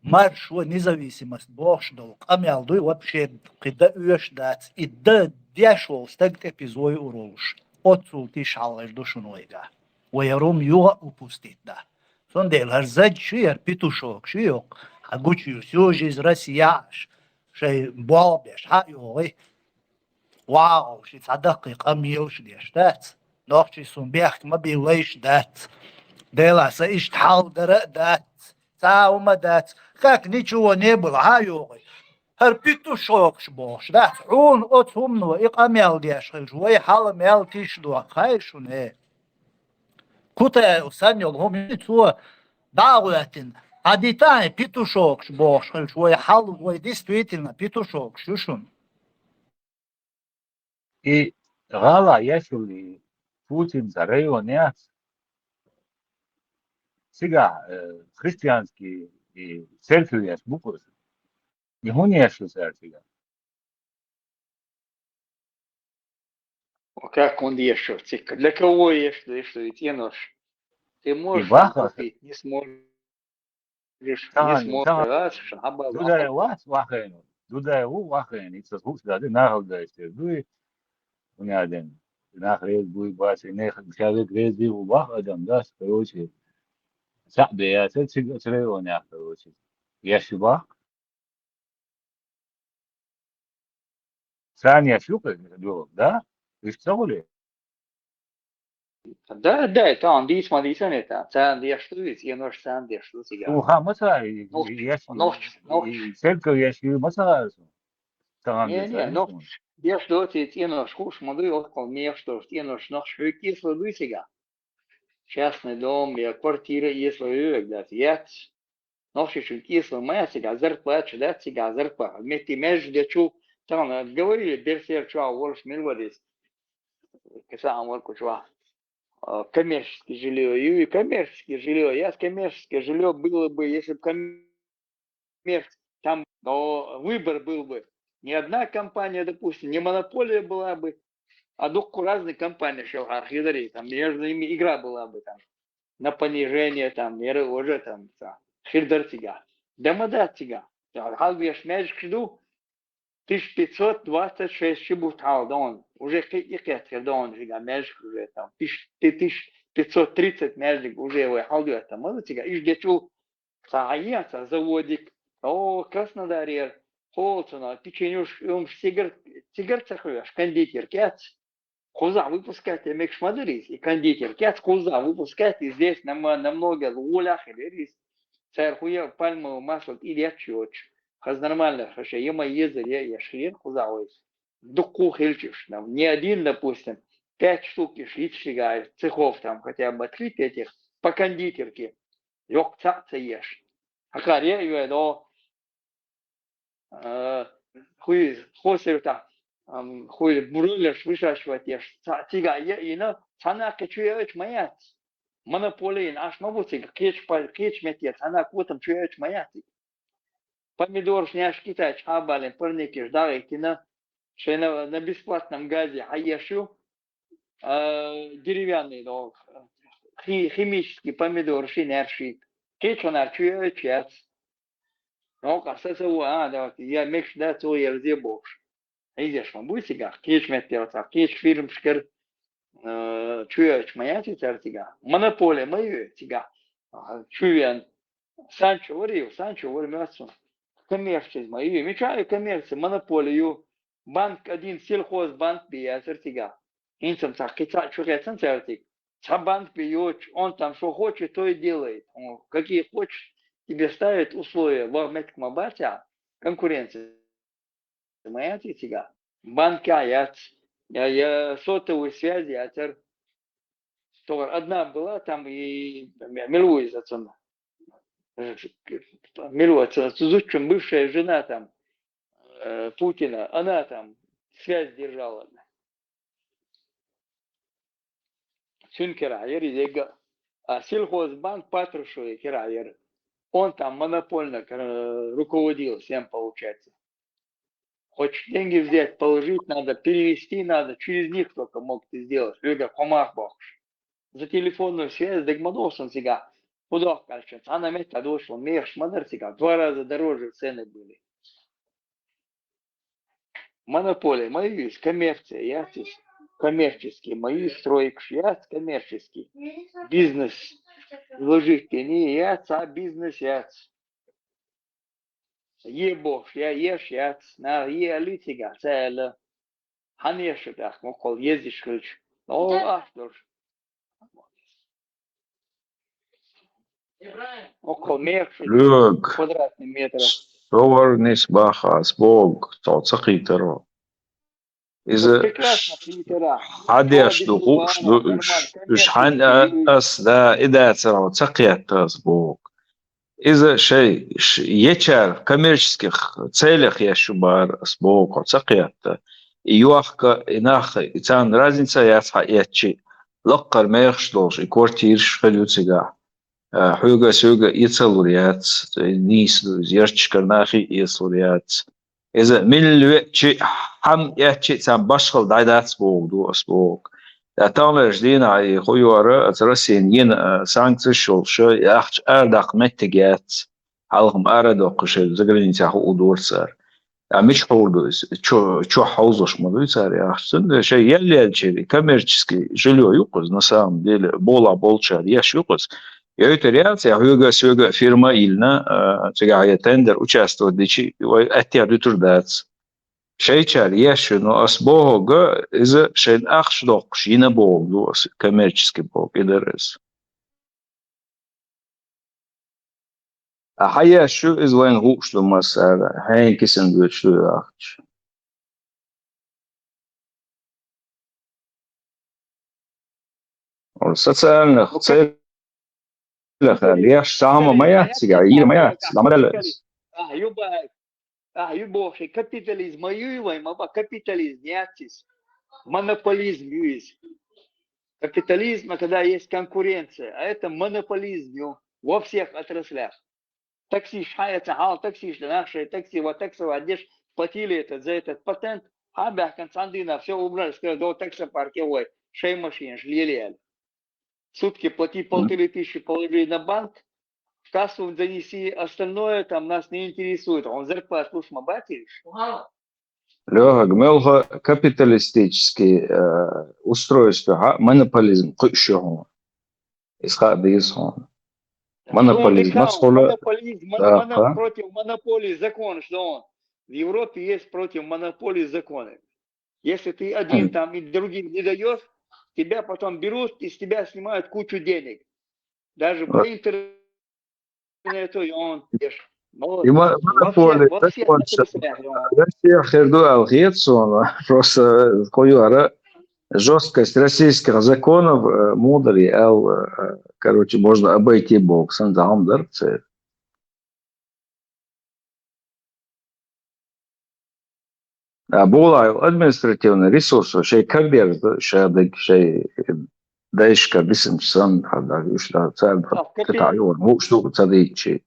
маршо независимость бохуш долу къамел дуй, вообще кхин дан оьшуш дац. И дан деш волу стаг тӀе пизо юур волуш. Оццул тийша хьалхар ду шуна вайга. Вай хӀара хӀума юха а упустить да. Цундела хӀара зад ши, хӀара петушок ши йоккха, хьан гучуьйсу южа иза Россияш, шайн болх беш хьа а йогӀий. ВагӀал ши цхьа даккхий къам елаш деш дац. Нохчий сун бехк ма биллайш дац. Дела сан иштта хьал дара а дац. Цхьа а хӀума дац. Как ничего не было, хьа а йогӀий. ХӀара петушокаш бохуш дац. Хьуна оцу хӀумано и къамел деш хилча, вай хьала мел тийша доху, хай шуна, э. Кутаев санна йолу хӀума ю цо дӀа а гӀоьттина. Хьан дитахьа петушокаш бохуш хилча, вай хьал, вай действительно петушокаш ю шуна. И гӀала ешули Путинца район яц. Цигахь, э, христианский и церковь еш бу кхуьуш. И хӀун еш ю цара цигахь? Как он еш ю? Цигахь для кого еш ю, еш ю и цӀенош? Ты можешь там баха купить, не сможешь. Лиш Тахана, нисмо тахана. Раз, шаба Дудаев вац вахана. Дудаев ву вахана. Иццас хӀуш дади, нахал дайстер дуй. Уняден. Нах рез буй бац, и нех шавек рез ди ву бах адам дас, короче. Сахьбе яцар, циг ацрай он ях, короче. Яши бах. Царна еш ю кхин, да? Уьш ца гӀур? Да, да, тахана дийца ма дийцан это. Царна деш ду иза, цӀенош царна деш ду цигахь. Уха ма ца, Нохч, еш, нохч, нохч. Церковь еш ю ма ца гӀар су. Тахана Не, деш не, ца нохч. Деш ду ци цӀенош хууш ма ду, йоккхал меш долуш, цӀенош нохч хьуьйга кисло дуй цигахь. Частный дом я квартира, если вы, да, яц. Нохчичун кисло ма яц цигахь, зарплата дац цигахь, зарплата. Метти между дечу, там, э, говорили, Берсер чуа волуш мил вадис. Каса ам вар кучуа. А, коммерческий жилье, ю, коммерческий жилье, яц коммерческое жилье было бы, если бы коммерческое, там, но выбор был бы. Не одна компания, допустим, не монополия была бы, а дуккха разные компании шел хьархидари, там между ними игра была бы там. На понижение там, меры уже там, ца, хир дар цигахь. Дама дац цигахь. Ца, хьалбеш маьждигаш ду, тысяча пятьсот двадцать шесть ши бу тхьал дон. Уже кхи и кхет хир дон, цигахь маьждиг уже там. Тысяч-, ты-, тысяча пятьсот тридцать маьждиг уже вай хьалдоьттан ма ду цигахь. Иш дечул Ца хьаен, ца заводик. О, Краснодарера, холцана, печенюш, умш, цигар, цигар ца хьоьш, кондитер, кец. Кхузахь выпускать, я мекш ма дарийс, и кондитер, кец, кхузахь выпускать, и здесь нам-, намного лучше хилерийс. Цар хуя пальмовое масло и лечь йоч. Хаз нормально, хаша, ема езар, я, я шхир, кхузахь вайс. Дукку хилчиш, нам, не один, допустим, пять штук иш, ит шига, цехов там хотя бы открыть этих, по кондитерке. Йоккха цхьаъ ца еш. Хьакхар е а йой до, а, хуй, хосир та, ам, хуй, бройлерш вышачивать еш. Ца-, цига е а йина, цхьана кхи чу яйч ма яц. Монополия йина, аш ма бу цига, кхечу па-, кхечу метте, цхьана котам чу яйч ма яц цига. Помидорш неш Китай чхьабалин парникеш дагӀийтина, шайна на бесплатном газе хьаеш ю, а, деревянный, но, хи-, химический помидорши нерши. Кхечу хӀунар чу яйч яц. Но, къа са ца ву, а, давайте, я мекш да, цо ерзе бохуш. Хьийзеш ма буй цигахь, кхечу меттера цхьа, кхечу фирмашкара, э, чу йойтуш ма яц и цара цигахь. Монополия ма ю цигахь. А, чу вен. Санчо вари, Санчо вари моьтту суна. Коммерчиз ма ю. Мича ю коммерция, монополия ю. Банк один, сельхозбанк би яцара цигахь. ХӀинца-м цхьа кхин цхьаъ чу хецна цара цига. Цхьа банк би йоцуш, он там что хочет, то и делает. Он какие хочет, тебе ставит условия. Вах меттиг ма бацахь, конкуренция. Ма яц и цигахь. Банкехь яц. Я, я сотовую связь яцара. Только одна была там и м-, мила ву иза цунна. Мила ву цу, цу зудчун бывшая жена там, э, Путина, она там связь держала. Цуьнан карахь яра иза егга. А сельхозбанк Патрушева хера яр. Он там монопольно э, руководил всем, получается. Хочешь деньги взять, положить, надо перевести, надо. Через них только мог ты сделать. Люди хомах бахш. За телефонную связь дегмадосан сига. Худох кальчен. Цана метта дошла. Мех шмадар сига. Два раза дороже цены были. Монополия, мои есть, коммерция, я здесь коммерческий, мои стройкш, я коммерческий. Бизнес, вложить не я, ца бизнес, я. Е бохш, я еш, я, на е алитига, цель. Ханешек, ах, мокол ездишь, ключ. О, ах, тоже. Около мех Лёк, квадратный метр. Соварнис баха, сбог, то цакитаро. Из Прекрасно, Питера. хадеш ду хуш ду уж. Уж хан ас да идацаро цакиятта сбог. Из шей ешар коммерческих целях яшу бар сбог цакиятта. И юахка и нах и цан разница яц ха ячи. Лаккар мехш долш и квартирш халю цига. Хуга-суга ицалур яц, нийслу, зерчкар нахи ицалур яц. Иза милли чи хам ячи цан башхал дайдац богду ас бог. Тамлеш дина и хуюара ас Россиин ин санкци шолша яхч ардах меттигяц. Халхам ара доккуше заграница ху удурсар. А мич хурду чо чо хаузуш мадуй цар яхчун. Ше ел ел чери коммерческий жилье юкуз, на самом деле, бола болчар яш юкуз. Яйтер яц, я хуга-суга фирма илна, цигая тендер участвовать дичи, вай аття дутур дац. Шейчар яш, но ас бога, из шейн ахш докш, ина бог, ас коммерческий бог, идарес. А хаяшу из вайн гуш ду масара, хайн кисан гуш ду ахч. Социальных целях, я сама моя цига, или моя, ламадалес. А, юба, а, юба, капитализм, юй вай, маба, капитализм, яцис. Монополизм, юйс. Капитализм, а когда есть конкуренция, а это монополизм, ю, во всех отраслях. Такси шхая цахал, такси шдана, шей такси, ва такси, ва деш, платили это, за этот патент, а бяхкан цандина, все убрали, сказали, до таксопарке, ой, шей машин, жлили. Сутки плати полторы тысячи, положи на банк, в кассу занеси, остальное там нас не интересует. Он зарплату уж мабатишь. Лёха, гмелха капиталистический э, устройство, ха, монополизм, кушугу. Исха бизхон. Монополизм, Ну, мацхула, монополизм, мон- да, моно- ха. Против монополии закон, что он? В Европе есть против монополии законы. Если ты один там и другим не даешь, тебя потом берут, и с тебя снимают кучу денег. Даже по интернету и он ешь. Вот. И мо- Во всех, монополия, во всех закончится. отраслях, и он. Россия херду алхецона, просто хуюара жесткость российских законов э, мудрый ал, э, короче, можно обойти бог, сан замдар. А була административный ресурс, шей кардер, шей дык, шей дайшка бисим сан, хада, уж да, цар, А, ката, юр, муш ду, цадичи.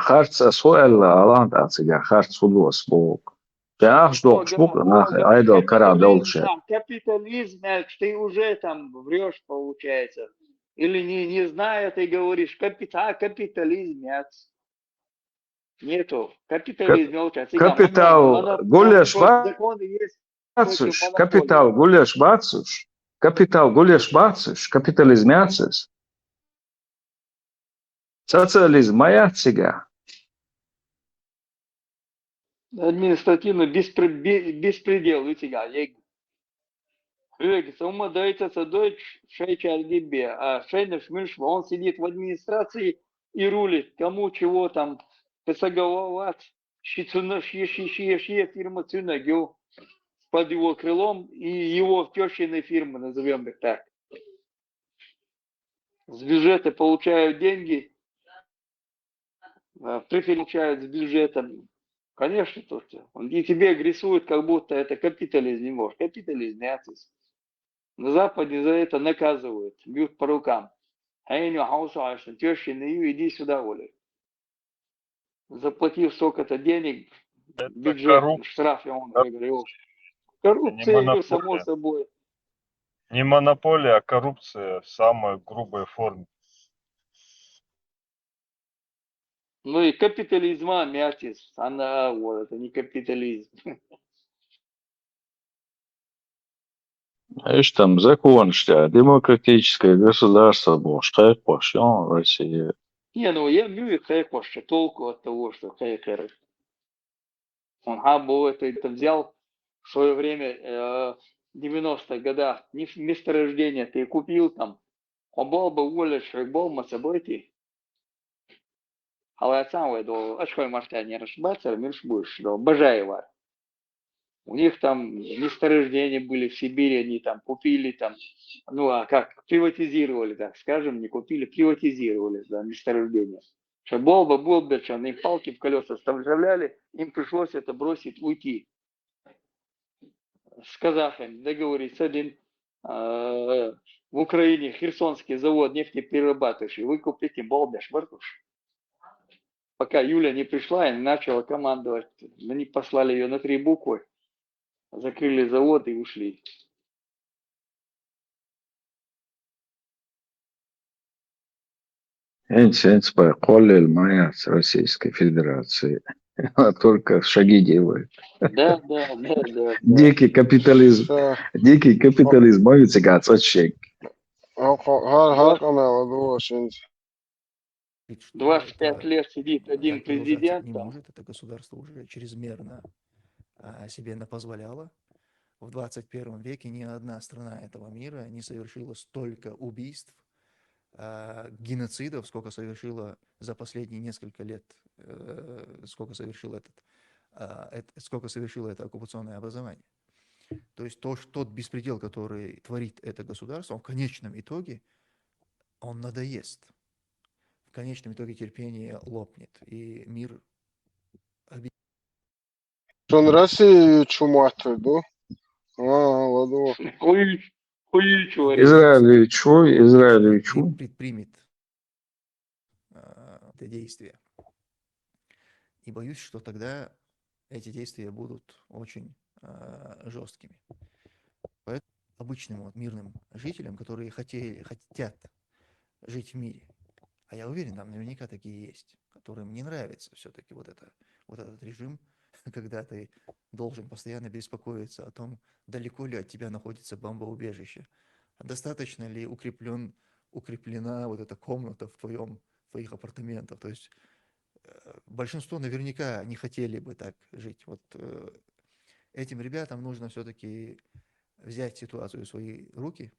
Харц ас ху элла алан ацыга, харц худу ас бог. Жахш докш бук, нах, айдал кара долча. Капитализм, э, ты уже там врешь, получается. Или не, не зная, ты говоришь, капита, капитализм, нет. Нету. Капитализм, молча. Капитал, гуляш, ба- Законы есть. Бацуш, капитал гуляш бацуш, капитал гуляш бацуш, капитализм яцис. Социализм маяцига. Административный беспре- бе- беспредел у тебя, Олег. Олег, сама дается садой шейчар гибе, а шейна шмырш, он сидит в администрации и рулит, кому чего там писаговать, шицуна, ши, ши, ши, ши, фирма Цунагю под его крылом и его тещиной фирмы, назовем их так. С бюджета получают деньги, э, преференциальность с бюджетом. Конечно, то, что он и тебе рисует, как будто это капитализм, не может. Капитализм, нацизм. На Западе за это наказывают, бьют по рукам. А я не хауса, а что тёщи на ю, иди сюда, Оля. Заплатив столько-то денег, бюджет, штраф, и он выиграл. Коррупция, само собой. Не монополия, а коррупция в самой грубой форме. Ну и капитализма мятец, она, вот, это не капитализм. Ишта там законаш, демократическое государство бохуш кхайкхош ю Россия. Не, ну я мюй кхайкхош, толку от того, что кхайкхар. Он хабу это, это взял в свое время, э, в девяностых годах, не в месторождение ты купил там, он был бы уволен, человек был бы собой ты. Халацан вай до, ачхой марта не рашбацар, мирш будешь до Бажаева. У них там месторождения были в Сибири, они там купили там, ну а как, приватизировали, так скажем, не купили, приватизировали, да, месторождение. Что был бы, был бы, что они палки в колеса вставляли, им пришлось это бросить, уйти. С казахами договориться один, э, в Украине Херсонский завод нефтеперерабатывающий выкупить, и болбеш вартуш. Пока Юля не пришла и не начала командовать, они послали ее на три буквы, закрыли завод и ушли. Эйнц, эйнц бай, кхоллел ма яц Российской Федерации. Она только шаги делает. Да, да, да, да, да. Дикий капитализм. Всё. Дикий капитализм, ма вицигац отшек. Гьар гьар къамаьл ду шинц. Двадцать пять лет сидит один Так продолжаться президент не там. Может, это государство уже чрезмерно а, себе напозволяло. В двадцать первом веке ни одна страна этого мира не совершила столько убийств, а, геноцидов, сколько совершила за последние несколько лет, э, сколько совершил этот, а, эт- сколько совершило это оккупационное образование. То есть то, что тот беспредел, который творит это государство, он в конечном итоге, он надоест. В конечном итоге терпение лопнет, и мир Шун Россия чумуатыр ду. А, ладу. Хуюч, хуюч вари. Израиль чу, Израиль чу. предпримет а, это действие. И боюсь, что тогда эти действия будут очень жесткими. Поэтому обычным вот мирным жителям, которые хотели, хотят жить в мире, а я уверен, там наверняка такие есть, которым не нравится все-таки вот, это, вот этот режим, когда ты должен постоянно беспокоиться о том, далеко ли от тебя находится бомбоубежище, а достаточно ли укреплен, укреплена вот эта комната в твоем, в твоих апартаментах. То есть э, большинство наверняка не хотели бы так жить. Вот э, этим ребятам нужно все-таки взять ситуацию в свои руки,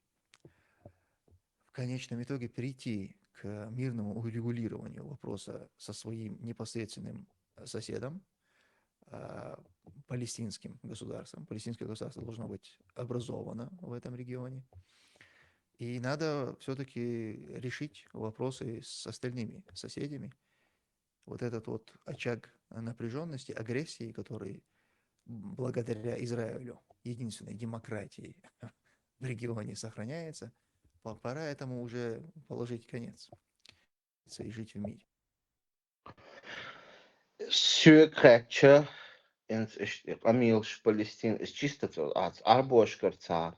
в конечном итоге прийти к мирному урегулированию вопроса со своим непосредственным соседом, а, палестинским государством. Палестинское государство должно быть образовано в этом регионе. И надо все-таки решить вопросы с остальными соседями. Вот этот вот очаг напряженности, агрессии, который благодаря Израилю, единственной демократии в регионе, сохраняется, по- пора этому уже положить конец и жить в мире. Соьга хаьттича, инц иштта къамелаш Палестин, из чисто цо, аз Ӏарбошкара цар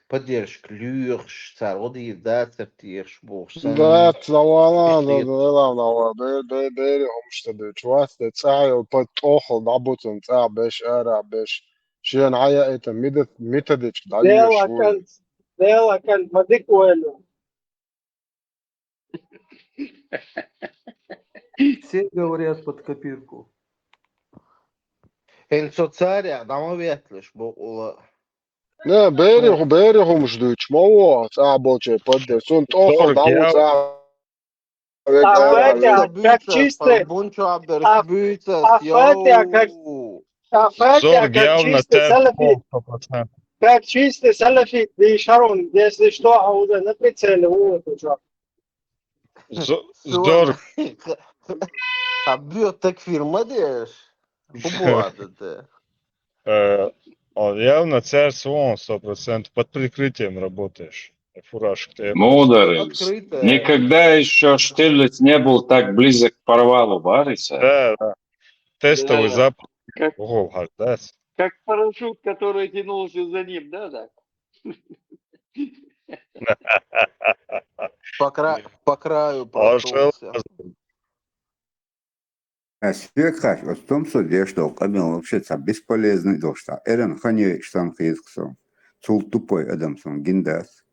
поддержка лоьхуш, цар гӀо дийр дацар техаш бохуш санна. Дац, завала, Иштта да, да, да, да, бер, бер, бери хӀумаш ца дуьйцу. Вац, да, цӀа йолу под тӀохал дӀабуцун, цӀа беш, ара беш. Шена хьаяа это мида-, методичка дӀайоьшуш Дела вуй. кан, Дела кан, ма дика вайна. Все говорят под копирку. ХӀинца со царех дӀа ма ветталаш бокъула. Не, бери, бери хӀумаш дуьйцуш ма ву, цӀа болче поддержка. Цунна тӀохал дӀа ву цӀа. А Фатиха, как чистый, Бунчу Аберш а, буьйцас, а Фатиха, как, йоу. а Фатиха, Зор как гявна чистый тӀе салафит, сто процентов. Как чистый салафит, и Шарон, если что, а уже на прицеле, вот, чё. Зо- Зор, Къаббио такфир ма деш. Хубуада те. Э, он явно церс вон сто процентов под прикрытием работаешь. Фуражка ты. Мудар из. Открыто. Никогда ещё Штирлиц не был так близок к провалу, бариса. Да, да. Тестовый Да. запуск. Как, Ого, гардас. Как парашют, который тянулся за ним, да, да? По кра-, по краю Ашел. Прошёлся. Ас век хаш, остом со деш дол, къамел вообще ца бесполезный дол шта. Эрен хане штан хизксо. Цул тупой адам сон гиндас.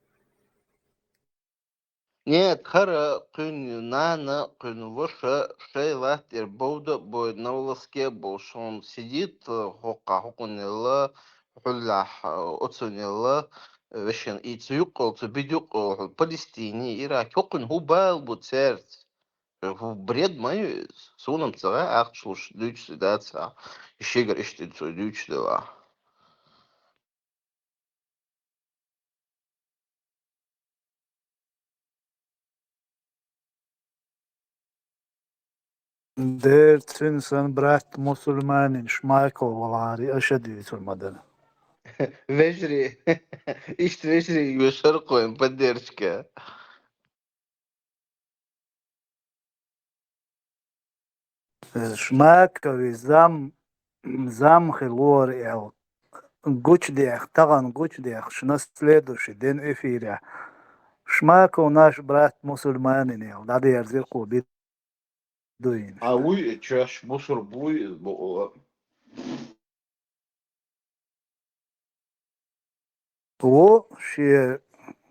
Нет, хара къуьн нана, къуьн ваша, шей латтер бовда, бой на волоске бовшон сидит, э, хокъа хокъунелла, хуллах, э, оцунелла, э, вешен и цу юкъол, цу бид юкъол, хул Палестине, Ирак, хокъун хубал бу церц. Э, ху бред май, сунам цага ахчлуш дүүч ситуация. Ишигар иштин цу дүүч дела. Дер цуьнан сан брат мусульманин Шмаков валари аша дийцур ма дара. Вежри. Ишт вежри юшар кхоьн поддержка. Шмакови зам, зам хи лор эл. Гучдех, таган гучдех, шна следующий ден эфиря. Шмаков наш брат мусульманин эл. Дадерзир ку бедуин. А уй, чаш мусур буй, бо-, Ву ши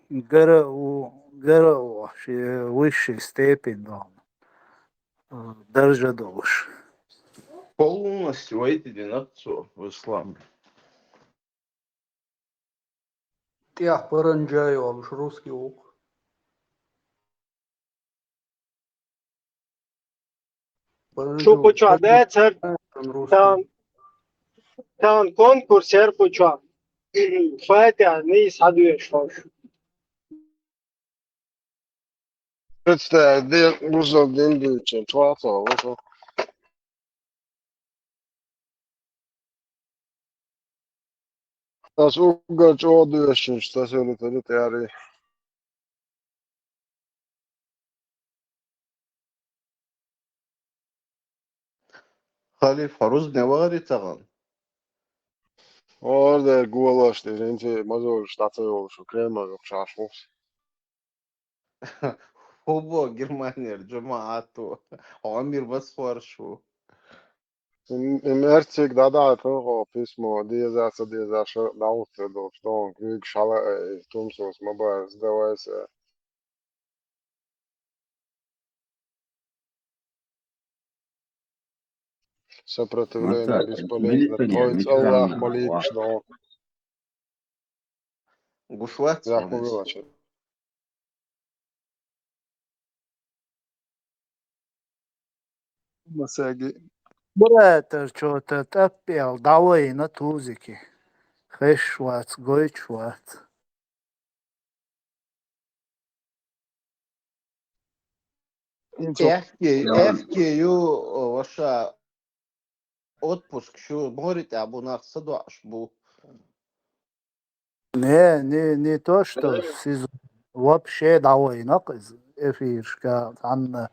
гара, ву гара, ву ши высшей степень дон. Э, даржа долуш. Полностью вайти динацу в ислам. Тя паранджай олуш русский ук. Шу пуча децер, тан, тан конкурс ер пуча. Фатя, ни садуе шош. Представь, де, бузал дин дучен, чуаса, лошо. Ас уггар чӀогӀа доьшуш, ца севлла ца ду тӀаьхьарий. Халиф, хьо рузбане вахарий тахана? Ордер голаш тӀе, хӀинца мазолаш дӀа ца йолуш, Кремль йоккха шаш вовс. ХӀубо Германияра жамаӀат ву. Хьо амир масхорш ву. Им, им эрциг дӀадахьа тун хьо письмо, деза, ца деза, ша дӀахӀуттур долуш, догӀун куьйгаш хьала а, э, тумсос ма бара, сдавайся. Сопротивление бесполезно. Тхойца Аллах маликаш догӀун. Гуш вац. Захуй вилача. Масаги. Братар, чё-то тӀаппел дӀавайна тузики. Хеш вац, гойтуш вац. Эхке, эхке ю, ваша отпуск шу, мори тӀе бу нах са доаш бу. Не, не, не то, что сезон. Вообще дӀавайна кхиз эфиршка, цхьанна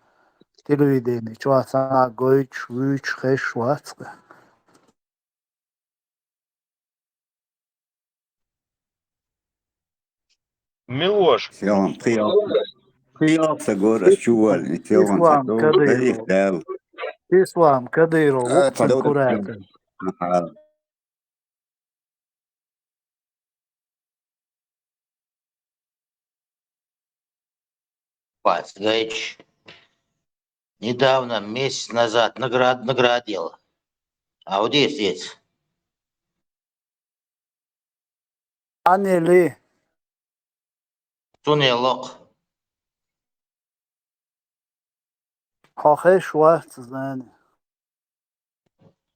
телевидение, чё сана гойтуш, вуьйчуш хеш вац. Милош. Селам, пхи алфа, пхи алфа гор, ас чу валли, селам, Ислам Кадыров. Ислам Кадыров, а, вукхун курата. Аха. Пацгайч. Недавно, месяц назад наград-, наградил. А вот здесь, здесь. Анили. Сунелок. Хьо хеш вац, знани.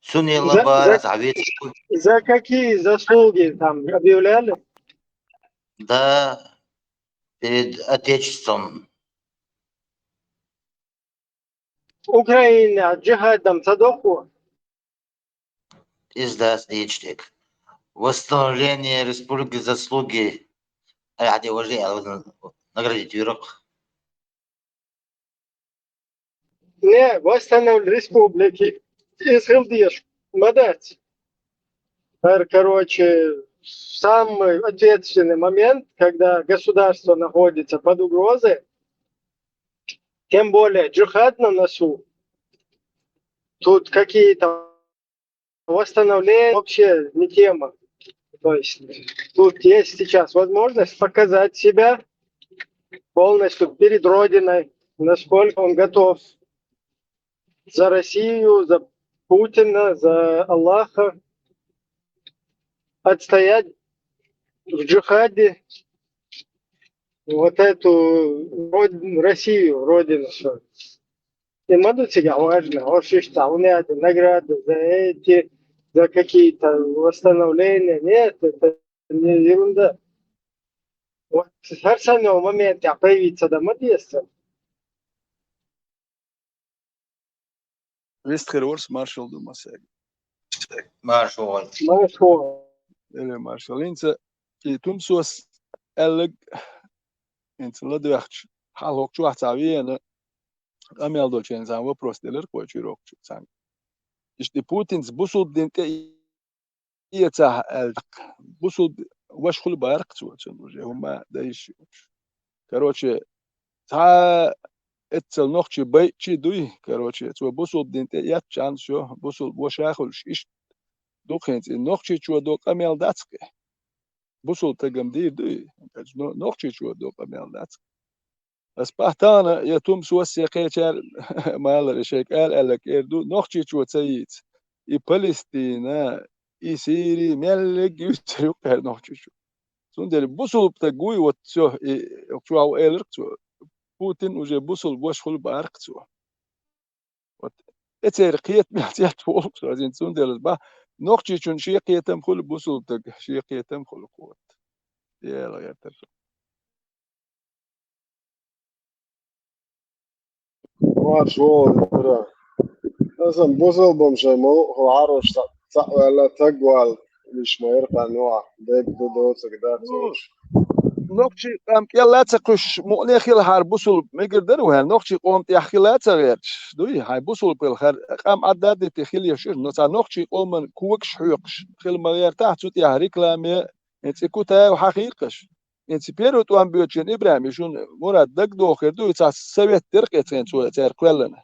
Сунела за, бара за, совет. За какие заслуги там объявляли? Да, перед Отечеством. Украина джихадом ца доху. Из дац дийцича дика. Восстановление республики заслуги. Ай, хьаде важи, ала наградить вирукх. Не, восстановление республики. Из хила дезаш ма дац. ХӀара, короче, самый ответственный момент, когда государство находится под угрозой, тем более джихад на носу. Тут какие-то восстановления вообще не тема. То есть тут есть сейчас возможность показать себя полностью перед Родиной, насколько он готов за Россию, за Путина, за Аллаха отстоять в джихаде вот эту род-, Россию, Родину свою. И надо себя важно, вообще, что у меня это награды за эти, за какие-то восстановления. Нет, это не ерунда. Вот с самого момента появиться дома детства. Вистхир ворс маршал ду масаг. Маршал. Маршал. Или маршал. Инца и тумсос эллиг, инца ладвяхч, халок чуахца виена, амел дочен сан вопрос делер кой чурок чуцан. Ишти Путинс бусулб дин те иеца аьлча, бусулб ваш хул барх цо, цун уже хӀума даиш. Короче, цхьа эццал нохчи байчи дуй, короче, цо бусулб дин те ятчан, всё, бусулб ваша хулш ишт духинц, и нохчи чо до къамел дацке. Бусулб тагам дир дуй, но-, нохчи чо до къамел дацке. Ас пахтана, я тумсос я кхечар малар шейк ал алак эрду, нохчи чо цаиц. И Палестина, и Сири, меллиг юсер юкъер нохчи чо. Цундели бусулб таг гуй, вот всё, и чуав элрк цо. Путин уже бусулб ваш хул барх цо. Вот эцер кхет мел цет волк цо, зин цундели ба. Нохчи чун ши кхетам хул, бусулб таг ши кхетам хул кот. Ела гертер. Марш вол, ура. Асан бусулбам шай мо, хо харош ца, ца вала таг вал, лиш ма иркан ва, дег ду доцак дац. Ну, нохчи къам кӀелла ца кхуьш, мукъне хила хьар бусулб мегар дар ву хьар, нохчи къом тӀехь хила ца гӀерташ. Дуй, хьай бусулб хила хьар, къам Ӏадда дити хила ешуш, но ца нохчи къоман когаш хьоькхаш хила ма гӀертахь, цу тӀехь рекламе, э, цӀи Кутаев хьахийркхаш. Инца первый тӀом боьдучун Ибрахим, и шун Мурад дагдохир ду, и цхьа совет деркъ эцхен цо цаьр кхоьллина.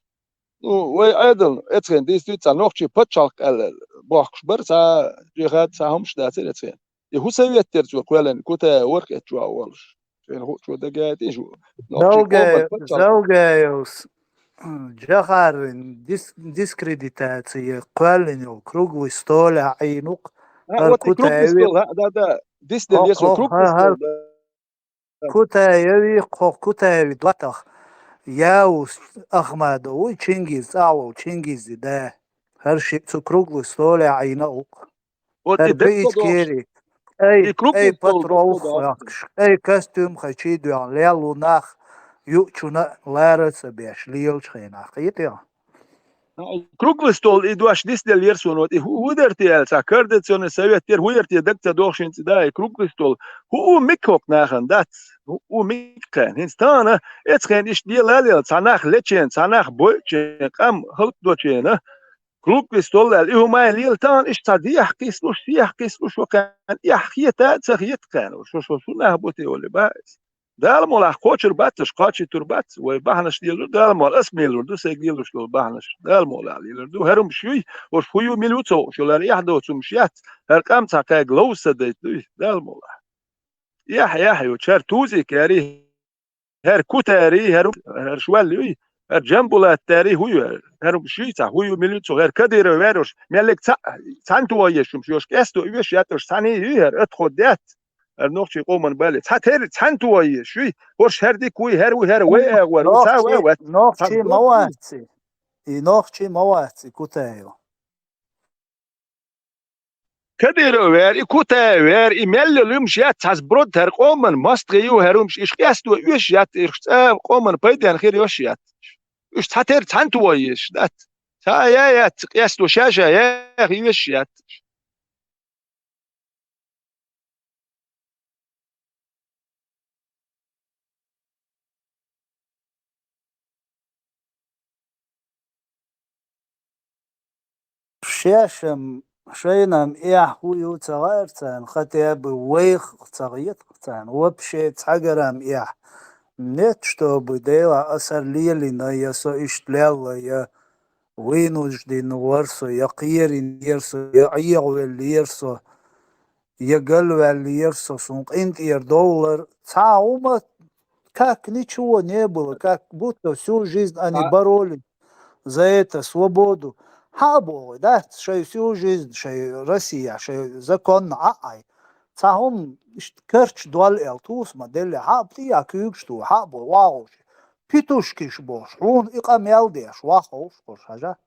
Ну, вай Ӏедал, эцхен дийс дуьйцу цхьа нохчий пачхьалкх аьлла бохкуш бара, цхьа джихад, цхьа хӀумаш дацара эцхен. И хӀу совет дер цо кхоьллина, Кутаев варх эцчу а волуш. Шайна хӀу чо дагайтий шу? Нохчий Завгаев-, къоман пачхьалкх. Завгаевс, Джахарин дис-, дискредитация кхоьллина йолу круглый столь а Ӏийнукх, А, хӀара вот и круглый Кутаеви-, стол, а, да, да. Дисделла хӀо-, еза хӀо-, Круглый хӀо-, стол, хӀара да. Кутаеви, хӀо-, Кутаеви доттагӀа Яус Ахмадов вуй, Чингиз, цӀахь волу Чингизи да. ХӀара шиъ цу круглый столе Ӏийна укх. Вот и ХӀара дерг бу ца дохуш. Бийчкери. Ай, И круглый ай, стол патроф дерг ца дохуш. Ваьккхаш, ай, костюм хай чий доьгӀна, леллу нах юучуна лара а ца беш, лелачу хенахь. Кхетий хьо? А, и круглый стол, и дош дисделлера суна, вот, и хӀу-, хӀу дара те аьлла, цхьа координационный совет дера, хӀу яра те даг ца дохуш хӀинца, да, и круглый стол. ХӀу у мик хӀокху нахана дац? ХӀу у мик кхаьна? ХӀинца тахана, эцхен иштта лела а лела, цхьа нах лечен, цхьа нах бойчен, къам хӀаллакдочена, круглый стол аьлла, и хӀумай лела тахана, иштта цхьа дехьа кхийсалуш, сехьа кхийсалуш, хӀокхаьнна эхь хета а ца хета кхаьна, шо, шо, шо нах бу те олий, баха иза. Дала молахь кхочур бац аша, кхочуьйтур бац, вай бахьанаш лелур Дала молахь, ас ма лелур ду, сайга лелуш долу бахьанаш Дала молахь лелур ду. ХӀара хӀумаш юй, уьш хӀу ю, мила ю ца хууш, хӀара эхь доцу хӀумаш яц, хӀара къам цхьа кхаьга ловза ца дайта дуй, Дала молахь. Эхь, эхь ю, хӀара Тузик яри, хӀара Кутари, хӀара, хӀара Швалли юй, хӀара Джамбулат тари хӀу ю, хӀара хӀумаш юй цхьа, хӀу ю, мила ю ца хууш, хӀара Кадыров ваьр уьш, меллиг цхьа, цхьаьна тоеш хӀумаш, уьш кӀесто оьшуш яц уьш, цхьаьна ю хӀара, атхо дац. ХӀара нохчий къоман бале. Цхьа тер-, цхьаьна тоеш, юй? ХӀорш хӀара дика вуй, хӀара вуй, хӀара вай агӀор ву, цхьа вай вац. Нохчий ма вац и. И нохчий ма вац и Кутаев. Кадыров вер, и Кутаев вер, и мел йолу хӀумаш яц, цхьа сброд хӀара къоман мостагӀий ю хӀара хӀумаш, иш къесто оьшуш яц, иш цӀа къоман пайдехь хир йош яц. Уьш цхьатера цхьаьна тоха езаш дац. Цхьа а яц, къесто ша-ша яха йиш яц. Шаьшам, шайнам эхь хӀу ю ца гӀертарна, хотя бы вайх ца гӀетарна, вообще цхьагарам эхь. Нет, чтобы Дела асар лелина, я со иштта лелла, я вынужден вар со, я кхеринера со, я Ӏехавеллера со, я галваьллера со, сун къинтӀера довлар. Цхьа хӀума, как ничего не было, как будто всю жизнь они боролись за эту свободу. Хьа а боху, дац, шайн всю жизнь, шайн Россия, шайн законна Ӏа а Ӏай. Цхьа хӀума иштта карча дол аьлла, туса ма делла, хьа а тӀе а куьйгаш ту, хьа а бо, вагӀуш. Петушкиш бохуш, хьуна и къамел деш, ваховш, хӀорш хьажа.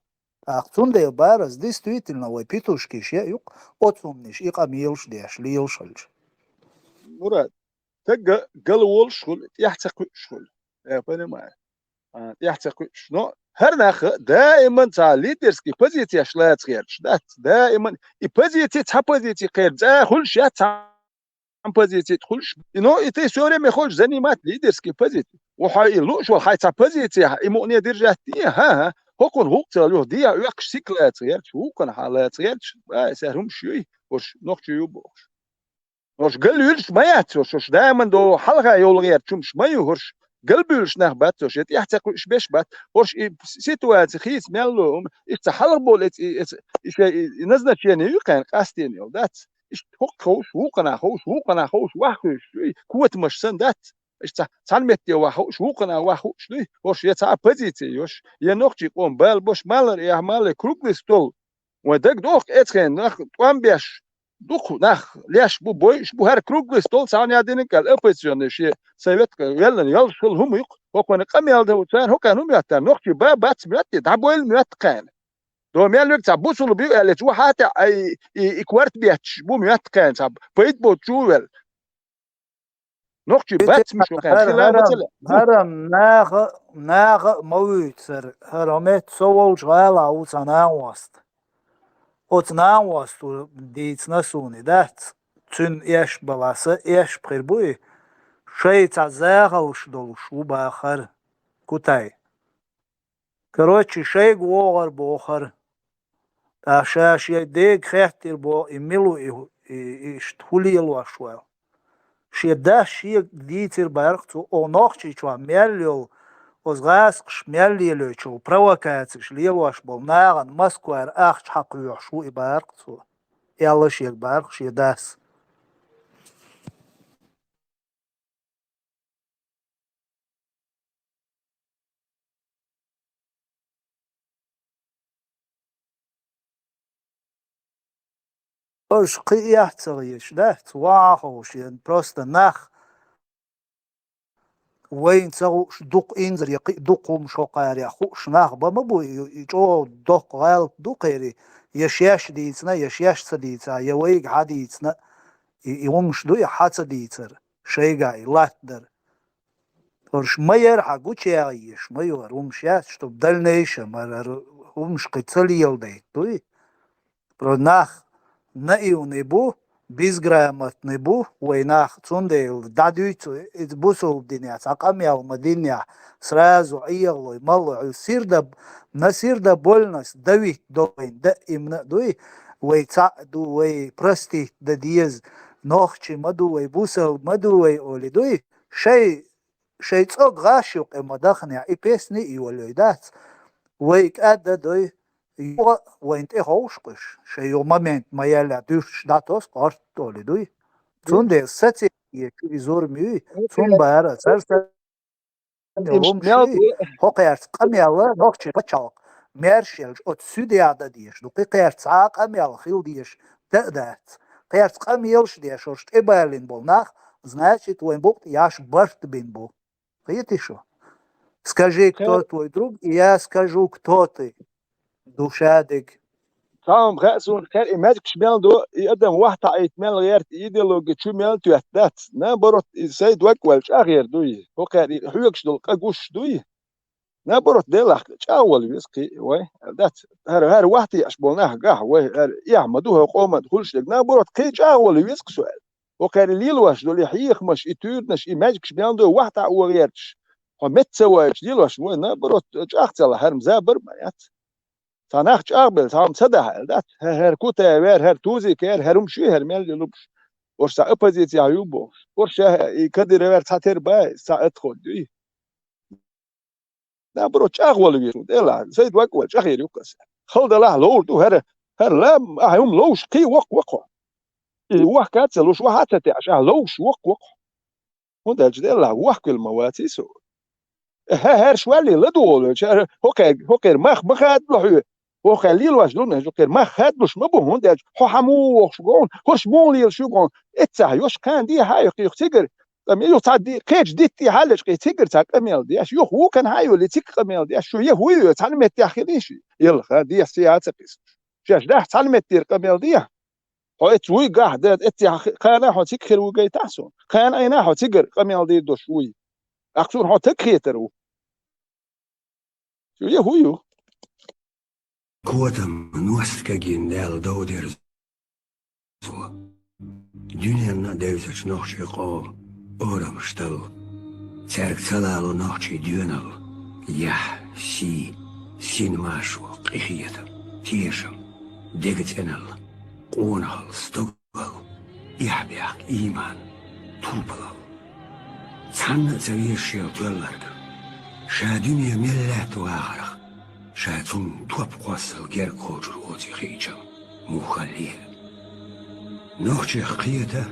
ТӀаккха цундела бара ас действительно вай петушкиш я юкъ, оцу хӀуманаш и къамелаш деш, лелаш хилча. Мурад, тагга гала волуш хуьлу, тӀехь ца кхуьуш хуьлу. Я понимаю. А, тӀехь ца кхуьуш. Но хӀара нах даиман цхьа лидерский позицияш лаца гӀерташ дац. Даиман и позиция, цхьа позиция кхерча, цӀа хуьлуш яц цхьа позиция тӀе хуьлуш. И, но и тӀе всё время хочешь занимать лидерские позиции. Ву хьо и лууш волу хьайн цхьа позиция, и мукъане держать де, хӀа-хӀа, хӀокхунна гӀуллакх ца луьйху, дехьа оьккхуш сика лаца гӀерташ, вукхунна хьан лаца гӀерташ, ай, саьр хӀумаш юй, хӀорш нохчий ю бохуш. ХӀорш гал юьллуш ма яц, хӀорш, хӀорш даиман до хьалха йовла гӀерташ хӀумаш ма ю, хӀорш гал буьйлуш нах бац, хӀорш я тӀехь ца кхуьуш беш бац, хӀорш и ситуация хийца мел ло, хӀума, иштта хьалха болу эца, и, эца, и шайн и, и назначение юй кхайна къастийна йолу, дац? Иштта хӀокху ховш, вукхана ховш, вукхана ховш, ваха ховш дуй, котамаш санна дац. Иштта цхьа-, цхьана метте ваха ховш, вукхана ваха ховш дуй. ХӀорш я цхьа а позиция йош, я нохчий къоман бала бош, малар эхь, мале круглый стол. Вайн дагадоху эцхен нах тӀом беш, дукха нах леш бу, бойуш бу, хӀара круглый стол цхьана яздина кӀел оппозиционный шен совет веллан йолуш хила хӀума юкъа. ХӀокхуьнан къамел дан ву царна, хӀокхарна хӀума моьтту, нохчий ба бац моьтту, дӀабойла моьтту кхайна. До мел верг цхьа бусулба ю аьлла, цу хьата а и, и, и корта бетташ бу моьтту кхайна, цхьа пайда боцу чу а велла. Нохчий бац муьш ву кхайна, хӀара, хила хӀара, мацала. ХӀара наха, наха а ма вуьйцу хӀара. ХӀара метта со волчу гӀала ву цхьа нанваст. Оцу нанваст ву дийцина суна и дац. Цуьнан эш бала са эш пхир бу и. Шай цхьа захалш долуш ву бахара. Кутай. Короче, шайга вогӀар бохара. Ткъа ша шен дега хеттира боху, и мила ву и, и, иштта хӀу лелош ваьлла. Шен дас шега дийцира баьркъа цо, оха Нохчийчохь мел йолу, оцу гӀазкхаша мел лелоьчул провокацеш лелош болу нахана Москвара ахча хьакхоьхьуш ву и баьркъа цо. Аьлла шега баьркъа шен дас. Аша кхин а ца гӀерташ дац, ваховшен, просто нах вайна ца хууш дукха инзаре кхин а дукха хӀумаш хӀокхарех хууш нах бан ма бу, и, и чӀогӀа доккха гӀалат ду кхерий, я шаьш дийцина, я шаьш ца дийца, я вайга хьан дийцина, и, и хӀумаш ду, я хьан ца дийцар, шайга и латтадар. ХӀорш ма яра хьан гучаяхьа еш, ма йора хӀумаш яц, чтобы дальнейшем хӀара хӀумаш кхин ца леладайта дуй. Про нах наивный бу, безграмотный бу, вай нах, цундела дӀадуьйцу, иза бусулба динехь, цхьа къамел ма динехь, сразу Ӏехалой, маллой, хьуьлла сирдаб, на сердобольность давить до вайн, даимна а дуй, вай цхьаъ ду, вай простить дан деза, нохчи ма ду вай, бусалба ма ду вай, олий дуй, шай, шай цӀог гӀаш ю къе ма дахнехь, и песни а йолой дац. Вай кӀадда дой, юха а вайн тӀе ховш кхуьш, шай юха момент ма яьллехь дуьрташ дӀатос къорта олий дуй. Цундела саци ечу и зурма юй, цун бара, цара са- Мел хӀумаш ду. ХӀокхаьрца къамел нохчийн пачхьалкх маьрша елча, оцу суьдехь дан дезаш ду. Кхин кхаьрца цхьа а къамел хила дезаш дан а дац. Кхаьрца къамелаш деш, хӀорш тӀебалийна болу нах, значит, вайн букъ тӀе яш барт бина бу. Кхетий шу? Скажи, кто твой друг, и я скажу, кто ты. Ду ша дерг. Цхьа хӀума хаьа суна, хӀара и маьжгаш мел ду, и адам вахтаӀийта мел гӀерта, и идеологи чу мел тоьтту дац. Наоборот, и сайн дог ваьлча а гӀер дуй. ХӀокхара и хьоьгуш долу къа гуш дуй. Наоборот, Делахь чӀагӀвала веза кхин а вай, аьлла дац. ХӀара, хӀара вахтехь болу нах гахь вай, хӀара эхь ма ду хӀара къоман хуьлуш дерг. Наоборот, кхин а чӀагӀвала веза кху со аьлла. ХӀокхаьрна лелош долу и хьехамаш, и туьйранаш, и маьждигаш мел ду вахтахь а гӀерташ. Хьо метта ца вайча лелош вай, наоборот, чӀагӀ ца лахь, хӀара-м забар а ма яц. Цхьа нах чӀагӀбелла, цхьа хӀума ца дахь аьлла дац. ХӀара, хӀара Кутаев вер, хӀара Тузик вер, хӀара хӀума шуьй, хӀара мел йолуш. Уьш цхьа оппозици юй бохуш. Уьш ша и Кадыров вер цхьатера бай, цхьа отход юй. Наоборот, чӀагӀвала веза, Делахь, сайд вакӀ вара, чӀагӀйийр ю-кх аса. Хала далахь ловр ду, хӀара, хӀара лам, ахьа хӀума ловш, кхин воккха воккха. И вахка ца луш, ваха а ца теӀаш, ахьа ловш, воккха воккха. ХӀунда аьлча Делахь вахкавелла ма ваций со. ХӀа, хӀаьрш валлий, ладогӀа лоьлча, хӀара хӀокхе-, хӀокхера мах ма хадло хьоьга. ХӀокхе лелош долу, хӀокхера мах хадлуш ма бу, хӀунда аьлча хьо хьан муха вохуш гон, хӀорш муха лелаш ю гон, эццахь йош кхана дехьа а юьхкхийх цигара, ткъа ме юха цхьа ди-, кхечу дитта хьаллечкъий цигара цхьа къамел деш, юха вукана хьан йолий цигара къамел деш, шу е хӀуй ве, цхьана меттехь хилий шу, елха, дехьа сиа а ца кхиссуш. Шаьш дахь цхьана меттера къамел дехьа. Хьо эццахь вуй гахь, да, эццахь кхана хьо цигара хир ву гайтахь суна. Кхана Ӏийна хьо цигара къамел дийр долуш вуй. ТӀаккха суна хьо таг хетар ву. Шу е хӀуй ю? Котам ностагӀийн Дала дов дерзо. Дуьненна а девзачу нохчийн къоман орамаш талло. Цаьрга ца лало нохчийн доьналла, яхь, сий, син маршо, къинхетам, тешам, дега цӀеналла, къонахалла, стогал, эхь-бехк, ийман, турпалалла. Цхьанна а ца везаш шел тоьлларг, ша дуьне мел лаьтта вахарх, ша цунна топ кхоссал герга кхочур оций хиъча, муххаллера. Нохчех кхета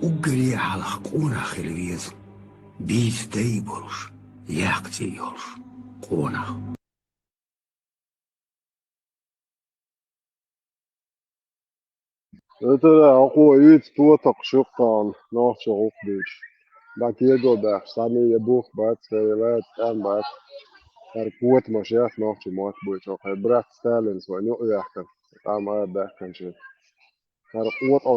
уггаре а хьалха къонах хила веза, бийца дай болуш, яккха цӀе йолуш къонах. Эта хьокхо уьйцу тотакхаш юккъехь нохчо гӀуллакх дуьйцуш. Дакъа кего баьхча, цхьанне я бух бац, я лаьцна тӀам бац. ХӀара котамаш яц нохчийн мотт буьйцу, хӀокху брат Сталинс вайн юкъа яьккхина, тӀам а баьккхина шен. ХӀара къотӀо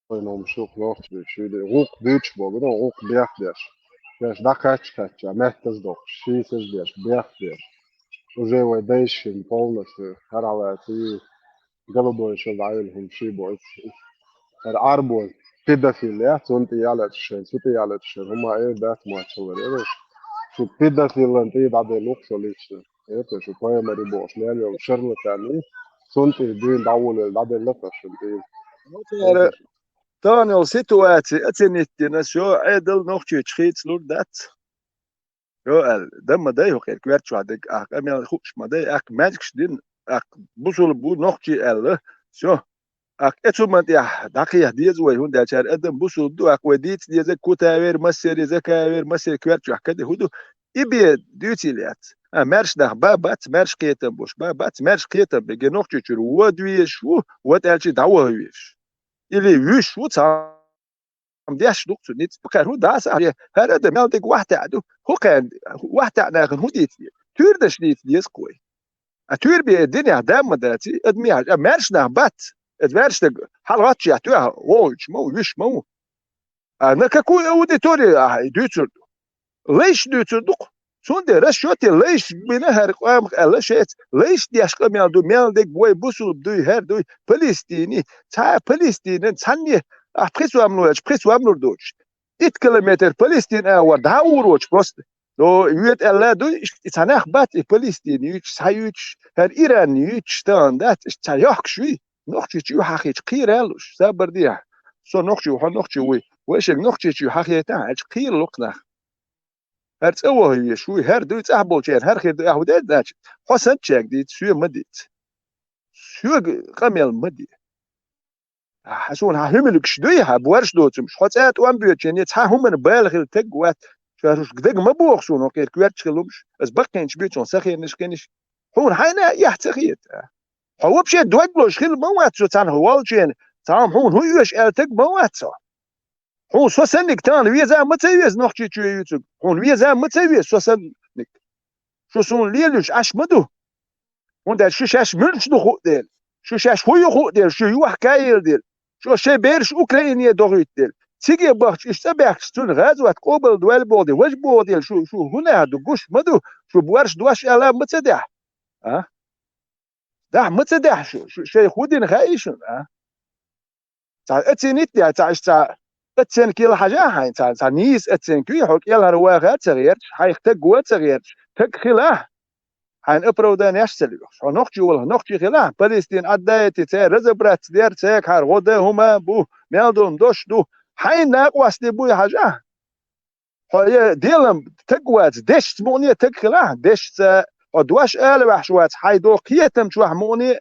вайн хӀума шух нохчий шуьйда гӀуллакх дуьйцуш боху, ну, гӀуллакх бех деш. Шаьш дӀакхаьчча-кхаьчча, меттаза дохуш, шийсаза деш, бех деш. Уже вай дайша шина полностью хӀара хьалаца и голубой шал дӀайолу хӀума ший бу иза. ХӀара Ӏарбой педофил яц, цунна тӀе яллачу шайн, цу тӀе яллачу шайн, хӀума эр дац мотталлара, эр шу педофилан тӀе дӀаделла ву-кх со лично. Эта шу пайхамари бохуш мел йолу шарлатан, цунна тӀе дуьйна дӀаволавелла дӀаделла-кх аш шуна тӀе. Тахана йолу ситуаци оценить дина, ша Ӏедал Нохчийчу хийцалур дац. Ша аьлла, дан ма дай хӀокхерг коьртачохь дерг, ахь къамел хууш ма дай, ахь маьждигаш дина, ахь бусулба ву нохчий аьлла, ша. Аккха эцу ма тӀехь дӀакхехьа деза вай, хӀунда аьлча хӀара адам бусулба ду, аккха вай дийца деза, Кутаев вер, Массер, Закаев вер, Массер коьртачохь каде хӀун ду? И бен дуьйцийла яц. А, маьрша нах бан бац, маьрша кхетам болуш бан бац, маьрша кхетам бен, ген Нохчийчуьра вода везаш ву, вод аьлча дӀаваха везаш. Или вуьйш ву цхьа деш ду-кх цу ницкъ. Кхаьра хӀун дас а, хӀара адам мел дерг вахтаьӀа ду. ХӀун кхаьрна вахтаьӀа нахана хӀун дийца деза? Туьйранаш дийца деза-кх вай. А туьйра бен динехь дам ма дац, и адамехь, а маьрша нах бац. Иза маьрша стаг хьалагӀотташ яхь тоьхьа, вогӀуьйтуш ма ву, вуьш ма ву. А на какую аудиторию ахьа и дуьйцур ду? Лайш дуьйцур ду-кх. Цундела расчете лайш бина хӀара къамах аьлла шеца, лайш деш къамел ду, мел дерг вай бусулба дуй, хӀара дуй, Палестини, цхьа а Палестинан, цхьанне, ахь пхи сом лоьлча, пхи сом лур доцуш. Итт километр Палестин агӀор дӀа а ур воцуш просто. Но вета аьлла дуй, и цхьа нах бац, и Палестин юьйцуш, цхьа юьйцуш, хӀара Иран юьйцуш, тахана дац, иштта цхьа йохкуш юй, Нохчийчу ю хьахийча кхийра аьлла уьш, сабар дехьа. Со нохчи ву, хьо нохчи вуй, вайшинга Нохчийчу ю хьахетахь, аьлча кхийра лукх нах. ХӀара цӀа ваха везаш вуй, хӀара дуй цӀахь болчеран, хӀара хир ду ахьа ву деза, значит, хьо санначаьрга дийца, соьга ма дийца. Соьга къамел ма де. Ахьа суна хьан хӀуьмилгаш дуй, хьан борш доцумаш, хьо цӀа тӀом боьдучу хенахь цхьа хӀуманна бала хила таг вац, шаьш уьш дага ма боху суна, хӀокхерг коьртачу хила хӀумаш, аса баккхийчу буьйцунах сан хенаш хиниш, хьуна хьайна а эхь ца хета. Хьо вообще дог лозуш хила ма вац со цхьанхьа волчу хенахь, цхьа хӀума хьуна хӀун оьшу аьлла таг ма вац хьо. Хьуна со санниг тахана веза а ма ца веза Нохчийчоь юьйцург, хьуна веза а ма ца веза со санниг. Шу суна лелуьйш Ӏаш ма ду. ХӀунда аьлча шу шаьш муьлш ду хуу дела, шу шаьш хӀун ю хуу дела, шу юьхькаийла дела, шу шайн бераш Украине дохуьйту дела, цига бахча иштта цӀа баьхкаш, цунна гӀазот къобал дойла боху дела, важа боху дела, шу, шу хӀун а ду, гуш ма ду, шу борш дош аьлла ма ца дехьа? А? Дахьа ма ца дехьа шу, шу шайх хӀун дина хаьий шуна, а? Цхьа оценить дехьа, цхьа иштта цхьа оценка йила хьажа хьайна, цхьа, цхьа нийса оценка юй, хьо кӀелхьара ваха а ца гӀерташ, хьайх тагго а ца гӀерташ, таг хилахь, хьайна оправданеш а ца лоьхуш. Хьо нохчи валахь, нохчи хилахь, Палестина Ӏадда а йитий, цара разобраться дер, цаьргахьара гӀо дан хӀума а бу, мел долу дош а ду. Хьайна накъостий буй хьажахь? Хьо я делам таг вац, дешца мукъане а таг хилахь, дешца хьо дош ала ваьхьаш вац, хьайн догӀу кхетам чохь мукъане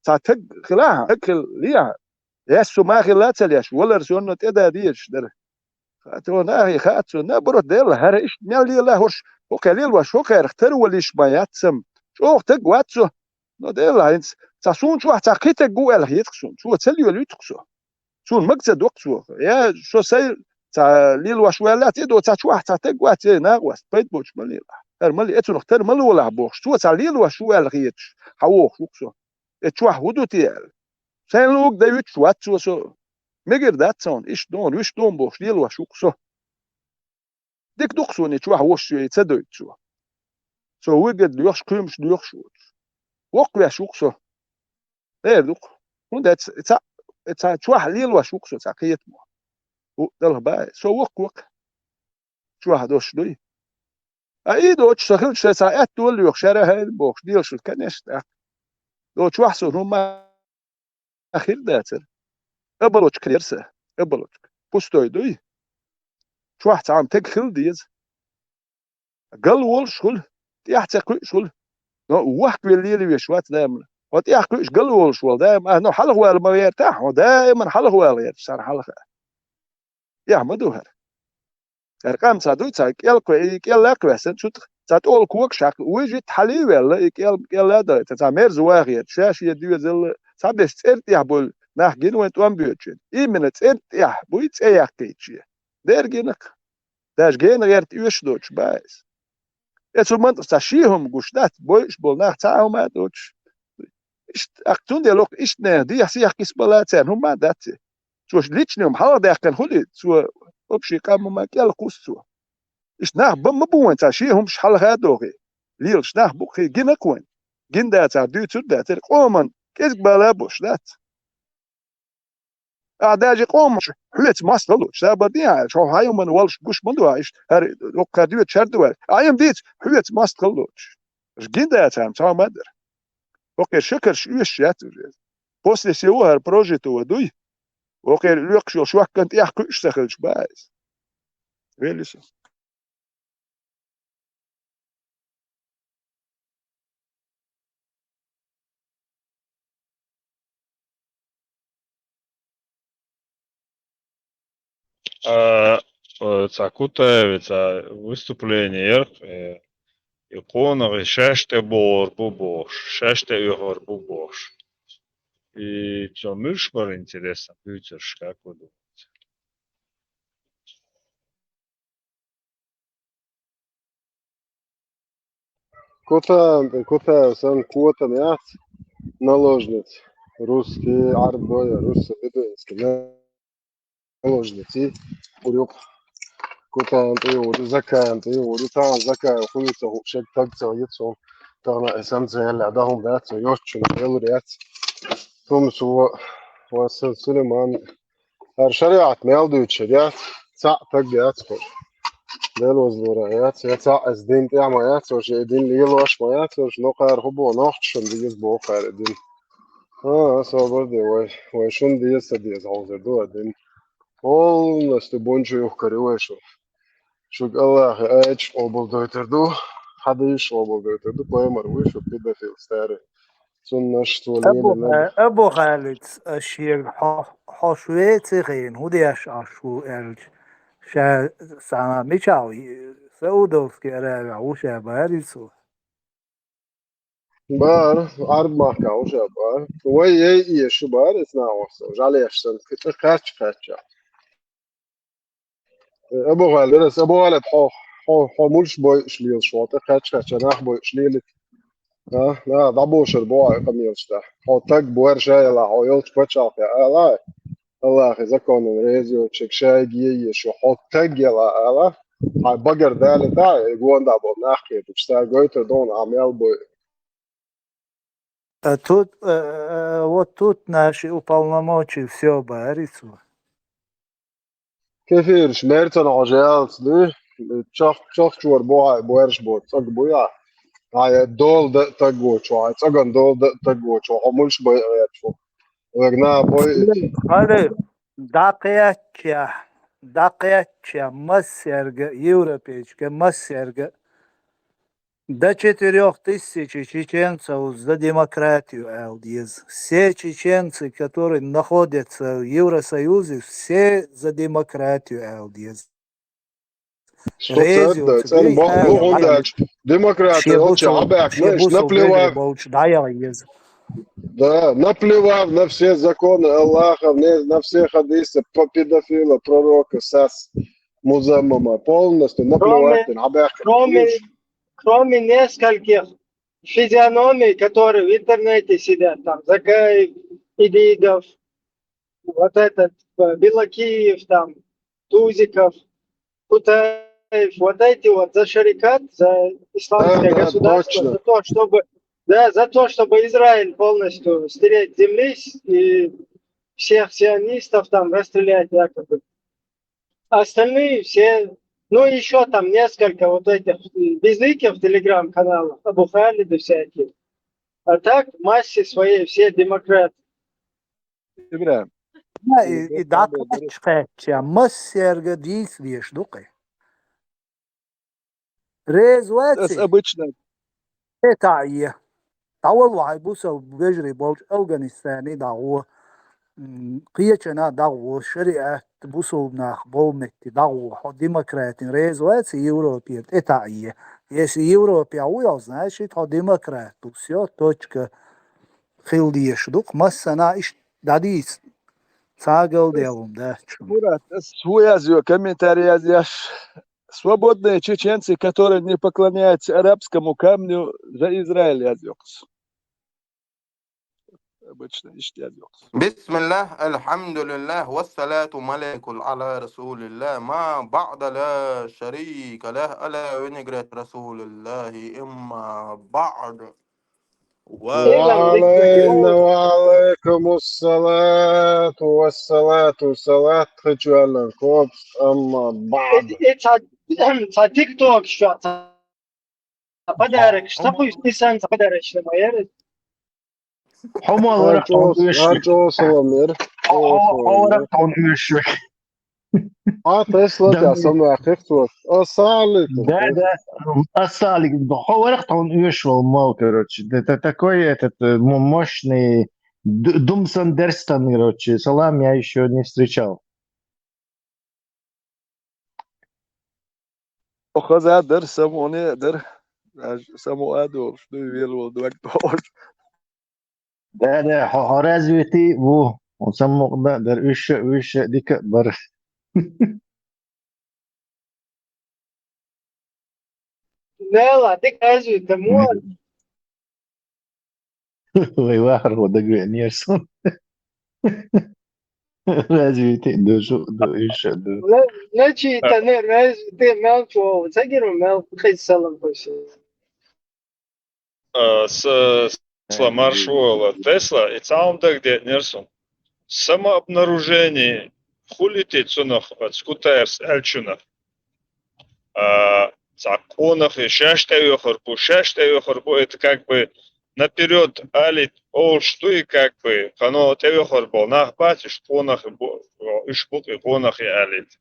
а цхьа таг хилахь, таг хила лехьа. Эс цу ма хилла а ца леш, валар сонно тӀеда дезаш дара. Ха, цо нахе хаьа цо, наоборот, Делла, хӀара иштта мел лела хӀорш, хӀокхе лелош, хӀокхарах тарвалиш ма яц сам. ЧӀогӀа таг вац цо. Но Делла, хӀинца цхьа суна чохь цхьа кхин таг ву аьлла хетах суна. Цо ца лелуьйтах со. Цунна мага ца доккху цо. Я, со сайн цхьа лелош ваьлла, цӀе до цхьа чохь цхьа таг вац, я накъост, пайда боцуш ма лела. ХӀара ма ле, эцунах тара ма лолахь бохуш. Цо цхьа лелош ву аьлла хеташ, хьан вохуш ву-кх со. Э, чохь хӀун ду те аьлла. Сайн луг дан вуьтуш вац цо со. Мегар дац цунна, иштта дона, вуьш дона бохуш, лелош ву-кх со. Дика ду-кх суна и чохь вуьш ю, и ца дойту цо. Цо выгода лоьхуш, кхуьймаш лоьхуш воцуш. Воккхавеш ву-кх со. Эр ду-кх. ХӀунда аьлча цхьа, цхьа чохь лелош ву-кх со цхьа кхетамо. У, далха баьи. Со воккхаву-кх. Чохь дош дуй. А и доцуш со хилча, шайн цхьа аьтто лоьхуш, шаьра хӀайна бохуш, делаш ву, конечно, тӀаккха. До чохь со хӀума хир дацара. Оболочка яра сан, оболочка. Пустой дуй. Чохь цхьаьна таг хила деза. Гал волуш хуьлу, тӀаьхьа ца кхуьуш хуьлу. Но вахкавелла лелавеш вац даимана. Хьо тӀаьхьа кхуьуш гал волуш волу даима. А, ну, хьалха вала ма гӀертахь, хьо даимана хьалха вала гӀерташ, царна хьалха. ТӀаьхьа ма ду хӀара. ХӀара къам ца дуй, ца кӀел кхо-, и кӀел лакхваьссина, цу тӀа ца тӀолу когаш хьакха, вуьжитта хьалий ваьлла, и кӀел, кӀел а дай, ца, ца мерза вахийта, ша шен доьзалла, цхьаберш цӀеран тӀехь болу нах гина вайн тӀом боьдучу. Именно цӀеран тӀехь буй цӀе яьккхийча. Дера гина-кх. Даже гена гӀерта оьшуш доцуш баьи иза. Э, цу мантӀах цхьа шен хӀума гуш дац, бойуш болу нах цхьа а хӀума а доцуш. Иштта, акха цундела оккха иштта нехан дехьа-сехьа кхиссабала царна хӀума а дац и. Цо личный хӀума хьалха даьккхина хуьлий, цо общий къам хӀума кӀел кхуссу цо. Иштта нах бан ма бу вайн цхьа шен хӀумаш хьалха а дохий. Лелаш нах бу-кх хи гина-кх вайн. Гина дацахь, дуьйцур а дацара, къоман кӀезиг бала а бош дац. Ахьа даже къоман хьоьца мостагӀалла лоцуш, сабар де ахьа, хьо хьайн хӀуманна волуш гуш ма ду ахьа, иштта хӀара, хӀокхара доьцуш хӀара ду аьлла. Ахьа хӀума дийца хьоьца мостагӀалла лоцуш. Гина дацахь цхьа хӀума а дара. ХӀокхеран шакарш оьшуш яц уже. После всего хӀара прожитого дуй. ХӀокхеран лоькхуш йолу шок кӀант тӀехь кхуьуш ца хилча баьи иза. Велли со. А, э, цхьа Кутаеви цхьа выступление яра, э, и къонахий шаьш тӀе богӀур бу бохуш, шаьш тӀе оьхур бу бохуш. И цо муьлш бара интересно, дуьйцурш, как вы думаете? Кутаев, Кутаев санна котам яц, наложница. Русский, Ӏарбой, русский, бедуинский, наложница. Урюк. Кутаев тӀе юру, Закаев тӀе юру, тахана Закаев хуьлу ца хууш, шег таг ца хӀитту, тахана и самца яьлла, даха хӀума дац, йоччун белур яц. Тумсо, ва Су-, Сулейман, ХӀара шариӀат мел дуьйцуш яц, цхьаъ таг яц хӀара. Делозлора яц, я цхьаъ эс дин тӀехь ма яц, хӀорш и дин лелош ма яц, хӀорш нокхара хӀу боху, нохчашна деза боху хӀара и дин. А, собар де вай, вай шуна деза ца деза хьовзар ду а дин. Полностью бун чу юхкар ю вай шу. Шуьга Аллахьа аьлча къобалдойтур ду, хьадийша къобалдойтур ду, пайхамар вуй шу педофил старый. Цуннаш цо Абу лелина. Ха-, Абу Халид, а, шега хьо, хьо швеци хин, хӀун деш Ӏаш ву аьлча, ша схьа мичахь ву, Саудовский Аравия ву ша баьрри цо? Бара, Ӏарб махкахь ву ша бара. Вай яй эша бара, эца нахьоста, жӀалеш санна, кхин тӀе кхаьчча кхаьчча. Абу Халид, Абу Халид, хьо, хьо, хьо муьлш бойуш лелаш, хьо тӀе кхаьчча кхаьчча нах бойуш лелийта. А, на, дӀабошур бу хьо и къамелаш тӀехь. Хьо таг бу хӀара ша елахь, хьо йолчу пачхьалкхе, ала. Аллахьан законана реза йоцург шайга е еза, хьо таг яла ала, хьайн багара далийтахь, и гонах болу нах кхеташ, цара гойтур ду хьуна, Ӏа мел буй. А тут, э, э, вот тут наши уполномочия всё бара цо. Кефираш мерцана хьожа ялца дуй, чох-, чохчор бу хьайн боьрша боцу цӀог буй ахь. Хьайн дола дан а таг воцуш, хьайн цӀоган дола дан а таг воцуш, хьо муьлш бай гӀерташ ву. Вайга наха бой. Хьали, дӀакхаьчча, дӀакхаьчча, массаьрга, европейчка, массаьрга, до четырёх тысяч чеченцев за демократию аьлла деза. Все чеченцы, которые находятся в Евросоюзе, все за демократию аьлла деза. Сто процентов, цӀена боху, боху хӀунда аьлча, демократи шен олча бусул, хьабаьхкина, шен бусул наплевав. Вежарий болчу дӀаяла еза. Да, наплевав на все законы Аллаха, не, на все хадисы, по-, педофила, пророка, сас, музаммама, полностью наплевать, кроме, хьабаьхкина. Кроме, кроме нескольких физиономий, которые в интернете сидят, там, Закаев, Идидов, вот этот, э, Белокиев, там, Тузиков, Кутаев, вот эти вот за шарикат, за исламское государство, да, да, точно, за то, чтобы, да, за то, чтобы Израиль полностью стереть с земли с-, и всех сионистов там расстрелять якобы. Остальные все, ну, ещё там несколько вот этих, м, безликих в телеграм-каналах, Абу Халиды всякие. А так, в массе своей все демократы. Ибрахим. Ма и, и дӀакхаьчча, массаьрга дийца дезаш ду-кх. Реза вац? Ас обычно. Э, таӀе. ДӀавала вай бусул вежарий болчу Афганистане дӀагӀо. М, кхечанхьа дӀагӀо, шариат, бусул нах болу метте дӀагӀо. Хьо демократина реза вац Европе, тӀе таӀе. Если Европе вуй хьо, значит, хьо демократ ву. Всё, точка. Хила дезаш ду-кх массанхьа иштта дӀадийца. Цхьа а галдаьлла хӀума дац шуна. Мурат, ас хӀун язйо, комментарий язъеш? Свободные чеченцы, которые не поклоняются арабскому камню, за Израиль язйо-кх ас. Обычно иштта язйо-кх ас. بسم الله، الحمد لله، والصلاة والسلام على رسول الله، ما بعد لا شريك له، على ونقرة رسول الله، أما بعد. Ва алейкум ассалату вассалату, салат хечу аьлла кхобус, амма баъд. Э, э, цхьа, цхьа тикток шу, цхьа подарок, цхьа хуьйсу сан, цхьа подарочный ма яра. Хьо ма вара хьо тхьуна оьшург. Хьо, хьо, хьо вара хьо тхьуна оьшург. А, Тесла, да, самая хехтот. Ассалам алейкум. Да, да. Ассалам алейкум. Хьо вара хьо тхьуна оьшуш волу мол, короче. Да, это такой, этот, э, мо-, мощный д-, думсан дерстан, короче. Салам я ещё не встречал. Хаза дара, самоне дара. Аж само а долуш, дуй вел волу дог тохуш. Да, да, хьо, хьо развитый ву. Хьо самукъа дара, уьш а, уьш а дика а бара. Нела, дика развитый ву. Вай вахар хьо дагавеанера суна. Развитый ду, шу ду, уьш а ду. Не, не чита, не, развитый мел чу, ца гира мел, кхин салам хуьйсу. А, с-, Тесла маршо вала. Тесла, и цхьа хӀума дагадеанера суна. Самообнаружение хуьлий те цунах, оцу Кутаевс аьллачунах? А, цхьа къонахий шаьш тӀеоьхур бу, шаьш тӀеоьхур бу, это как бы наперёд алийта олуш дуй, как бы, кхано тӀеоьхур болу нах бац, уьш къонахий бу, уьш бу-кх и къонахий алийта.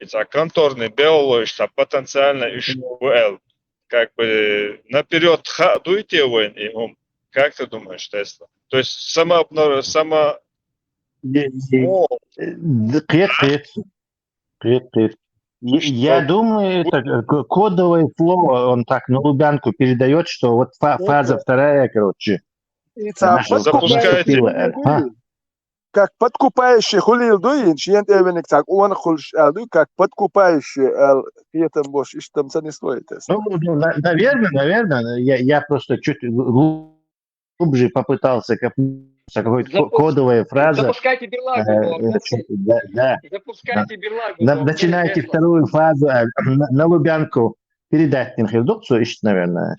И цхьа конторный белхалой, уьш цхьа потенциально уьш бу аьлла. Как бы наперёд хаа дуй те вайна и хӀума? Как ты думаешь, Тесла? То есть самообнар-, само-, е-, е-, о, д-, кхет, кхет. Кхет, кхет. Е-, я думаю, это к-, кодовое слово, он так на Лубянку передаёт, что вот фа-, фаза вторая, короче. И ца-, наша запускайте. Наступила, а? Как подкупающий хуьлийла дуй, шен тӀе вениг цхьа къонах хуьлуш аьлла дуй, как подкупающий аьлла, кхетам бош, иштта ца нисло и Тесла. Ну, ну, на-, наверное, наверное, я, я просто чуть гл-, клуб же попытался копнуться, какой-то ко- Запуск- кодовая фраза. Запускайте Берлагу, э, Бог, э, запуск- да, да. Запускайте Берлагу, На- Бог, Начинайте Бог. Вторую фазу, э, на, на Лубянку передать не хирдукцию, ищет, наверное.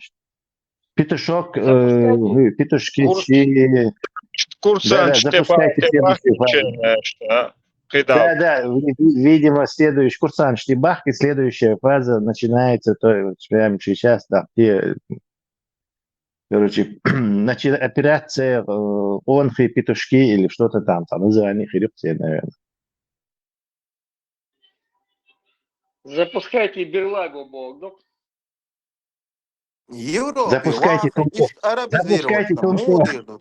Петушок, э, Запускайте. Вы, петушки, Курс- чи- Курсант Да, да, запускайте следующую фазу. Да, да, ви- ви- видимо, следующий курсант, бах, и следующая фаза начинается, то есть прямо сейчас, да, те, короче, значит, операция, э, онхи, петушки или что-то там, там, название хирюкция, наверное. Запускайте Берлагу, Бог. Европе Запускайте ваха тумсо. Ишт арабизироваться Запускайте тумсо. Мугъ дийрда.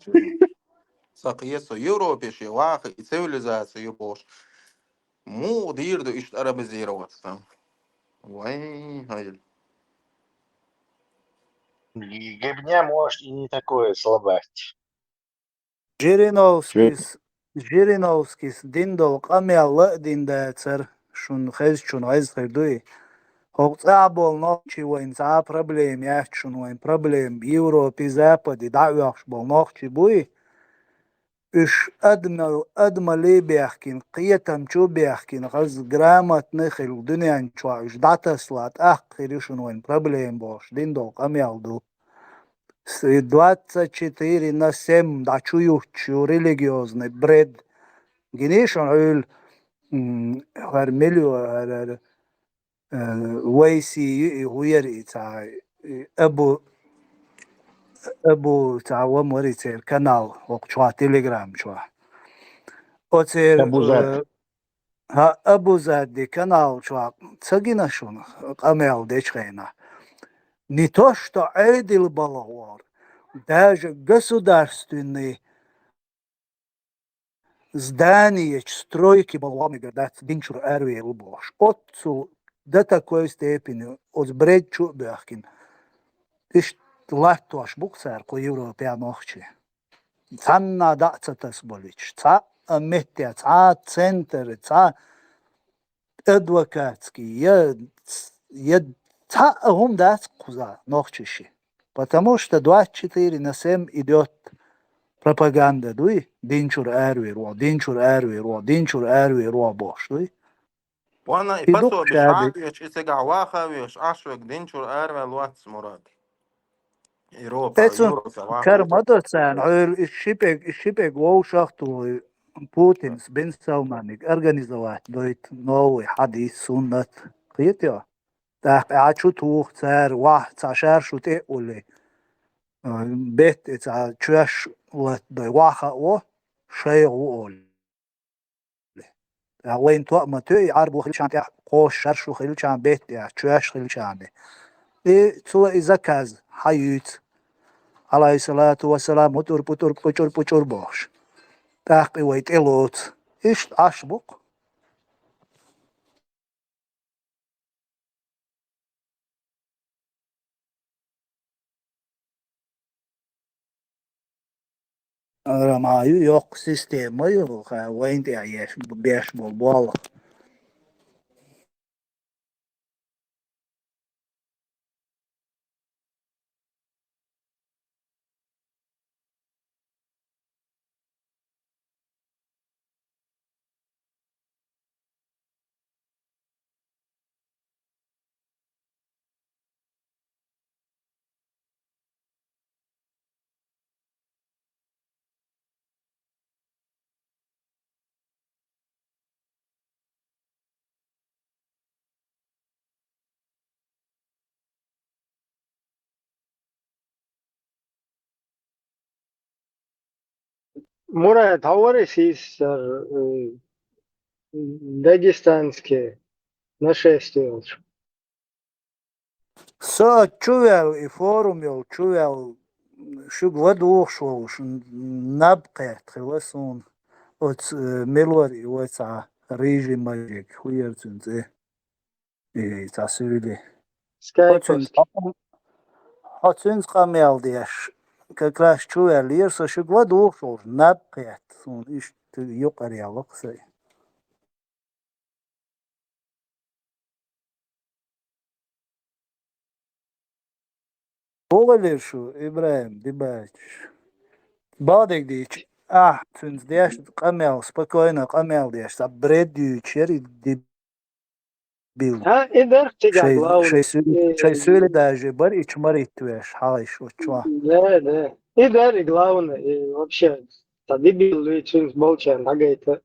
Сакъ я со Европе ши ваха и цивилизация ю бош. Мугъ дийрда ишт арабизироваться. Вай, гьай. Гебня, может, и не такое слабость. Жириновскис, Жириновскис дин дола къамел ла а дин дацар, шун хезачун гӀеза хир дуй. ХӀокху цӀахь болу нохчий вайн цхьа а проблема яц шун, вайн проблема Европе, Западе дӀаоьхуш болу нохчий буй. Уьш адамал-, адамале бехкина, кхетам чу бехкина, хаза грамотный хилла дуьнен чохь уьш дӀатасла, тӀаккха хир ю шуна вайн проблема бохуш, дин долу къамел ду. С-, двадцать четыре на семь дӀа чу юттуш ю религиозный бред. Гиний шуна хьуьйла, м, хӀара мила ю, хӀара, хӀара, э, Вайси ю и, хӀун яра и цхьа, и Абу, Абу цхьа ван вара и церан канал, хӀокху чохь, Телеграм чохь. Оцеран, Абузад. э, хӀа, Абузади канал чохь ца гина шуна, къамел дечу хенахь. Не то что Ӏедал балхор, даже государственный зданиечу стройки балхо мегар дац дин чуьра аравер ву бохуш. Оццул до такой степени оцу бред чу а боьхкина. Иштта латтош бу-кх цара кху Европехь нохчий. Цхьанна дӀа а ца тасаболуьйтуш, цхьа а метте, цхьа а центр, цхьа а адвокатский, я, я цхьа а хӀума дац кхузахь нохчий ши. Потому что двадцать четыре на семь идёт пропаганда дуй, дин чуьра аравер ву, дин чуьра аравер ву, дин чуьра аравер ву бохуш дуй. Ванна и И дукха пособиш ша а де- веш, и цигахь ваха а веш, Ӏаш верг дин чуьра араваьлла вац, Мурад. Европа, Эцу Европа ваха кара ма до царна, хьуьйла и шипег, и шипег вовшах а тухуй, Путинс Бен Салманиг организовать дойту новый хьадис, суннат. Кхетий хьо? ТӀаккха Ӏа чу туху цара, ваха цхьа шаршу тӀе а улли, а, бетта и цхьа чоьш латадой, ваха а во, шайгӀа ву олий. ТӀаккха вайна тоъ ма тоьу, и Ӏарбо хилчахьана тӀехь кхоша шаршу хилчахьана, бетта тӀехь чоьш хилчахьана. И цо и заказ хьан юьйцу? Ӏалайхиссалату вассалам, мутӀур-путӀур, пӀучӀур-пӀучӀур бохуш. ТӀаккха и вай тӀе лоцу. Иштта Ӏаш бу-кх. Ара ма ю, йоккха система ю, ха, вайн тӀехь еш, беш болу болх. Мурад, хьо вара сийсар, э, дагестанские нашествие йолчу? Со чу ваьлла, и форум йолу чу ваьлла, шуьга ладугӀуш волуш, наб кхетта хилла суна. Оцу, э, мила вара и вай цхьа рыжий мажик, хӀун яра цуьнан цӀе? И цхьа суьйли. Хьо цуьнца, хьо цуьнца къамел деш, как раз чу ваьллера со, шуьга ладугӀуш волуш, наб кхетта суна, иштта юкъара яьлла-кх сайн. Хьо валийра шу, ИбрахӀим Дибачич? Бакъдерг дийцича, ахь цуьнца деш къамел, спокойно къамел деш, цхьа бред юьйцуш яра и дебил. А, и дерх цигахь Шай, главный. шай, суьл, Э, шай суьйле даже бара и чу маритта веш, хьалайш оцу чохь. Да, да. И дерх главный. И вообще, цхьа дебил вуй цуьнца болчарна дӀагайта.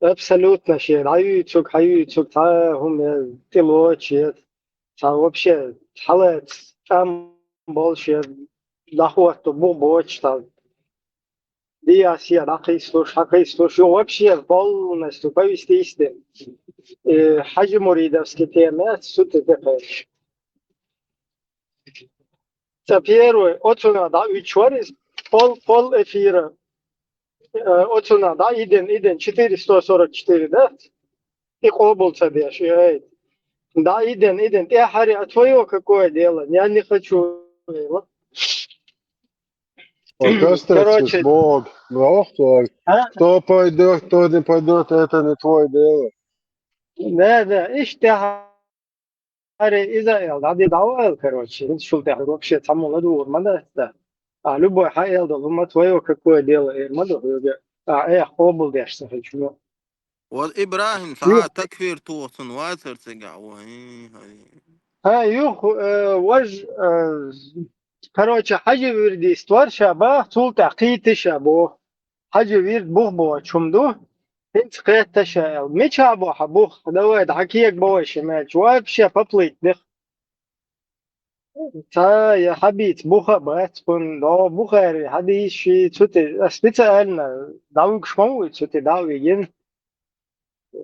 Абсолютно шен дӀаюьйцург, хьаюьйцург, цхьа хӀума тӀелоцуш, цхьа вообще хьалаца тӀам болуш, дӀахӀотто бух боцуш, цхьа диасе дӀакхийсалуш, хьакхийсалуш, ю вообще полностью повести истина. И хьажи муридовский тема, цу тӀе тӀекхаьчча. Ца первый, оцунах дӀа уьдуш вара иза, пол, пол эфира. Э, оцунах дӀа иден, иден, четыреста сорок четыре, да? И къобал ца деш, и гӀайт. ДӀа иден, иден, тӀаьхьаре, а твоё какое дело? Я не хочу. Вот оставь Короче, Бог, Бог твой. А? Кто пойдет, кто не пойдет, это не твое дело. Да, да, иштта тӀаьхьаре иза эл, дӀа де дӀаваьлла, короче, хӀинца шул тӀаьхьа вообще цхьаммо ладугӀур ма дац, да. А любой хьан эл долу, ма твоё какое дело, эр ма ду хьоьга. А, эх, къобал деш ца хилча, ну. Вот ИбрахӀим, схьа такфир туху цунна вацара цигахь, вай, хьай. А, юх, э, вож, э, короче, хьажи вирдис твар ша бах, цул тӀаьхьа кхийти ша бо. Хьажи вирд бух боцу хӀума ду, хӀинца кхетта ша эл. Мича бо хьан бух? Давай, дӀа кега бо вай ши мелча. Вообще поплыть дих. Ца, я хьабийца буха а бац, кхунна догӀу Бухари хьадийс ши, цу тӀе, ас специально дӀавуьгуш ма вуй, цу тӀе дӀа а вигина.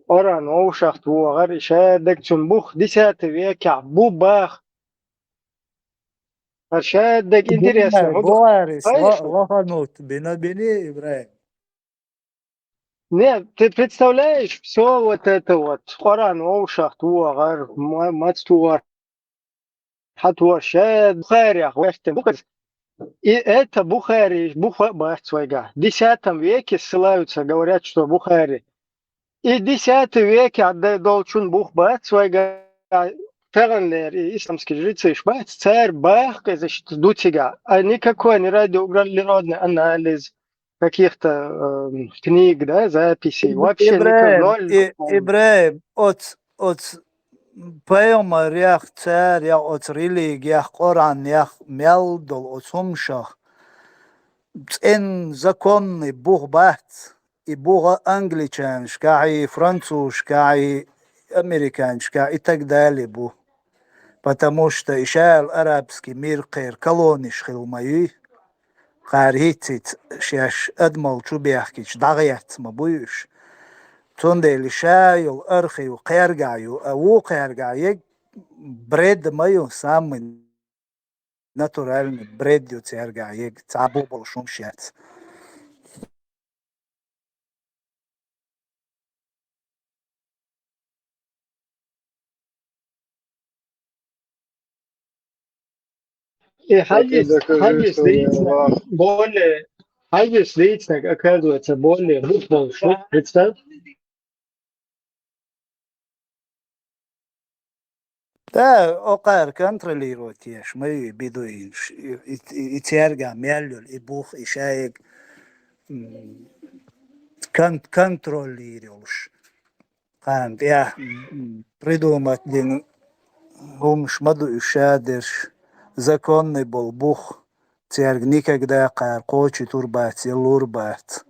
Къуръан вовшахт вогӀар, и шаддаг цун бух десятый векехь бу бах. ХӀара шаддаг интересно, хӀун ду? Бухарис, Хьайша? Лоханут, бина бини, ИбрахӀим. Не, ты представляешь, всё вот это вот, Къуръан вовшахт вогӀар, ма-, мац тухар, хьан тухар, ша Бухарех ваьхтина. И это Бухари, буха а бац вайга. В десятом веке ссылаются, говорят, что Бухари. И десятый веке а д-, долчун бух бац вайга. Таханлера и исламский жрецыш бац, цара бах, кхезаш ду цига. А никакой не радиоуглеродный анализ каких-то, эм, книг, да, записей. Вообще никак, ИбрахӀим, ноль. и, ИбрахӀим, оц, оц пайхамарех, царех, оц религиях, Къуръанех мел долу оц хӀумнашах цӀена законный бух бац. И буха англичанашкахь, и французашкахь, и американашкахь, и так далее бу. Потому что и шаьла арабский мир кхеран колониш хила ма юй. Кхара хӀинццалц шаьш адамал чу бехкича дӀагӀетта ма буй уьш. Цундела ша йолу архив кхергахь ю, а ву кхергахь ю, бред ма ю, самый натуральный бред ю цергахь ю, цхьа бу болуш хӀума шаьц. И хьадис, хьадис дийцина более, хьадис дийцинарг, оказывается, более бух болуш ду, представь. Да, окхара контролировать еш ма ю и бедуинаш, и, и, и цергахь мел йолу, и бух, и шаерг, м, кон-, контролировать йолуш. Кхана тӀехь, м, придумать дина хӀумаш ма ду уьш шадерш, законный болу бух, цаьрга никогда кхара кхочуьйтур бац, я лур бац.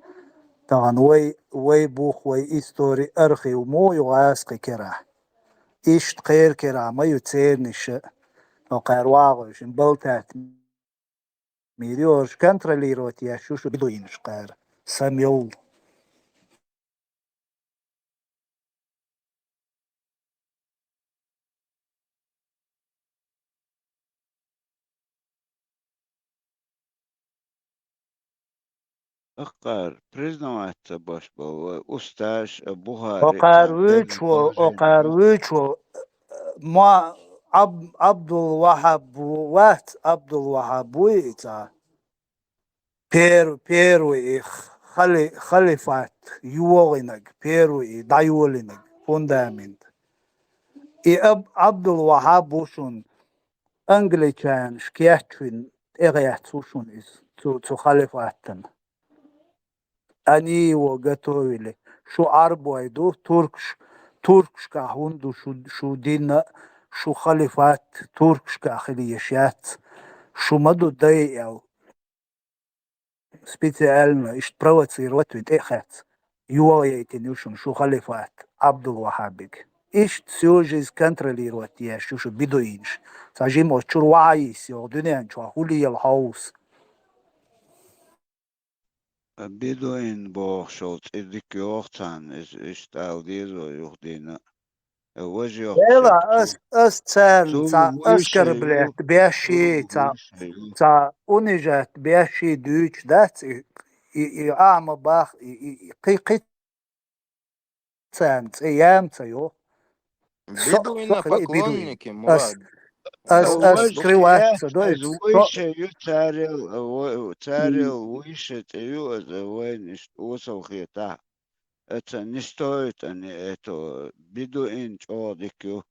Тахана вай, вай бух, вай истори, архив муха ю гӀазкхи керахь? Иштта кхера керахь ма ю церниш а, но кхара вагӀуьйшина балтат мийр ю, уьш контролировать еш ю шу бедуинаш кхара, самъёл. Акхар, признаваться баш бо вай, усташ, а, Бухари, окхар цхьа вуьйчу, дагна окхар положение. Вуьйчу, ма, Аб-, Абдул-Вахьаб ву-, вац, Абдул-Вахьаб вуй и цхьа. Пер-, первый и хали-, халифат йогӀинарг, первый и дӀайолийнарг, фундамент. И Аб-, Абдул-Вахьаб ву шуна, англичанаш кечвина тӀегӀерташ ву шуна иза. цу, цу халифатан. Они его готовили. Шу Ӏарбой ду, туркш, туркшкахь хӀунда ду шу, шу дин а, шу халифат туркшкахь хила еш яц. Шу ма ду дай аьлла. Специально иштта провоцировать ву тӀе а хецна. ЙолаяйтӀина ю шуна шу халифат Ӏабдул-Ваххабига. Иштта всю жизнь контролировать еш ю шу бедуинаш. Цхьа жима оцу чуьра вахьа йисс йогӀу дуьнен чохь хӀули ела хьовса. Бедуин бохуш йолу цӀе дика йоху царна, иза иштта ала дезо юха дийна. Э, важа йоккхуш Эла, ас, ас царна цхьа оскорблять беш, цхьа, цхьа унижать беш дуьйцуш дац, и, и, и Ӏама бах, и, и, и кхи, кхи царна цӀе яма ца йо. Со, Бедуина со хила и бедуин. Поклонники, Ас, Мурад. ас, ас скрывать ца дой. Вайша ю царел, царел вайша цӀе ю, аса вайна иштта осал хетахь. Это не стоит, они это, бедуин чӀогӀа дика ю.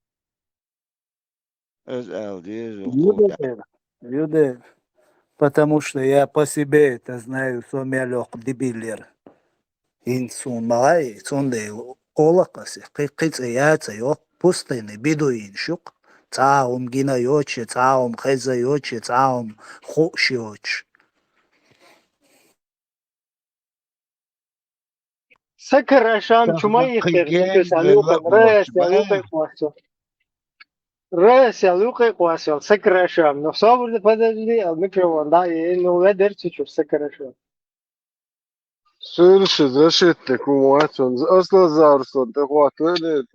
Аса ала деза Юдер, юдер. Потому что я по себе это знаю, со мел йоккха дебилера. ХӀинца суна ма гӀай, цундела олакхасе, кхи, кхи цӀе яца йо, пустыни бедуинаш ю-кх. Цхьа а хӀума гина йоцуш, цхьа а хӀума хеза йоцуш, цхьа а хӀума хууш йоцуш. Сакар ашам чу ма йихкира, сакар сан юкъа, раяс ян юкъа кхоссо. Раяс ян юкъа кхоссо, сакар ашам. Ну, собар да, подожди, а микрофон, да, и, ну, ведер цу чу, сакар ашам. Суьлши защитник ву вацун, ас лазарсон тӀе хӀоттавеллий?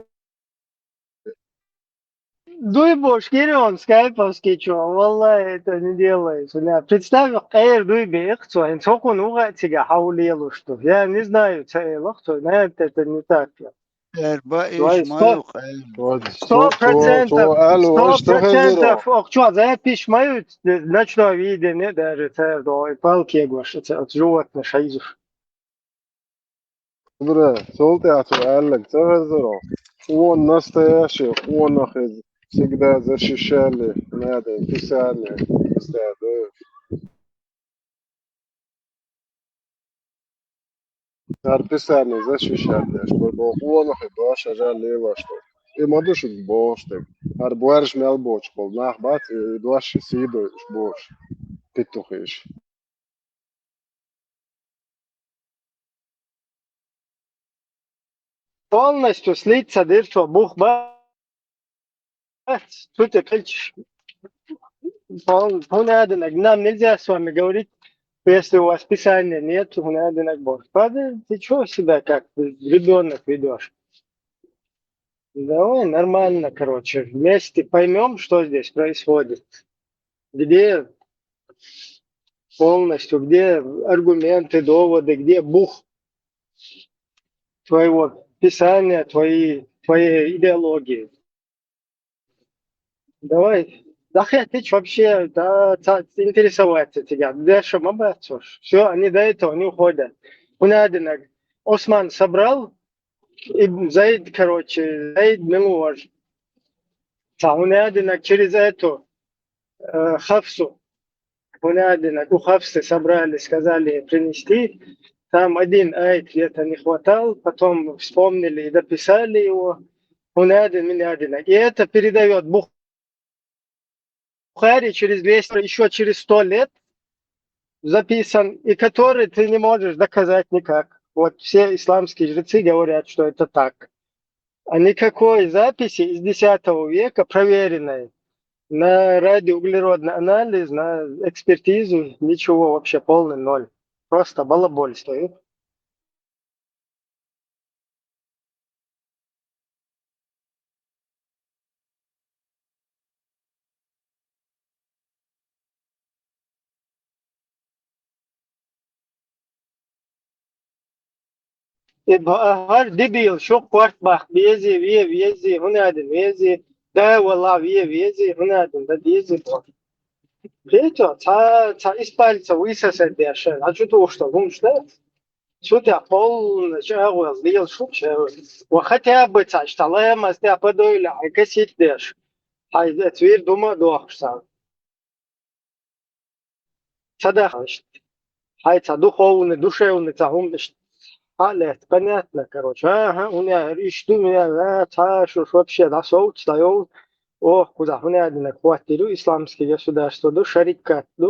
Дуй бош, Кирион, скайповский чё? Валлай, это не делается. Бля, представь, къер дуй бе, их цо, ин цо кун уга цига хьау лелуш ду. Я не знаю, ца элах цо, наверное, это не так. Эрба иш ма ю къер. Сто процентов, сто процентов, ох, чё, запись ма ю, ночное видение даже, ца, до, и палки гош, ца, от животных шайзуш. Бра, цул тӀаьхьа цо аьлларг ца хезаро, он настоящий, он хеза, всегда защищали, надо, писали, писали. Цара писали защищать деш, бо, бо, он хи дош, а жа лелаш ду. И ма ду шу бохуш дерг. Ар буьрш мел боцуш болу нах бац, и дош сий дойуш бохуш. Питтухиш. Полностью слиться дыр, что бух бац, тут и пельчиш. Пол-, понятно, нам нельзя с вами говорить, если у вас писания нет, понятно, бог. Падай, ты чё себя как ребёнок ведёшь? Давай нормально, короче, вместе поймём, что здесь происходит. Где полностью, где аргументы, доводы, где бух твоего писания, твоей, твоей идеологии. Давай, да хоть вообще, да, ца-, интересоваться тебя. Дальше мы бацуш. Всё, они до этого не уходят. Унадинаг Осман собрал, и Заид, короче, Заид Милуаш. Ца, унадинаг через эту, э, Хафсу. Унадинаг у Хафсы собрали, сказали принести. Там один аят где-то не хватал, потом вспомнили и дописали его. Унадин, минадинаг. И это передаёт Бух- Бухари через двести, ещё через сто лет записан, и который ты не можешь доказать никак. Вот все исламские жрецы говорят, что это так. А никакой записи из десятого века, проверенной на радиоуглеродный анализ, на экспертизу, ничего вообще, полный ноль. Просто балабольство. И б-, а, хӀара дебил, шу корта баккха безий, ве везий, хӀунадина везий, да вала ве везий, хӀунадина да дезий. Петя, ца, ца из пальца высосать деш, а чу тушта, гумш да? Цу тӀехь полна чӀагӀвелла лела шу чӀагӀвелла. Ва хотя бы цхьа иштта ламаз тӀехь подойла хьайн касить деш. Хьайн цвер дума а дохуш царна. Ца дахьа иштта. хьай цхьа духовный, душевный цхьа хӀума иштта хьа а лаьтта, понятно, короче. ХӀан-хӀа, хӀуна яхар иштта ду, хӀуна яхар, а, цхьа а шуш вообще дӀасовцуш дӀайовла, оха кхузахь хӀуна яхар динарг хӀоттийр ю, исламский государство ду, шарикат ду,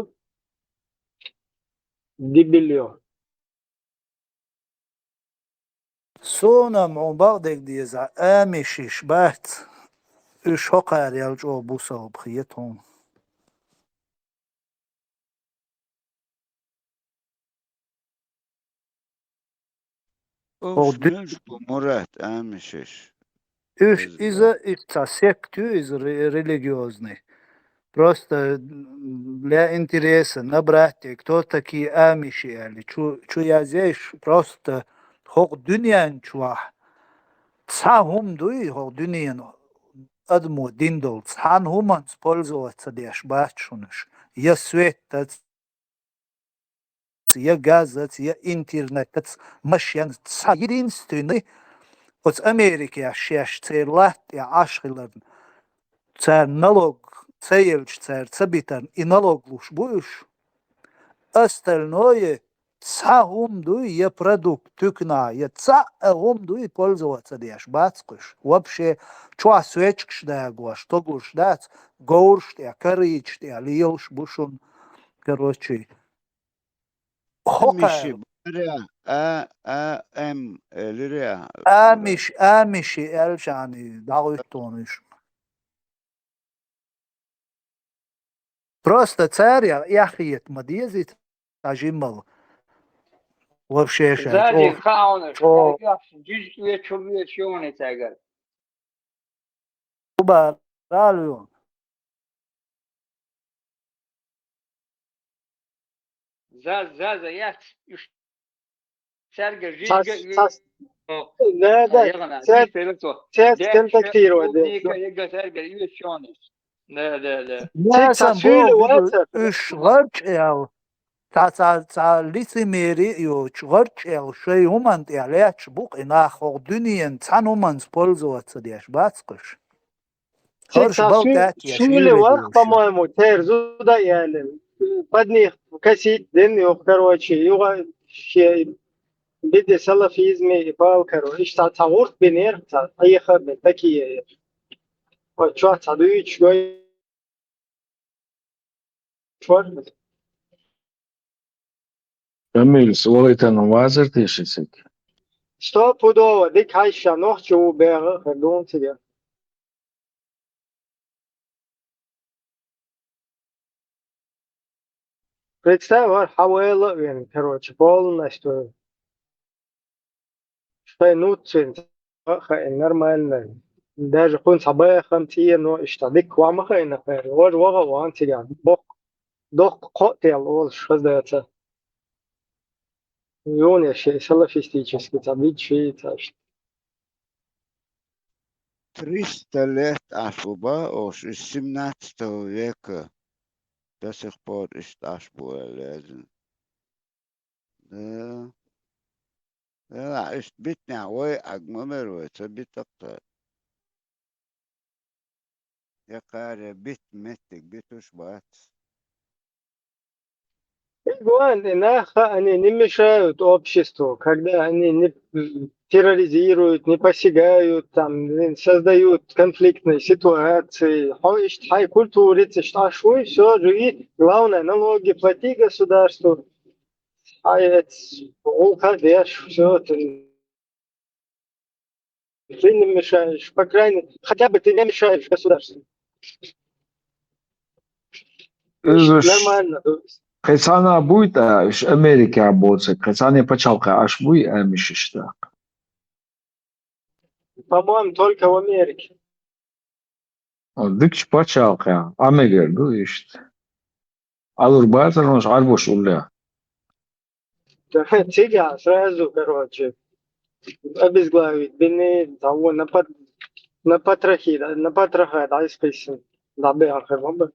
дебилье. Суна-м хьуна бакъдерг деза, амишиш бац, уьш хӀокхара ял чӀогӀа бусалба хета хьуна. Уж хӀокху ду- муьлш бу, Мурат, амишиш? Уьш иза, иза, иза цхьа сект ю, иза ре-, религиозный. Просто, м, для интереса набрать, кто такие амиши, аьлла. Чу, чу язъеш, просто хӀокху дуьнен чохь цхьа хӀума дуй, хӀокху дуьненан адамо дина долу, цхьана хӀуманца пользоваться деш бац шуна уьш. Я светаца, я газаца, я интернетаца, машенаца, цхьа единственный, оцу Америкехь шаьш церан латта тӀехь Ӏаш хиларна, цара налог ца елча, цара ца битарна, и налог луш бу уьш. Остальное, цхьа хӀума дуй, я продукт туькнахь, я цхьа а хӀума дуй, пользоваться деш бац кхуьш. Вообще, чохь свечкаш дагош, стогуш дац, говраш тӀе, карийчаш тӀе лелаш бу шуна. Короче, хӀокхара. Амиши бара, а, а, м, элира. Амиш, амиши аьлча, дӀагӀуьтту уьш. Просто цара яххета ма деза, цхьа жимма. Вообще шайн Зазиг чӀогӀа, хаунаш, чӀогӀа. Хьайгахь жижиг вечу вечу йони цаьгара. Уба, ралю. Заз, заз, яц, уьш цаьрга жижиг. Цас, цас. Да, да, цец, цец контактировать, да. Клубника, яга цаьрга юьш йони. Да, да, да. Цец цас юьлу вацар. Уьш гӀарчӀел. Цхьа, цхьа, цхьа лицемери а йоцуш, гӀарчӀел шайн хӀуманна тӀехь лаьтташ бу-кх и нах, хӀокху дуьненан цхьана хӀуманца пользоваться деш бац кхуьш. Цхьа суьйле ваха, по-моему, церан зуда а яьлла. Под них косить дина юха, короче, юха шен биде салафизме и пал, короче. Иштта цхьа гӀурт бинера, цхьа Ӏеха а бина, такие. Вот чохь цхьа дуьйцуш гой. Камиль, свалитана вазар теши цига? Стопудово, дика хьайша, нохчо ву бегӀа а хир ду цига. Представь, вара хьан вайла а вен, короче, полностью. Шайн нуц цуьнца а хаийна нормально. Даже кхунца хьан бахам цӀено иштта дика хӀума ма хаийна хӀара. Важа ваха а ван цигахь. Боккха, доккха кхоъ тел олуш хаза даца. Юнеш шайн салафистический цхьа биташ йийца иштта. Триста лет Ӏаш бу бах ош, из семнадцатого века до сих пор иштта Ӏаш бу аьлла яздина. Да. Делахь, иштта битинехь вай Ӏаг ма бер вай, ца битакх ца. Я кхара бит меттиг битуш бац. И гуан, и нах, они не мешают обществу, когда они не, м, терроризируют, не посягают, там, не создают конфликтные ситуации. Хьо иштта хьайн культурица иштта Ӏаш вуй, всё, живи. Главное, налоги плати государству. Хьайн эц гӀуллакх деш, всё, ты, ты не мешаешь, по крайней, хотя бы ты не мешаешь государству. Иза уьш нормально, то есть. Кхин цхьана буй тӀаккха, уьш Америкехь боцург, кхин цхьана пачхьалкхехь Ӏаш буй амишаш тӀаккха? По-моему, только в Америке. Дикачу пачхьалкхехь Ӏа мегар ду иштта. Ӏалур бацар хьуна Ӏарбош уллехь? Цигахь сразу, короче, обезглавить бина, того на пот-, на потрохи, да, на потроха, да, из песен, да, бехар, баба.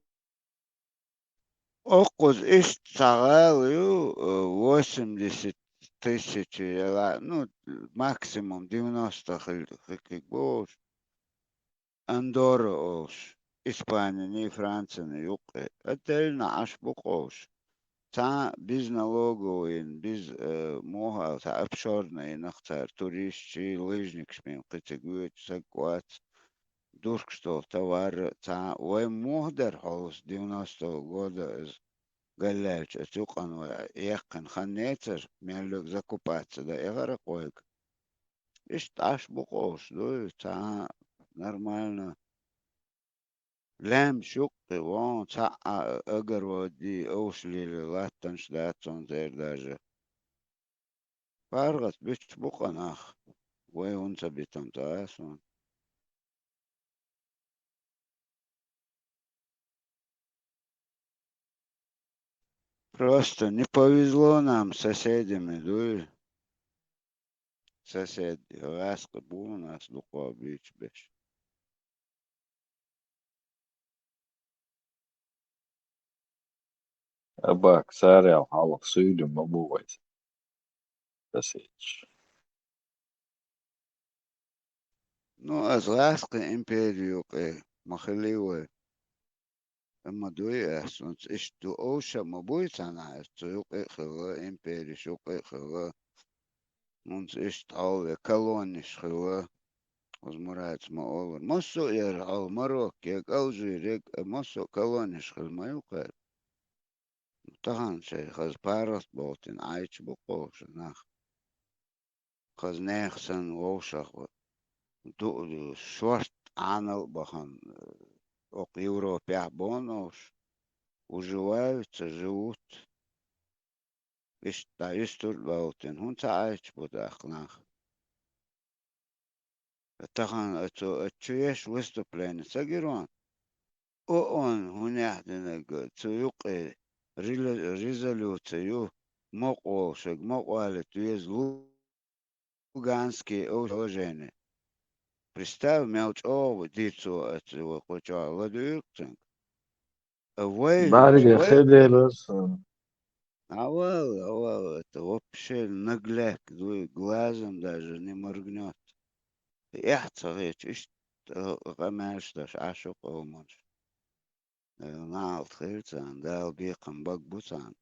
Оккхуза иштта цхьа гӀала ю, э, восемьдесят тысяч, яла, ну, максимум девяносто хи-, хи-, хи-, хи-, бу олуш. Андорра олуш, Испанина, Францина юккъе. Отдельно Ӏаш бу-кх олуш. цхьа безналоговыйна, без, э, муха аьлла, цхьа офшорный йина-кх цара, туристаш, лыжникаш бен кхин цига воьдуш саг вац, дургаш долу товар а, цхьа вай муха дара хьовса, девяностого года иза галлаьлча, оцу юкъана вай яьккхина хан яцара, мел йолу закупаться дан эхара къойга. Иштта Ӏаш бу къовсуш дуй, цхьа нормально. Лаьмнаш юккъе вон, цхьаъ а огородий, овшалелий латтанаш дац цунна тера даже. ПаргӀат буьтуш бу-кх нах, вай хӀунда ца битам ца а суна. Просто не повезло нам с соседями, дуй. Соседи гӀаскхи бу у нас дукха буьйцу беш. Абак, царел хьалха суьйли ма бу вай соседаш. Ну, ас гӀаскхи импери юкъе ма хили вай. Амма дуй ас, хӀунца иштта ду овша ма буй цхьанхьа, ас цу юкъе а хилла, империш юкъе а хилла. ХӀунца иштта хьалве колониш хилла, хӀуза Мураца ма олура. Массо а яра хьал, Марокко, Алжир, массо а колониш хилла ма ю кхара. Тахана шайн хаза паргӀат бохтина Ӏайча бу кхоша нах. Хаза нехан санна вовшах ду, шорт Ӏанал а бахана, окху Европехь боху уьш, уживают, ца живут. Иштта дӀа юьстур а бовтина, хӀунда ца Ӏайча бу даккха нах? Тахана оцу, оцу чу еш выступление ца гира ван? ООН хӀунехь динарг, цу юкъе рела-, резолюци ю, мукъа волушерг мукъа валийта веза Луганский уважение. Представь, мел чӀогӀа дийцо оцу вай кху чохь ладуьйгӀу цуьнга. А вай, бӀаьрга вай хи делара сан. Авал, авал, это вообще нагляк, дуй, глазом даже не моргнёт. Эхь ца хеташ, иштта къамелаш деш Ӏаш ю къоманаш. Э, наьлт хир царна, Дала бекхам бага бу царна.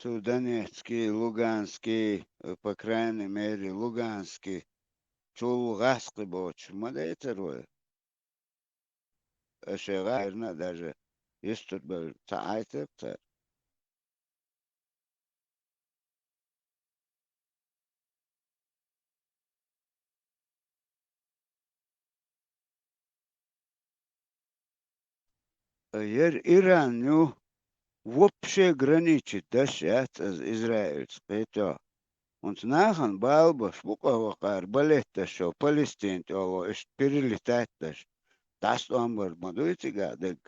Цу Донецкий, Луганский, э, по крайней мере, Луганский, чул гӀаскхи боцуш ма дайцара вай. Аша гӀайрна а даже юьстурбевлла ца Ӏайтар цара. Яра Иран ю, вообще граничить деш яц аса Израильца кхетахь. ХӀунца нахана бала беш бу къа вакхара балет деш шо Палестин тӀехула иштта перелетать деш. ДӀасатӀом бар ма дуй цигахь дерг.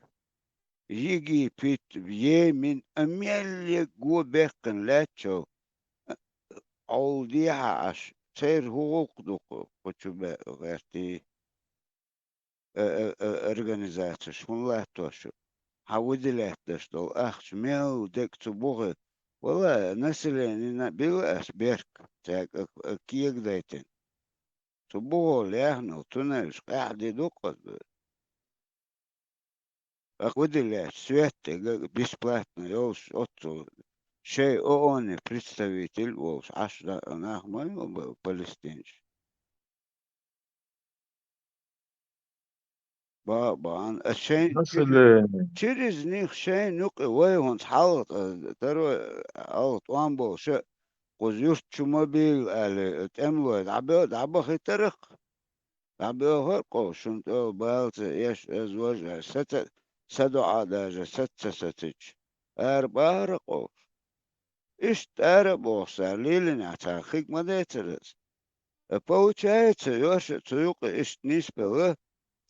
Египет, Йемен, а мел ерг го баьккхина лаьттачул, Ӏовла дехьа Ӏаш, церан хӀун гӀуллакх ду кху, кху чу бе-, гӀертий, э, э, э, организацеш, хӀун латтош ю? Хьан выделять деш долу ахча мел дерг цу бухе? Валлай, населенина билла ас берг, цаьрга а, а кегадайтина. Цу бухо лехнал туннелаш къаьхьа де ду-кх аса. Акъудиллеш, свет тӀе га-, бесплатно йолуш оццул шайн ООН-и представитель волуш Ӏаш да-, нах ма ю б-, палестинаш. Ба-, бан, а шайн чир-, население, через них шайн юкъе вай хӀунца хьалха, э, таро, хьалха тӀом болуш а, кхуза юрт чу ма бийла аьлла, тӀемалой дӀабе-, дӀабахийтарх. ДӀабоьхура кхо шуна тӀе бала ца еш, ас важа, саца, са доӀа даже саца ца сацича, ара бахара кхо. Иштта ара а боху сара, лелинехь цхьа хиг ма децара аса. Э, получается, йоша цу юкъа иштта нисбелла,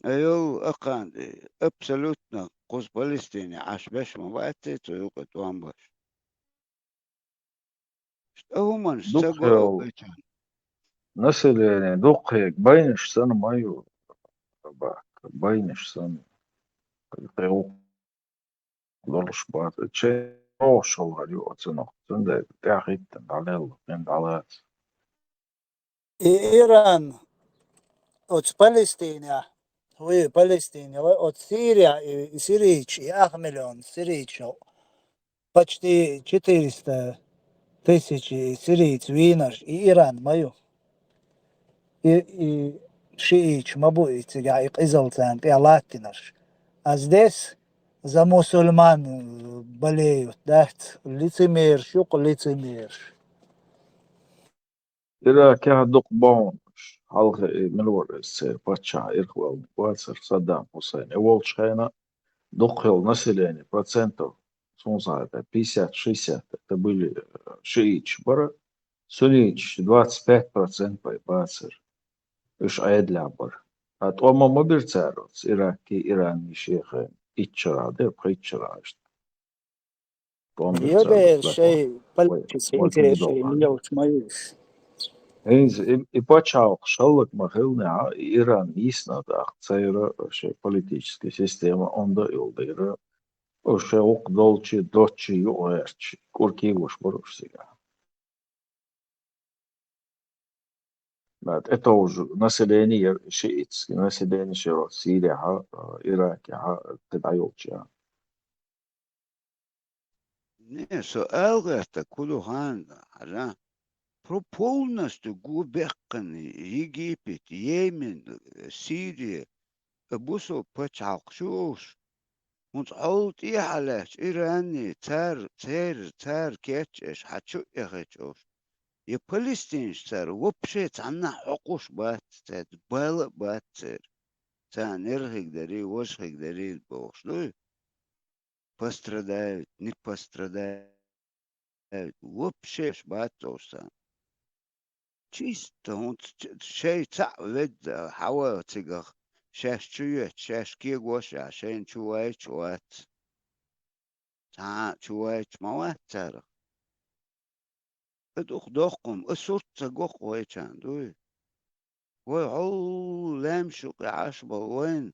а йолу акханта абсолютно кхуза Палестине Ӏаш беш ма бац цу юкъа тӀом баш. ТӀехьа хӀуманаш ца го, население дукха хьега, байнаш санна ма ю, байнаш санна. Кхы долуш бац. Чей рогӀуш хьалхара ю оцунах. Цундела тӀаьхьахӀиттина дӀалелла, кхин дӀалаца. И Иран, оцу Палестинехь, вуй, Палестине, вай, оцу Сирия, и, и сирийчу, и ах миллион сирийчу, почти четыреста тысяч сирийц вийнарш, и Иран ма ю. И, и шиийчу ма бу и цигахь, и къизалла царна тӀехь латтинарш. А здесь за мусульман болеют, дац, лицемерш ю-кх, лицемерш. Иракехь дукха бахьанаш хьалха, и мила вара иза, церан паччахь ирхъавелларг вацара Саддам Хусейн. И волчу хенахь дукха хилла население, процентов, суна ца хаьа, пятьдесят-шестьдесят, это были, э, шииташ бара, сунниташ двадцать пять процент бай бацара. Уьш Ӏедалехь бара. Ткъа тӀом ма бира цара оцу Ираккий, Иранний шен хенахь, итт шарахь дера, пхийтта шарахь иштта. Ю дела шайн политический интересаш мила йолчу ма ю иза. ХӀинца и, и пачхьалкхаш хӀаллак ма хиллинехь, и Иран йисна тӀаккха церан шайн политический система онда а йолдийра. Уьш шайн гӀуллакх долчу, доцчу юкъагӀерташ, кӀур кегош бара уьш цигахь. Ма тӀетовжа население яра, шиитский население яра Сирияхьа, а, Иракехьа, кхин дӀайолчу яра. Не, со ала гӀерта, кху ду ханна, хьажа, про-, полностью гу беккхина Египет, Йемен, Сирия, бусалба пачхьалкхаш ю уьш. ХӀунца хьол тӀехьа лаьтташ Иране, цара, церан, цара кечъеш, хьан чу а эхийтча уьш. Я палестинаш цара вообще цхьаннахь хьокхуш бац, цаьрца бала а бац церан. Царна ерхиг дарий, важхиг дарий бохуш дуй? Пострадают, не пострадают. Вообще бац уьш царна. Чисто хӀунца ч-, шайн цхьаъ ведда, хьан ван цигахь, шаьш чу йоьтту, шаьш кегош а, шайна чу вайча вац. Цхьа а чу вайча ма вац царах. И дукха доккхум, и сурт ца гоккху вайчарна, дуй? Вай хьол лаьмаш юкъе Ӏаш болу вайна.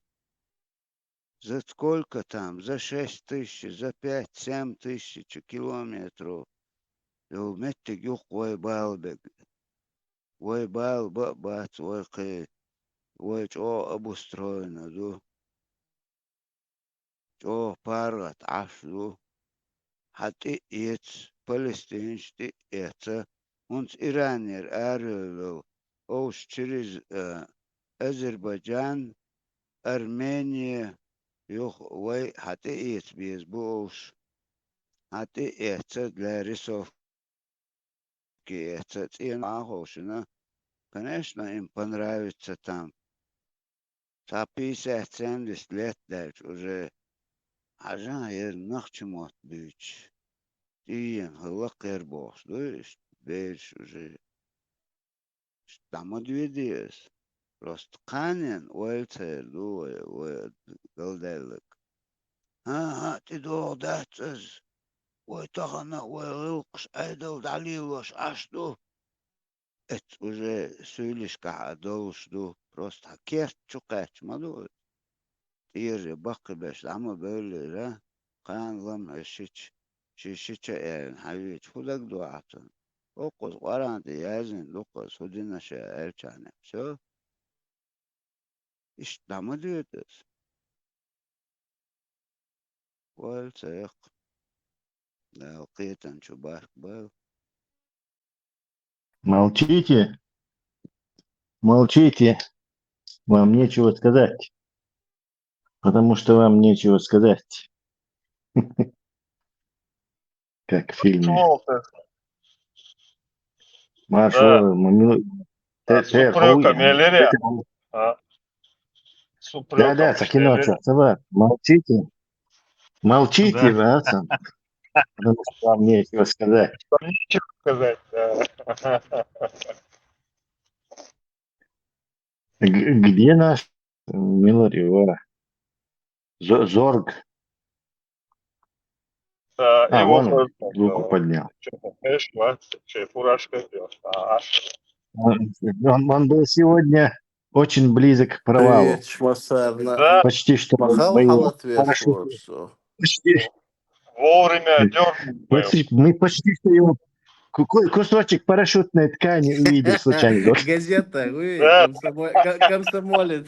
За сколько там, за шесть тысяч, за пять-семь тысяч километров йолу меттиг юккъе вай бала бега. Вай бала бан а бац, вай кхин, вай чӀогӀа обустроено ду. ЧӀогӀа паргӀат Ӏаш ду. Хьан тӀе а эца, палестинаш тӀе а эца, хӀунца Иранера арайолу, овш через, э, Азербайджан, Армения, юха вай хьан тӀе эца беза бу овш. Хьан тӀе а эца для рисовки. Ки эца цӀена а ховшина, конечно, им понравится там. Цхьа пятьдесят-семьдесят лет даьлча уже хьажа хӀара нохчийн мотт буьйцуш. ТӀеена хӀаллакх яра бохуш ду иштта бераш уже. Иштта дӀа ма доьдий ас. Просто кханенна ойла церан ду вай, вай галдаьлларг. ХӀан-хӀа, тӀедогӀу дац ас. Вай тахана а вай гӀиллакхаш Ӏедал дӀалелош Ӏаш ду. Эццахь уже суьйлишкахь а долуш ду, просто хьан керта чу кхаьчча ма ду иза. ТӀера баккхийберш дӀа ма бевллера, кхана ламхьа шича, ши шича а аьллина хьан веача, хӀун дагадогӀу цунна? Оцу Къуръан тӀе яздина ду-кх иза, хӀун дина ша аьллачарна. Всё. Иштта дӀа ма доьду иза. Ойла ца яккха. Дала кхетам чу барт бойла. Молчите. Молчите. Вам нечего сказать. Потому что вам нечего сказать. Как в фильме. Чего ты? Маршо, да. Мамил-, а, те-, с те-, упрёком, ху-, я лире. А? С упрёком, да, да, так и ночью. Молчите. Молчите, да, вы, а, сам. Потому что вам нечего сказать. Вам нечего сказать, да. Г-, где наш Милари, Вара? З-, Зорг. А, и вон он руку поднял. Чё, фурашка идёт? А, а что? Он, он, он был сегодня очень близок к провалу. Ты чмосарна. Да. Почти что мы его парашютом, почти. Вовремя дёрнул. Мы почти что его ку-, ку-, кусочек парашютной ткани увидел случайно. Газета, вы, да, комсомо-, ко-, комсомолец.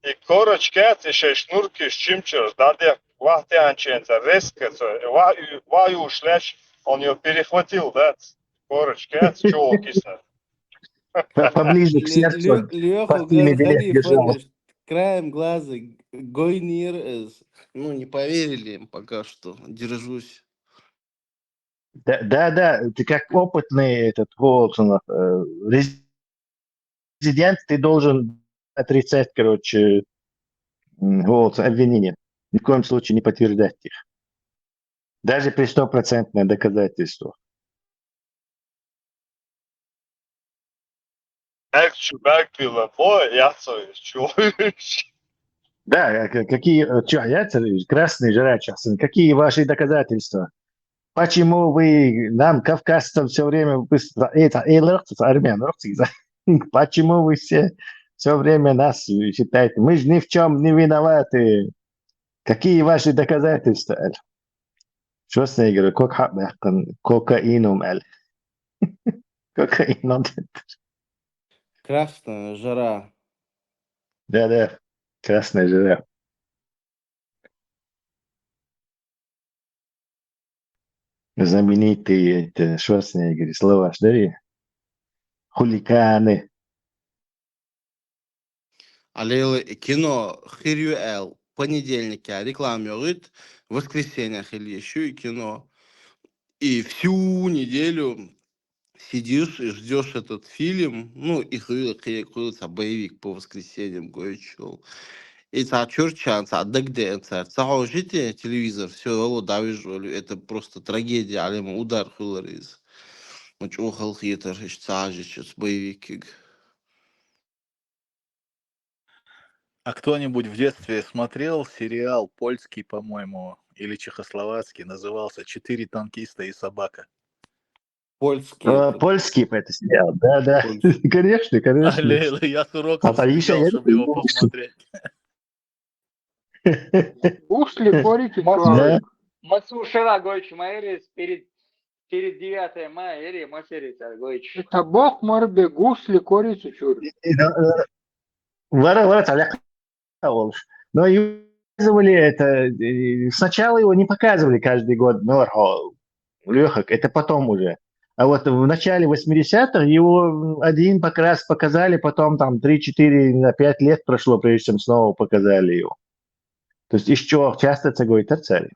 И короче кац, и шей шнуркиш, чимчиш, да, де, вахтянченца, резко, ва-, ваюш леш, он её перехватил, да, короче кац, чё киса. По-, поближе к сердцу. Лё-, Лёха, пастыми гор-, билет держал. Краем глаза, гойнир, э, с-, ну, не поверили им пока что, держусь. Да, да, да, ты как опытный этот, вот, э, резидент, ты должен отрицать, короче, м, вот, обвинения. Ни в коем случае не подтверждать их. Даже при стопроцентное доказательство. Экчу бэк билэ бо яцо чу. Да, э, к-, какие, э, чё, яцо, красный жрачий сын, какие ваши доказательства? Почему вы нам, кавказцам, всё время выпускаете, это, э, лырхтус, армян, лырхтус, почему вы все, всё время нас считаете? Мы же ни в чём не виноваты. Какие ваши доказательства, аьлэ. Шварценеггер кок хьаъ баьхкан, кокаином, аьлэ. Кокаином. Красная жара. Да, да, красная жара. Знаменитый, это, Шварценеггер, слова ж дари. Хулиганы. Алелэ кино хэр юу аьлэ, понедельникяй реклама ёгыт, воскресенье хэл ещё кино. И всю неделю сидишь и ждёшь этот фильм, ну, и хуй-, хуй-, хуй-, ца боевик по воскресеньям, гойчул. И ца чурчан, ца дэгдэн, ца, ца хожите телевизор, всё, оло давижвали, это просто трагедия, алема удар хулар из. Ну, чё халхитар, иш ца жичус боевик. А кто-нибудь в детстве смотрел сериал польский, по-моему, или чехословацкий, назывался «Четыре танкиста и собака»? Польский. А, это польский это сериал, да, да. Польский. Конечно, конечно. А, Ле-, Ле-, я с уроков сбежал, чтобы его посмотреть. Гусли корицу чур. Ма су шера гойчу, ма эрис перед, перед девятое мая, эри, ма серис гойчу. Табох мар бе, гусли корицу чур. И, и, да, э, вара, вара, таляк. Олш. Но и показывали это, э, сначала его не показывали каждый год, но, о, лёхак, это потом уже. А вот в начале восьмидесятых его один как раз показали, потом там три-четыре, на пять лет прошло, прежде чем снова показали его. То есть ещё часто цагой терцали.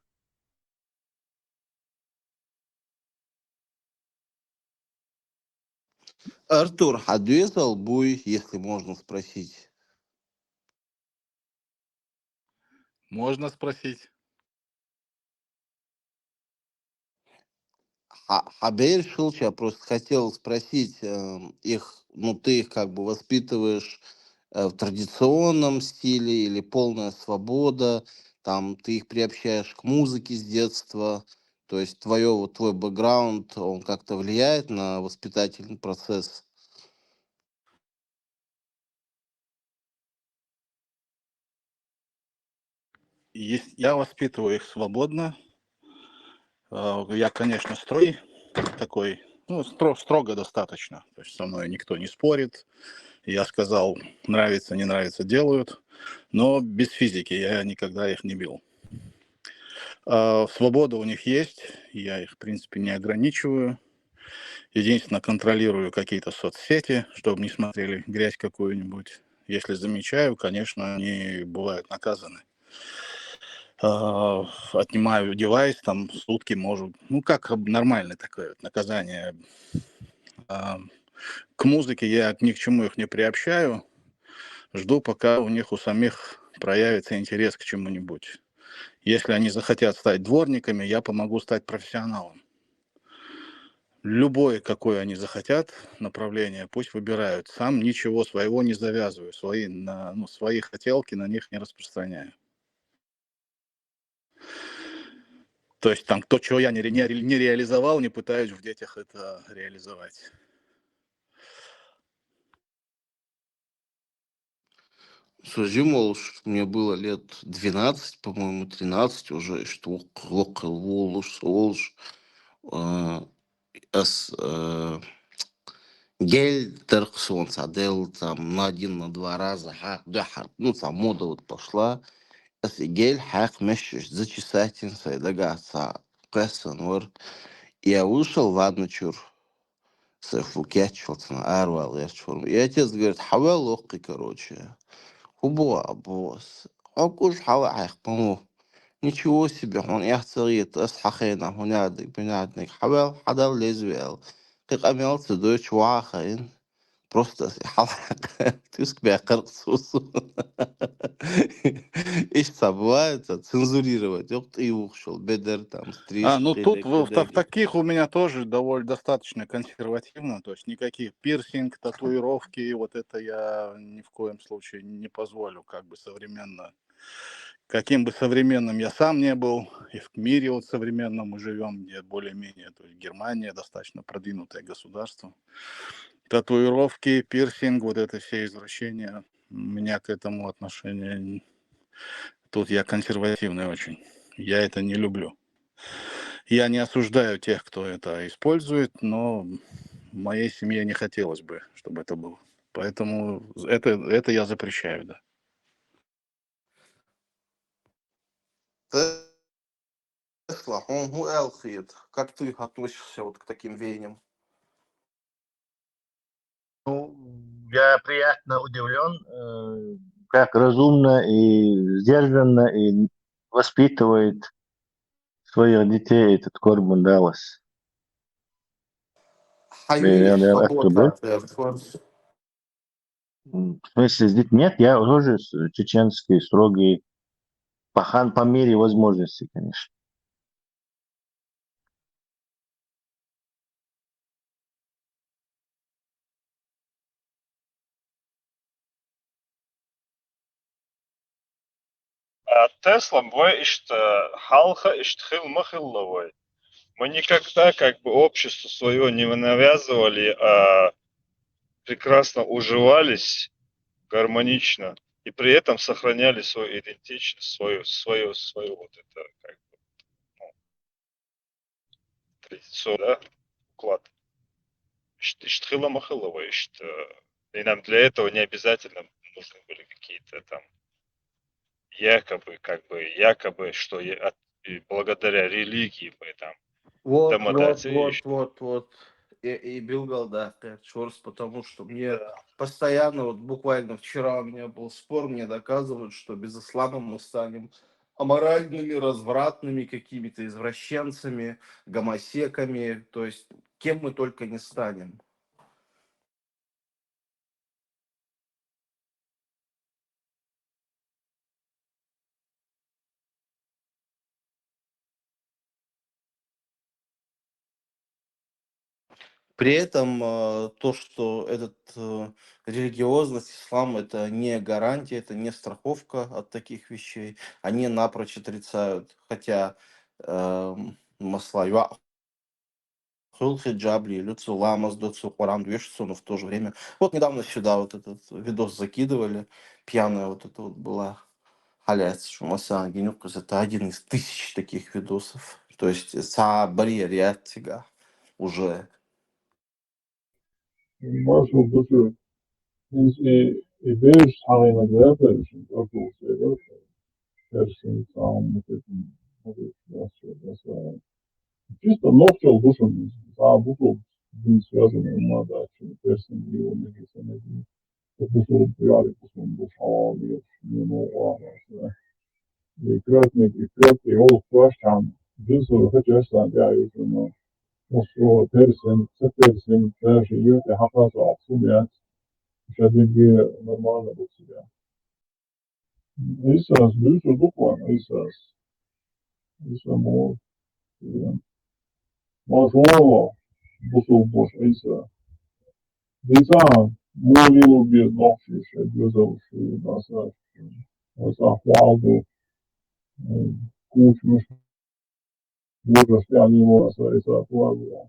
Артур, хьадуезал буй, если можно спросить? Можно спросить. Ха-, хабер шилча, просто хотел спросить, эм, их, ну, ты их как бы воспитываешь, э, в традиционном стиле или полная свобода, там, ты их приобщаешь к музыке с детства, то есть твоё, вот твой бэкграунд, он как-то влияет на воспитательный процесс? Ес-, я воспитываю их свободно. Э, я, конечно, строй такой, ну, стро-, строго достаточно. То есть со мной никто не спорит. Я сказал, нравится, не нравится, делают. Но без физики я никогда их не бил. А, свобода у них есть, я их, в принципе, не ограничиваю. Единственное, контролирую какие-то соцсети, чтобы не смотрели грязь какую-нибудь. Если замечаю, конечно, они бывают наказаны. А, отнимаю девайс, там сутки может, ну, как об-, нормальное такое вот наказание. А, к музыке я ни к чему их не приобщаю. Жду, пока у них у самих проявится интерес к чему-нибудь. Если они захотят стать дворниками, я помогу стать профессионалом. Любое, какое они захотят, направление, пусть выбирают. Сам ничего своего не завязываю, свои, на, ну, свои хотелки на них не распространяю. То есть там то, чего я не, ре- не, ре- не реализовал, не пытаюсь в детях это реализовать. Со жим волуш, мне было лет двенадцать, по-моему, тринадцать уже, что лох волуш, волуш. Ас гель тарксонца дел там на один, на два раза, ха, да, ха, ну, там мода вот пошла. Ас гель хак мешешь зачесатин сай дагаса кэсэн вар. Я вышел в ванну чур. Сай фу кечвал цана арвал герчвал. И отец говорит: «Хавел лохи, короче. Хубу абос. Хокуш хава айх паму. Ничего себе, хун яхцагит, ас хахена, хунядик, бинядик. Хавел, хадал лезвел. Кыкамел цудой чуахаин». Просто ас хала тюск бе кырк сусу. Ишца бывает, а, цензурировать. Ёк, и ухшел, бедер там, А, ну стрижки, тут в, в та- в декадеги. Таких у меня тоже довольно достаточно консервативно, то есть никаких пирсинг, татуировки, вот это я ни в коем случае не позволю, как бы современно. Каким бы современным я сам не был, и в мире вот современном мы живем, где более-менее, то есть Германия достаточно продвинутое государство. Татуировки, пирсинг, вот это все извращения, у меня к этому отношение, н- тут я консервативный очень, я это не люблю. Я не осуждаю тех, кто это использует, но моей семье не хотелось бы, чтобы это было. Поэтому это, это я запрещаю, да. Тесла, хун ху элхит. Как ты относишься вот к таким веяниям? Ну, я приятно удивлен, э, как разумно и сдержанно и воспитывает своих детей этот Корбан Даллас. Хай Э, я- я хабо оттуда. Тесла. М, В смысле, здесь нет, я тоже с- чеченский, строгий, по, хан- по мере возможности, конечно. А Тесла, бывает, что халха, что хил махилловой. Мы никогда как бы общество свое не навязывали, а прекрасно уживались гармонично и при этом сохраняли свою идентичность, свою, свою, свою вот это как бы, ну, традицию, да, уклад. Ишт- иштхила махылова, ишт, э, и нам для этого не обязательно нужны были какие-то там якобы, как бы, якобы, что и от- и благодаря религии мы там Вот, Там вот, отдать и вот, ещё. Вот, вот. И, и Билгал, да, Чорс, потому что мне постоянно, вот буквально вчера у меня был спор, мне доказывают, что без ислама мы станем аморальными, развратными, какими-то извращенцами, гомосеками, то есть кем мы только не станем. При этом э, то, что этот э, религиозность, ислам, это не гарантия, это не страховка от таких вещей, они напрочь отрицают. Хотя э, масла юа- хул хиджаб ли, люцу ламаз, доцу Коран, вешаться, но в то же время. Вот недавно сюда вот этот видос закидывали, пьяная вот это вот была. Халяц, что масса гинюк, это один из тысяч таких видосов. То есть са барьер я тига уже. Маршал Бушев, и, и берешь схалина дата, очень просто, персин, сам, вот это, вот это, да, всё, да, всё. Чисто ногчал душем, а бутыл не связано, надо, персин, его не. Бутыл пиали, бутыл душал, не, не, ну, ладно, да. И красный, и красный, и ол плащ там. Бутыл, хотя что, да, и уже, ну, ну, что, персин, с персин, даже если хапаса, а сумят, сейчас деньги нормально будут себя. Исас, бутыл буквально, Исас. Исас, мол, э, мол, бутыл бош, Исас. Дизайн, мулилу без ногчи, шедюзов, ши, баса, баса, хуалду, э, kuusi vuotta jääni muassa ei saa tuolla.